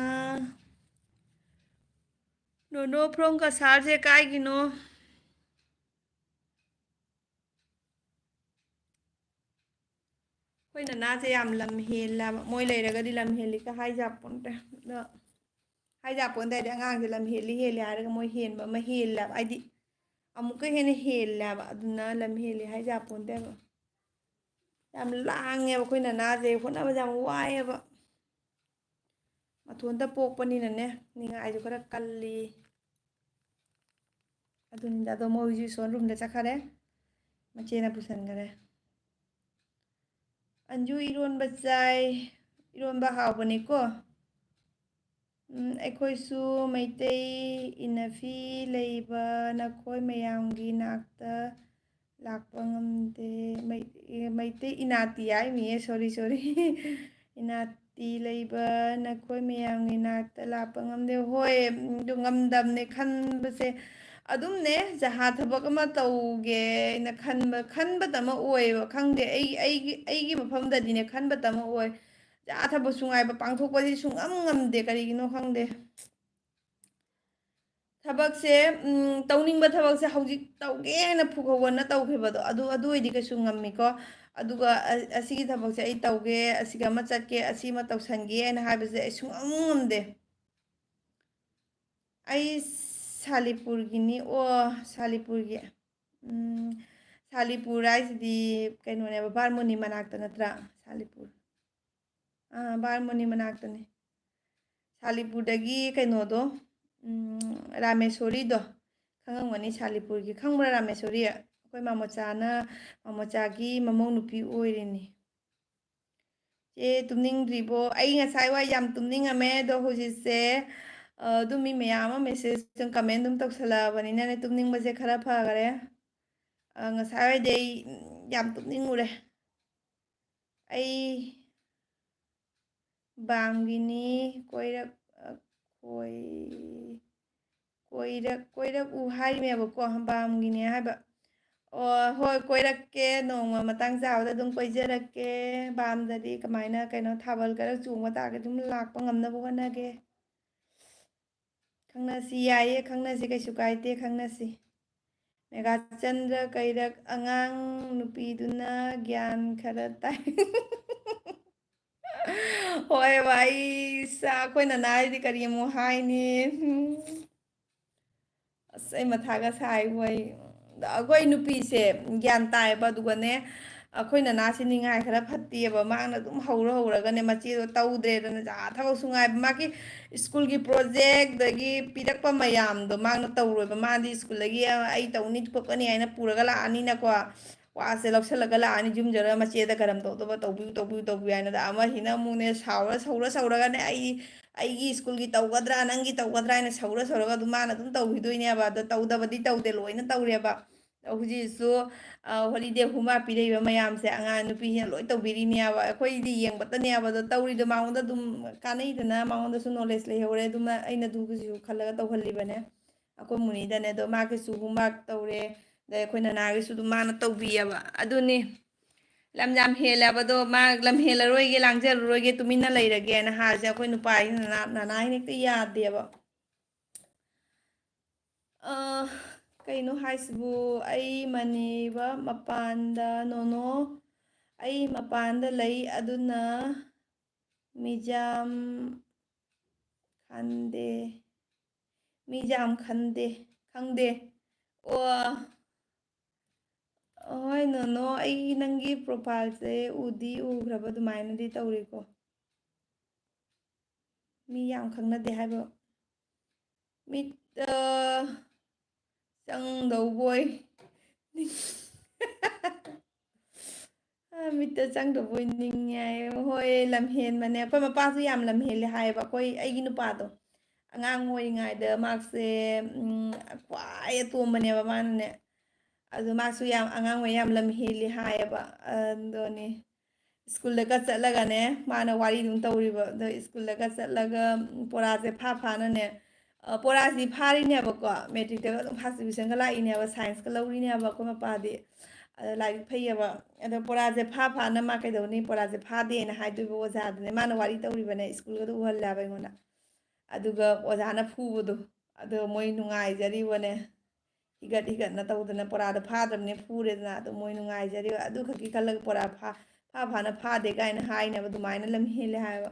ꯅꯣꯅꯣ from ꯀꯁꯥꯔꯁꯦ ꯀꯥꯏꯒꯤꯅꯣ? ꯑꯩꯈꯣꯏ ꯅꯅꯥꯁꯦ ꯌꯥꯝ ꯂꯝ ꯍꯦꯜꯂꯦꯕ꯫ ꯃꯣꯏ ꯂꯩꯔꯒꯗꯤ ꯂꯝ ꯍꯦꯜꯂꯤꯒ ꯍꯥꯏꯖꯥꯄꯣꯟꯇꯦ꯫ ꯑꯗꯣ ꯍꯥꯏꯖꯥꯄꯣꯟꯇꯦ ꯍꯥꯏꯗꯤ, ꯑꯉꯥꯡꯁꯦ ꯂꯝ ꯍꯦꯜꯂꯤ ꯍꯦꯜꯂꯤ ꯍꯥꯏꯔꯒ ꯃꯣꯏ ꯍꯦꯟꯕ ꯑꯃ ꯍꯦꯜꯂꯦꯕ꯫ ꯍꯥꯏꯗꯤ ꯑꯃꯨꯛꯀ ꯍꯦꯟꯅ ꯍꯦꯜꯂꯦꯕ꯫ ꯑꯗꯨꯅ ꯂꯝ ꯍꯦꯜꯂꯤ ꯍꯥꯏꯖꯥꯄꯣꯟꯇꯦꯕ꯫ ꯌꯥꯝ ꯂꯥꯡꯉꯦꯕ ꯑꯩꯈꯣꯏ ꯅꯅꯥꯁꯦ, ꯍꯣꯠꯅꯕꯁꯦ ꯌꯥꯝ ꯋꯥꯏꯑꯦꯕ꯫ ꯃꯊꯣꯟꯇ ꯄꯣꯛꯄꯅꯤꯅꯅꯦ, ꯅꯤꯡꯉꯥꯏꯁꯨ ꯈꯔ ꯀꯜꯂꯤ꯫ ꯑꯗꯨꯅꯤꯗ, ꯑꯗꯣ ꯃꯣꯏ ꯍꯧꯖꯤꯛ ꯁꯣꯟ ꯔꯨꯝꯗ ꯆꯠꯈꯔꯦ, ꯃꯆꯦꯅ ꯄꯨꯁꯟꯈꯔꯦ꯫ ꯑꯟꯖꯨ, ꯏꯔꯣꯟꯕ ꯆꯥꯏ꯫ ꯏꯔꯣꯟꯕ ꯍꯥꯎꯕꯅꯤꯀꯣ꯫ ꯎꯝ, ꯑꯩꯈꯣꯏꯁꯨ ꯃꯩꯇꯩ ꯏꯅꯐꯤ ꯂꯩꯕ ꯅꯈꯣꯏ ꯃꯌꯥꯝꯒꯤ ꯅꯥꯛꯇ ꯂꯥꯛꯄ ꯉꯝꯗꯦ꯫ ꯃꯩ-, ꯃꯩꯇꯩ ꯏꯅꯥꯇꯤ ꯍꯥꯏꯃꯤꯌꯦ, sorry, sorry꯫ ꯏꯅꯥꯇꯤ ꯂꯩꯕ ꯅꯈꯣꯏ ꯃꯌꯥꯝꯒꯤ ꯅꯥꯛꯇ ꯂꯥꯛꯄ ꯉꯝꯗꯦ꯫ ꯍꯣꯏ, ꯑꯗꯨ ꯉꯝꯗꯕꯅꯦ ꯈꯟꯕꯁꯦ꯫ ꯑꯗꯨꯝꯅꯦ, ꯖꯍꯥ ꯊꯕꯛ ꯑꯃ ꯇꯧꯒꯦ ꯍꯥꯏꯅ ꯈꯟꯕ, ꯈꯟꯕꯇ ꯑꯃ ꯑꯣꯏꯌꯦꯕ꯫ ꯈꯪꯗꯦ, ꯑꯩ, ꯑꯩꯒꯤ, ꯑꯩꯒꯤ ꯃꯐꯝꯗꯗꯤꯅꯦ, ꯈꯟꯕꯇ ꯑꯃ ꯑꯣꯏ꯫ ꯖꯍꯥ ꯊꯕꯛꯁꯨ ꯉꯥꯏꯕ ꯄꯥꯡꯊꯣꯛꯄꯗꯤ ꯁꯨꯡꯉꯝ ꯉꯝꯗꯦ, ꯀꯔꯤꯒꯤꯅꯣ ꯈꯪꯗꯦ꯫ ꯊꯕꯛꯁꯦ, ꯎꯝ, ꯇꯧꯅꯤꯡꯕ ꯊꯕꯛꯁꯦ ꯍꯧꯖꯤꯛ ꯇꯧꯒꯦꯅ ꯐꯨ ꯍꯧꯒꯠꯅ ꯇꯧꯈꯤꯕꯗꯣ, ꯑꯗꯨ, ꯑꯗꯨ ꯑꯣꯏꯗꯤ ꯀꯩꯁꯨ ꯉꯝꯃꯤꯀꯣ꯫ ꯑꯗꯨꯒ ꯑ-, ꯑꯁꯤꯒꯤ ꯊꯕꯛꯁꯦ ꯑꯩ ꯇꯧꯒꯦ, ꯑꯁꯤꯒ ꯑꯃ ꯆꯠꯀꯦ, ꯑꯁꯤ ꯑꯃ ꯇꯧꯁꯟꯒꯦ ꯍꯥꯏꯅ ꯍꯥꯏꯕꯁꯦ ꯑꯩ ꯁꯨꯡꯉꯝ ꯉꯝꯗꯦ꯫ ꯑꯩ ꯁꯥꯂꯤꯄꯨꯔꯒꯤꯅꯤ꯫ ꯑꯣ, ꯁꯥꯂꯤꯄꯨꯔꯒꯤ꯫ ꯎꯝ, ꯁꯥꯂꯤꯄꯨꯔ ꯍꯥꯏꯁꯤꯗꯤ ꯀꯩꯅꯣꯅꯦꯕ, ꯕꯥꯔꯃꯣꯅꯤ ꯃꯅꯥꯛꯇ ꯅꯠꯇ꯭ꯔꯥ? ꯁꯥꯂꯤꯄꯨꯔ꯫ ꯑꯥ, ꯕꯥꯔꯃꯣꯅꯤ ꯃꯅꯥꯛꯇꯅꯦ꯫ ꯁꯥꯂꯤꯄꯨꯔꯗꯒꯤ ꯀꯩꯅꯣꯗꯣ, ꯎꯝ, ꯔꯥꯃꯦꯁꯣꯔꯤꯗꯣ ꯈꯪꯉꯝꯒꯅꯤ, ꯁꯥꯂꯤꯄꯨꯔꯒꯤ꯫ ꯈꯪꯕ꯭ꯔꯥ ꯔꯥꯃꯦꯁꯣꯔꯤ? ꯑꯩꯈꯣꯏ ꯃꯥꯃꯣꯆꯥꯅ, ꯃꯥꯃꯣꯆꯥꯒꯤ ꯃꯃꯧ ꯅꯨꯄꯤ ꯑꯣꯏꯔꯤꯅꯤ꯫ ꯆꯦ ꯇꯨꯝꯅꯤꯡꯗ꯭ꯔꯤꯕꯣ? ꯑꯩ ꯉꯁꯥꯏ ꯋꯥꯏ ꯌꯥꯝ ꯇꯨꯝꯅꯤꯡꯉꯝꯃꯦ, ꯑꯗꯣ ꯍꯧꯖꯤꯛꯁꯦ, ꯑ, ꯑꯗꯨꯝ ꯃꯤ ꯃꯌꯥꯝ ꯑꯃ message ꯑꯗꯨꯝ comment ꯑꯗꯨꯝ ꯇꯧꯁꯜꯂꯛꯑꯕꯅꯤꯅꯅꯦ, ꯇꯨꯝꯅꯤꯡꯕꯁꯦ ꯈꯔ ꯐꯈꯔꯦ꯫ ꯑ, ꯉꯁꯥꯏ ꯋꯥꯏꯗꯤ ꯑꯩ, ꯎꯝ, ꯌꯥꯝ ꯇꯨꯝꯅꯤꯡꯉꯨꯔꯦ꯫ ꯑꯩ ꯕꯥꯝꯒꯤꯅꯤ, ꯀꯣꯏꯔꯛ-, ꯑ, ꯀꯣꯏ-, ꯀꯣꯏꯔꯛ-, ꯀꯣꯏꯔꯛꯎ ꯍꯥꯏꯔꯤꯃꯦꯕꯀꯣ, ꯕꯥꯝꯒꯤꯅꯦ ꯍꯥꯏꯕ꯫ ꯑꯣ, ꯍꯣꯏ, ꯀꯣꯏꯔꯛꯀꯦ, ꯅꯣꯡꯃ ꯃꯇꯥꯡ ꯆꯥꯕꯗ ꯑꯗꯨꯝ ꯀꯣꯏꯖꯔꯛꯀꯦ꯫ ꯕꯥꯝꯗꯗꯤ ꯀꯃꯥꯏꯅ, ꯀꯩꯅꯣ, ꯊꯥꯕꯜ ꯈꯔ ꯆꯣꯡꯕ ꯇꯥꯔꯒꯗꯤ ꯑꯗꯨꯝ ꯂꯥꯛꯄ ꯉꯝꯅꯕ ꯍꯣꯠꯅꯒꯦ꯫ ꯈꯪꯅꯁꯤ, ꯌꯥꯏꯌꯦ, ꯈꯪꯅꯁꯤ, ꯀꯩꯁꯨ ꯀꯥꯏꯗꯦ, ꯈꯪꯅꯁꯤ꯫ ꯃꯦꯘꯥꯆꯟꯗ꯭ꯔ ꯀꯩꯔꯛ, ꯑꯉꯥꯡ ꯅꯨꯄꯤꯗꯨꯅ ꯒ꯭ꯌꯥꯟ ꯈꯔ ꯇꯥꯏ꯫ ꯍꯣꯏ, ꯚꯥꯏ, ꯁꯥ, ꯑꯩꯈꯣꯏ ꯅꯅꯥꯏꯗꯤ ꯀꯔꯤ ꯑꯃꯨꯛ ꯍꯥꯏꯅꯤ? ꯎꯝ꯫ ꯑꯁ, ꯑꯩ ꯃꯊꯥꯒ ꯁꯥꯏ, ꯍꯣꯏ꯫ ꯑꯩꯈꯣꯏ ꯅꯨꯄꯤꯁꯦ ꯒ꯭ꯌꯥꯟ ꯇꯥꯏꯌꯦꯕ, ꯑꯗꯨꯒꯅꯦ, ꯑꯩꯈꯣꯏ ꯅꯅꯥꯁꯤ ꯅꯤꯡꯉꯥꯏ ꯈꯔ ꯐꯠꯇꯦꯕ꯫ ꯃꯥꯅ ꯑꯗꯨꯝ ꯍꯧꯔ ꯍꯧꯔꯒꯅꯦ, ꯃꯆꯦꯗꯣ ꯇꯧꯗ꯭ꯔꯦꯗꯅ, ꯖꯥ ꯊꯕꯛꯁꯨ ꯉꯥꯏꯕ꯫ ꯃꯥꯒꯤ ꯁ꯭ꯀꯨꯜꯒꯤ project, ꯑꯗꯒꯤ ꯄꯤꯔꯛꯄ ꯃꯌꯥꯝꯗꯣ ꯃꯥꯅ ꯇꯧꯔꯣꯏꯕ꯫ ꯃꯥꯗꯤ ꯁ꯭ꯀꯨꯜꯗꯒꯤ "ꯑꯩ ꯇꯧꯅꯤ, ꯈꯣꯠꯀꯅꯤ" ꯍꯥꯏꯅ ꯄꯨꯔꯒ ꯂꯥꯛꯑꯅꯤꯅꯀꯣ, ꯋꯥꯁꯦ ꯂꯧꯁꯜꯂꯒ ꯂꯥꯛꯑꯅꯤ, ꯌꯨꯝ ꯌꯧꯔꯒ ꯃꯆꯦꯗ ꯀꯔꯝ ꯇꯧꯗꯧꯕ, "ꯇꯧꯕꯤꯌꯨ, ꯇꯧꯕꯤꯌꯨ, ꯇꯧꯕꯤꯌꯨ" ꯍꯥꯏꯅ꯫ ꯑꯗ ꯑꯃꯁꯤꯅ ꯑꯃꯨꯛꯅꯦ, ꯁꯥꯎꯔ, ꯁꯧꯔ, ꯁꯧꯔꯒꯅꯦ, "ꯑꯩ, ꯑꯩꯒꯤ ꯁ꯭ꯀꯨꯜꯒꯤ ꯇꯧꯒꯗ꯭ꯔꯥ, ꯅꯪꯒꯤ ꯇꯧꯒꯗ꯭ꯔꯥ?" ꯍꯥꯏꯅ ꯁꯧꯔ, ꯁꯧꯔꯒ ꯑꯗꯨꯝ ꯃꯥꯅ ꯑꯗꯨꯝ ꯇꯧꯈꯤꯗꯣꯏꯅꯦꯕ꯫ ꯑꯗꯣ ꯇꯧꯗꯕꯗꯤ ꯇꯧꯗꯦ, ꯂꯣꯏꯅ ꯇꯧꯔꯦꯕ꯫ ꯍꯧꯖꯤꯛꯁꯨ, ꯑ, holiday homework ꯄꯤꯔꯛꯏꯕ ꯃꯌꯥꯝꯁꯦ ꯑꯉꯥꯡ ꯅꯨꯄꯤꯁꯤꯅ ꯂꯣꯏ ꯇꯧꯕꯤꯔꯤꯅꯦꯕ꯫ ꯑꯩꯈꯣꯏꯗꯤ ꯌꯦꯡꯕꯇꯅꯦꯕ꯫ ꯑꯗꯣ ꯇꯧꯔꯤꯗꯣ ꯃꯉꯣꯟꯗ ꯑꯗꯨꯝ ꯀꯥꯟꯅꯩꯗꯅ, ꯃꯉꯣꯟꯗꯁꯨ knowledge ꯂꯩꯍꯧꯔꯦ꯫ ꯑꯗꯨꯝ ꯑꯩꯅ ꯑꯗꯨꯒꯤꯁꯨ ꯈꯜꯂꯒ ꯇꯧꯍꯜꯂꯤꯕꯅꯦ꯫ ꯑꯩꯈꯣꯏ ꯃꯨꯅꯤꯗꯅꯦ, ꯑꯗꯣ ꯃꯥꯒꯤꯁꯨ homework ꯇꯧꯔꯦ, ꯑꯗꯩ ꯑꯩꯈꯣꯏ ꯅꯅꯥꯒꯤꯁꯨ ꯑꯗꯨꯝ ꯃꯥꯅ ꯇꯧꯕꯤꯌꯦꯕ꯫ ꯑꯗꯨꯅꯤ, ꯂꯝ ꯌꯥꯝ ꯍꯦꯜꯂꯦꯕ꯫ ꯑꯗꯣ ꯃꯥ ꯂꯝ ꯍꯦꯜꯂꯔꯣꯏꯒꯦ, ꯂꯥꯡꯖꯔꯔꯣꯏꯒꯦ, ꯇꯨꯃꯤꯟꯅ ꯂꯩꯔꯒꯦꯅ ꯍꯥꯏꯔꯁꯦ, ꯑꯩꯈꯣꯏ ꯅꯨꯄꯥꯁꯤꯅ ꯅꯅꯥ-, ꯅꯅꯥ ꯍꯦꯛꯇ ꯌꯥꯗꯦꯕ꯫ ꯑ, ꯀꯩꯅꯣ ꯍꯥꯏꯁꯤꯕꯨ? ꯑꯩ ꯃꯅꯤꯕ ꯃꯄꯥꯟꯗ, ꯅꯣꯅꯣ, ꯑꯩ ꯃꯄꯥꯟꯗ ꯂꯩ, ꯑꯗꯨꯅ ꯃꯤꯖꯥꯝ ꯈꯟꯗꯦ, ꯃꯤꯖꯥꯝ ꯈꯟꯗꯦ, ꯈꯪꯗꯦ꯫ ꯑꯣ, ꯍꯣꯏ ꯅꯣꯅꯣ, ꯑꯩ ꯅꯪꯒꯤ profileꯁꯦ ꯎꯗꯤ ꯎꯈ꯭ꯔꯕ ꯑꯗꯨꯃꯥꯏꯅꯗꯤ ꯇꯧꯔꯤꯀꯣ꯫ ꯃꯤ ꯌꯥꯝ ꯈꯪꯅꯗꯦ ꯍꯥꯏꯕ꯫ ꯃꯤ, ꯃꯤꯠꯇ ꯆꯪꯗꯧꯕꯣꯏ ꯅꯤꯡ-, ꯑ, ꯃꯤꯠꯇ ꯆꯪꯗꯧꯕꯣꯏ ꯅꯤꯡꯉꯦ ꯍꯥꯏꯌꯦ꯫ ꯍꯣꯏ, ꯂꯝ ꯍꯦꯟꯕꯅꯦ꯫ ꯑꯩꯈꯣꯏ ꯃꯄꯥꯁꯨ ꯌꯥꯝ ꯂꯝ ꯍꯦꯜꯂꯦ ꯍꯥꯏꯌꯦꯕ꯫ ꯑꯩꯈꯣꯏ, ꯑꯩꯒꯤ ꯅꯨꯄꯥꯗꯣ ꯑꯉꯥꯡ ꯑꯣꯏꯔꯤꯉꯩꯗ ꯃꯥꯁꯦ, ꯎꯝ, ꯈ꯭ꯋꯥꯏ ꯑꯇꯣꯝꯕꯅꯦꯕ ꯃꯥꯅꯅꯦ꯫ ꯑꯗꯨ ꯃꯥꯁꯨ ꯌꯥꯝ ꯑꯉꯥꯡ ꯑꯣꯏ ꯌꯥꯝ ꯂꯝ ꯍꯦꯜꯂꯤ ꯍꯥꯏꯌꯦꯕ꯫ ꯑꯗꯨꯅꯤ ꯁ꯭ꯀꯨꯜꯗꯒ ꯆꯠꯂꯒꯅꯦ, ꯃꯥꯅ ꯋꯥꯔꯤ ꯑꯗꯨꯝ ꯇꯧꯔꯤꯕ꯫ ꯑꯗꯣ ꯁ꯭ꯀꯨꯜꯗꯒ ꯆꯠꯂꯒ, ꯎꯝ, ꯄꯣꯔꯥꯁꯦ ꯐꯥ ꯐꯥꯅꯅꯦ, ꯑ, ꯄꯣꯔꯥꯁꯤ ꯐꯥꯔꯤꯅꯦꯕꯀꯣ, ꯃꯦꯇ꯭ꯔꯤꯛꯇꯒ ꯑꯗꯨꯝ ꯐꯥꯔꯁ ꯗꯤꯕꯤꯖꯟꯒ ꯂꯥꯛꯏꯅꯦꯕ, ꯁꯥꯏꯟꯁꯀ ꯂꯧꯔꯤꯅꯦꯕ ꯑꯩꯈꯣꯏ ꯃꯄꯥꯗꯤ꯫ ꯑꯗꯣ ꯂꯥꯏꯔꯤꯛ ꯐꯩꯌꯦꯕ꯫ ꯑꯗꯣ ꯄꯣꯔꯥꯁꯦ ꯐꯥ ꯐꯥꯅ ꯃꯥ ꯀꯩꯗꯧꯅꯤ, ꯄꯣꯔꯥꯁꯦ ꯐꯥꯗꯦꯅ ꯍꯥꯏꯗꯣꯏꯕ ꯑꯣꯖꯥꯗꯨꯅꯦ꯫ ꯃꯥꯅ ꯋꯥꯔꯤ ꯇꯧꯔꯤꯕꯅꯦ, ꯁ꯭ꯀꯨꯜꯒꯗꯣ ꯎꯍꯜꯂꯦꯕ ꯑꯩꯉꯣꯟꯗ꯫ ꯑꯗꯨꯒ ꯑꯣꯖꯥꯅ ꯐꯨꯕꯗꯣ, ꯑꯗꯣ ꯃꯣꯏ ꯅꯨꯡꯉꯥꯏꯖꯔꯤꯕꯅꯦ꯫ ꯍꯤꯒꯠ ꯍꯤꯒꯠꯅ ꯇꯧꯗꯅ ꯄꯣꯔꯥꯗꯣ ꯐꯥꯗ꯭ꯔꯕꯅꯤꯅ ꯐꯨꯔꯦꯗꯅ, ꯑꯗꯣ ꯃꯣꯏ ꯅꯨꯡꯉꯥꯏꯖꯔꯤꯕ꯫ ꯑꯗꯨ ꯈꯛꯀꯤ ꯈꯜꯂꯒ ꯄꯣꯔꯥ ꯐꯥ, ꯐꯥ ꯐꯥꯅ ꯐꯥꯗꯦ ꯀꯥꯏꯅ ꯍꯥꯏꯅꯕ ꯑꯗꯨꯃꯥꯏꯅ ꯂꯝ ꯍꯦꯜꯂꯦ ꯍꯥꯏꯕ꯫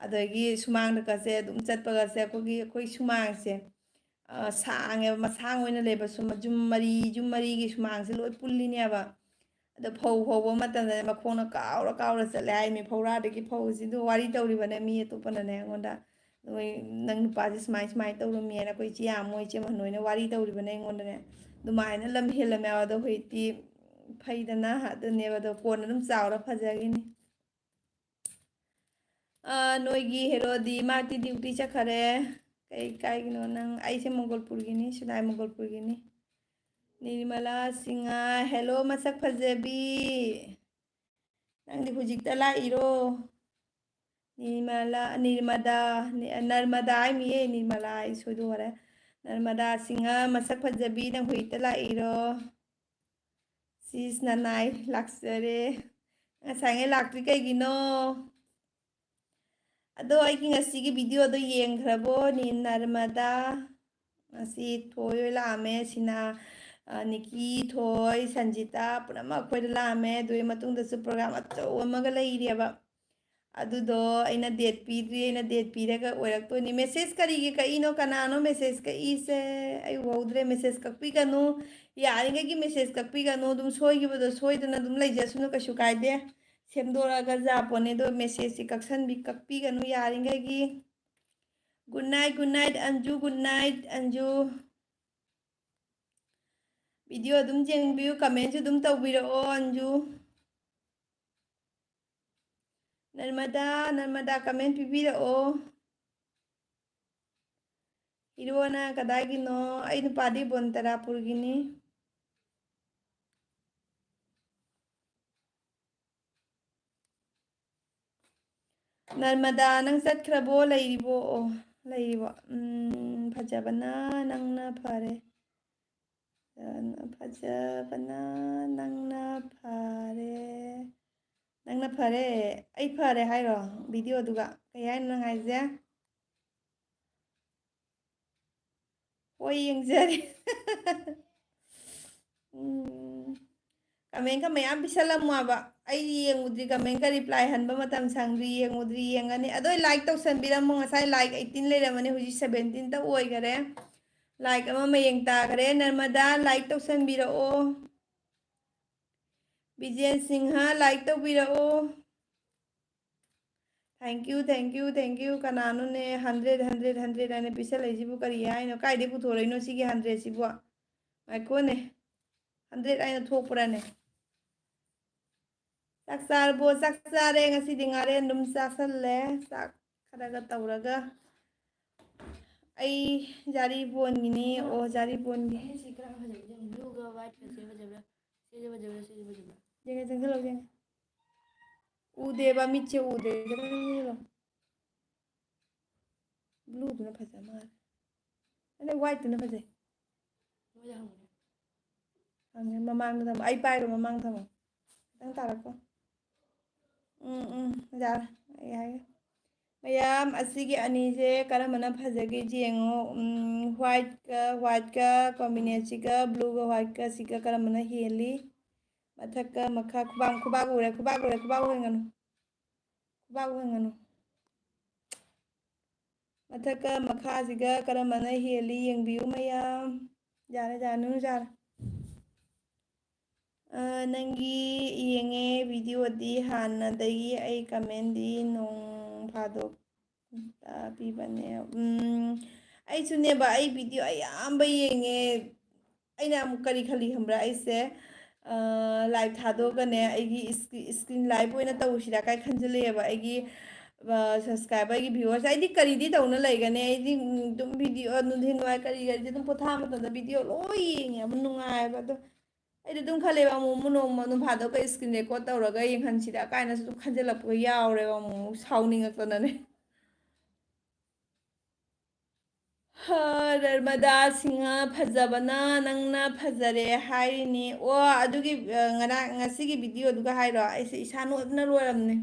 ꯑꯗꯒꯤ ꯁꯨꯃꯥꯡꯗꯀꯁꯦ ꯑꯗꯨꯝ ꯆꯠꯄꯒꯁꯦ ꯑꯩꯈꯣꯏꯒꯤ, ꯑꯩꯈꯣꯏ ꯁꯨꯃꯥꯡꯁꯦ, ꯑ, ꯁꯥꯡꯉꯦꯕ, ꯃꯁꯥꯡ ꯑꯣꯏꯅ ꯂꯩꯕ ꯁꯨꯝ ꯌꯨꯝ ꯃꯔꯤ, ꯌꯨꯝ ꯃꯔꯤꯒꯤ ꯁꯨꯃꯥꯡꯁꯦ ꯂꯣꯏ ꯄꯨꯜꯂꯤꯅꯦꯕ꯫ ꯑꯗꯣ ꯐꯧ ꯐꯧꯕ ꯃꯇꯝꯗ ꯃꯈꯣꯡꯅ ꯀꯥꯎꯔ ꯀꯥꯎꯔ ꯆꯠꯂꯦ ꯍꯥꯏꯃꯤ, ꯐꯧꯔꯥꯗꯒꯤ ꯐꯧꯁꯤꯗꯣ ꯋꯥꯔꯤ ꯇꯧꯔꯤꯕꯅꯦ ꯃꯤ ꯑꯇꯣꯞꯄꯅꯅꯦ ꯑꯩꯉꯣꯟꯗ꯫ "ꯅꯣꯏ, ꯅꯪ ꯅꯨꯄꯥꯁꯦ ꯁꯨꯃꯥꯏ ꯁꯨꯃꯥꯏꯅ ꯇꯧꯔꯝꯃꯤ" ꯍꯥꯏꯅ ꯑꯩꯈꯣꯏ ꯏꯆꯦ ꯌꯥꯝ ꯃꯣꯏ ꯏꯆꯦ ꯃꯍꯟ ꯍꯣꯏꯅ ꯋꯥꯔꯤ ꯇꯧꯔꯤꯕꯅꯦ ꯑꯩꯉꯣꯟꯗꯅꯦ꯫ ꯑꯗꯨꯃꯥꯏꯅ ꯂꯝ ꯍꯦꯜꯂꯝꯃꯦ ꯍꯥꯏꯕ꯫ ꯑꯗꯣ ꯍꯧꯖꯤꯛꯇꯤ ꯐꯩꯗꯅ ꯑꯗꯨꯅꯦꯕ, ꯑꯗꯣ ꯀꯣꯟꯅ ꯑꯗꯨꯝ ꯆꯥꯎꯔ ꯐꯖꯒꯤꯅꯤ꯫ ꯑ, ꯅꯣꯏꯒꯤ ꯍꯦꯔꯣꯗꯤ ꯃꯥꯗꯤ ꯗ꯭ꯌꯨꯇꯤ ꯆꯠꯈꯔꯦ꯫ ꯀꯩ ꯀꯥꯏꯒꯤꯅꯣ ꯅꯪ? ꯑꯩꯁꯦ ꯃꯪꯒꯣꯜꯄꯨꯔꯒꯤꯅꯤ, ꯁꯤꯂꯥꯏ ꯃꯪꯒꯣꯜꯄꯨꯔꯒꯤꯅꯤ꯫ ꯅꯤꯔꯃꯂꯥ ꯁꯤꯡꯍ, ꯍꯦꯜꯂꯣ ꯃꯁꯛ ꯐꯖꯕꯤ꯫ ꯅꯪꯗꯤ ꯍꯧꯖꯤꯛꯇ ꯂꯥꯛꯏꯔꯣ? ꯅꯤꯔꯃꯂꯥ, ꯅꯤꯔꯃꯗꯥ, ꯅꯤ-, ꯅꯔꯃꯗꯥ ꯍꯥꯏꯃꯤꯌꯦ, ꯅꯤꯔꯃꯂꯥ ꯑꯩ ꯁꯣꯏꯗꯣꯛꯈꯔꯦ꯫ ꯅꯔꯃꯗꯥ ꯁꯤꯡꯍ ꯃꯁꯛ ꯐꯖꯕꯤ, ꯅꯪ ꯍꯧꯖꯤꯛꯇ ꯂꯥꯛꯏꯔꯣ? ꯁꯤꯁ ꯅꯅꯥꯏ ꯂꯥꯛꯆꯔꯦ꯫ ꯉꯁꯥꯏꯉꯩ ꯂꯥꯛꯇ꯭ꯔꯤ ꯀꯩꯒꯤꯅꯣ? ꯑꯗꯣ ꯑꯩꯒꯤ ꯉꯁꯤꯒꯤ ꯚꯤꯗꯤꯑꯣꯗꯣ ꯌꯦꯡꯈ꯭ꯔꯕꯣ? ꯅꯤ ꯅꯔꯃꯗꯥ, ꯉꯁꯤ ꯊꯣꯏ ꯍꯣꯏ ꯂꯥꯛꯑꯝꯃꯦ, ꯁꯤꯅꯥ, ꯑ, ꯅꯤꯀꯤ, ꯊꯣꯏ, ꯁꯟꯖꯤꯇꯥ, ꯄꯨꯝꯅꯃꯛ ꯑꯩꯈꯣꯏꯗ ꯂꯥꯛꯑꯝꯃꯦ꯫ ꯑꯗꯨꯒꯤ ꯃꯇꯨꯡꯗꯁꯨ ꯄ꯭ꯔꯣꯒ꯭ꯔꯥꯝ ꯑꯆꯧꯕ ꯑꯃꯒ ꯂꯩꯔꯤꯑꯕ꯫ ꯑꯗꯨꯗꯣ ꯑꯩꯅ ꯗꯦꯠ ꯄꯤꯗ꯭ꯔꯤ, ꯑꯩꯅ ꯗꯦꯠ ꯄꯤꯔꯒ ꯑꯣꯏꯔꯛꯇꯣꯏꯅꯤ꯫ ꯃꯦꯁꯦꯖ ꯀꯔꯤꯒꯤ ꯀꯛꯏꯅꯣ? ꯀꯅꯥꯅꯣ ꯃꯦꯁꯦꯖ ꯀꯛꯏꯁꯦ? ꯑꯩ ꯎꯍꯧꯗ꯭ꯔꯦ꯫ Message ꯀꯛꯄꯤꯒꯅꯨ, ꯌꯥꯔꯤꯉꯩꯒꯤ message ꯀꯛꯄꯤꯒꯅꯨ꯫ ꯑꯗꯨꯝ ꯁꯣꯏꯈꯤꯕꯗꯣ ꯁꯣꯏꯗꯅ ꯑꯗꯨꯝ ꯂꯩꯖꯁꯅꯨ, ꯀꯩꯁꯨ ꯀꯥꯏꯗꯦ꯫ ꯁꯦꯝꯗꯣꯔꯛꯑꯒ ꯌꯥꯄꯣꯅꯦ꯫ ꯑꯗꯣ ꯃꯦꯁꯦꯖꯁꯤ ꯀꯛꯁꯟꯕꯤ-, ꯀꯛꯄꯤꯒꯅꯨ ꯌꯥꯔꯤꯉꯩꯒꯤ꯫ Good night, good night, Anju, good night, Anju. Video ꯑꯗꯨꯝ ꯌꯦꯡꯕꯤꯌꯨ, commentꯁꯨ ꯑꯗꯨꯝ ꯇꯧꯕꯤꯔꯛꯑꯣ, ꯑꯟꯖꯨ꯫ ꯅꯔꯃꯗꯥ, ꯅꯔꯃꯗꯥ, comment ꯄꯤꯕꯤꯔꯛꯑꯣ꯫ ꯍꯤꯔꯣꯅ ꯀꯗꯥꯏꯒꯤꯅꯣ? ꯑꯩ ꯅꯨꯄꯥꯗꯤ ꯕꯣꯟꯇꯔꯥꯄꯨꯔꯒꯤꯅꯤ꯫ ꯅꯔꯃꯗꯥ, ꯅꯪ ꯆꯠꯈ꯭ꯔꯕꯣ? ꯂꯩꯔꯤꯕꯣ? ꯑꯣ, ꯂꯩꯔꯤꯕꯣ? ꯎꯝ, ꯐꯖꯕꯅ ꯅꯪꯅ ꯐꯔꯦ꯫ ꯐꯖꯕꯅ ꯅꯪꯅ ꯐꯔꯦ꯫ ꯅꯪꯅ ꯐꯔꯦ꯫ ꯑꯩ ꯐꯔꯦ ꯍꯥꯏꯔꯣ? Videoꯗꯨꯒ? ꯀꯩ ꯍꯥꯏꯅꯣ ꯅꯪ ꯍꯥꯏꯁꯦ? ꯍꯣꯏ, ꯌꯦꯡꯖꯔꯦ꯫ ꯎꯝ꯫ Commentꯀ ꯃꯌꯥꯝ ꯄꯤꯁꯜꯂꯝꯃꯣ ꯍꯥꯏꯕ꯫ ꯑꯩ ꯌꯦꯡꯉꯨꯗ꯭ꯔꯤ, commentꯀ reply ꯍꯟꯕ ꯃꯇꯝ ꯁꯪꯗ꯭ꯔꯤ, ꯌꯦꯡꯉꯨꯗ꯭ꯔꯤ, ꯌꯦꯡꯉꯅꯤ꯫ ꯑꯗꯣ like ꯇꯧꯁꯟꯕꯤꯔꯝꯃꯣ꯫ ꯉꯁꯥꯏ like eighteen ꯂꯩꯔꯝꯃꯅꯤ, ꯍꯧꯖꯤꯛ seventeenꯇ ꯑꯣꯏꯈꯔꯦ꯫ Like ꯑꯃ ꯃꯌꯦꯡ ꯇꯥꯈꯔꯦ꯫ ꯅꯔꯃꯗꯥ, like ꯇꯧꯁꯟꯕꯤꯔꯛꯑꯣ꯫ ꯕꯤꯖꯦꯟ ꯁꯤꯡꯍ, like ꯇꯧꯕꯤꯔꯛꯑꯣ꯫ Thank you, thank you, thank you꯫ ꯀꯅꯥꯅꯣꯅꯦ hundred, hundred, hundred ꯍꯥꯏꯅ ꯄꯤꯁꯜꯂꯛꯏꯁꯤꯕꯨ? ꯀꯔꯤ ꯍꯥꯏꯅꯣ? ꯀꯥꯏꯗꯩ ꯄꯨꯊꯣꯔꯛꯏꯅꯣ ꯁꯤꯒꯤ hundredꯁꯤꯕꯨ? ꯉꯥꯏꯈꯣꯅꯦ, hundred ꯍꯥꯏꯅ ꯊꯣꯛꯄ꯭ꯔꯥꯅꯦ? ꯆꯥꯛ ꯆꯥꯔꯕꯣ? ꯆꯥꯛ ꯆꯥꯔꯦ꯫ ꯉꯁꯤꯗꯤ ꯉꯥꯔꯦꯟ ꯑꯗꯨꯝ ꯆꯥꯁꯜꯂꯦ, ꯆꯥꯛ ꯈꯔꯒ ꯇꯧꯔꯒ꯫ ꯑꯩ ꯖꯥꯔꯤ ꯕꯣꯟꯒꯤꯅꯤ꯫ ꯑꯣ, ꯖꯥꯔꯤ ꯕꯣꯟꯒꯤ꯫ ꯁꯤ ꯀꯔꯝꯕ ꯐꯖꯒꯦ? Blueꯒ whiteꯀꯁꯦ ꯐꯖꯕ꯭ꯔꯥ? ꯁꯤꯁꯦ ꯐꯖꯕ꯭ꯔꯥ? ꯁꯤꯁꯦ ꯐꯖꯕ꯭ꯔꯥ? ꯌꯦꯡꯒꯦ, ꯆꯪꯁꯤꯜꯂꯛꯑꯣ, ꯌꯦꯡꯒꯦ꯫ ꯎꯗꯦꯕ, ꯃꯤꯠꯁꯦ ꯎꯗꯦ꯫ ꯈꯤꯇꯪ ꯆꯪꯁꯤꯜꯂꯛꯑꯣ꯫ Blueꯗꯨꯅ ꯐꯖ ꯃꯥꯜꯂꯦ꯫ ꯑꯗꯩ whiteꯇꯨꯅ ꯐꯖꯩ꯫ ꯃꯣꯏꯗ ꯍꯪꯉꯨꯅꯦ꯫ ꯍꯪꯉꯦ, ꯃꯃꯥꯡꯗ ꯊꯝꯃꯣ꯫ ꯑꯩ ꯄꯥꯏꯔꯣ, ꯃꯃꯥꯡꯗ ꯊꯝꯃꯣ꯫ ꯈꯤꯇꯪ ꯇꯥꯔꯛꯀꯣ꯫ ꯎꯝ, ꯎꯝ, ꯌꯥꯔꯦ꯫ ꯑꯩ ꯍꯥꯏꯒꯦ꯫ ꯃꯌꯥꯝ, ꯑꯁꯤꯒꯤ ꯑꯅꯤꯁꯦ ꯀꯔꯝꯕꯅ ꯐꯖꯒꯦ ꯌꯦꯡꯉꯣ꯫ ꯎꯝ, whiteꯀ, whiteꯀ combineꯁꯤꯒ, blueꯒ whiteꯀꯁꯤꯒ ꯀꯔꯝꯕꯅ ꯍꯦꯜꯂꯤ? ꯃꯊꯛꯀ ꯃꯈꯥ, ꯈꯨꯕꯥꯛ, ꯈꯨꯕꯥꯛ ꯎꯔꯦ, ꯈꯨꯕꯥꯛ ꯎꯔꯦ, ꯈꯨꯕꯥꯛ ꯎꯍꯟꯒꯅꯨ꯫ ꯈꯨꯕꯥꯛ ꯎꯍꯟꯒꯅꯨ꯫ ꯃꯊꯛꯀ ꯃꯈꯥꯁꯤꯒ ꯀꯔꯝꯕꯅ ꯍꯦꯜꯂꯤ ꯌꯦꯡꯕꯤꯌꯨ ꯃꯌꯥꯝ꯫ ꯌꯥꯔꯦ, ꯌꯥꯔꯦ, ꯅꯨꯡ ꯌꯥꯔꯦ꯫ ꯑ, ꯅꯪꯒꯤ ꯌꯦꯡꯉꯦ videoꯗꯤ ꯍꯥꯟꯅꯗꯒꯤ, ꯑꯩ commentꯗꯤ ꯅꯣꯡ ꯐꯥꯗꯣꯛ ꯇꯥꯕꯤꯕꯅꯦ꯫ ꯎꯝ, ꯑꯩꯁꯨꯅꯦꯕ, ꯑꯩ ꯚꯤꯗꯤꯑꯣ ꯑꯌꯥꯝꯕ ꯌꯦꯡꯉꯦ꯫ ꯑꯩꯅ ꯑꯃꯨꯛ ꯀꯔꯤ ꯈꯜꯂꯤ ꯈꯪꯕ꯭ꯔꯥ? ꯑꯩꯁꯦ, ꯑ, ꯂꯥꯏꯚ ꯊꯥꯗꯣꯛꯑꯒꯅꯦ, ꯑꯩꯒꯤ ꯏꯁꯀ꯭ꯔꯤ-, ꯏꯁꯀ꯭ꯔꯤꯟ ꯂꯥꯏꯚ ꯑꯣꯏꯅ ꯇꯧꯁꯤꯔꯥ ꯀꯥꯏ ꯈꯟꯖꯤꯜꯂꯛꯑꯦꯕ꯫ ꯑꯩꯒꯤ, ꯑ, ꯁꯕꯁꯀ꯭ꯔꯥꯏꯕꯔ, ꯑꯩꯒꯤ ꯚ꯭ꯌꯨꯋꯔꯁꯦ, ꯑꯩꯗꯤ ꯀꯔꯤꯗꯤ ꯇꯧꯅ ꯂꯩꯒꯅꯤ? ꯑꯩꯗꯤ, ꯎꯝ, ꯑꯗꯨꯝ ꯚꯤꯗꯤꯑꯣ ꯅꯨꯡꯊꯤꯜ ꯋꯥꯏ ꯀꯔꯤ ꯀꯔꯤꯗꯤ ꯑꯗꯨꯝ ꯄꯣꯊꯥ ꯃꯇꯝꯗ ꯚꯤꯗꯤꯑꯣ ꯂꯣꯏ ꯌꯦꯡꯉꯦꯕ, ꯅꯨꯡꯉꯥꯏꯕ꯫ ꯑꯗꯣ ꯑꯩꯗꯤ ꯑꯗꯨꯝ ꯈꯜꯂꯦꯕ, ꯑꯃꯨꯛ, ꯑꯃꯨꯛ ꯅꯣꯡꯃ ꯅꯣꯡ ꯐꯥꯗꯣꯛꯀ ꯏꯁꯀ꯭ꯔꯤꯟ ꯔꯦꯀꯣꯔꯗ ꯇꯧꯔꯒ ꯌꯦꯡꯍꯟꯁꯤꯔꯥ ꯀꯥꯏꯅꯁꯨ ꯑꯗꯨꯝ ꯈꯟꯖꯤꯜꯂꯛꯄꯒ ꯌꯥꯎꯔꯦꯕ, ꯑꯃꯨꯛ, ꯑꯃꯨꯛ ꯁꯥꯎꯅꯤꯡꯉꯛꯇꯅꯅꯦ꯫ ꯍꯥ, ꯅꯔꯃꯗꯥ ꯁꯤꯡꯍ ꯐꯖꯕꯅ ꯅꯪꯅ ꯐꯖꯔꯦ ꯍꯥꯏꯔꯤꯅꯤ꯫ ꯑꯣ, ꯑꯗꯨꯒꯤ, ꯑ, ꯉꯔꯥꯡ, ꯉꯁꯤꯒꯤ ꯚꯤꯗꯤꯑꯣꯗꯨꯒ ꯍꯥꯏꯔꯣ? ꯑꯩꯁꯦ ꯏꯁꯥ ꯅꯣꯏꯕꯅ ꯂꯣꯏꯔꯝꯅꯦ꯫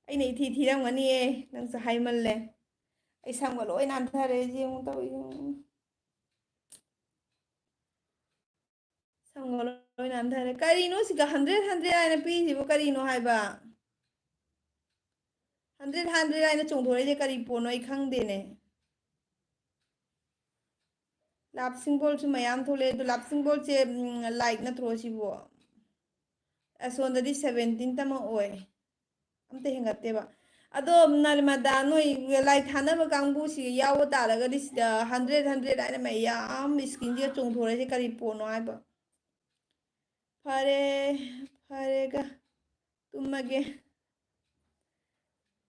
ꯑꯩꯅ ꯏꯊꯤ ꯊꯤꯔꯝꯒꯅꯤꯌꯦ, ꯅꯪꯁꯨ ꯍꯥꯏꯃꯜꯂꯦ꯫ ꯑꯩ ꯁꯝꯒ ꯂꯣꯏ ꯅꯥꯟꯊꯔꯦ, ꯌꯦꯡꯉꯨ ꯇꯧꯔꯤꯁꯦ꯫ ꯁꯝꯒ ꯂꯣꯏ ꯅꯥꯟꯊꯔꯦ꯫ ꯀꯔꯤꯅꯣ ꯁꯤꯒ ꯍꯟꯗ꯭ꯔꯦꯠ ꯍꯟꯗ꯭ꯔꯦꯠ ꯍꯥꯏꯅ ꯄꯤꯔꯤꯁꯤꯕꯨ ꯀꯔꯤꯅꯣ ꯍꯥꯏꯕ? ꯍꯟꯗ꯭ꯔꯦꯠ ꯍꯟꯗ꯭ꯔꯦꯠ ꯍꯥꯏꯅ ꯆꯣꯡꯊꯣꯔꯛꯏꯁꯦ ꯀꯔꯤ ꯄꯣꯠꯅꯣ? ꯑꯩ ꯈꯪꯗꯦꯅꯦ꯫ ꯂꯥꯞ ꯁꯤꯝꯕꯣꯜꯁꯨ ꯃꯌꯥꯝ ꯊꯣꯛꯂꯛꯑꯦ꯫ ꯑꯗꯣ ꯂꯥꯞ ꯁꯤꯝꯕꯣꯜꯁꯦ, ꯎꯝ, ꯂꯥꯏꯛ ꯅꯠꯇ꯭ꯔꯣ ꯁꯤꯕꯨ? ꯑꯁꯣꯝꯗꯗꯤ ꯁꯕꯦꯟꯇꯤꯟ ꯇꯃꯛ ꯑꯣꯏ꯫ ꯑꯝꯇ ꯍꯦꯟꯒꯠꯇꯦꯕ꯫ ꯑꯗꯣ ꯅꯔꯃꯗꯥ, ꯅꯣꯏ ꯂꯥꯏ ꯊꯥꯅꯕ ꯀꯥꯡꯕꯨꯁꯤ ꯌꯥꯎꯕ ꯇꯥꯔꯒꯗꯤ ꯁꯤꯗ ꯍꯟꯗ꯭ꯔꯦꯠ ꯍꯟꯗ꯭ꯔꯦꯠ ꯍꯥꯏꯅ ꯃꯌꯥꯝ ꯏꯁꯀ꯭ꯔꯤꯟꯁꯤꯗ ꯆꯣꯡꯊꯣꯔꯛꯏꯁꯦ ꯀꯔꯤ ꯄꯣꯠꯅꯣ ꯍꯥꯏꯕ? ꯐꯔꯦ, ꯐꯔꯦꯒ ꯇꯨꯝꯃꯒꯦ꯫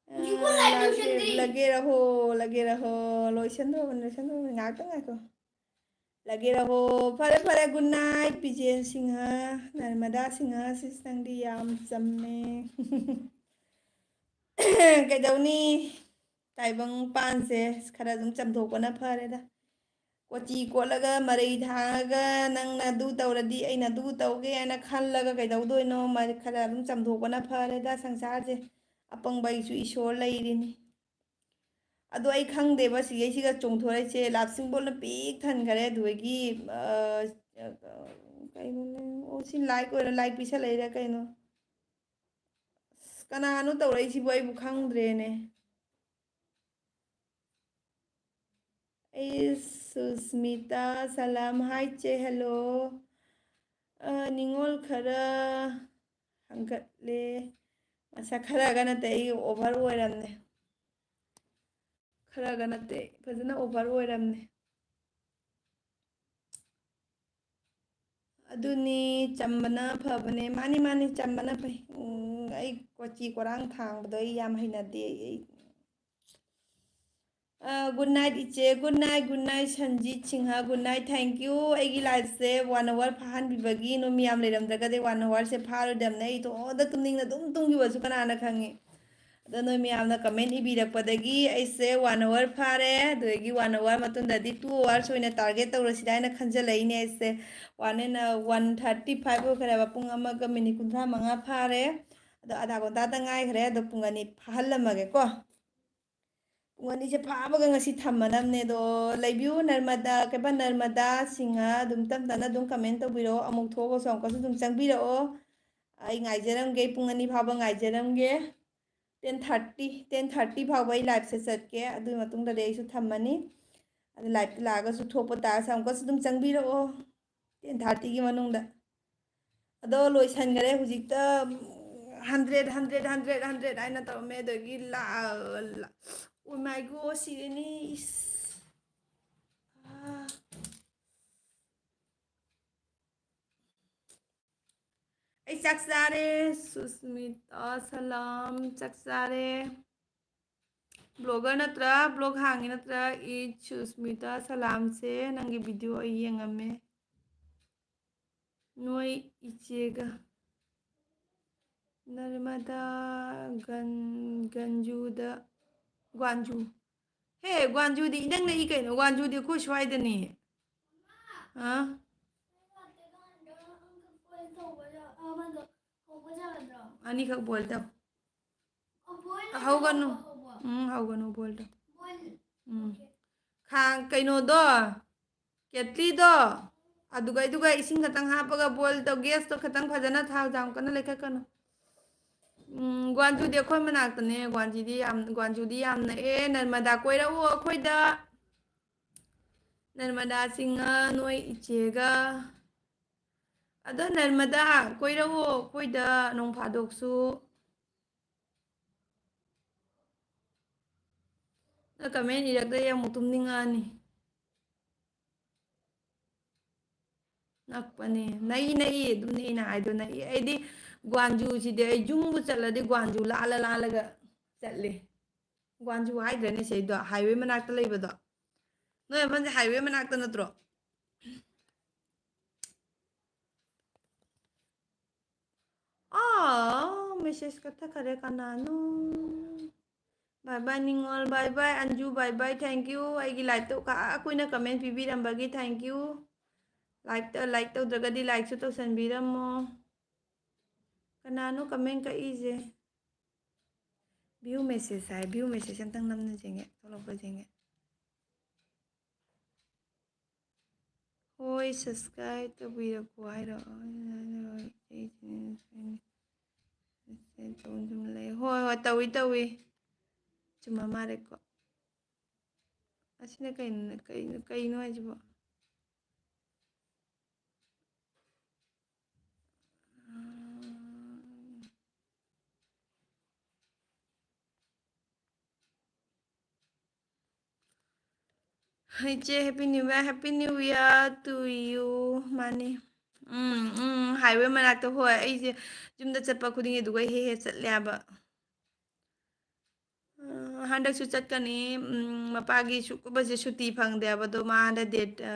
ꯑ, ꯍꯧꯖꯤꯛꯐꯥꯎ ꯂꯥꯏ ꯂꯥꯒꯦ-, ꯂꯣꯏꯁꯤꯟꯗ꯭ꯔꯤ꯫ ꯂꯒꯦ ꯔꯍꯣ, ꯂꯒꯦ ꯔꯍꯣ꯫ ꯂꯣꯏꯁꯟꯗ꯭ꯔꯣꯕꯅꯤ, ꯂꯣꯏꯁꯟꯗ꯭ꯔꯣꯕꯅꯤ꯫ ꯉꯥꯏꯍꯥꯛꯇꯪ ꯉꯥꯏꯈꯣ꯫ ꯂꯒꯦ ꯔꯍꯣ꯫ ꯐꯔꯦ, ꯐꯔꯦ꯫ Good night, ꯕꯤꯖꯦꯟ ꯁꯤꯡꯍ, ꯅꯔꯃꯗꯥ ꯁꯤꯡꯍ꯫ ꯁꯤꯁ, ꯅꯪꯗꯤ ꯌꯥꯝ ꯆꯝꯃꯦ꯫ ꯀꯩꯗꯧꯅꯤ? ꯇꯥꯏꯕꯪ ꯄꯥꯟꯁꯦ ꯈꯔ ꯑꯗꯨꯝ ꯆꯝꯊꯣꯛꯄꯅ ꯐꯔꯦꯗ꯫ ꯀꯣꯆꯤ ꯀꯣꯠꯂꯒ, ꯃꯔꯩ ꯊꯥꯡꯉꯒ, ꯅꯪꯅ ꯑꯗꯨ ꯇꯧꯔꯗꯤ ꯑꯩꯅ ꯑꯗꯨ ꯇꯧꯒꯦ ꯍꯥꯏꯅ ꯈꯜꯂꯒ ꯀꯩꯗꯧꯗꯣꯏꯅꯣ? ꯃ-, ꯈꯔ ꯑꯗꯨꯝ ꯆꯝꯊꯣꯛꯄꯅ ꯐꯔꯦꯗ ꯁꯪꯁꯥꯔꯁꯦ꯫ ꯑꯄꯪꯕ ꯑꯩꯁꯨ ꯏꯁꯣꯔ ꯂꯩꯔꯤꯅꯤ꯫ ꯑꯗꯣ ꯑꯩ ꯈꯪꯗꯦꯕ, ꯁꯤꯒꯩꯁꯤꯒ ꯆꯣꯡꯊꯣꯔꯛꯏꯁꯦ꯫ ꯂꯥꯞ ꯁꯤꯝꯕꯣꯜꯅ ꯄꯤꯛ ꯊꯟꯈꯔꯦ꯫ ꯑꯗꯨꯗꯒꯤ, ꯑ, ꯑ, ꯀꯩꯅꯣꯅꯦ? ꯑꯣ, ꯁꯤ ꯂꯥꯏꯛ ꯑꯣꯏꯔ, ꯂꯥꯏꯛ ꯄꯤꯁꯜꯂꯛꯏꯔ ꯀꯩꯅꯣ? ꯑꯁ, ꯀꯅꯥꯅꯣ ꯇꯧꯔꯛꯏꯁꯤꯕꯨ? ꯑꯩꯕꯨ ꯈꯪꯗ꯭ꯔꯦꯅꯦ꯫ ꯑꯩ ꯁꯨꯁꯃꯤꯇꯥ ꯁꯂꯥꯝ ꯍꯥꯏ ꯆꯦ, hello꯫ ꯑ, ꯅꯤꯉꯣꯜ ꯈꯔ ꯍꯪꯒꯠꯂꯦ꯫ ꯃꯁꯛ ꯈꯔꯒ ꯅꯠꯇꯦ, ꯑꯩ over ꯑꯣꯏꯔꯝꯅꯦ꯫ ꯈꯔꯒ ꯅꯠꯇꯦ, ꯐꯖꯅ over ꯑꯣꯏꯔꯝꯅꯦ꯫ ꯑꯗꯨꯅꯤ, ꯆꯝꯕꯅ ꯐꯕꯅꯦ꯫ ꯃꯥꯅꯤ, ꯃꯥꯅꯤ, ꯆꯝꯕꯅ ꯐꯩ꯫ ꯎꯝ, ꯑꯩ ꯀꯣꯆꯤ ꯀꯣꯔꯥꯡ ꯊꯥꯡꯕꯗꯣ ꯑꯩ ꯌꯥꯝ ꯍꯩꯅꯗꯦ꯫ ꯑꯩ, ꯑ, good night ꯏꯆꯦ, good night, good night Sanjit Singh, good night, thank you꯫ ꯑꯩꯒꯤ liveꯁꯦ one hour ꯐꯥꯍꯟꯕꯤꯕꯒꯤ, ꯅꯣꯏ ꯃꯌꯥꯝ ꯂꯩꯔꯝꯗ꯭ꯔꯒꯗꯤ one hourꯁꯦ ꯐꯥꯔꯣꯏꯗꯕꯅꯦ꯫ ꯑꯩ ꯏꯇꯣꯝꯇ ꯇꯨꯝꯅꯤꯡꯅ ꯑꯗꯨꯝ ꯇꯨꯝꯈꯤꯕꯁꯨ ꯀꯅꯥꯅ ꯈꯪꯉꯤ꯫ ꯑꯗꯣ ꯅꯣꯏ ꯃꯌꯥꯝꯅ comment ꯏꯕꯤꯔꯛꯄꯗꯒꯤ ꯑꯩꯁꯦ one hour ꯐꯥꯔꯦ꯫ ꯑꯗꯨꯗꯒꯤ one hour ꯃꯇꯨꯡꯗꯗꯤ two hours ꯑꯣꯏꯅ target ꯇꯧꯔꯁꯤꯔꯥ ꯍꯥꯏꯅ ꯈꯟꯖꯜꯂꯛꯏꯅꯦ ꯑꯩꯁꯦ꯫ One and, ꯑ, one thirty five ꯑꯣꯏꯈ꯭ꯔꯦꯕ, ꯄꯨꯡ ꯑꯃꯒ minute ꯀꯨꯟꯊ꯭ꯔꯥ ꯃꯉꯥ ꯐꯥꯔꯦ꯫ ꯑꯗꯣ ꯑꯙꯥ ꯘꯟꯇꯥꯗ ꯉꯥꯏꯈ꯭ꯔꯦ꯫ ꯑꯗꯣ ꯄꯨꯡ ꯑꯅꯤ ꯐꯥꯍꯜꯂꯝꯃꯒꯦꯀꯣ꯫ ꯄꯨꯡ ꯑꯅꯤꯁꯦ ꯐꯥꯕꯒ ꯉꯁꯤ ꯊꯝꯃꯗꯕꯅꯦ꯫ ꯑꯗꯣ ꯂꯩꯕꯤꯌꯨ ꯅꯔꯃꯗꯥ, ꯀꯩꯕ ꯅꯔꯃꯗꯥ ꯁꯤꯡꯍ, ꯑꯗꯨꯝ ꯇꯞ ꯇꯞꯅ ꯑꯗꯨꯝ comment ꯇꯧꯕꯤꯔꯛꯑꯣ꯫ ꯑꯃꯨꯛ ꯊꯣꯛꯑꯒꯁꯨ ꯑꯃꯨꯛꯀꯁꯨ ꯑꯗꯨꯝ ꯆꯪꯕꯤꯔꯛꯑꯣ꯫ ꯑꯩ ꯉꯥꯏꯖꯔꯝꯒꯦ, ꯄꯨꯡ ꯑꯅꯤ ꯐꯥꯎꯕ ꯉꯥꯏꯖꯔꯝꯒꯦ꯫ Ten thirty, ten thirty ꯐꯥꯎꯕ ꯑꯩ liveꯁꯦ ꯆꯠꯀꯦ꯫ ꯑꯗꯨꯒꯤ ꯃꯇꯨꯡꯗꯗꯤ ꯑꯩꯁꯨ ꯊꯝꯃꯅꯤ꯫ ꯑꯗꯨ liveꯇ ꯂꯥꯛꯑꯒꯁꯨ ꯊꯣꯛꯄ ꯇꯥꯔꯁꯨ ꯑꯃꯨꯛꯀꯁꯨ ꯑꯗꯨꯝ ꯆꯪꯕꯤꯔꯛꯑꯣ ten thirtyꯒꯤ ꯃꯅꯨꯡꯗ꯫ ꯑꯗꯣ ꯂꯣꯏꯁꯟꯈꯔꯦ ꯍꯧꯖꯤꯛꯇ, hundred, hundred, hundred, hundred ꯍꯥꯏꯅ ꯇꯧꯔꯝꯃꯦ꯫ ꯑꯗꯒꯤ ꯂꯥ-, ꯂꯥ-, oh my God, ꯁꯤꯔꯦꯅꯤ꯫ ꯏꯁ꯫ ꯑꯥ꯫ ꯑꯩ ꯆꯥꯛ ꯆꯥꯔꯦ꯫ ꯁꯨꯁꯃꯤꯇꯥ ꯁꯂꯥꯝ, ꯆꯥꯛ ꯆꯥꯔꯦ꯫ Blogger ꯅꯠꯇ꯭ꯔꯥ? Blog ꯍꯥꯡꯉꯤ ꯅꯠꯇ꯭ꯔꯥ? ꯏ ꯁꯨꯁꯃꯤꯇꯥ ꯁꯂꯥꯝꯁꯦ, ꯅꯪꯒꯤ video ꯑꯩ ꯌꯦꯡꯉꯝꯃꯦ꯫ ꯅꯣꯏ ꯏꯆꯦꯒ ꯅꯔꯃꯗꯥ ꯒꯟ-, ꯒꯟꯖꯨꯗ, ꯒ꯭ꯋꯥꯟꯖꯨ꯫ ꯍꯦ, ꯒ꯭ꯋꯥꯟꯖꯨꯗꯤ ꯏꯅꯛ ꯅꯛꯏ ꯀꯩꯅꯣ, ꯒ꯭ꯋꯥꯟꯖꯨꯗꯤ ꯑꯩꯈꯣꯏ ꯁ꯭ꯋꯥꯏꯗꯅꯤ꯫ ꯑ? ꯑꯅꯤꯈꯛ boil ꯇꯧ꯫ ꯍꯧꯒꯅꯨ꯫ ꯎꯝ, ꯍꯧꯒꯅꯨ, boilꯗꯣ꯫ ꯎꯝ꯫ ꯈꯥꯡ, ꯀꯩꯅꯣꯗꯣ, ꯀꯦꯇꯂꯤꯗꯣ, ꯑꯗꯨꯒ, ꯑꯗꯨꯒ ꯏꯁꯤꯡ ꯈꯛꯇꯪ ꯍꯥꯞꯄꯒ boil ꯇꯧ꯫ Gasꯇꯣ ꯈꯛꯇꯪ ꯐꯖꯅ ꯊꯥꯎ ꯌꯥꯝ ꯀꯟꯅ ꯂꯩꯈꯠꯀꯅꯨ꯫ ꯎꯝ, ꯒ꯭ꯋꯥꯟꯖꯨꯗꯤ ꯑꯩꯈꯣꯏ ꯃꯅꯥꯛꯇꯅꯦ꯫ ꯒ꯭ꯋꯥꯟꯖꯤꯗꯤ ꯌꯥꯝ, ꯒ꯭ꯋꯥꯟꯖꯨꯗꯤ ꯌꯥꯝ ꯅꯛꯑꯦ꯫ ꯅꯔꯃꯗꯥ ꯀꯣꯏꯔꯛꯎ ꯑꯩꯈꯣꯏꯗ꯫ ꯅꯔꯃꯗꯥ ꯆꯤꯡꯉ ꯅꯣꯏ ꯏꯆꯦꯒ꯫ ꯑꯗꯣ ꯅꯔꯃꯗꯥ, ꯀꯣꯏꯔꯛꯑꯣ ꯑꯩꯈꯣꯏꯗ ꯅꯣꯡ ꯐꯥꯗꯣꯛꯁꯨ꯫ ꯅꯪ comment ꯏꯔꯛꯇ꯭ꯔꯗꯤ ꯑꯃꯨꯛ ꯇꯨꯝꯅꯤꯡꯉꯛꯑꯅꯤ꯫ ꯅꯛꯄꯅꯦ꯫ ꯅꯛꯏ, ꯅꯛꯏ꯫ ꯑꯗꯨꯅꯦ ꯑꯩꯅ ꯍꯥꯏꯗꯣ, ꯅꯛꯏ꯫ ꯑꯩꯗꯤ ꯒ꯭ꯋꯥꯟꯖꯨꯁꯤꯗꯤ ꯑꯩ ꯌꯨꯝꯕꯨ ꯆꯠꯂꯗꯤ ꯒ꯭ꯋꯥꯟꯖꯨ ꯂꯥꯜꯂ ꯂꯥꯜꯂꯒ ꯆꯠꯂꯦ꯫ ꯒ꯭ꯋꯥꯟꯖꯨ ꯍꯥꯏꯗ꯭ꯔꯅꯦ ꯁꯤꯗꯣ, highway ꯃꯅꯥꯛꯇ ꯂꯩꯕꯗꯣ? ꯅꯣꯏ ꯃꯐꯝꯁꯦ highway ꯃꯅꯥꯛꯇ ꯅꯠꯇ꯭ꯔꯣ? ꯑꯥ, message ꯀꯛꯊꯠꯈꯔꯦ꯫ ꯀꯅꯥꯅꯣ? Bye bye ꯅꯤꯉꯣꯜ, bye bye Anju, bye bye, thank you꯫ ꯑꯩꯒꯤ liveꯇꯣ ꯀ-, ꯀꯨꯏꯅ comment ꯄꯤꯕꯤꯔꯝꯕꯒꯤ thank you꯫ Liveꯇ like ꯇꯧꯗ꯭ꯔꯒꯗꯤ likeꯁꯨ ꯇꯧꯁꯟꯕꯤꯔꯝꯃꯣ꯫ ꯀꯅꯥꯅꯣ comment ꯀꯛꯏꯁꯦ? View message ꯍꯥꯏ, view message ꯑꯝꯇꯪ ꯅꯝꯅꯁꯦ, ꯊꯣꯛꯂꯛꯄ꯭ꯔꯥ ꯌꯦꯡꯒꯦ꯫ ꯍꯣꯏ, subscribe ꯇꯧꯕꯤꯔꯛꯄ ꯍꯥꯏꯔꯣ? ꯍꯣꯏ, ꯍꯣꯏ, ꯍꯣꯏ, ꯏꯆꯦ ꯏꯆꯦ ꯇꯧꯗꯨꯅ ꯂꯩ꯫ ꯍꯣꯏ, ꯍꯣꯏ, ꯇꯧꯏ, ꯇꯧꯏ꯫ ꯆꯨꯝꯃ ꯃꯥꯜꯂꯦꯀꯣ꯫ ꯑꯁꯤꯅ ꯀꯩꯅꯣ, ꯀꯩꯅꯣ, ꯀꯩꯅꯣ ꯍꯥꯏꯁꯤꯕꯣ? ꯏꯆꯦ, happy new year, happy new year to you꯫ ꯃꯥꯅꯤ꯫ ꯎꯝ, ꯎꯝ, highway ꯃꯅꯥꯛꯇ꯫ ꯍꯣꯏ, ꯑꯩꯁꯦ ꯌꯨꯝꯗ ꯆꯠꯄ ꯈꯨꯗꯤꯡꯒꯤ ꯑꯗꯨꯒ ꯍꯦꯛ ꯍꯦꯛ ꯆꯠꯂꯦ ꯍꯥꯏꯕ꯫ ꯑ, ꯍꯟꯗꯛꯁꯨ ꯆꯠꯀꯅꯤ꯫ ꯎꯝ, ꯃꯄꯥꯒꯤ ꯁꯨ-, ꯁꯨꯇꯤ ꯐꯪꯗꯦ ꯍꯥꯏꯕꯗꯣ, ꯃꯥ ꯍꯟꯗꯛ date, ꯑ,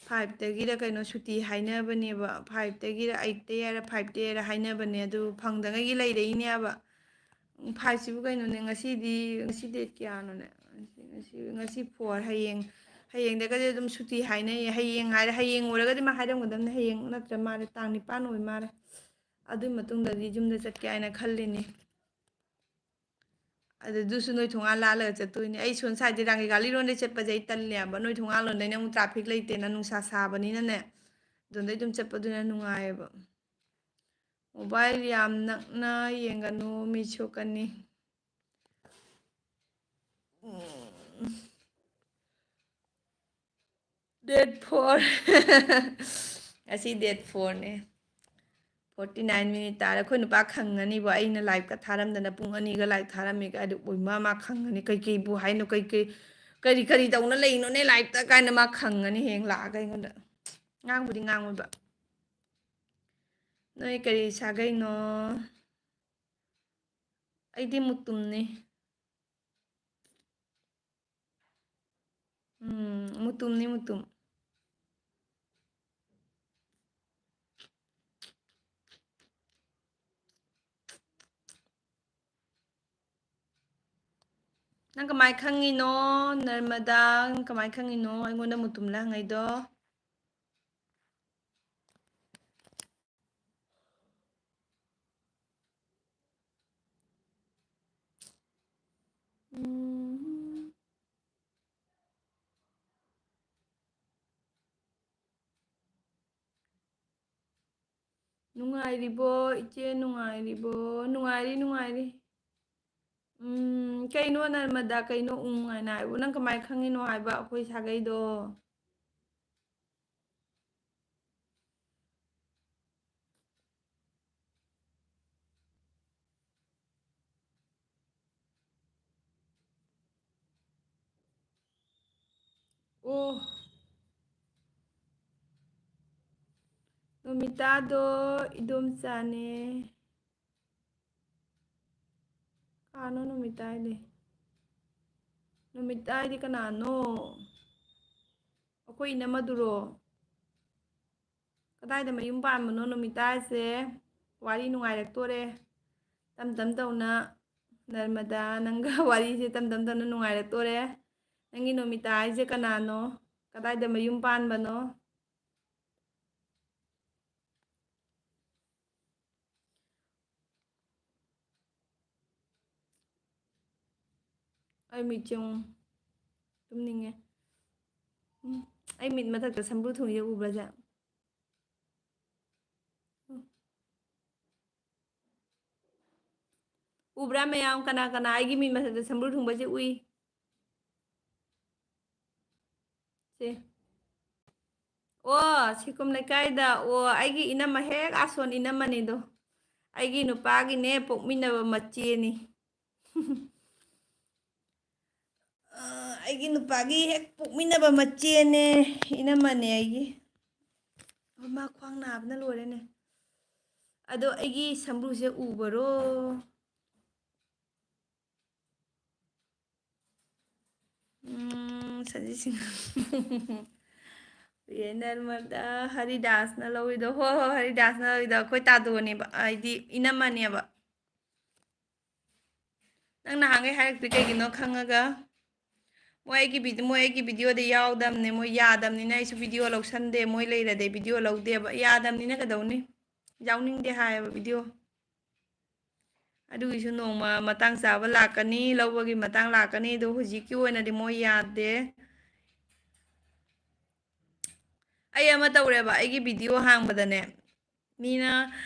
fiveꯇꯒꯤꯔ ꯀꯩꯅꯣ ꯁꯨꯇꯤ ꯍꯥꯏꯅꯕꯅꯦꯕ꯫ Fiveꯇꯒꯤꯔ, eightꯇ ꯍꯥꯏꯔ, fiveꯇ ꯍꯥꯏꯔ ꯍꯥꯏꯅꯕꯅꯦ꯫ ꯑꯗꯨ ꯐꯪꯗꯉꯩꯒꯤ ꯂꯩꯔꯛꯏꯅꯦꯕ꯫ ꯎꯝ, fiveꯁꯤꯕꯨ ꯀꯩꯅꯣꯅꯦ? ꯉꯁꯤꯗꯤ, ꯉꯁꯤ date ꯀꯌꯥꯅꯣꯅꯦ? ꯉꯁꯤ, ꯉꯁꯤ, ꯉꯁꯤ four, ꯍꯌꯦꯡ, ꯍꯌꯦꯡꯗꯒꯗꯤ ꯑꯗꯨꯝ ꯁꯨꯇꯤ ꯍꯥꯏꯅꯩꯌꯦ꯫ ꯍꯌꯦꯡ ꯍꯥꯏꯔ, ꯍꯌꯦꯡ ꯑꯣꯏꯔꯒꯗꯤ ꯃꯥ ꯍꯥꯏꯔꯝꯒꯗꯕꯅꯦ꯫ ꯍꯌꯦꯡ ꯅꯠꯇ꯭ꯔ ꯃꯥꯜꯂꯦ, ꯇꯥꯡ ꯅꯤꯄꯥꯟ ꯑꯣꯏ ꯃꯥꯜꯂꯦ꯫ ꯑꯗꯨꯒꯤ ꯃꯇꯨꯡꯗꯗꯤ ꯌꯨꯝꯗ ꯆꯠꯀꯦ ꯍꯥꯏꯅ ꯈꯜꯂꯤꯅꯤ꯫ ꯑꯗꯨ, ꯑꯗꯨꯁꯨ ꯅꯣꯏ ꯊꯣꯡꯒꯥꯟ ꯂꯥꯜꯂꯒ ꯆꯠꯇꯣꯏꯅꯦ꯫ ꯑꯩ ꯁꯣꯝ ꯁꯥꯏꯗ ꯔꯥꯡꯒꯤ ꯒꯥꯂꯤꯔꯣꯝꯗꯩ ꯆꯠꯄꯁꯦ ꯑꯩ ꯇꯜꯂꯦꯕ꯫ ꯅꯣꯏ ꯊꯣꯡꯒꯥꯟꯂꯣꯝꯗꯩꯅ ꯑꯃꯨꯛ traffic ꯂꯩꯇꯦꯅ, ꯅꯨꯡꯁꯥ ꯁꯥꯕꯅꯤꯅꯅꯦ꯫ ꯑꯗꯣꯝꯗꯩ ꯑꯗꯨꯝ ꯆꯠꯄꯗꯨꯅ ꯅꯨꯡꯉꯥꯏꯌꯦꯕ꯫ Mobile ꯌꯥꯝ ꯅꯛꯅ ꯌꯦꯡꯒꯅꯨ, ꯃꯤꯠ ꯁꯣꯛꯀꯅꯤ꯫ ꯎꯝ꯫ Date four꯫ ꯉꯁꯤ date fourꯅꯦ꯫ Forty nine minute ꯇꯥꯔꯦ꯫ ꯑꯩꯈꯣꯏ ꯅꯨꯄꯥ ꯈꯪꯉꯅꯤꯕꯣ, ꯑꯩꯅ live ꯀ ꯊꯥꯔꯝꯗꯅ ꯄꯨꯡ ꯑꯅꯤꯒ live ꯊꯥꯔꯝꯃꯦꯒ ꯍꯥꯏꯗꯤ, ꯎꯏꯃ, ꯃꯥ ꯈꯪꯉꯅꯤ꯫ "ꯀꯩꯀꯩꯕꯨ ꯍꯥꯏꯅꯣ? ꯀꯩꯀꯩ, ꯀꯔꯤ ꯀꯔꯤ ꯇꯧꯅ ꯂꯩꯅꯣꯅꯦ live ꯇ?" ꯀꯥꯏꯅ ꯃꯥ ꯈꯪꯉꯅꯤ ꯍꯌꯦꯡ ꯂꯥꯛꯑꯒ ꯑꯩꯉꯣꯟꯗ꯫ ꯉꯥꯡꯕꯨꯗꯤ ꯉꯥꯡꯉꯣꯏꯕ꯫ "ꯅꯣꯏ ꯀꯔꯤ ꯁꯥꯒꯩꯅꯣ?" ꯑꯩꯗꯤ ꯃꯨꯇꯨꯝꯅꯤ꯫ ꯎꯝ, ꯃꯨꯇꯨꯝꯅꯤ, ꯃꯨꯇꯨꯝ꯫ ꯅꯪ ꯀꯃꯥꯏ ꯈꯪꯉꯤꯅꯣ, ꯅꯔꯃꯗꯥ? ꯅꯪ ꯀꯃꯥꯏ ꯈꯪꯉꯤꯅꯣ ꯑꯩꯉꯣꯟꯗ ꯃꯨꯇꯨꯝꯂ ꯍꯪꯉꯩꯗꯣ? ꯎꯝ꯫ ꯅꯨꯡꯉꯥꯏꯔꯤꯕꯣ, ꯏꯆꯦ? ꯅꯨꯡꯉꯥꯏꯔꯤꯕꯣ? ꯅꯨꯡꯉꯥꯏꯔꯤ, ꯅꯨꯡꯉꯥꯏꯔꯤ꯫ ꯎꯝ, ꯀꯩꯅꯣ ꯅꯔꯃꯗꯥ, ꯀꯩꯅꯣ ꯎꯝ ꯍꯥꯏꯅ ꯍꯥꯏꯕꯨ? ꯅꯪ ꯀꯃꯥꯏ ꯈꯪꯉꯤꯅꯣ ꯍꯥꯏꯕ ꯑꯩꯈꯣꯏ ꯁꯥꯒꯩꯗꯣ? ꯑꯣ, ꯅꯨꯃꯤꯇꯥꯗꯣ ꯏꯗꯣꯝꯆꯥꯅꯦ꯫ ꯀꯅꯥꯅꯣ ꯅꯨꯃꯤꯇꯥ ꯍꯥꯏꯗꯤ? ꯅꯨꯃꯤꯇꯥ ꯍꯥꯏꯗꯤ ꯀꯅꯥꯅꯣ? ꯑꯩꯈꯣꯏ ꯏꯅꯝꯃꯗꯨꯔꯣ? ꯀꯗꯥꯏꯗ ꯃꯌꯨꯝ ꯄꯥꯟꯕꯅꯣ ꯅꯨꯃꯤꯇꯥꯁꯦ? ꯋꯥꯔꯤ ꯅꯨꯡꯉꯥꯏꯔꯛꯇꯣꯔꯦ꯫ ꯇꯝ ꯇꯝ ꯇꯧꯅ ꯅꯔꯃꯗꯥ, ꯅꯪꯒ ꯋꯥꯔꯤꯁꯦ ꯇꯝ ꯇꯝ ꯇꯧꯅ ꯅꯨꯡꯉꯥꯏꯔꯛꯇꯣꯔꯦ꯫ ꯅꯪꯒꯤ ꯅꯨꯃꯤꯇꯥ ꯍꯥꯏꯁꯦ ꯀꯅꯥꯅꯣ? ꯀꯗꯥꯏꯗ ꯃꯌꯨꯝ ꯄꯥꯟꯕꯅꯣ? ꯑꯩ ꯃꯤꯠꯁꯦ ꯑꯃꯨꯛ ꯇꯨꯝꯅꯤꯡꯉꯦ꯫ ꯎꯝ, ꯑꯩ ꯃꯤꯠ ꯃꯊꯛꯇ ꯁꯝꯕ꯭ꯔꯨ ꯊꯨꯡꯉꯤꯁꯦ ꯎꯕ꯭ꯔꯥ ꯁꯦ? ꯎꯝ꯫ ꯎꯕ꯭ꯔꯥ ꯃꯌꯥꯝ? ꯀꯅꯥ ꯀꯅꯥ ꯑꯩꯒꯤ ꯃꯤꯠ ꯃꯊꯛꯇ ꯁꯝꯕ꯭ꯔꯨ ꯊꯨꯡꯕꯁꯦ ꯎꯏ? ꯁꯦ꯫ ꯑꯣ, ꯁꯤꯀꯨꯝ ꯂꯩꯀꯥꯏꯗ꯫ ꯑꯣ, ꯑꯩꯒꯤ ꯏꯅꯝꯃ ꯍꯦꯛ ꯑꯁꯣꯟ ꯏꯅꯝꯃꯅꯤꯗꯣ꯫ ꯑꯩꯒꯤ ꯅꯨꯄꯥꯒꯤꯅꯦ, ꯄꯣꯛꯃꯤꯟꯅꯕ ꯃꯆꯦꯅꯤ꯫ ꯑ, ꯑꯩꯒꯤ ꯅꯨꯄꯥꯒꯤ ꯍꯦꯛ ꯄꯣꯛꯃꯤꯟꯅꯕ ꯃꯆꯦꯅꯦ, ꯏꯅꯝꯃꯅꯦ ꯑꯩꯒꯤ꯫ ꯑꯣ, ꯃꯥ ꯈ꯭ꯋꯥꯡ ꯅꯥꯕꯅ ꯂꯣꯏꯔꯦꯅꯦ꯫ ꯑꯗꯣ ꯑꯩꯒꯤ ꯁꯝꯕ꯭ꯔꯨꯁꯦ ꯎꯕꯔꯣ? ꯎꯝ, ꯁꯟꯖꯤꯠ ꯁꯤꯡ꯫ ꯌꯦꯟꯅꯔꯃꯗ ꯍꯔꯤꯗꯥꯁꯅ ꯂꯧꯔꯤꯗꯣ꯫ ꯍꯣꯏ, ꯍꯣꯏ, ꯍꯔꯤꯗꯥꯁꯅ ꯂꯧꯔꯤꯗꯣ ꯑꯩꯈꯣꯏ ꯇꯥꯗꯣꯅꯦꯕ, ꯍꯥꯏꯗꯤ ꯏꯅꯝꯃꯅꯦꯕ꯫ ꯅꯪ ꯅꯍꯥꯟꯈꯩ ꯍꯥꯏꯔꯛꯇ꯭ꯔꯤ ꯀꯩꯒꯤꯅꯣ ꯈꯪꯉꯒ? ꯃꯣꯏ ꯑꯩꯒꯤ ꯚꯤꯗꯤ-, ꯃꯣꯏ ꯑꯩꯒꯤ ꯚꯤꯗꯤꯑꯣꯗ ꯌꯥꯎꯗꯕꯅꯦ, ꯃꯣꯏ ꯌꯥꯗꯕꯅꯤꯅ ꯑꯩꯁꯨ ꯚꯤꯗꯤꯑꯣ ꯂꯧꯁꯟꯗꯦ, ꯃꯣꯏ ꯂꯩꯔꯗꯤ ꯚꯤꯗꯤꯑꯣ ꯂꯧꯗꯦꯕ, ꯌꯥꯗꯕꯅꯤꯅ ꯀꯩꯗꯧꯅꯤ? ꯌꯥꯎꯅꯤꯡꯗꯦ ꯍꯥꯏꯌꯦꯕ ꯚꯤꯗꯤꯑꯣ꯫ ꯑꯗꯨꯒꯤꯁꯨ ꯅꯣꯡꯃ ꯃꯇꯥꯡ ꯆꯥꯕ ꯂꯥꯛꯀꯅꯤ, ꯂꯧꯕꯒꯤ ꯃꯇꯥꯡ ꯂꯥꯛꯀꯅꯤ, ꯑꯗꯣ ꯍꯧꯖꯤꯛꯀꯤ ꯑꯣꯏꯅꯗꯤ ꯃꯣꯏ ꯌꯥꯗꯦ꯫ ꯑꯩ ꯑꯃ ꯇꯧꯔꯦꯕ, ꯑꯩꯒꯤ ꯚꯤꯗꯤꯑꯣ ꯍꯥꯡꯕꯗꯅꯦ, ꯃꯤꯅ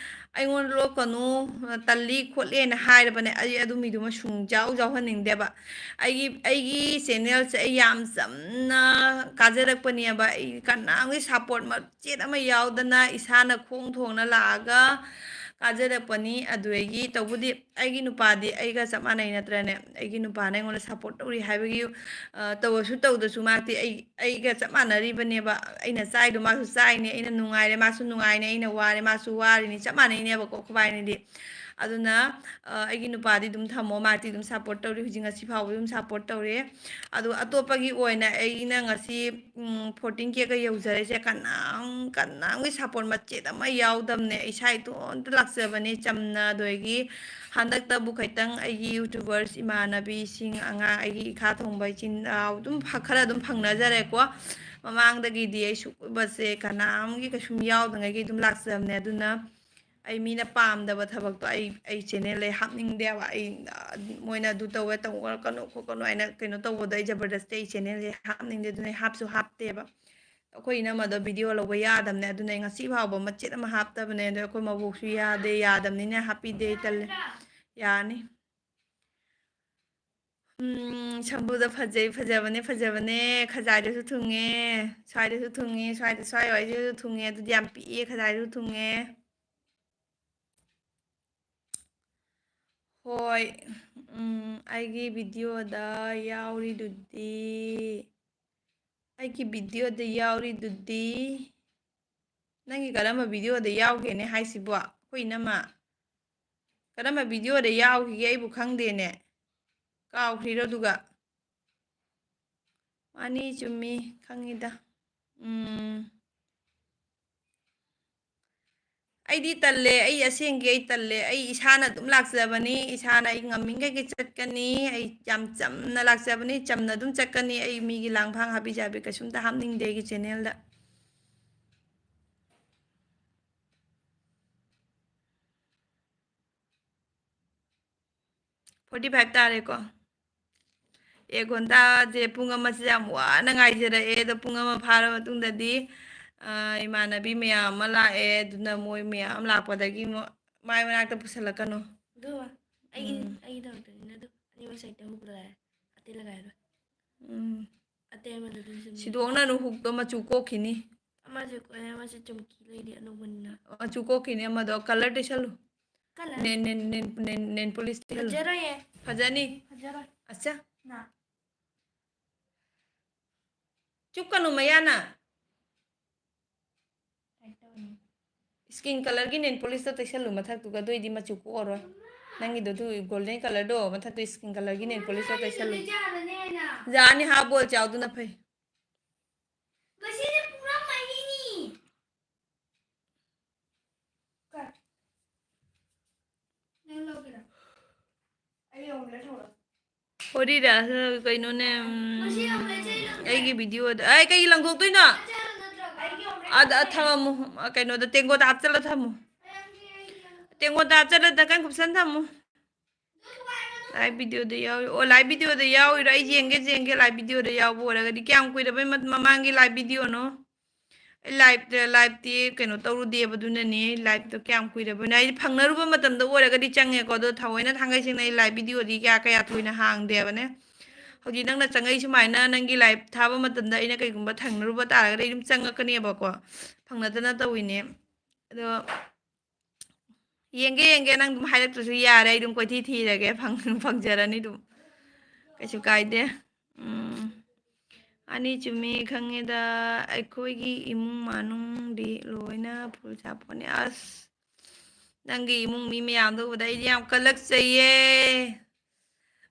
ꯑꯩꯉꯣꯟꯗ ꯂꯣꯛꯀꯅꯨ, ꯇꯜꯂꯤ ꯈꯣꯠꯂꯦꯅ ꯍꯥꯏꯔꯕꯅꯦ, ꯑꯩ ꯑꯗꯨ ꯃꯤꯗꯨꯃ ꯁꯨꯡ ꯌꯥꯎ ꯌꯥꯎꯍꯟꯅꯤꯡꯗꯦꯕ꯫ ꯑꯩꯒꯤ, ꯑꯩꯒꯤ ꯆꯦꯅꯦꯜꯁꯦ ꯑꯩ ꯌꯥꯝ ꯆꯝꯅ ꯀꯥꯖꯔꯛꯄꯅꯦꯕ꯫ ꯑꯩ ꯀꯅꯥꯝꯒꯤ ꯁꯞꯄꯣꯔꯠ ꯃꯆꯦꯠ ꯑꯃ ꯌꯥꯎꯗꯅ ꯏꯁꯥꯅ ꯈꯣꯡ ꯊꯣꯡꯅ ꯂꯥꯛꯑꯒ ꯀꯥꯖꯔꯛꯄꯅꯤ꯫ ꯑꯗꯨꯗꯒꯤ ꯇꯧꯕꯗꯤ ꯑꯩꯒꯤ ꯅꯨꯄꯥꯗꯤ ꯑꯩꯒ ꯆꯞ ꯃꯥꯟꯅꯩ ꯅꯠꯇ꯭ꯔꯅꯦ? ꯑꯩꯒꯤ ꯅꯨꯄꯥꯅ ꯑꯩꯉꯣꯟꯗ ꯁꯞꯄꯣꯔꯠ ꯇꯧꯔꯤ ꯍꯥꯏꯕꯒꯤ, ꯑ, ꯇꯧꯔꯁꯨ ꯇꯧꯗ꯭ꯔꯁꯨ ꯃꯍꯥꯛꯇꯤ ꯑꯩ, ꯑꯩꯒ ꯆꯞ ꯃꯥꯟꯅꯔꯤꯕꯅꯦꯕ꯫ ꯑꯩꯅ ꯆꯥꯏꯗꯣ ꯃꯥꯁꯨ ꯆꯥꯏꯅꯦ, ꯑꯩꯅ ꯅꯨꯡꯉꯥꯏꯔꯦ ꯃꯥꯁꯨ ꯅꯨꯡꯉꯥꯏꯅꯦ, ꯑꯩꯅ ꯋꯥꯔꯦ ꯃꯥꯁꯨ ꯋꯥꯔꯤꯅꯤ, ꯆꯞ ꯃꯥꯟꯅꯩꯅꯦꯕꯀꯣ ꯑꯩꯈꯣꯏꯕꯥꯏꯅꯤꯗꯤ꯫ ꯑꯗꯨꯅ, ꯑ, ꯑꯩꯒꯤ ꯅꯨꯄꯥꯗꯤ ꯑꯗꯨꯝ ꯊꯝꯃꯣ, ꯃꯥꯗꯤ ꯑꯗꯨꯝ ꯁꯞꯄꯣꯔꯠ ꯇꯧꯔꯤ, ꯍꯧꯖꯤꯛ ꯉꯁꯤ ꯐꯥꯎꯕ ꯑꯗꯨꯝ ꯁꯞꯄꯣꯔꯠ ꯇꯧꯔꯤ꯫ ꯑꯗꯣ ꯑꯇꯣꯞꯄꯒꯤ ꯑꯣꯏꯅ ꯑꯩꯅ ꯉꯁꯤ, ꯎꯝ, fourteen K ꯒ ꯌꯧꯖꯔꯤꯁꯦ ꯀꯅꯥꯝ, ꯀꯅꯥꯝꯒꯤ ꯁꯞꯄꯣꯔꯠ ꯃꯆꯦꯠ ꯑꯃ ꯌꯥꯎꯗꯕꯅꯦ, ꯏꯁꯥ ꯏꯇꯣꯝꯇ ꯂꯥꯛꯆꯕꯅꯦ ꯆꯝꯅ꯫ ꯑꯗꯨꯗꯒꯤ ꯍꯟꯗꯛꯇꯕꯨ ꯈꯤꯇꯪ ꯑꯩꯒꯤ ꯌꯨꯇ꯭ꯌꯨꯕꯔꯁ ꯏꯃꯥꯟꯅꯕꯤꯁꯤꯡ, ꯑꯉꯥꯡ, ꯑꯩꯒꯤ ꯏꯈꯥ ꯊꯣꯡꯕ ꯏꯆꯤꯟ ꯏꯅꯥꯎ ꯑꯗꯨꯝ ꯐ-, ꯈꯔ ꯑꯗꯨꯝ ꯐꯪꯅꯖꯔꯦꯀꯣ꯫ ꯃꯃꯥꯡꯗꯒꯤꯗꯤ ꯑꯩ ꯁꯨꯝꯕꯁꯦ ꯀꯅꯥꯝꯒꯤ ꯀꯩꯁꯨꯝ ꯌꯥꯎꯗꯉꯩꯒꯤ ꯑꯗꯨꯝ ꯂꯥꯛꯆꯕꯅꯦ꯫ ꯑꯗꯨꯅ ꯑꯩ ꯃꯤꯅ ꯄꯥꯝꯗꯕ ꯊꯕꯛꯇꯣ ꯑꯩ, ꯑꯩ ꯆꯦꯅꯦꯜꯗ ꯍꯥꯞꯅꯤꯡꯗꯦꯕ꯫ ꯑꯩ, ꯑ, ꯃꯣꯏꯅ ꯑꯗꯨ ꯇꯧꯋꯦ, ꯇꯧꯔꯛꯀꯅꯨ ꯈꯣꯠꯀꯅꯨ ꯍꯥꯏꯅ ꯀꯩꯅꯣ ꯇꯧꯕꯗꯣ ꯑꯩ ꯖꯕꯔꯗꯁꯇꯤ ꯑꯩ ꯆꯦꯅꯦꯜꯁꯦ ꯍꯥꯞꯅꯤꯡꯗꯦ꯫ ꯑꯗꯨꯅ ꯑꯩ ꯍꯥꯞꯁꯨ ꯍꯥꯞꯇꯦꯕ꯫ ꯑꯩꯈꯣꯏ ꯏꯅꯝꯃꯗꯣ ꯚꯤꯗꯤꯑꯣ ꯂꯧꯕ ꯌꯥꯗꯕꯅꯦ, ꯑꯗꯨꯅ ꯑꯩ ꯉꯁꯤ ꯐꯥꯎꯕ ꯃꯆꯦꯠ ꯑꯃ ꯍꯥꯞꯇꯕꯅꯦ꯫ ꯑꯗꯣ ꯑꯩꯈꯣꯏ ꯃꯕꯣꯛꯁꯨ ꯌꯥꯗꯦ, ꯌꯥꯗꯕꯅꯤꯅ ꯍꯥꯞꯄꯤꯗꯦ, ꯑꯩ ꯇꯜꯂꯦ꯫ ꯌꯥꯔꯅꯤ꯫ ꯎꯝ, ꯁꯝꯕꯨꯗ ꯐꯖꯩ, ꯐꯖꯕꯅꯦ, ꯐꯖꯕꯅꯦ꯫ ꯈꯖꯥꯏꯗꯁꯨ ꯊꯨꯡꯉꯦ, ꯁ꯭ꯋꯥꯏꯗꯁꯨ ꯊꯨꯡꯉꯦ, ꯁ꯭ꯋꯥꯏꯗ, ꯁ꯭ꯋꯥꯏ ꯋꯥꯏꯁꯤꯗꯁꯨ ꯊꯨꯡꯉꯦ꯫ ꯑꯗꯨꯗꯤ ꯌꯥꯝ ꯄꯤꯛꯑꯦ, ꯈꯖꯥꯏꯗꯁꯨ ꯊꯨꯡꯉꯦ꯫ ꯍꯣꯏ, ꯎꯝ, ꯑꯩꯒꯤ ꯚꯤꯗꯤꯑꯣꯗ ꯌꯥꯎꯔꯤꯗꯨꯗꯤ, ꯑꯩꯒꯤ ꯚꯤꯗꯤꯑꯣꯗ ꯌꯥꯎꯔꯤꯗꯨꯗꯤ꯫ ꯅꯪꯒꯤ ꯀꯔꯝꯕ ꯚꯤꯗꯤꯑꯣꯗ ꯌꯥꯎꯒꯦꯅꯦ ꯍꯥꯏꯁꯤꯕꯣ? ꯑꯩꯈꯣꯏ ꯏꯅꯝꯃ, ꯀꯔꯝꯕ ꯚꯤꯗꯤꯑꯣꯗ ꯌꯥꯎꯈꯤꯒꯦ? ꯑꯩꯕꯨ ꯈꯪꯗꯦꯅꯦ, ꯀꯥꯎꯈ꯭ꯔꯤꯔꯣ? ꯑꯗꯨꯒ ꯃꯥꯅꯤ, ꯆꯨꯝꯃꯤ, ꯈꯪꯉꯤꯗ꯫ ꯎꯝ꯫ ꯑꯩꯗꯤ ꯇꯜꯂꯦ, ꯑꯩ ꯑꯁꯦꯡꯒꯤ ꯑꯩ ꯇꯜꯂꯦ꯫ ꯑꯩ ꯏꯁꯥꯅ ꯑꯗꯨꯝ ꯂꯥꯛꯆꯕꯅꯤ, ꯏꯁꯥꯅ ꯑꯩ ꯉꯝꯃꯤꯈꯩꯒꯤ ꯆꯠꯀꯅꯤ꯫ ꯑꯩ ꯌꯥꯝ ꯆꯝꯅ ꯂꯥꯛꯆꯕꯅꯤ, ꯆꯝꯅ ꯑꯗꯨꯝ ꯆꯠꯀꯅꯤ꯫ ꯑꯩ ꯃꯤꯒꯤ ꯂꯥꯡꯐꯥꯡ ꯍꯥꯕꯤ ꯖꯥꯕꯤ ꯀꯩꯁꯨꯝꯇ ꯍꯥꯞꯅꯤꯡꯗꯦ ꯑꯩꯒꯤ ꯆꯦꯅꯦꯜꯗ꯫ Forty five ꯇꯥꯔꯦꯀꯣ꯫ ꯑꯦ, ꯒꯣꯟꯗꯥꯁꯦ ꯄꯨꯡ ꯑꯃꯁꯦ ꯌꯥꯝ ꯋꯥꯅ ꯉꯥꯏꯖꯔꯛꯑꯦ꯫ ꯑꯗꯣ ꯄꯨꯡ ꯑꯃ ꯐꯥꯔ ꯃꯇꯨꯡꯗꯗꯤ, ꯑ, ꯏꯃꯥꯟꯅꯕꯤ ꯃꯌꯥꯝ ꯑꯃ ꯂꯥꯛꯑꯦ꯫ ꯑꯗꯨꯅ ꯃꯣꯏ ꯃꯌꯥꯝ ꯂꯥꯛꯄꯗꯒꯤ ꯃꯣ-, ꯃꯥꯏ ꯃꯅꯥꯛꯇ ꯄꯨꯁꯜꯂꯛꯀꯅꯨ꯫ ꯑꯗꯨ ꯑꯩꯒꯤ, ꯎꯝ꯫ ꯑꯩꯒꯤ ꯇꯧꯔꯛꯇꯣꯏꯅꯤꯅ ꯑꯗꯨ ꯑꯅꯤꯃꯛ ꯁꯥꯏꯠꯇ ꯑꯃꯨꯛ ꯂꯥꯛꯑꯦ꯫ ꯑꯇꯩ ꯂꯒꯥꯏꯔꯣꯏ꯫ ꯎꯝ꯫ ꯑꯇꯩ ꯑꯃꯗꯨꯗꯤ ꯁꯨꯝ ꯁꯤꯗꯣꯛꯅꯅꯨ ꯍꯨꯛꯇꯣ ꯃꯆꯨ ꯀꯣꯛꯈꯤꯅꯤ꯫ ꯑꯃꯁꯨ ꯀꯣꯛꯑꯦ, ꯑꯃꯁꯨ ꯆꯨꯝꯀꯤ ꯂꯩꯔꯤ ꯑꯅꯧꯕꯅꯤꯅ꯫ ꯃꯆꯨ ꯀꯣꯛꯈꯤꯅꯤ ꯑꯃꯗꯣ꯫ Colour ꯇꯩꯁꯜꯂꯨ꯫ Colour? ꯅꯦꯟ, ꯅꯦꯟ, ꯅꯦꯟ, ꯅꯦꯟ, nail polish ꯇꯩꯁꯜꯂꯨ꯫ ꯐꯖꯔꯣꯏꯌꯦ꯫ ꯐꯖꯅꯤ꯫ ꯐꯖꯔꯣꯏ꯫ ꯑꯠꯆꯥ꯫ ꯅꯥ꯫ ꯆꯨꯞꯀꯅꯨ ꯃꯌꯥꯅ꯫ Skin colour ꯒꯤ nail polish ꯇꯣ ꯇꯩꯁꯜꯂꯨ ꯃꯊꯛꯇꯨꯒ, ꯑꯗꯨ ꯑꯣꯏꯗꯤ ꯃꯆꯨ ꯀꯣꯛꯑꯔꯣꯏ꯫ ꯅꯪꯒꯤꯗꯣ ꯑꯗꯨ golden colour ꯗꯣ ꯃꯊꯛꯇꯨ skin colour ꯒꯤ nail polish ꯇꯣ ꯇꯩꯁꯜꯂꯨ꯫ ꯌꯥꯅꯤ, half ball ꯆꯥꯎꯗꯨꯅ ꯐꯩ꯫ ꯃꯁꯤꯗꯤ ꯄꯨꯔꯥ ꯃꯍꯤꯅꯤ꯫ ꯀꯠ꯫ ꯅꯪ ꯂꯧꯒꯦꯔꯥ? ꯑꯩ ꯂꯧꯒꯦꯔꯥ ꯊꯧꯔꯣ꯫ ꯍꯣꯔꯤꯔꯥ, ꯀꯩꯅꯣꯅꯦ, ꯎꯝ, ꯃꯁꯤ ꯂꯧꯒꯦ, ꯆꯩ ꯂꯧꯒꯦ꯫ ꯑꯩꯒꯤ video ꯗ, ꯑꯩ ꯀꯩꯒꯤ ꯂꯪꯊꯣꯛꯇꯣꯏꯅꯣ? ꯅꯠꯇ꯭ꯔꯒ, ꯅꯠꯇ꯭ꯔꯒ ꯑꯩꯒꯤ ꯑꯃꯨꯛ ꯑꯗ, ꯑ, ꯊꯝꯃꯝꯃꯨ, ꯑ, ꯀꯩꯅꯣꯗ, ꯇꯦꯡꯀꯣꯠꯇ ꯍꯥꯞꯆꯜꯂ ꯊꯝꯃꯨ꯫ ꯑꯩꯒꯤ, ꯑꯩꯒꯤ꯫ ꯇꯦꯡꯀꯣꯠꯇ ꯍꯥꯞꯆꯜꯂ ꯗꯀꯟ ꯀꯨꯞꯁꯟ ꯊꯝꯃꯨ꯫ Live video ꯗ ꯌꯥꯎꯔꯤ꯫ ꯑꯣ, live video ꯗ ꯌꯥꯎꯔꯤꯔꯣ? ꯑꯩ ꯌꯦꯡꯒꯦ, ꯌꯦꯡꯒꯦ, live video ꯗ ꯌꯥꯎꯕ ꯑꯣꯏꯔꯒꯗꯤ꯫ ꯀꯌꯥꯝ ꯀꯨꯏꯔꯕꯩ ꯃ-, ꯃꯃꯥꯡꯒꯤ live video ꯅꯣ? ꯑꯩ ꯂꯥꯏꯞꯇ ꯂꯥꯏꯞꯇꯤ ꯀꯩꯅꯣ ꯇꯧꯔꯨꯗꯦꯕ, ꯑꯗꯨꯅꯅꯦ꯫ ꯂꯥꯏꯞꯇꯣ ꯀꯌꯥꯝ ꯀꯨꯏꯔꯕꯅꯣ? ꯍꯥꯏꯗꯤ ꯐꯪꯅꯔꯨꯕ ꯃꯇꯝꯗ ꯑꯣꯏꯔꯒꯗꯤ ꯆꯪꯉꯦꯀꯣ, ꯑꯗꯣ ꯊꯑꯣꯏꯅ ꯊꯥꯡꯒꯩ ꯁꯦꯡꯅ ꯑꯩ ꯂꯥꯏꯞ ꯚꯤꯗꯤꯑꯣꯗꯤ ꯀꯌꯥ ꯀꯌꯥ ꯊꯣꯏꯅ ꯍꯥꯡꯗꯦꯕꯅꯦ꯫ ꯍꯧꯖꯤꯛ ꯅꯪꯅ ꯆꯪꯉꯛꯏ ꯁꯨꯃꯥꯏꯅ ꯅꯪꯒꯤ ꯂꯥꯏꯞ ꯊꯥꯕ ꯃꯇꯝꯗ ꯑꯩꯅ ꯀꯩꯒꯨꯝꯕ ꯊꯪꯅꯔꯨꯕ ꯇꯥꯔꯒꯗꯤ ꯑꯩ ꯑꯗꯨꯝ ꯆꯪꯉꯛꯀꯅꯦꯕꯀꯣ, ꯐꯪꯅꯗꯅ ꯇꯧꯋꯤꯅꯦ꯫ ꯑꯗꯣ ꯌꯦꯡꯒꯦ ꯌꯦꯡꯒꯦ, ꯅꯪ ꯑꯗꯨꯝ ꯍꯥꯏꯔꯛꯇ꯭ꯔꯁꯨ ꯌꯥꯔꯦ, ꯑꯩ ꯑꯗꯨꯝ ꯀꯣꯏꯊꯤ ꯊꯤꯔꯒꯦ, ꯐꯪ-, ꯐꯪꯖꯔꯅꯤ ꯑꯗꯨꯝ, ꯀꯩꯁꯨ ꯀꯥꯏꯗꯦ꯫ ꯎꯝ, ꯑꯅꯤ ꯆꯨꯝꯃꯤ ꯈꯪꯉꯦꯗ, ꯑꯩꯈꯣꯏꯒꯤ ꯏꯃꯨꯡ ꯃꯅꯨꯡꯗꯤ ꯂꯣꯏꯅ ꯐꯨꯜ ꯁꯥꯄꯣꯠꯅꯤ꯫ ꯑꯁ, ꯅꯪꯒꯤ ꯏꯃꯨꯡ ꯃꯤ ꯃꯌꯥꯝꯗꯣ ꯎꯕꯗ ꯑꯩꯗꯤ ꯌꯥꯝ ꯀꯜꯂꯛꯆꯩꯌꯦ꯫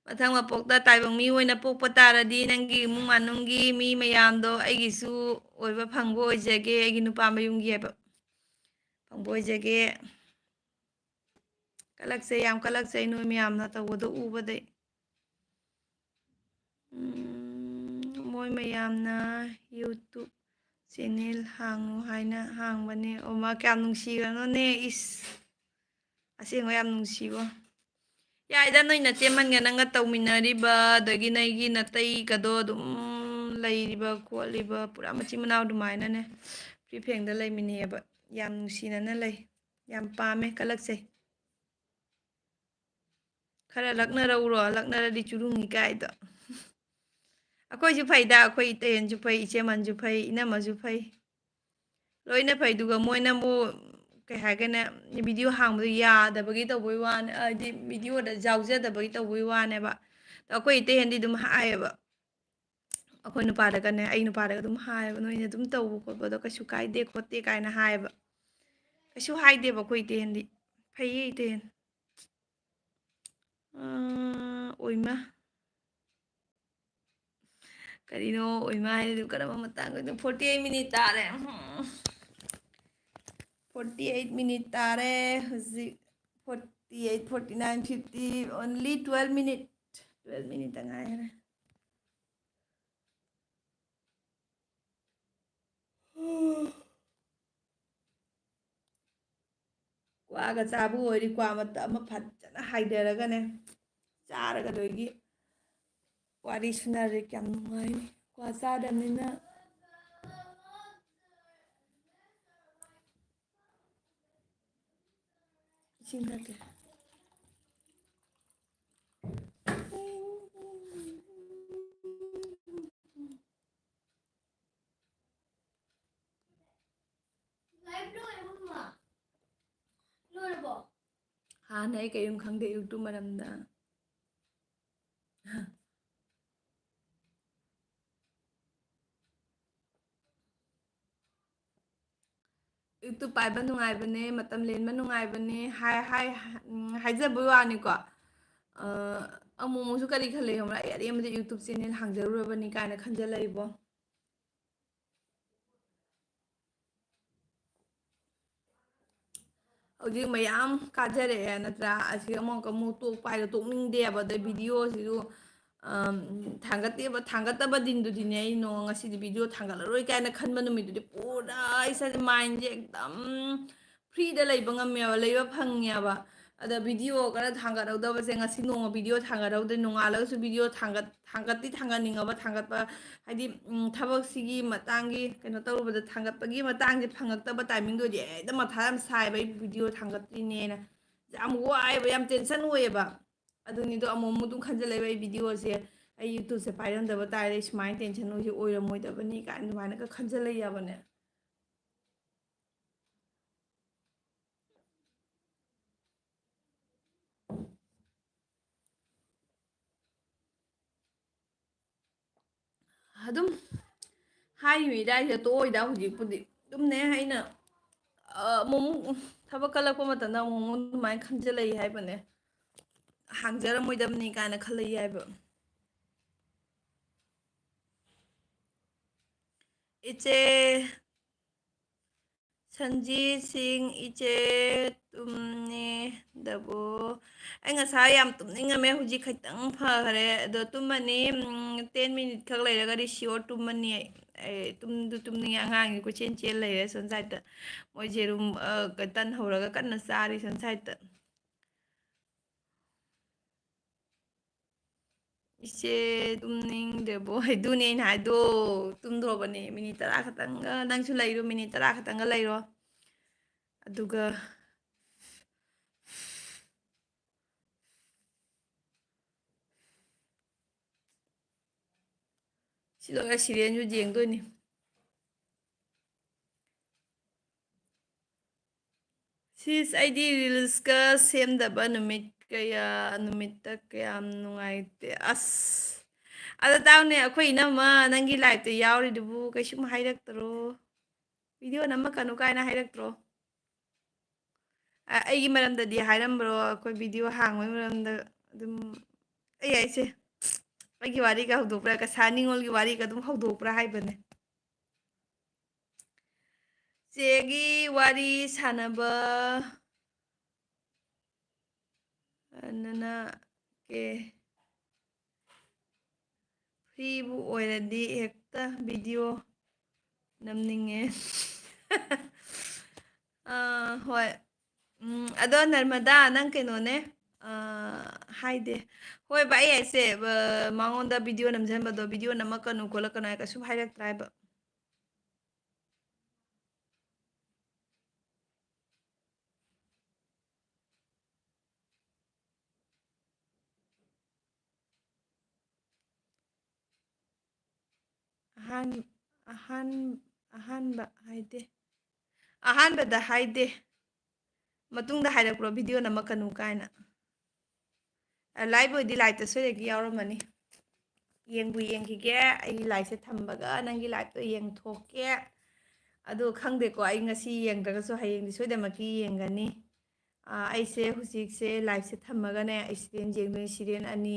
ꯃꯊꯪ ꯃꯄꯣꯛꯇ ꯇꯥꯏꯕꯪ ꯃꯤ ꯑꯣꯏꯅ ꯄꯣꯛꯄ ꯇꯥꯔꯗꯤ ꯅꯪꯒꯤ ꯏꯃꯨꯡ ꯃꯅꯨꯡꯒꯤ ꯃꯤ ꯃꯌꯥꯝꯗꯣ ꯑꯩꯒꯤꯁꯨ ꯑꯣꯏꯕ ꯐꯪꯕ ꯑꯣꯏꯖꯒꯦ, ꯑꯩꯒꯤ ꯅꯨꯄꯥ ꯃꯌꯨꯝꯒꯤ ꯍꯥꯏꯕ ꯐꯪꯕ ꯑꯣꯏꯖꯒꯦ꯫ ꯀꯜꯂꯛꯆꯩ, ꯌꯥꯝ ꯀꯜꯂꯛꯆꯩ ꯅꯣꯏ ꯃꯌꯥꯝꯅ ꯇꯧꯕꯗꯣ ꯎꯕꯗꯩ꯫ ꯎꯝ, ꯃꯣꯏ ꯃꯌꯥꯝꯅ YouTube ꯆꯦꯅꯦꯜ ꯍꯥꯡꯉꯨ ꯍꯥꯏꯅ ꯍꯥꯡꯕꯅꯦ꯫ ꯑꯣ, ꯃꯥ ꯀꯌꯥꯝ ꯅꯨꯡꯁꯤꯈ꯭ꯔꯅꯣꯅꯦ, ꯏꯁ꯫ ꯑꯁꯦꯡꯕ ꯌꯥꯝ ꯅꯨꯡꯁꯤꯕꯣ꯫ ꯌꯥꯏꯗ, ꯅꯣꯏ ꯅꯆꯦꯃꯟꯒ ꯅꯪꯒ ꯇꯧꯃꯤꯟꯅꯔꯤꯕ, ꯑꯗꯒꯤ ꯅꯣꯏꯒꯤ ꯅꯇꯩꯒꯗꯣ ꯑꯗꯨꯝ ꯂꯩꯔꯤꯕ ꯈꯣꯠꯂꯤꯕ, ꯄꯨꯔꯥ ꯃꯆꯤꯟ ꯃꯅꯥꯎ ꯑꯗꯨꯃꯥꯏꯅꯅꯦ, ꯐ꯭ꯔꯤ ꯐꯦꯡꯗ ꯂꯩꯃꯤꯟꯅꯩꯌꯦꯕ꯫ ꯌꯥꯝ ꯅꯨꯡꯁꯤꯅꯅ ꯂꯩ꯫ ꯌꯥꯝ ꯄꯥꯝꯃꯦ, ꯀꯜꯂꯛꯆꯩ꯫ ꯈꯔ ꯂꯛꯅꯔꯛꯎꯔꯣ, ꯂꯛꯅꯔꯗꯤ ꯆꯨꯔꯨꯡꯉꯤ ꯀꯥꯏꯗꯣ꯫ ꯑꯩꯈꯣꯏꯁꯨ ꯐꯩꯗ, ꯑꯩꯈꯣꯏ ꯏꯇꯩꯍꯦꯟꯁꯨ ꯐꯩ, ꯏꯆꯦꯃꯟꯁꯨ ꯐꯩ, ꯏꯅꯝꯃꯁꯨ ꯐꯩ, ꯂꯣꯏꯅ ꯐꯩ꯫ ꯑꯗꯨꯒ ꯃꯣꯏꯅꯕꯨ ꯀꯩ ꯍꯥꯏꯒꯅꯦ, ꯚꯤꯗꯤꯑꯣ ꯍꯥꯡꯕꯗꯣ ꯌꯥꯗꯕꯒꯤ ꯇꯧꯕꯩ ꯋꯥꯅꯦ, ꯍꯥꯏꯗꯤ ꯚꯤꯗꯤꯑꯣꯗ ꯌꯥꯎꯖꯗꯕꯒꯤ ꯇꯧꯕꯩ ꯋꯥꯅꯦꯕ꯫ ꯑꯗꯣ ꯑꯩꯈꯣꯏ ꯏꯇꯩꯍꯦꯟꯗꯤ ꯑꯗꯨꯝ ꯍꯥꯏꯌꯦꯕ, ꯑꯩꯈꯣꯏ ꯅꯨꯄꯥꯗꯒꯅꯦ, ꯑꯩ ꯅꯨꯄꯥꯗꯒ ꯑꯗꯨꯝ ꯍꯥꯏꯌꯦꯕ, "ꯅꯣꯏꯅ ꯑꯗꯨꯝ ꯇꯧꯕ ꯈꯣꯠꯄꯗꯣ ꯀꯩꯁꯨ ꯀꯥꯏꯗꯦ ꯈꯣꯠꯇꯦ" ꯀꯥꯏꯅ ꯍꯥꯏꯌꯦꯕ꯫ ꯀꯩꯁꯨ ꯍꯥꯏꯗꯦꯕ ꯑꯩꯈꯣꯏ ꯏꯇꯩꯍꯦꯟꯗꯤ, ꯐꯩꯌꯦ ꯏꯇꯩꯍꯦꯟ꯫ ꯑꯥ, ꯑꯣꯏꯃ꯫ ꯀꯔꯤꯅꯣ ꯑꯣꯏꯃ ꯍꯥꯏꯗꯨ ꯀꯔꯝꯕ ꯃꯇꯥꯡꯗꯅꯣ? Forty eight minute ꯇꯥꯔꯦ꯫ ꯎꯝ꯫ Forty eight minute ꯇꯥꯔꯦ ꯍꯧꯖꯤꯛ꯫ Forty eight, forty nine, fifty, only twelve minute꯫ Twelve minute ꯇ ꯉꯥꯏꯔꯦ꯫ ꯀ꯭ꯋꯥꯒ ꯆꯥꯕ ꯑꯣꯏꯔꯗꯤ ꯀ꯭ꯋꯥ ꯃꯇꯞ ꯑꯃ ꯐꯖꯅ ꯍꯥꯏꯗꯔꯒꯅꯦ, ꯆꯥꯔꯒ ꯑꯗꯒꯤ ꯋꯥꯔꯤ ꯁꯨꯅꯔꯦ꯫ ꯀꯌꯥꯝ ꯅꯨꯡꯉꯥꯏꯅꯤ ꯀ꯭ꯋꯥ ꯆꯥꯗꯕꯅꯤꯅ꯫ ꯁꯤꯟꯅꯒꯦ꯫ ꯍꯥꯟꯅ ꯑꯩ ꯀꯔꯤꯝ ꯈꯪꯗꯦ ꯌꯨꯇꯨꯕ ꯃꯔꯝꯗ꯫ ꯌꯨꯇꯨꯕ ꯄꯥꯏꯕ ꯅꯨꯡꯉꯥꯏꯕꯅꯦ, ꯃꯇꯝ ꯂꯦꯟꯕ ꯅꯨꯡꯉꯥꯏꯕꯅꯦ, ꯍꯥꯏ-, ꯍꯥꯏ-, ꯎꯝ, ꯍꯥꯏꯖꯕꯩ ꯋꯥꯅꯤꯀꯣ꯫ ꯑ, ꯑꯃꯨꯛ ꯑꯃꯨꯛꯁꯨ ꯀꯔꯤ ꯈꯜꯂꯦ ꯈꯪꯕ꯭ꯔꯥ? "ꯑꯩ ꯑꯔꯦꯝꯕꯗ ꯌꯨꯇꯨꯕ ꯆꯦꯅꯦꯜ ꯍꯥꯡꯖꯔꯨꯔꯕꯅꯤ" ꯀꯥꯏꯅ ꯈꯟꯖꯜꯂꯛꯏꯕꯣ꯫ ꯍꯧꯖꯤꯛ ꯃꯌꯥꯝ ꯀꯥꯖꯔꯛꯑꯦ ꯅꯠꯇ꯭ꯔꯥ? ꯑꯁꯤ ꯑꯃꯨꯛ ꯑꯃꯨꯛ ꯇꯣꯛꯄ ꯍꯥꯏꯗꯣ ꯇꯣꯛꯅꯤꯡꯗꯦꯕ꯫ ꯑꯗꯩ ꯚꯤꯗꯤꯑꯣꯁꯤꯁꯨ, ꯑꯝ, ꯊꯥꯡꯒꯠꯇꯦꯕ, ꯊꯥꯡꯒꯠꯇꯕ ꯗꯤꯟꯗꯨꯗꯤꯅꯦ, ꯑꯩ ꯅꯣꯡ ꯉꯁꯤꯗꯤ ꯚꯤꯗꯤꯑꯣ ꯊꯥꯡꯒꯠꯂꯔꯣꯏ ꯀꯥꯏꯅ ꯈꯟꯕ ꯅꯨꯃꯤꯠꯇꯨꯗꯤ ꯄꯨꯔꯥ ꯏꯁꯥꯁꯦ, ꯃꯥꯏꯟꯁꯦ ꯑꯦꯛꯗꯝ ꯐ꯭ꯔꯤꯗ ꯂꯩꯕ ꯉꯝꯃꯦꯕ, ꯂꯩꯕ ꯐꯪꯉꯦꯕ꯫ ꯑꯗ ꯚꯤꯗꯤꯑꯣ ꯈꯔ ꯊꯥꯡꯒꯠꯍꯧꯗꯕꯁꯦ, ꯉꯁꯤ ꯅꯣꯡꯃ ꯚꯤꯗꯤꯑꯣ ꯊꯥꯡꯒꯠꯍꯧꯗ꯭ꯔꯦ, ꯅꯣꯡꯉꯥꯜꯂꯒꯁꯨ ꯚꯤꯗꯤꯑꯣ ꯊꯥꯡꯒꯠ-, ꯊꯥꯡꯒꯠꯇꯤ ꯊꯥꯡꯒꯠꯅꯤꯡꯉꯕ, ꯊꯥꯡꯒꯠꯄ ꯍꯥꯏꯗꯤ, ꯎꯝ, ꯊꯕꯛꯁꯤꯒꯤ ꯃꯇꯥꯡꯒꯤ ꯀꯩꯅꯣ ꯇꯧꯔꯨꯕꯗ, ꯊꯥꯡꯒꯠꯄꯒꯤ ꯃꯇꯥꯡꯁꯦ ꯐꯪꯉꯛꯇꯕ ꯇꯥꯏꯃꯤꯡꯗꯨꯗꯤ ꯍꯦꯛꯇ ꯃꯊꯥ ꯌꯥꯝ ꯁꯥꯏꯕ, ꯑꯩ ꯚꯤꯗꯤꯑꯣ ꯊꯥꯡꯒꯠꯇ꯭ꯔꯤꯅꯦꯅ꯫ ꯌꯥꯝ ꯋꯥꯏꯑꯦꯕ, ꯌꯥꯝ ꯇꯦꯟꯁꯟ ꯑꯣꯏꯌꯦꯕ꯫ ꯑꯗꯨꯅꯤꯗꯣ ꯑꯃꯨꯛ ꯑꯃꯨꯛ ꯑꯗꯨꯝ ꯈꯟꯖꯜꯂꯛꯑꯦꯕ, ꯑꯩ ꯚꯤꯗꯤꯑꯣꯁꯦ, ꯑꯩ ꯌꯨꯇꯨꯕꯁꯦ ꯄꯥꯏꯔꯝꯗꯕ ꯇꯥꯔꯗꯤ ꯁꯨꯃꯥꯏꯅ ꯇꯦꯟꯁꯟ ꯑꯣꯏꯁꯦ ꯑꯣꯏꯔꯝꯃꯣꯏꯗꯕꯅꯤ ꯀꯥꯏꯅ ꯑꯗꯨꯃꯥꯏꯅꯒ ꯈꯟꯖꯜꯂꯛꯑꯦꯕꯅꯦ꯫ ꯑꯗꯨꯝ ꯍꯥꯏꯔꯤꯉꯩꯗ ꯑꯩꯁꯦ ꯇꯣꯛꯑꯣꯏꯗ ꯍꯧꯖꯤꯛꯄꯨꯗꯤ꯫ ꯑꯗꯨꯝꯅꯦ ꯑꯩꯅ, ꯑ, ꯑꯃꯨꯛ ꯑꯃꯨꯛ ꯊꯕꯛ ꯀꯜꯂꯛꯄ ꯃꯇꯝꯗ ꯑꯃꯨꯛ ꯑꯃꯨꯛ ꯑꯗꯨꯃꯥꯏꯅ ꯈꯟꯖꯜꯂꯛꯏ ꯍꯥꯏꯕꯅꯦ꯫ ꯍꯥꯡꯖꯔꯝꯃꯣꯏꯗꯕꯅꯤ ꯀꯥꯏꯅ ꯈꯜꯂꯛꯏ ꯍꯥꯏꯕ꯫ ꯏꯆꯦ ꯁꯟꯖꯤꯠ ꯁꯤꯡ, ꯏꯆꯦ ꯇꯨꯝꯅꯤꯡꯗꯕꯣ? ꯑꯩ ꯉꯁꯥꯏ ꯌꯥꯝ ꯇꯨꯝꯅꯤꯡꯉꯝꯃꯦ, ꯍꯧꯖꯤꯛ ꯈꯤꯇꯪ ꯐꯈꯔꯦ꯫ ꯑꯗꯣ ꯇꯨꯝꯃꯅꯤ, ꯎꯝ, ten minute ꯈꯛ ꯂꯩꯔꯒꯗꯤ sure ꯇꯨꯝꯃꯅꯤ ꯑꯩ꯫ ꯑꯩ ꯇꯨꯝꯗꯨ ꯇꯨꯝꯅꯤꯡꯉꯦ, ꯑꯉꯥꯡꯁꯦ ꯀꯣꯏꯆꯦꯟ ꯆꯦꯟ ꯂꯩꯔꯦ ꯁꯣꯝ side ꯇ꯫ ꯃꯣꯏꯁꯦ ꯔꯨꯝ, ꯑ, ꯇꯟ ꯍꯧꯔꯒ ꯀꯟꯅ ꯆꯥꯔꯤ ꯁꯣꯝ side ꯇ꯫ ꯏꯆꯦ ꯇꯨꯝꯅꯤꯡꯗ꯭ꯔꯕꯣ? ꯑꯗꯨꯅꯦ ꯑꯩꯅ ꯍꯥꯏꯗꯣ, ꯇꯨꯝꯗ꯭ꯔꯣꯕꯅꯦ꯫ ꯃꯤꯅꯤꯠ ꯇꯔꯥ ꯈꯛꯇꯪꯒ, ꯅꯪꯁꯨ ꯂꯩꯔꯣ, ꯃꯤꯅꯤꯠ ꯇꯔꯥ ꯈꯛꯇꯪꯒ ꯂꯩꯔꯣ꯫ ꯑꯗꯨꯒ ꯁꯤ ꯂꯣꯏꯔꯒ ꯁꯤꯔꯤꯌꯦꯜꯁꯨ ꯌꯦꯡꯗꯣꯏꯅꯤ꯫ ꯁꯤꯁ, ꯑꯩꯗꯤ ꯔꯤꯜꯁꯀ ꯁꯦꯝꯗꯕ ꯅꯨꯃꯤꯠ ꯀꯌꯥ, ꯅꯨꯃꯤꯠꯇ ꯀꯌꯥꯝ ꯅꯨꯡꯉꯥꯏꯇꯦ꯫ ꯑꯁ, ꯑꯗ ꯇꯥꯎꯅꯦ, ꯑꯩꯈꯣꯏ ꯏꯅꯝꯃ ꯅꯪꯒꯤ ꯂꯥꯏꯞꯇ ꯌꯥꯎꯔꯤꯗꯨꯕꯨ ꯀꯩꯁꯨꯝ ꯍꯥꯏꯔꯛꯇ꯭ꯔꯣ? ꯚꯤꯗꯤꯑꯣ ꯅꯝꯃꯛꯀꯅꯨ ꯀꯥꯏꯅ ꯍꯥꯏꯔꯛꯇ꯭ꯔꯣ? ꯑ-, ꯑꯩꯒꯤ ꯃꯔꯝꯗꯗꯤ ꯍꯥꯏꯔꯝꯕ꯭ꯔꯣ? ꯑꯩꯈꯣꯏ ꯚꯤꯗꯤꯑꯣ ꯍꯥꯡꯕꯒꯤ ꯃꯔꯝꯗ ꯑꯗꯨꯝ, ꯑꯩ ꯍꯥꯏꯁꯦ, ꯑꯩꯒꯤ ꯋꯥꯔꯤꯒ ꯍꯧꯗꯣꯛꯄ꯭ꯔꯥ? ꯀꯁꯥ ꯅꯤꯉꯣꯜꯒꯤ ꯋꯥꯔꯤꯒ ꯑꯗꯨꯝ ꯍꯧꯗꯣꯛꯄ꯭ꯔꯥ ꯍꯥꯏꯕꯅꯦ꯫ ꯆꯦꯒꯤ ꯋꯥꯔꯤ ꯁꯥꯟꯅꯕ, ꯑ, ꯅꯅ ꯀꯦ ꯐ꯭ꯔꯤꯕꯨ ꯑꯣꯏꯔꯗꯤ ꯍꯦꯛꯇ ꯚꯤꯗꯤꯑꯣ ꯅꯝꯅꯤꯡꯉꯦ꯫ ꯑꯥ, ꯍꯣꯏ꯫ ꯎꯝ, ꯑꯗꯣ ꯅꯔꯃꯗꯥ, ꯅꯪ ꯀꯩꯅꯣꯅꯦ, ꯑꯥ, ꯍꯥꯏꯗꯦ꯫ ꯍꯣꯏ ꯚꯥꯏ, ꯑꯩ ꯍꯥꯏꯁꯦ, ꯑ, ꯃꯉꯣꯟꯗ ꯚꯤꯗꯤꯑꯣ ꯅꯝꯖꯟꯕꯗꯣ, ꯚꯤꯗꯤꯑꯣ ꯅꯝꯃꯛꯀꯅꯨ ꯈꯣꯠꯂꯛꯀꯅꯨ ꯍꯥꯏ ꯀꯩꯁꯨ ꯍꯥꯏꯔꯛꯇ꯭ꯔꯥ ꯍꯥꯏꯕ꯫ ꯑꯍꯥꯟ-, ꯑꯍꯥꯟ-, ꯑꯍꯥꯟꯕ ꯍꯥꯏꯗꯦ꯫ ꯑꯍꯥꯟꯕꯗ ꯍꯥꯏꯗꯦ꯫ ꯃꯇꯨꯡꯗ ꯍꯥꯏꯔꯛꯄ꯭ꯔꯣ ꯚꯤꯗꯤꯑꯣ ꯅꯝꯃꯛꯀꯅꯨ ꯀꯥꯏꯅ? ꯑ, ꯂꯥꯏꯚ ꯑꯣꯏꯗꯤ ꯂꯥꯏꯚꯇ ꯁꯣꯏꯗꯒꯤ ꯌꯥꯎꯔꯝꯃꯅꯤ꯫ ꯌꯦꯡꯕꯨ ꯌꯦꯡꯈꯤꯒꯦ, ꯑꯩꯒꯤ ꯂꯥꯏꯚꯁꯦ ꯊꯝꯕꯒ ꯅꯪꯒꯤ ꯂꯥꯏꯚꯇꯣ ꯌꯦꯡꯊꯣꯛꯀꯦ꯫ ꯑꯗꯣ ꯈꯪꯗꯦꯀꯣ, ꯑꯩ ꯉꯁꯤ ꯌꯦꯡꯗ꯭ꯔꯒꯁꯨ ꯍꯌꯦꯡꯗꯤ ꯁꯣꯏꯗꯅꯃꯛꯀꯤ ꯌꯦꯡꯒꯅꯤ꯫ ꯑ, ꯑꯩꯁꯦ ꯍꯧꯖꯤꯛꯁꯦ ꯂꯥꯏꯚꯁꯦ ꯊꯝꯃꯒꯅꯦ, ꯑꯩ ꯁꯤꯔꯤꯌꯦꯜ ꯌꯦꯡꯗꯣꯏꯅꯤ꯫ ꯁꯤꯔꯤꯌꯦꯜ ꯑꯅꯤ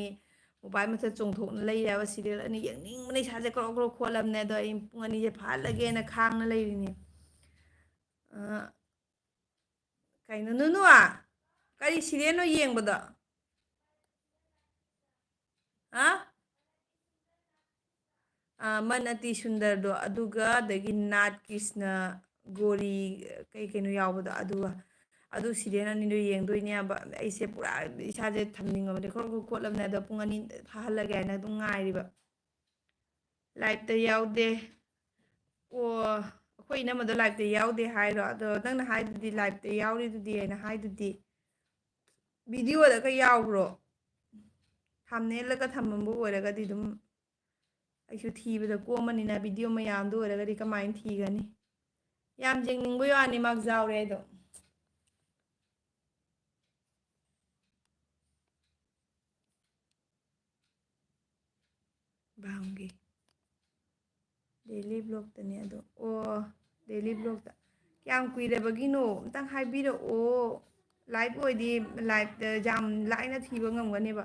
ꯃꯣꯕꯥꯏꯜ ꯃꯊꯛ ꯆꯣꯡꯊꯣꯛꯅ ꯂꯩꯔꯦꯕ꯫ ꯁꯤꯔꯤꯌꯦꯜ ꯑꯅꯤ ꯌꯦꯡꯅꯤꯡꯕꯅ ꯏꯁꯥꯁꯦ ꯀ꯭ꯔꯣꯛ ꯀ꯭ꯔꯣꯛ ꯈꯣꯠꯂꯕꯅꯦ꯫ ꯑꯗꯣ ꯑꯩ ꯄꯨꯡ ꯑꯅꯤꯁꯦ ꯐꯥꯍꯜꯂꯒꯦꯅ ꯈꯥꯡꯅ ꯂꯩꯔꯤꯅꯦ꯫ ꯑ, ꯀꯩꯅꯣ, ꯅꯨꯅꯨ? ꯀꯔꯤ ꯁꯤꯔꯤꯌꯦꯜꯅꯣ ꯌꯦꯡꯕꯗꯣ? ꯍꯥ? ꯑ, ꯃꯟ ꯑꯇꯤ ꯁꯨꯟꯗꯔꯗꯣ, ꯑꯗꯨꯒ ꯑꯗꯒꯤ ꯅꯥꯠ ꯀ꯭ꯔꯤꯁꯅ ꯒꯣꯔꯤ, ꯀꯩ ꯀꯩꯅꯣ ꯌꯥꯎꯕꯗꯣ, ꯑꯗꯨꯒ꯫ ꯑꯗꯨ ꯁꯤꯔꯤꯌꯦꯜ ꯑꯅꯤꯗꯣ ꯌꯦꯡꯗꯣꯏꯅꯦꯕ꯫ ꯑꯩꯁꯦ ꯄꯨꯔꯥ ꯏꯁꯥꯁꯦ ꯊꯝꯅꯤꯡꯉꯕꯅꯦ, ꯈ꯭ꯔꯣꯛ ꯈ꯭ꯔꯣꯛ ꯈꯣꯠꯂꯕꯅꯦ꯫ ꯑꯗꯣ ꯄꯨꯡ ꯑꯅꯤ ꯐꯥꯍꯜꯂꯒꯦ ꯍꯥꯏꯅ ꯑꯗꯨꯝ ꯉꯥꯏꯔꯤꯕ꯫ ꯂꯥꯏꯚꯇ ꯌꯥꯎꯗꯦ꯫ ꯑꯣ, ꯑꯩꯈꯣꯏ ꯏꯅꯝꯃꯗꯣ ꯂꯥꯏꯚꯇ ꯌꯥꯎꯗꯦ ꯍꯥꯏꯔꯣ? ꯑꯗꯣ ꯅꯪꯅ ꯍꯥꯏꯗꯨꯗꯤ ꯂꯥꯏꯚꯇ ꯌꯥꯎꯔꯤꯗꯨꯗꯤ ꯍꯥꯏꯅ ꯍꯥꯏꯗꯨꯗꯤ꯫ ꯚꯤꯗꯤꯑꯣꯗꯒ ꯌꯥꯎꯕ꯭ꯔꯣ? ꯊꯝꯅꯦꯜꯗꯒ ꯊꯝꯃꯝꯕ ꯑꯣꯏꯔꯒꯗꯤ ꯑꯗꯨꯝ ꯑꯩꯁꯨ ꯊꯤꯕꯗ ꯀꯣꯝꯃꯅꯤꯅ video ꯃꯌꯥꯝꯗꯣ ꯑꯣꯏꯔꯒꯗꯤ ꯀꯃꯥꯏꯅ ꯊꯤꯒꯅꯤ? ꯌꯥꯝ ꯌꯦꯡꯅꯤꯡꯕꯩ ꯋꯥꯅꯤ, ꯃꯥꯔꯛ ꯌꯥꯎꯔꯦ ꯑꯩꯗꯣ꯫ ꯕꯥꯝꯒꯤ daily vlogꯇꯅꯦ ꯑꯗꯣ꯫ ꯑꯣ, daily vlogꯇ꯫ ꯀꯌꯥꯝ ꯀꯨꯏꯔꯕꯒꯤꯅꯣ? ꯑꯝꯇꯪ ꯍꯥꯏꯕꯤꯔꯛꯑꯣ꯫ Live ꯑꯣꯏꯗꯤ liveꯇ ꯌꯥꯝ ꯂꯥꯏꯅ ꯊꯤꯕ ꯉꯝꯒꯅꯦꯕ꯫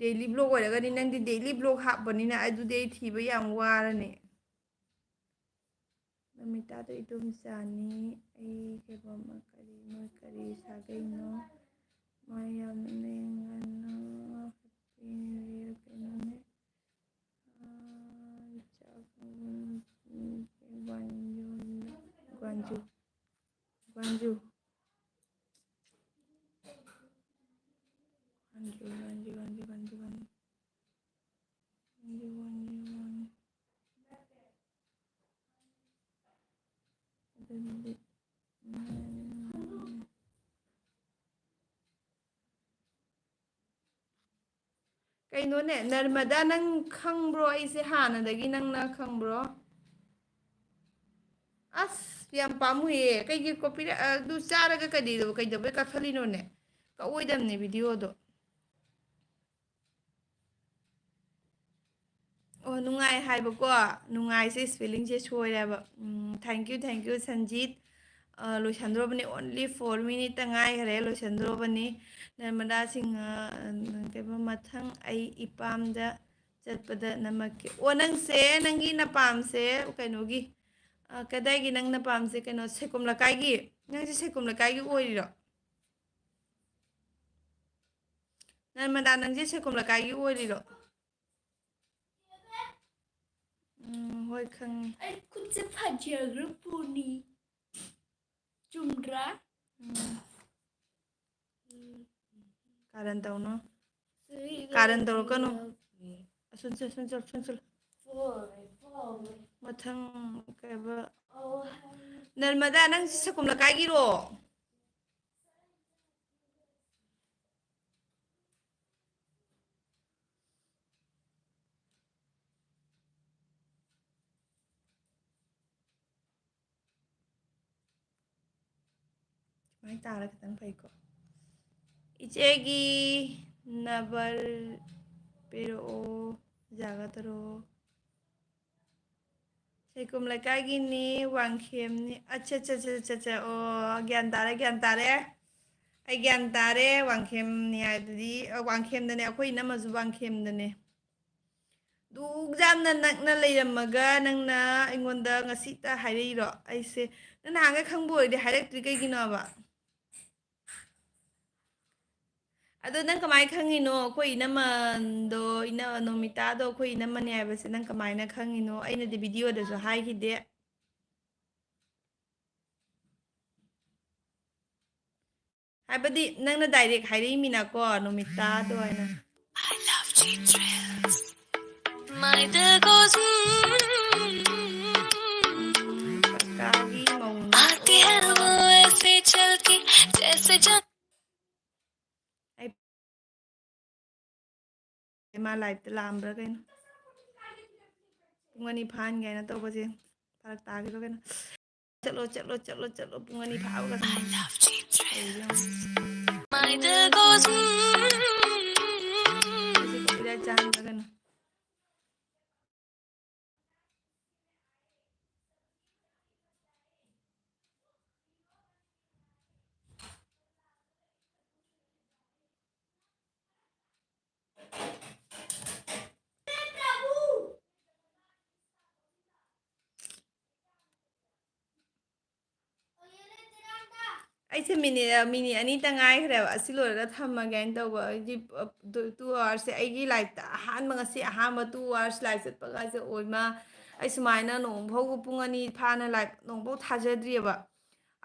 Daily vlog ꯑꯣꯏꯔꯒꯗꯤ ꯅꯪꯗꯤ daily vlog ꯍꯥꯞꯄꯅꯤꯅ ꯑꯗꯨꯗꯤ ꯑꯩ ꯊꯤꯕ ꯌꯥꯝ ꯋꯥꯔꯅꯤ꯫ ꯅꯃꯤꯇꯥꯗꯣ ꯏꯗꯣꯝꯆꯥꯅꯤ꯫ ꯑꯩ ꯀꯩꯕꯣꯝ ꯀꯔꯤ, ꯃꯣꯏ ꯀꯔꯤ ꯁꯥꯒꯩꯅꯣ? ꯃꯥ ꯌꯥꯝ ꯅꯣꯛꯅꯤꯡꯉꯦ꯫ ꯉꯟꯅ Happy New Year ꯀꯩꯅꯣꯅꯦ꯫ ꯑꯥ, ꯆꯥꯛ, ꯎꯝ, ꯒ꯭ꯋꯥꯟꯖꯨ, ꯒ꯭ꯋꯥꯟꯖꯨ, ꯒ꯭ꯋꯥꯟꯖꯨ꯫ ꯒ꯭ꯋꯥꯟꯖꯨ, ꯒ꯭ꯋꯥꯟꯖꯨ, ꯒ꯭ꯋꯥꯟꯖꯨ, ꯒ꯭ꯋꯥꯟꯖꯨ, ꯒ꯭ꯋꯥꯟꯖꯨ꯫ ꯒ꯭ꯋꯥꯟꯖꯨ, ꯒ꯭ꯋꯥꯟꯖꯨ, ꯒ꯭ꯋꯥꯟꯖꯨ꯫ ꯑꯗꯨꯗꯤ, ꯎꯝ꯫ ꯀꯩꯅꯣꯅꯦ, ꯅꯔꯃꯗꯥ, ꯅꯪ ꯈꯪꯕ꯭ꯔꯣ? ꯑꯩꯁꯦ ꯍꯥꯟꯅꯗꯒꯤ ꯅꯪꯅ ꯈꯪꯕ꯭ꯔꯣ? ꯑꯁ, ꯌꯥꯝ ꯄꯥꯝꯃꯨꯏꯌꯦ꯫ ꯀꯩꯒꯤ copyright, ꯑꯗꯨ ꯆꯥꯔꯒ ꯀꯩꯗꯧ-, ꯀꯩꯗꯧꯕꯩ ꯀꯛꯊꯠꯂꯤꯅꯣꯅꯦ? ꯀꯛꯑꯣꯏꯗꯕꯅꯦ videoꯗꯣ꯫ ꯑꯣ, ꯅꯨꯡꯉꯥꯏ ꯍꯥꯏꯕꯀꯣ꯫ ꯅꯨꯡꯉꯥꯏꯁꯦ spellingꯁꯦ ꯁꯣꯏꯔꯦꯕ꯫ ꯎꯝ, thank you, thank you, Sanjit. ꯑ, ꯂꯣꯏꯁꯟꯗ꯭ꯔꯣꯕꯅꯤ, only four minuteꯇ ꯉꯥꯏꯈꯔꯦ, ꯂꯣꯏꯁꯟꯗ꯭ꯔꯣꯕꯅꯤ꯫ ꯅꯔꯃꯗꯥ ꯁꯤꯡꯍ, ꯑ, ꯀꯩꯕ, ꯃꯊꯪ ꯑꯩ ꯏꯄꯥꯝꯗ ꯆꯠꯄꯗ ꯅꯝꯃꯛꯀꯦ꯫ ꯑꯣ, ꯅꯪꯁꯦ, ꯅꯪꯒꯤ ꯅꯄꯥꯝꯁꯦ ꯀꯩꯅꯣꯒꯤ, ꯑ, ꯀꯗꯥꯏꯒꯤ ꯅꯪ ꯅꯄꯥꯝꯁꯦ? ꯀꯩꯅꯣ, ꯁꯦꯀꯨꯝ ꯂꯩꯀꯥꯏꯒꯤ? ꯅꯪꯁꯦ ꯁꯦꯀꯨꯝ ꯂꯩꯀꯥꯏꯒꯤ ꯑꯣꯏꯔꯤꯔꯣ? ꯅꯔꯃꯗꯥ, ꯅꯪꯁꯦ ꯁꯦꯀꯨꯝ ꯂꯩꯀꯥꯏꯒꯤ ꯑꯣꯏꯔꯤꯔꯣ? ꯎꯝ, ꯍꯣꯏ, ꯈꯪꯉꯤ꯫ ꯑꯩ ꯈꯨꯠꯁꯦ ꯐꯖꯈ꯭ꯔ ꯄꯣꯠꯅꯤ꯫ ꯆꯨꯝꯗ꯭ꯔꯥ? ꯎꯝ꯫ ꯀꯥꯔꯟ ꯇꯧꯅꯨ꯫ ꯀꯥꯔꯟ ꯇꯧꯔꯛꯀꯅꯨ꯫ ꯑꯁꯨꯝ ꯆꯠ, ꯁꯨꯝ ꯆꯠ, ꯁꯨꯝ ꯆꯠ꯫ ꯃꯊꯪ ꯀꯩꯕ? ꯅꯔꯃꯗꯥ, ꯅꯪ ꯁꯤ ꯁꯦꯀꯨꯝ ꯂꯩꯀꯥꯏꯒꯤꯔꯣ? ꯁꯨꯃꯥꯏꯅ ꯇꯥꯔ ꯈꯤꯇꯪ ꯐꯩꯀꯣ꯫ "ꯏꯆꯦꯒꯤ ꯅꯕꯔ ꯄꯤꯔꯛꯑꯣ, ꯌꯥꯒꯗ꯭ꯔꯣ?" ꯁꯩꯀꯣꯝ ꯂꯩꯀꯥꯏꯒꯤꯅꯤ, ꯋꯥꯡꯈꯦꯝꯅꯤ꯫ ꯑꯠꯆꯥ, ꯑꯠꯆꯥ, ꯑꯠꯆꯥ, ꯑꯠꯆꯥ, ꯑꯠꯆꯥ꯫ ꯑꯣ, ꯒ꯭ꯌꯥꯟ ꯇꯥꯔꯦ, ꯒ꯭ꯌꯥꯟ ꯇꯥꯔꯦ꯫ ꯑꯩ ꯒ꯭ꯌꯥꯟ ꯇꯥꯔꯦ, ꯋꯥꯡꯈꯦꯝꯅꯤ ꯍꯥꯏꯗꯨꯗꯤ꯫ ꯑ, ꯋꯥꯡꯈꯦꯝꯗꯅꯦ, ꯑꯩꯈꯣꯏ ꯏꯅꯝꯃꯁꯨ ꯋꯥꯡꯈꯦꯝꯗꯅꯦ꯫ ꯑꯗꯨꯛ ꯌꯥꯝꯅ ꯅꯛꯅ ꯂꯩꯔꯝꯃꯒ ꯅꯪꯅ ꯑꯩꯉꯣꯟꯗ ꯉꯁꯤꯇ ꯍꯥꯏꯔꯛꯏꯔꯣ? ꯑꯩꯁꯦ, ꯅꯪ ꯅꯍꯥꯟꯒꯩ ꯈꯪꯕ ꯑꯣꯏꯔꯗꯤ ꯍꯥꯏꯔꯛꯇ꯭ꯔꯤ ꯀꯩꯒꯤꯅꯣꯕ? ꯑꯗꯣ ꯅꯪ ꯀꯃꯥꯏꯅ ꯈꯪꯉꯤꯅꯣ? ꯑꯩꯈꯣꯏ ꯏꯅꯝꯃꯗꯣ, ꯏꯅ-, ꯅꯣꯃꯤꯇꯥꯗꯣ ꯑꯩꯈꯣꯏ ꯏꯅꯝꯃꯅꯦ ꯍꯥꯏꯕꯁꯦ ꯅꯪ ꯀꯃꯥꯏꯅ ꯈꯪꯉꯤꯅꯣ? ꯑꯩꯅꯗꯤ ꯚꯤꯗꯤꯑꯣꯗꯁꯨ ꯍꯥꯏꯈꯤꯗꯦ꯫ ꯍꯥꯏꯕꯗꯤ ꯅꯪꯅ direct ꯍꯥꯏꯔꯛꯏꯃꯤꯅꯀꯣ, ꯅꯣꯃꯤꯇꯥꯗꯣ ꯍꯥꯏꯅ꯫ I love G Thrills. My दिल को, पक्का ही मौन। आती है वो ऐसे चल के, जैसे जन- ꯑꯩ ꯃꯥ liveꯇ ꯂꯥꯛꯑꯝꯕ꯭ꯔꯥ ꯀꯩꯅꯣ? ꯄꯨꯡ ꯑꯅꯤ ꯐꯥꯍꯟꯒꯦ ꯍꯥꯏꯅ ꯇꯧꯕꯁꯦ ꯐꯔꯛ ꯇꯥꯈꯤꯕ꯭ꯔꯥ ꯀꯩꯅꯣ? ꯆꯠꯂꯣ, ꯆꯠꯂꯣ, ꯆꯠꯂꯣ, ꯆꯠꯂꯣ, ꯄꯨꯡ ꯑꯅꯤ ꯐꯥꯕꯒ ꯁꯥꯟꯅ-, ꯀꯩꯅꯣ? My दिल को, ꯁꯤꯁꯦ copyright ꯆꯥꯍꯟꯕ꯭ꯔꯥ ꯀꯩꯅꯣ? ꯑꯩꯁꯦ minute, minute ꯑꯅꯤꯇ ꯉꯥꯏꯈ꯭ꯔꯦꯕ꯫ ꯑꯁꯤ ꯂꯣꯏꯔꯒ ꯊꯝꯃꯒꯦ ꯍꯥꯏꯅ ꯇꯧꯕ꯫ ꯑꯩꯗꯤ, ꯑ, two, two hoursꯁꯦ ꯑꯩꯒꯤ lifeꯇ ꯑꯍꯥꯟꯕ, ꯉꯁꯤ ꯑꯍꯥꯟꯕ two hours live ꯆꯠꯄꯒꯁꯦ ꯑꯣꯏꯃ꯫ ꯑꯩ ꯁꯨꯃꯥꯏꯅ ꯅꯣꯡꯐꯥꯎꯕ ꯄꯨꯡ ꯑꯅꯤ ꯐꯥꯅ live ꯅꯣꯡꯐꯥꯎ ꯊꯥꯖꯗ꯭ꯔꯤꯑꯕ꯫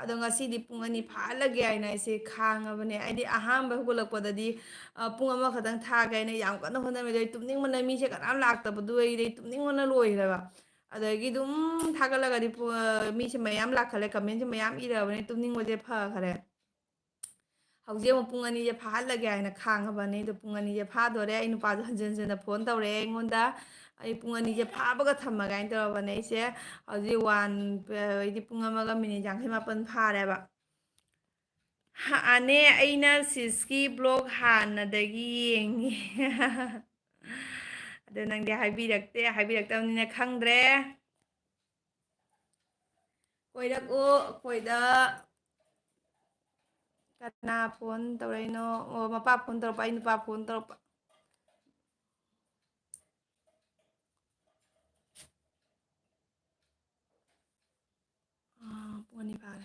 ꯑꯗꯣ ꯉꯁꯤꯗꯤ ꯄꯨꯡ ꯑꯅꯤ ꯐꯥꯍꯜꯂꯒꯦ ꯍꯥꯏꯅ ꯑꯩꯁꯦ ꯈꯥꯡꯉꯕꯅꯦ꯫ ꯑꯩꯗꯤ ꯑꯍꯥꯟꯕ ꯍꯧꯒꯠꯂꯛꯄꯗꯗꯤ, ꯑ, ꯄꯨꯡ ꯑꯃꯈꯛꯇꯪ ꯊꯥꯒꯦ ꯍꯥꯏꯅ ꯌꯥꯝ ꯀꯟꯅ ꯍꯣꯠꯅꯕꯅꯦ꯫ ꯑꯩ ꯇꯨꯝꯅꯤꯡꯕꯅ, ꯃꯤꯁꯦ ꯀꯅꯥꯝ ꯂꯥꯛꯇꯕꯗꯨ ꯑꯩꯗꯤ ꯑꯩ ꯇꯨꯝꯅꯤꯡꯕꯅ ꯂꯣꯏꯈ꯭ꯔꯦꯕ꯫ ꯑꯗꯒꯤ ꯑꯗꯨꯝ ꯊꯥꯒꯠꯂꯒꯗꯤ ꯄꯨ-, ꯃꯤꯁꯦ ꯃꯌꯥꯝ ꯂꯥꯛꯈꯠꯂꯦ, commentꯁꯦ ꯃꯌꯥꯝ ꯏꯔꯕꯅꯦ, ꯇꯨꯝꯅꯤꯡꯕꯁꯦ ꯐꯈ꯭ꯔꯦ꯫ ꯍꯧꯖꯤꯛ ꯑꯃꯨꯛ ꯄꯨꯡ ꯑꯅꯤꯁꯦ ꯐꯥꯍꯜꯂꯒꯦ ꯍꯥꯏꯅ ꯈꯥꯡꯉꯕꯅꯦ꯫ ꯑꯗꯣ ꯄꯨꯡ ꯑꯅꯤꯁꯦ ꯐꯥꯗꯣꯔꯦ꯫ ꯑꯩ ꯅꯨꯄꯥꯁꯨ ꯍꯟꯖꯤꯟ ꯍꯟꯖꯤꯟꯅ phone ꯇꯧꯔꯛꯑꯦ ꯑꯩꯉꯣꯟꯗ꯫ ꯑꯩ ꯄꯨꯡ ꯑꯅꯤꯁꯦ ꯐꯥꯕꯒ ꯊꯝꯃꯒꯦ ꯍꯥꯏꯅ ꯇꯧꯔꯕꯅꯦ ꯑꯩꯁꯦ꯫ ꯍꯧꯖꯤꯛ one, ꯑ, ꯑꯩꯗꯤ ꯄꯨꯡ ꯑꯃꯒ minute ꯌꯥꯡꯈꯩ ꯃꯥꯄꯟ ꯐꯥꯔꯦꯕ꯫ ꯑꯅꯦ, ꯑꯩꯅ ꯁꯤꯁꯀꯤ ꯕ꯭ꯂꯣꯛ ꯍꯥꯟꯅꯗꯒꯤ ꯌꯦꯡꯉꯤ꯫ ꯑꯗꯣ ꯅꯪꯗꯤ ꯍꯥꯏꯕꯤꯔꯛꯇꯦ, ꯍꯥꯏꯕꯤꯔꯛꯇꯕꯅꯤꯅ ꯈꯪꯗ꯭ꯔꯦ꯫ ꯀꯣꯏꯔꯛꯑꯣ ꯑꯩꯈꯣꯏꯗ꯫ ꯀꯅꯥ ꯐꯣꯟ ꯇꯧꯔꯛꯏꯅꯣ? ꯑꯣ, ꯃꯄꯥ ꯐꯣꯟ ꯇꯧꯔꯛꯄ, ꯑꯩ ꯅꯨꯄꯥ ꯐꯣꯟ ꯇꯧꯔꯛꯄ꯫ ꯑꯥ, ꯄꯨꯡ ꯑꯅꯤ ꯐꯥꯔꯦ꯫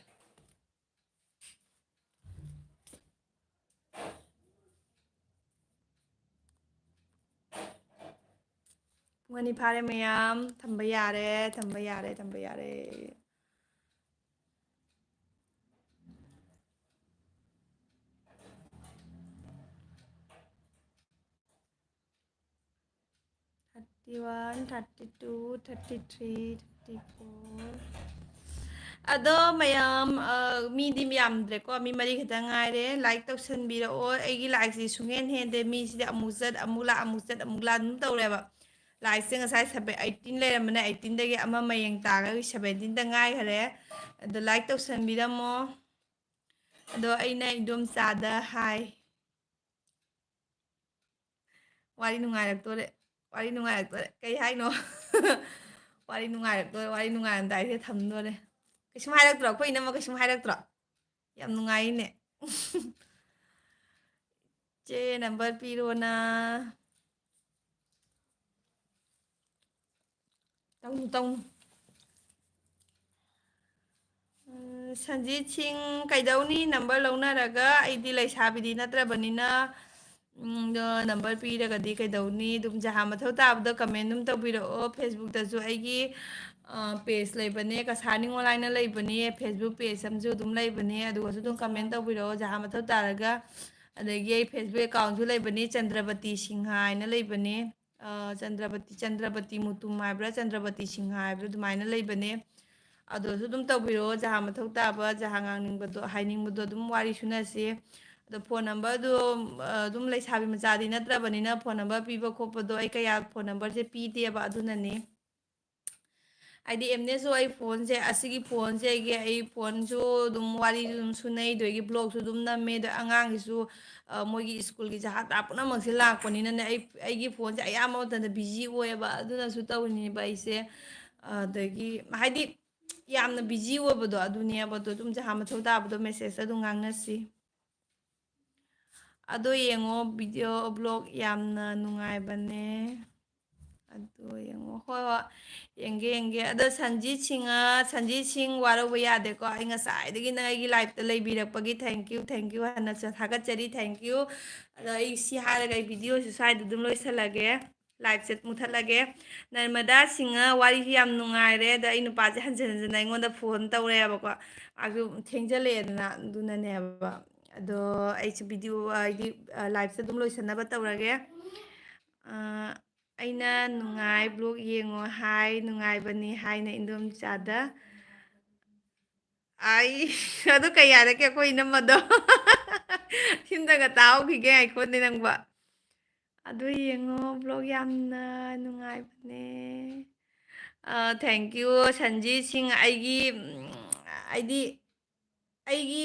ꯄꯨꯡ ꯑꯅꯤ ꯐꯥꯔꯦ ꯃꯌꯥꯝ, ꯊꯝꯕ ꯌꯥꯔꯦ, ꯊꯝꯕ ꯌꯥꯔꯦ, ꯊꯝꯕ ꯌꯥꯔꯦ꯫ Thirty one, thirty two, thirty three, thirty four. ꯑꯗꯣ ꯃꯌꯥꯝ, ꯑ, ꯃꯤꯗꯤ ꯌꯥꯝꯗ꯭ꯔꯦꯀꯣ, ꯃꯤ ꯃꯔꯤ ꯈꯛꯇꯪ ꯉꯥꯏꯔꯦ꯫ ꯂꯥꯏꯛ ꯇꯧꯁꯟꯕꯤꯔꯛꯑꯣ꯫ ꯑꯩꯒꯤ ꯂꯥꯏꯛꯁꯤ ꯁꯨꯡꯍꯦꯟ ꯍꯦꯟꯗꯦ꯫ ꯃꯤꯁꯤꯗꯤ ꯑꯃꯨꯛ ꯆꯠ, ꯑꯃꯨꯛ ꯂꯥꯛ, ꯑꯃꯨꯛ ꯆꯠ, ꯑꯃꯨꯛ ꯂꯥꯛ ꯑꯗꯨꯝ ꯇꯧꯔꯦꯕ꯫ ꯂꯥꯏꯛꯁꯦ ꯉꯁꯥꯏ seven, eighteen ꯂꯩꯔꯝꯕꯅꯦ, eighteen ꯗꯒꯤ ꯑꯃ ꯃꯌꯦꯡ ꯇꯥꯔꯒ seventeen ꯗ ꯉꯥꯏꯈꯔꯦ꯫ ꯑꯗꯣ ꯂꯥꯏꯛ ꯇꯧꯁꯟꯕꯤꯔꯝꯃꯣ꯫ ꯑꯗꯣ ꯑꯩꯅ ꯏꯗꯣꯝꯆꯥꯗ ꯍꯥꯏ꯫ ꯋꯥꯔꯤ ꯅꯨꯡꯉꯥꯏꯔꯛꯇꯣꯔꯦ꯫ ꯋꯥꯔꯤ ꯅꯨꯡꯉꯥꯏꯔꯛꯇꯣꯔꯦ꯫ ꯀꯩ ꯍꯥꯏꯅꯣ? ꯋꯥꯔꯤ ꯅꯨꯡꯉꯥꯏꯔꯛꯇꯣꯔꯦ꯫ ꯋꯥꯔꯤ ꯅꯨꯡꯉꯥꯏꯔꯝꯗꯥꯏꯁꯤꯗ ꯊꯝꯗꯣꯔꯦ꯫ ꯀꯩꯁꯨꯝ ꯍꯥꯏꯔꯛꯇ꯭ꯔꯣ? ꯑꯩꯈꯣꯏ ꯏꯅꯝꯃ ꯀꯩꯁꯨꯝ ꯍꯥꯏꯔꯛꯇ꯭ꯔꯣ? ꯌꯥꯝ ꯅꯨꯡꯉꯥꯏꯅꯦ꯫ ꯆꯦ, ꯅꯝꯕꯔ ꯄꯤꯔꯣꯅ꯫ ꯇꯧꯅꯨ, ꯇꯧꯅꯨ꯫ ꯎꯝ, ꯁꯟꯖꯤꯠ ꯁꯤꯡ, ꯀꯩꯗꯧꯅꯤ ꯅꯝꯕꯔ ꯂꯧꯅꯔꯒ? ꯑꯩꯗꯤ ꯂꯩꯁꯥꯕꯤꯗꯤ ꯅꯠꯇ꯭ꯔꯕꯅꯤꯅ, ꯎꯝ, ꯑꯗꯣ ꯅꯝꯕꯔ ꯄꯤꯔꯒꯗꯤ ꯀꯩꯗꯧꯅꯤ? ꯑꯗꯨꯝ ꯖꯍꯥ ꯃꯊꯧ ꯇꯥꯕꯗ comment ꯑꯗꯨꯝ ꯇꯧꯕꯤꯔꯛꯑꯣ꯫ Facebook ꯇꯁꯨ ꯑꯩꯒꯤ, ꯑ, page ꯂꯩꯕꯅꯦ, ꯀꯁꯥꯔ ꯅꯤꯉꯣꯜ ꯍꯥꯏꯅ ꯂꯩꯕꯅꯦ, Facebook page ꯑꯃꯁꯨ ꯑꯗꯨꯝ ꯂꯩꯕꯅꯦ, ꯑꯗꯨꯒꯁꯨ ꯑꯗꯨꯝ comment ꯇꯧꯕꯤꯔꯛꯑꯣ, ꯖꯍꯥ ꯃꯊꯧ ꯇꯥꯔꯒ꯫ ꯑꯗꯒꯤ ꯑꯩ Facebook account ꯁꯨ ꯂꯩꯕꯅꯦ, ꯆꯟꯗ꯭ꯔꯕꯇꯤ ꯁꯤꯡꯍ ꯍꯥꯏꯅ ꯂꯩꯕꯅꯦ꯫ ꯑ, ꯆꯟꯗ꯭ꯔꯕꯇꯤ, ꯆꯟꯗ꯭ꯔꯕꯇꯤ ꯃꯨꯇꯨꯝ ꯍꯥꯏꯕ꯭ꯔꯥ, ꯆꯟꯗ꯭ꯔꯕꯇꯤ ꯁꯤꯡꯍ ꯍꯥꯏꯕ꯭ꯔꯥ, ꯑꯗꯨꯃꯥꯏꯅ ꯂꯩꯕꯅꯦ꯫ ꯑꯗꯨꯁꯨ ꯑꯗꯨꯝ ꯇꯧꯕꯤꯔꯛꯑꯣ, ꯖꯍꯥ ꯃꯊꯧ ꯇꯥꯕ, ꯖꯍꯥ ꯉꯥꯡꯅꯤꯡꯕꯗꯣ, ꯍꯥꯏꯅꯤꯡꯕꯗꯣ ꯑꯗꯨꯝ ꯋꯥꯔꯤ ꯁꯨꯅꯁꯤ꯫ ꯑꯗꯣ phone number ꯗꯣ, ꯑ, ꯑꯗꯨꯝ ꯂꯩꯁꯥꯕꯤ ꯃꯆꯥꯗꯤ ꯅꯠꯇ꯭ꯔꯕꯅꯤꯅ phone number ꯄꯤꯕ ꯈꯣꯠꯄꯗꯣ ꯑꯩ ꯀꯌꯥ phone number ꯁꯦ ꯄꯤꯗꯦꯕ, ꯑꯗꯨꯅꯅꯦ꯫ ꯍꯥꯏꯗꯤ ꯑꯦꯝꯅꯦꯁꯨ ꯑꯩ ꯐꯣꯟꯁꯦ, ꯑꯁꯤꯒꯤ ꯐꯣꯟꯁꯦ ꯑꯩꯒꯤ, ꯑꯩ ꯐꯣꯟꯁꯨ ꯑꯗꯨꯝ ꯋꯥꯔꯤꯁꯨ ꯑꯗꯨꯝ ꯁꯨꯅꯩ, ꯑꯗꯒꯤ ꯕ꯭ꯂꯣꯒꯁꯨ ꯑꯗꯨꯝ ꯅꯝꯃꯦ, ꯑꯗꯣ ꯑꯉꯥꯡꯒꯤꯁꯨ, ꯑ, ꯃꯣꯏꯒꯤ ꯁ꯭ꯀꯨꯜꯒꯤ ꯖꯍꯥ ꯇꯥ ꯄꯨꯝꯅꯃꯛꯁꯦ ꯂꯥꯛꯄꯅꯤꯅꯅꯦ, ꯑꯩ, ꯑꯩꯒꯤ ꯐꯣꯟꯁꯦ ꯑꯌꯥꯝꯕ ꯃꯇꯝꯗ ꯕꯤꯖꯤ ꯑꯣꯏꯌꯦꯕ, ꯑꯗꯨꯅꯁꯨ ꯇꯧꯔꯤꯅꯦꯕ ꯑꯩꯁꯦ꯫ ꯑꯗꯒꯤ ꯍꯥꯏꯗꯤ ꯌꯥꯝꯅ ꯕꯤꯖꯤ ꯑꯣꯏꯕꯗꯣ ꯑꯗꯨꯅꯦꯕ, ꯑꯗꯣ ꯑꯗꯨꯝ ꯖꯍꯥ ꯃꯊꯧ ꯇꯥꯕꯗꯣ ꯃꯦꯁꯦꯖꯇ ꯑꯗꯨꯝ ꯉꯥꯡꯅꯁꯤ꯫ ꯑꯗꯣ ꯌꯦꯡꯉꯣ, ꯚꯤꯗꯤꯑꯣ ꯕ꯭ꯂꯣꯒ ꯌꯥꯝꯅ ꯅꯨꯡꯉꯥꯏꯕꯅꯦ꯫ ꯑꯗꯣ ꯌꯦꯡꯉꯣ, ꯍꯣꯏ, ꯍꯣꯏ, ꯌꯦꯡꯒꯦ, ꯌꯦꯡꯒꯦ꯫ ꯑꯗꯣ ꯁꯟꯖꯤꯠ ꯁꯤꯡ, ꯁꯟꯖꯤꯠ ꯁꯤꯡ, ꯋꯥꯔꯧꯕ ꯌꯥꯗꯦꯀꯣ, ꯑꯩ ꯉꯁꯥꯏꯗꯒꯤ ꯅꯪ ꯑꯩꯒꯤ ꯂꯥꯏꯐꯇ ꯂꯩꯕꯤꯔꯛꯄꯒꯤ thank you, thank you, ꯍꯟꯅ ꯊꯥꯒꯠꯆꯔꯤ, thank you꯫ ꯑꯗꯣ ꯑꯩ ꯁꯤ ꯍꯥꯏꯔꯒ ꯑꯩ ꯚꯤꯗꯤꯑꯣꯁꯨ ꯁ꯭ꯋꯥꯏꯗ ꯑꯗꯨꯝ ꯂꯣꯏꯁꯤꯜꯂꯒꯦ, ꯂꯥꯏꯐꯁꯦ ꯃꯨꯊꯠꯂꯒꯦ꯫ ꯅꯔꯃꯗꯥ ꯁꯤꯡꯍ, ꯋꯥꯔꯤꯁꯨ ꯌꯥꯝ ꯅꯨꯡꯉꯥꯏꯔꯦ꯫ ꯑꯗꯣ ꯑꯩ ꯅꯨꯄꯥꯁꯦ ꯍꯟꯖꯤꯟ ꯍꯟꯖꯤꯟꯅ ꯑꯩꯉꯣꯟꯗ ꯐꯣꯟ ꯇꯧꯔꯛꯑꯦꯕꯀꯣ, ꯃꯥꯁꯨ ꯊꯦꯡꯖꯜꯂꯛꯑꯦꯗꯅ, ꯑꯗꯨꯅꯅꯦꯕ꯫ ꯑꯗꯣ ꯑꯩꯁꯨ ꯚꯤꯗꯤꯑꯣ, ꯍꯥꯏꯗꯤ, ꯑ, ꯂꯥꯏꯐꯁꯦ ꯑꯗꯨꯝ ꯂꯣꯏꯁꯤꯟꯅꯕ ꯇꯧꯔꯒꯦ꯫ ꯑ, ꯑꯩꯅ ꯅꯨꯡꯉꯥꯏ, ꯕ꯭ꯂꯣꯒ ꯌꯦꯡꯉꯣ ꯍꯥꯏ, ꯅꯨꯡꯉꯥꯏꯕꯅꯤ ꯍꯥꯏꯅ ꯏꯟꯗꯣꯝꯆꯥꯗ꯫ ꯑꯩ, ꯑꯗꯨ ꯀꯩ ꯍꯥꯏꯔꯛꯀꯦ ꯑꯩꯈꯣꯏ ꯏꯅꯝꯃꯗꯣ? ꯁꯤꯝꯇꯪꯒ ꯇꯥꯍꯧꯈꯤꯒꯦ, ꯉꯥꯏꯈꯣꯅꯦ ꯅꯪꯕꯣ꯫ ꯑꯗꯨ ꯌꯦꯡꯉꯣ, ꯕ꯭ꯂꯣꯒ ꯌꯥꯝꯅ ꯅꯨꯡꯉꯥꯏꯕꯅꯦ꯫ ꯑ, thank you, ꯁꯟꯖꯤꯠ ꯁꯤꯡ꯫ ꯑꯩꯒꯤ, ꯎꯝ, ꯍꯥꯏꯗꯤ, ꯑꯩꯒꯤ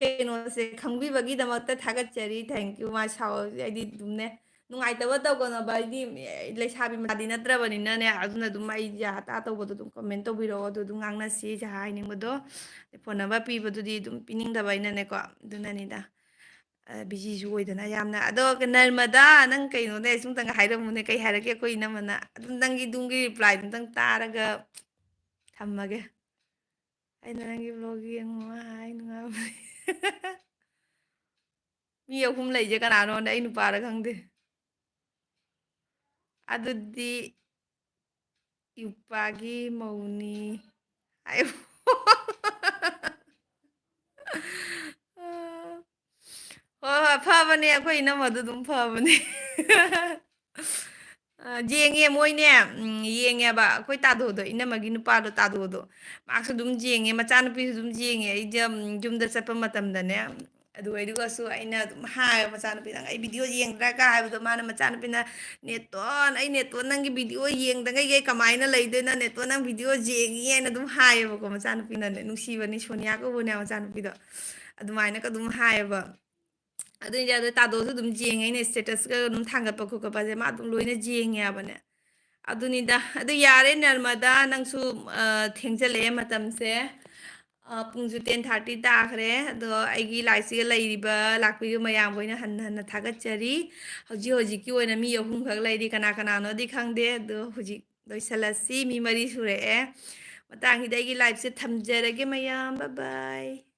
ꯀꯩꯅꯣꯁꯦ ꯈꯪꯕꯤꯕꯒꯤꯗꯃꯛꯇ ꯊꯥꯒꯠꯆꯔꯤ, thank you꯫ ꯃꯥ ꯁꯥꯎ-, ꯍꯥꯏꯗꯤ ꯑꯗꯨꯝꯅꯦ, ꯅꯨꯡꯉꯥꯏꯇꯕ ꯇꯧꯒꯅꯣꯕ, ꯍꯥꯏꯗꯤ ꯂꯩꯁꯥꯕꯤ ꯃꯆꯥꯗꯤ ꯅꯠꯇ꯭ꯔꯕꯅꯤꯅꯅꯦ, ꯑꯗꯨꯅ ꯑꯗꯨꯝ ꯑꯩ ꯖꯍꯥ ꯇꯥ ꯇꯧꯕꯗꯣ ꯑꯗꯨꯝ ꯀꯃꯦꯟ ꯇꯧꯕꯤꯔꯛꯑꯣ, ꯑꯗꯨ ꯑꯗꯨꯝ ꯉꯥꯡꯅꯁꯤ, ꯖꯍꯥ ꯍꯥꯏꯅꯤꯡꯕꯗꯣ꯫ ꯐꯣꯟ ꯅꯝꯕꯔ ꯄꯤꯕꯗꯨꯗꯤ ꯑꯗꯨꯝ ꯄꯤꯅꯤꯡꯗꯕ ꯑꯩꯅꯅꯦꯀꯣ, ꯑꯗꯨꯅꯅꯤꯗ꯫ ꯑ, ꯕꯤꯖꯤꯁꯨ ꯑꯣꯏꯗꯅ ꯌꯥꯝꯅ꯫ ꯑꯗꯣ ꯅꯔꯃꯗꯥ, ꯅꯪ ꯀꯩꯅꯣꯅꯦ, ꯑꯩꯁꯨ ꯑꯝꯇꯪꯒ ꯍꯥꯏꯔꯝꯃꯨꯅꯦ, ꯀꯩ ꯍꯥꯏꯔꯛꯀꯦ ꯑꯩꯈꯣꯏ ꯏꯅꯝꯃꯅ? ꯑꯗꯨꯝ ꯅꯪꯒꯤ ꯇꯨꯡꯒꯤ ꯔꯤꯄ꯭ꯂꯥꯏꯗꯨ ꯑꯝꯇꯪ ꯇꯥꯔꯒ ꯊꯝꯃꯒꯦ꯫ ꯑꯩꯅ ꯅꯪꯒꯤ ꯕ꯭ꯂꯣꯒ ꯌꯦꯡꯉꯣ ꯍꯥꯏ, ꯅꯨꯡꯉꯥꯏꯕꯅꯦ꯫ ꯃꯤ ꯑꯍꯨꯝ ꯂꯩꯁꯦ ꯀꯅꯥꯅꯣꯅꯦ? ꯑꯩ ꯅꯨꯄꯥꯔ ꯈꯪꯗꯦ꯫ ꯑꯗꯨꯗꯤ ꯏꯄꯥꯒꯤ ꯃꯧꯅꯤ ꯍꯥꯏꯌꯨ꯫ ꯍꯣꯏ, ꯍꯣꯏ, ꯐꯕꯅꯦ, ꯑꯩꯈꯣꯏ ꯏꯅꯝꯃꯗꯨ ꯑꯗꯨꯝ ꯐꯕꯅꯦ꯫ ꯑ, ꯌꯦꯡꯉꯦ ꯃꯣꯏꯅꯦ, ꯎꯝ, ꯌꯦꯡꯉꯦꯕ ꯑꯩꯈꯣꯏ ꯇꯥꯗꯣꯗꯣ, ꯏꯅꯝꯃꯒꯤ ꯅꯨꯄꯥꯗꯣ ꯇꯥꯗꯣꯗꯣ꯫ ꯃꯥꯁꯨ ꯑꯗꯨꯝ ꯌꯦꯡꯉꯦ, ꯃꯆꯥꯅꯨꯄꯤꯁꯨ ꯑꯗꯨꯝ ꯌꯦꯡꯉꯦ꯫ ꯑꯩꯁꯦ, ꯎꯝ, ꯌꯨꯝꯗ ꯆꯠꯄ ꯃꯇꯝꯗꯅꯦ, ꯑꯗꯨꯒ ꯑꯗꯨꯒꯁꯨ ꯑꯩꯅ ꯑꯗꯨꯝ ꯍꯥꯏꯌꯦꯕ, "ꯃꯆꯥꯅꯨꯄꯤ, ꯅꯪ ꯑꯩ ꯚꯤꯗꯤꯑꯣ ꯌꯦꯡꯗ꯭ꯔꯥ?" ꯀꯥꯏ ꯍꯥꯏꯕꯗꯣ, ꯃꯥꯅ, "ꯃꯆꯥꯅꯨꯄꯤꯅ, ꯅꯦꯇꯣꯟ, ꯑꯩ ꯅꯦꯇꯣꯟ ꯅꯪꯒꯤ ꯚꯤꯗꯤꯑꯣ ꯌꯦꯡꯗꯉꯩ ꯑꯩ ꯀꯃꯥꯏꯅ ꯂꯩꯗꯣꯏꯅꯣ? ꯅꯦꯇꯣꯟ ꯅꯪ ꯚꯤꯗꯤꯑꯣ ꯌꯦꯡꯉꯤ" ꯍꯥꯏꯅ ꯑꯗꯨꯝ ꯍꯥꯏꯌꯦꯕꯀꯣ꯫ ꯃꯆꯥꯅꯨꯄꯤꯅꯅꯦ, ꯅꯨꯡꯁꯤꯕꯅꯤ, ꯁꯣꯅꯤꯌꯥ ꯀꯧꯕꯅꯦ ꯃꯆꯥꯅꯨꯄꯤꯗꯣ, ꯑꯗꯨꯃꯥꯏꯅꯒ ꯑꯗꯨꯝ ꯍꯥꯏꯌꯦꯕ꯫ ꯑꯗꯨꯏꯗꯤ ꯑꯗꯣ ꯇꯥꯗꯣꯁꯨ ꯑꯗꯨꯝ ꯌꯦꯡꯉꯦ, ꯑꯩꯅ ꯁ꯭ꯇꯦꯇꯁꯀ ꯑꯗꯨꯝ ꯊꯥꯡꯒꯠꯄ ꯈꯣꯠꯀꯠꯄꯁꯦ ꯃꯥ ꯑꯗꯨꯝ ꯂꯣꯏꯅ ꯌꯦꯡꯉꯦ ꯍꯥꯏꯕꯅꯦ꯫ ꯑꯗꯨꯅꯤꯗ꯫ ꯑꯗꯨ ꯌꯥꯔꯦ ꯅꯔꯃꯗꯥ, ꯅꯪꯁꯨ, ꯑ, ꯊꯦꯡꯖꯜꯂꯛꯑꯦ ꯃꯇꯝꯁꯦ꯫ ꯑ, ꯄꯨꯡꯁꯨ ten thirty ꯇꯥꯈ꯭ꯔꯦ꯫ ꯑꯗꯣ ꯑꯩꯒꯤ liveꯁꯤꯒ ꯂꯩꯔꯤꯕ, ꯂꯥꯛꯄꯤꯔꯤꯕ ꯃꯌꯥꯝꯕꯨ ꯑꯩꯅ ꯍꯟꯅ ꯍꯟꯅ ꯊꯥꯒꯠꯆꯔꯤ꯫ ꯍꯧꯖꯤꯛ ꯍꯧꯖꯤꯛꯀꯤ ꯑꯣꯏꯅ ꯃꯤ ꯑꯍꯨꯝꯈꯛ ꯂꯩꯔꯤ, ꯀꯅꯥ ꯀꯅꯥꯅꯣꯗꯤ ꯈꯪꯗꯦ꯫ ꯑꯗꯣ ꯍꯧꯖꯤꯛ ꯂꯣꯏꯁꯜꯂꯁꯤ, ꯃꯤ ꯃꯔꯤ ꯁꯨꯔꯛꯑꯦ꯫ ꯃꯇꯥꯡꯁꯤꯗ ꯑꯩꯒꯤ liveꯁꯦ ꯊꯝꯖꯔꯒꯦ ꯃꯌꯥꯝ, bye bye꯫